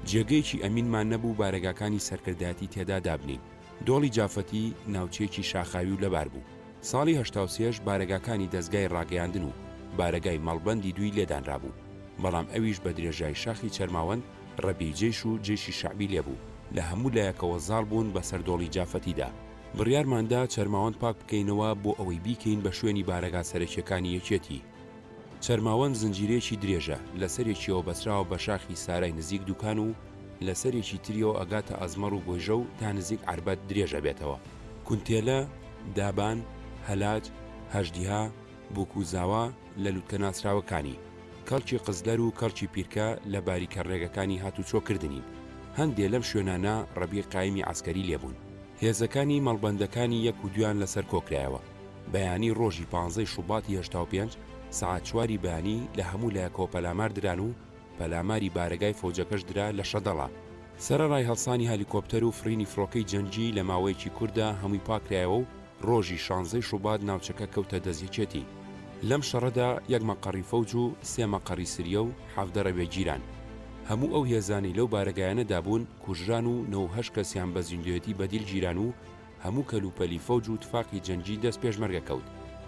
جێگەیەکی ئەمینمان نەبوو بارەگاکانی سەرکردایەتی تێدا دابنێین. دۆڵی جافەتی ناوچەیەکی شاخاوی و لەبار بوو. ساڵی 83 ش بارەگاکانی دەزگای ڕاگەیاندن و بارەگای مەڵبەندی دووی لێ دانرابوو. بەڵام ئەویش بە درێژای شاخی چەرماوەند ڕەبیەی جەیش و جەیشی شەعبی لێ بوو، لە هەموو لایەکەوە زاڵ بوون بەسەر دۆڵی جافەتیدا. بڕیارمان دا چەرماوەند پاک بکەینەوە بۆ ئەوەی بیکەین بە شوێنی بارەگا سەرەکیەکانی یەکێتی. چەرماوەند زنجیرەیەکی درێژە، لە سەرێکیەوە بەسراوە بە شاخی سارای نزیک دوکان و لە سەرێکی تریەوە ئەگاتە ئەزمەڕ و گۆیژە و تا نزیک عەربەت درێژ ئەبێتەوە. کونتێلە، دابان، هەلاج، هەژدیها، بوک و زاوا لە لوتکە ناسراوەکانی. کەڵکی قزلەر و کەڵکی پیرکە لە باریکە ڕێگەکانی هاتوچۆ کردنین. هەندێ لەم شوێنانە ڕەبی قایمی عەسکەری لێ بوون. هێزەکانی مەڵبەندەکانی یەک و دوویان لەسەر کۆکرایەوە. بەیانی ڕۆژی پانزەی شوباتی 85 سەعات چواری بەیانی لە هەموو لایەکەوە پەلامار دران و پەلاماری بارەگای فەوجەکەش درا لە شەدەڵە. سەرەڕای هەڵسانی هەلیکۆپتەر و فڕینی فڕۆکەی جەنگی لە ماوەیەکی کورتدا هەمووی پاکرایەوە و ڕۆژی شانزەی شوبات ناوچەکە کەوتە دەست یەکێتی. لەم شەڕەدا یەک مەقەڕی فەوج و سێ مەقەڕی سریە و 17 ڕەوێ گیران. هەموو ئەو هێزانەی لەو بارەگایانەدا بوون کوژران و 98 کەسیان بە زیندوێتی بە دیل گیران و هەموو کەلوپەلی فەوج و تفاقی جەنگی دەست پێشمەرگە کەوت.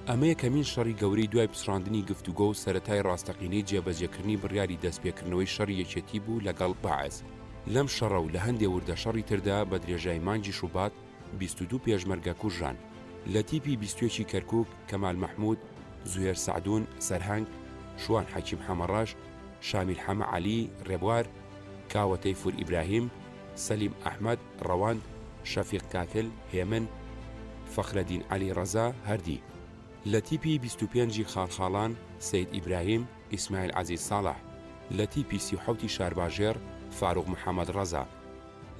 ئەمە یەکەمین شەڕی گەورەی دوای پچڕاندنی گفتوگۆ و سەرەتای ڕاستەقینەی جێبەجێکردنی بڕیاری دەستپێکردنەوەی شەڕی یەکێتی بوو لەگەڵ بەعس. لەم شەڕە و لە هەندێ وردە شەڕی تردا بە درێژای مانگی شوبات 22 پێشمەرگە کوژران. لە تیپی 21 ی کەرکوک، کەمال مەحمود، زوهێر سەعدون، سەرهەنگ، شوان حەکیم حەمەڕەش، شامیل حەمە عەلی، ڕێبوار، کاوە تەیفور ئیبراهیم، سەلیم ئەحمەد، ڕەوەند، شەفیق کاکل، هێمن، فەخرەدین عەلی ڕەزا، هەردی. لە تیپی 25 ی خاڵخاڵان، سەید ئیبراهیم، ئیسماعیل عەزیز ساڵح. لە تیپی 37 ی شارباژێڕ، فاروق محەمەد ڕەزا.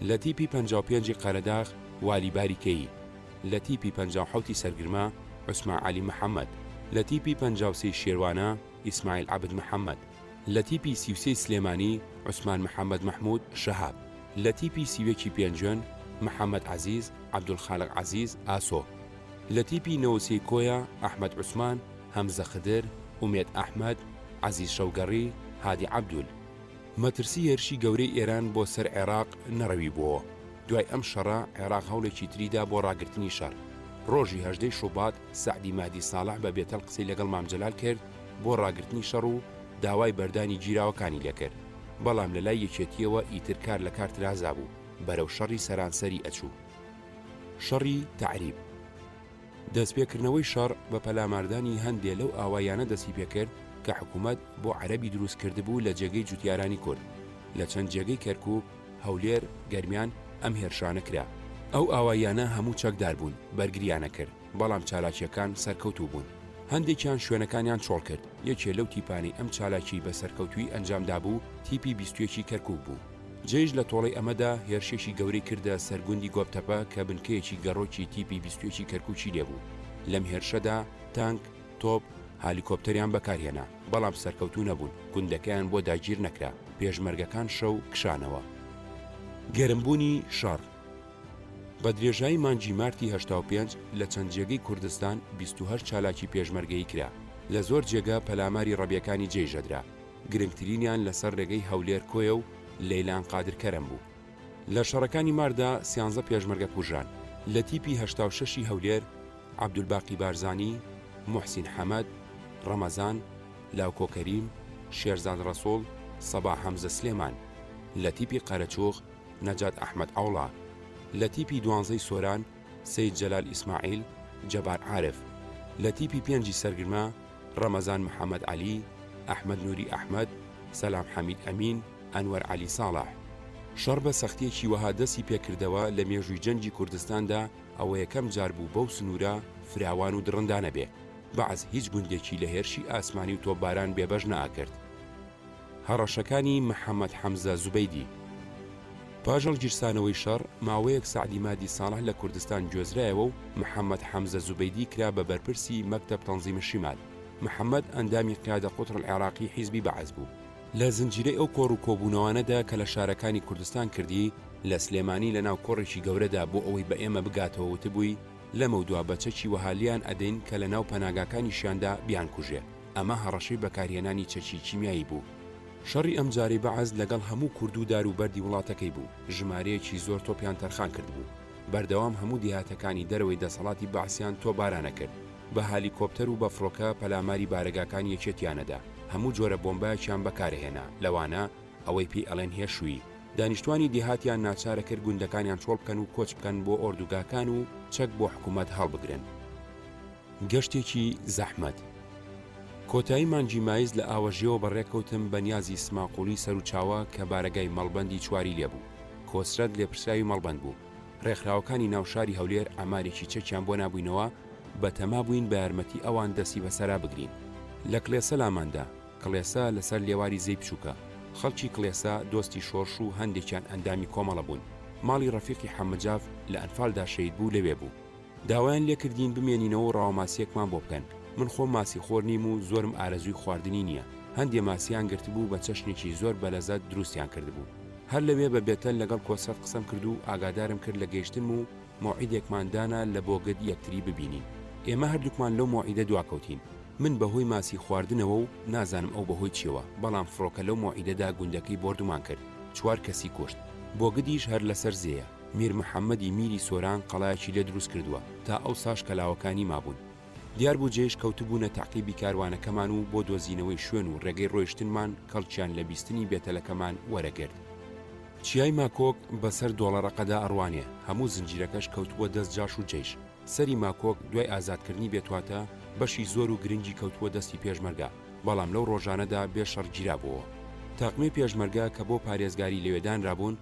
لە تیپی 55 ی قەرەداغ، والی باریکەیی. لە تیپی 57 ی سەرگرمە، عوسمان عەلی محەمەد. لە تیپی 53 ی شێروانە، ئیسماعیل عەبد محەمەد. لە تیپی 33 ی سلێمانی، عوسمان محەمەد مەحمود شەهاب. لە تیپی 31 ی پێنجوێن، محەمەد عەزیز، عەبدولخالق عەزیز، ئاسۆ. لە تیپی 93 ی کۆیە، ئەحمەد عوسمان، هەمزە خدر، ئومێد ئەحمەد، عەزیز شەوگەڕی، هادی عەبدول. مەترسی هێرشی گەورەی ئێران بۆ سەر عێراق نەڕەویبووەوە. دوای ئەم شەڕە، عێراق هەوڵێکی تری دا بۆ ڕاگرتنی شەڕ. ڕۆژی هەژدەی شوبات، سەعدی مەهدی ساڵح بە بێتەل قسەی لەگەڵ مام جەلال کرد بۆ ڕاگرتنی شەڕ و داوای بەردانی گیراوەکانی لێکرد. بەڵام لە لای یەکێتییەوە ئیتر کار لە کار ترازابوو، بەرەو شەڕی سەرانسەری ئەچوو. شەڕی تەعریب. دەستپێکردنەوەی شەڕ بە پەلاماردانی هەندێ لەو ئاواییانە دەستیپێکرد کە حکوومەت بۆ عەرەبی دروست کردبوو لە جێگەی جوتیارانی کورد. لە چەند جێگەی کەرکووک، هەولێر، گەرمیان ئەم هێرشانە کرا. ئەو ئاواییانە هەموو چەکدار بوون، بەرگرییان ئەکرد، بەڵام چالاکییەکان سەرکەوتوو بوون. هەندێکیان شوێنەکانیان چۆڵ کرد. یەکێ لەو تیپانەی ئەم چالاکییەی بە سەرکەوتوویی ئەنجام دابوو، تیپی 21 ی کەرکووک بوو. جەیش لە تۆڵەی ئەمەدا هێرشێکی گەورەی کردە سەر گوندی گۆپتەپە کە بنکەیەکی گەڕۆکی تیپی 21 ی کەرکووکی لێ بوو. لەم هێرشەدا تانک، تۆپ، هالیکۆپتەریان بەکارهێنا، بەڵام سەرکەوتوو نەبوون، گوندەکەیان بۆ داگیر نەکرا، پێشمەرگەکان شەو کشانەوە. گەرمبوونی شەڕ بە درێژایی مانگی مارتی 85 لە چەند جێگەی کوردستان 28 چالاکی پێشمەرگەیی کرا، لە زۆر جێگە پەلاماری ڕەبیەکانی جەیش ئەدرا، گرنگترینیان لەسەر ڕێگەی هەولێر کۆیە و لەیلان قادر کەرەم بوو. لە شەڕەکانی ماردا سیانزە پێشمەرگە کوژران. لە تیپی 86 ی هەولێر، عەبدولباقی بارزانی، موحسین حەمەد، ڕەمەزان، لاوکۆ کەریم، شێرزاد ڕەسوڵ، سەباح هەمزە سلێمان. لە تیپی قەرەچوغ، نەجات ئەحمەد عەوڵا. لە تیپی دوانزەی سۆران، سەید جەلال ئیسماعیل، جەبار عارف. لە تیپی پێنجی سەرگرمە، ڕەمەزان محەمەد عەلی، ئەحمەد نوری ئەحمەد، سەلام حەمید ئەمین، ئەنوەر عەلی ساڵح. شەڕ بە سەختییەکی وەها دەستی پێکردەوە لە مێژووی جەنگی کوردستاندا ئەوە یەکەم جار بوو بەو سنوورە فراوان و دڕندانە بێ بەعس هیچ گوندێکی لە هێرشی ئاسمانی و تۆپباران بێبەش نەئەکرد. هەڕەشەکانی محەمەد حەمزە زوبەیدی. پاش هەڵگیرسانەوەی شەڕ، ماوەیەک سەعدی مەهدی ساڵح لە کوردستان گوێزرایەوە و محەمەد حەمزە زوبەیدی کرا بە بەرپرسی مەکتەب تەنزیم شیمال. محەمەد ئەندامی قیادە قوتر العێراقی حیزبی بەعس بوو. لە زنجیرەی ئەو کۆڕ و کۆبوونەوانەدا کە لە شارەکانی کوردستان کردی، لە سلێمانی لە ناو کۆڕێکی گەورەدا بۆ ئەوەی بە ئێمە بگاتەوە وتبووی، لەمەودوا بە چەکی وەها لێیان ئەدەین کە لە ناو پەناگاکانیشیاندا بیانکوژێ. ئەمە هەڕەشەی بەکارهێنانی چەکی کیمیایی بوو. شەڕی ئەمجارەی بەعس لەگەڵ هەموو کورد و دار و بەردی وڵاتەکەی بوو، ژمارەیەکی زۆر تۆپیان تەرخان کردبوو. بەردەوام هەموو دێهاتەکانی دەرەوەی دەسەڵاتی بەعسیان تۆپباران ئەکرد. بە هالیکۆپتەر و بە فڕۆکە پەلاماری بارەگاکانی یەکێتیان ئەدا. هەموو جۆرە بۆمبایەکیان بەکارئەهێنا، لەوانە ئەوەی پێی ئەڵێن هێشوویی. دانیشتوانی دێهاتیان ناچارەکرد گوندەکانیان چۆڵ بکەن و کۆچ بکەن بۆ ئۆردوگاکان و چەک بۆ حکوومەت هەڵبگرن. گەشتێکی زەحمەت. کۆتایی مانگی مایز لە ئاوەژێوە بەڕێکەوتم بە نیازی سماقوڵی سەروچاوە کە بارەگای مەڵبەندی چواری لێ بوو. کۆسرەت لێپرسراوی مەڵبەند بوو. ڕێکخراوەکانی ناو شاری هەولێر عەمارێکی چەکیان بۆ نابووینەوە، بە تەما بووین بە یارمەتی ئەوان دەستی بەسەرا بگرین. لە کڵێسە لاماندا. کڵێسە لەسەر لێواری زێی بچووکە. خەڵکی کڵێسە دۆستی شۆرش و هەندێکیان ئەندامی کۆمەڵە بوون. ماڵی ڕەفیقی حەمەجاف لە ئەنفالدا شەهید بوو لەوێ بوو. داوایان لێکردین بمێنینەوە و ڕاوەماسییەکمان بۆ بکەن. من خۆم ماسیخۆر نیم و زۆرم ئارەزووی خواردنی نییە. هەندێ ماسییان گرتبوو بە چەشنێکی زۆر بەلەزەت دروستیان کردبوو. هەر لەوێ بە بێتەل لەگەڵ کۆسرەت قسەم کرد و ئاگادارم کرد لە گەیشتنم و مەوعیدێکمان دانا لە بۆگد یەکتری ببینین. ئێمە هەردووکمان لەو مەوعیدە دواکەوتین. من بە هۆی ماسی خواردنەوە و نازانم ئەو بە هۆی چیەوە، بەڵام فڕۆکە لەو مەوعیدەدا گوندەکەی بۆردومان کرد. چوار کەسی کوشت. بۆگدیش هەر لەسەر زێیە. میر محەمەدی میری سۆران قەڵایەکی لێ دروست کردووە، تا ئەوساش کەلاوەکانی مابوون. دیار بوو جەیش کەوتبوونە تەعقیبی کاروانەکەمان و بۆ دۆزینەوەی شوێن و ڕێگەی ڕۆیشتنمان کەڵکیان لە بیستنی بێتەلەکەمان وەرەگرت. چیای ماکۆک بە سەر دۆڵە ڕەقەدا ئەڕوانێ، هەموو زنجیرەکەش کەوتبووە دەست جاش و جەیش. سەری ماکۆک دوای ئازادکردنی بێتواتە، بەشی زۆر و گرنگی کەوتبووە دەستی پێشمەرگە، بەڵام لەو ڕۆژانەدا بێ شەڕ گیرابۆوە. تاقمەی پێشمەرگە کە بۆ پارێزگاری لەوێ دانرابوون،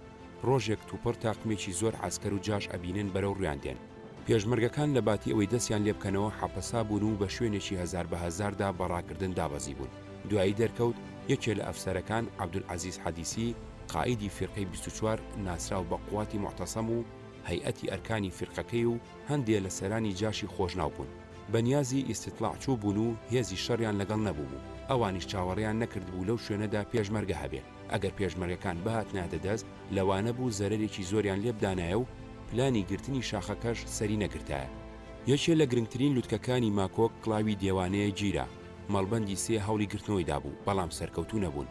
ڕۆژێک توپڕ تاقمێکی زۆر عەسکەر و جاش ئەبینن بەرەو ڕویان دێن. پێشمەرگەکان لە باتی ئەوەی دەستیان لێ بکەنەوە حەپەسا بوون و بە شوێنێکی هەزاربەهەزاردا بە ڕاکردن دابەزیبوون. دوایی دەرکەوت یەکێ لە ئەفسەرەکان عەبدولعەزیز حەدیسی قائیدی فیرقەی 24 ناسراو بە قوواتی موعتەسەم و هەیئەتی ئەرکانی فیرقەکەی و هەندێ لە سەرانی جاشی خۆشناو بوون. بە نیازی ئیستیتڵاع چووبوون و هێزی شەڕیان لەگەڵ نەبووبوو. ئەوانیش چاوەڕێیان نەکردبوو لەو شوێنەدا پێشمەرگە هەبێ. ئەگەر پێشمەرگەکان بهاتنایەتە دەست، لەوانە بوو زەرەرێکی زۆریان لێ بدانایە و پلانی گرتنی شاخەکەش سەری نەگرتایە. یەکێ لە گرنگترین لوتکەکانی ماکۆک کڵاوی دێوانەیە گیرا. مەڵبەندی سێ هەوڵی گرتنەوەی دابوو، بەڵام سەرکەوتوو نەبوون.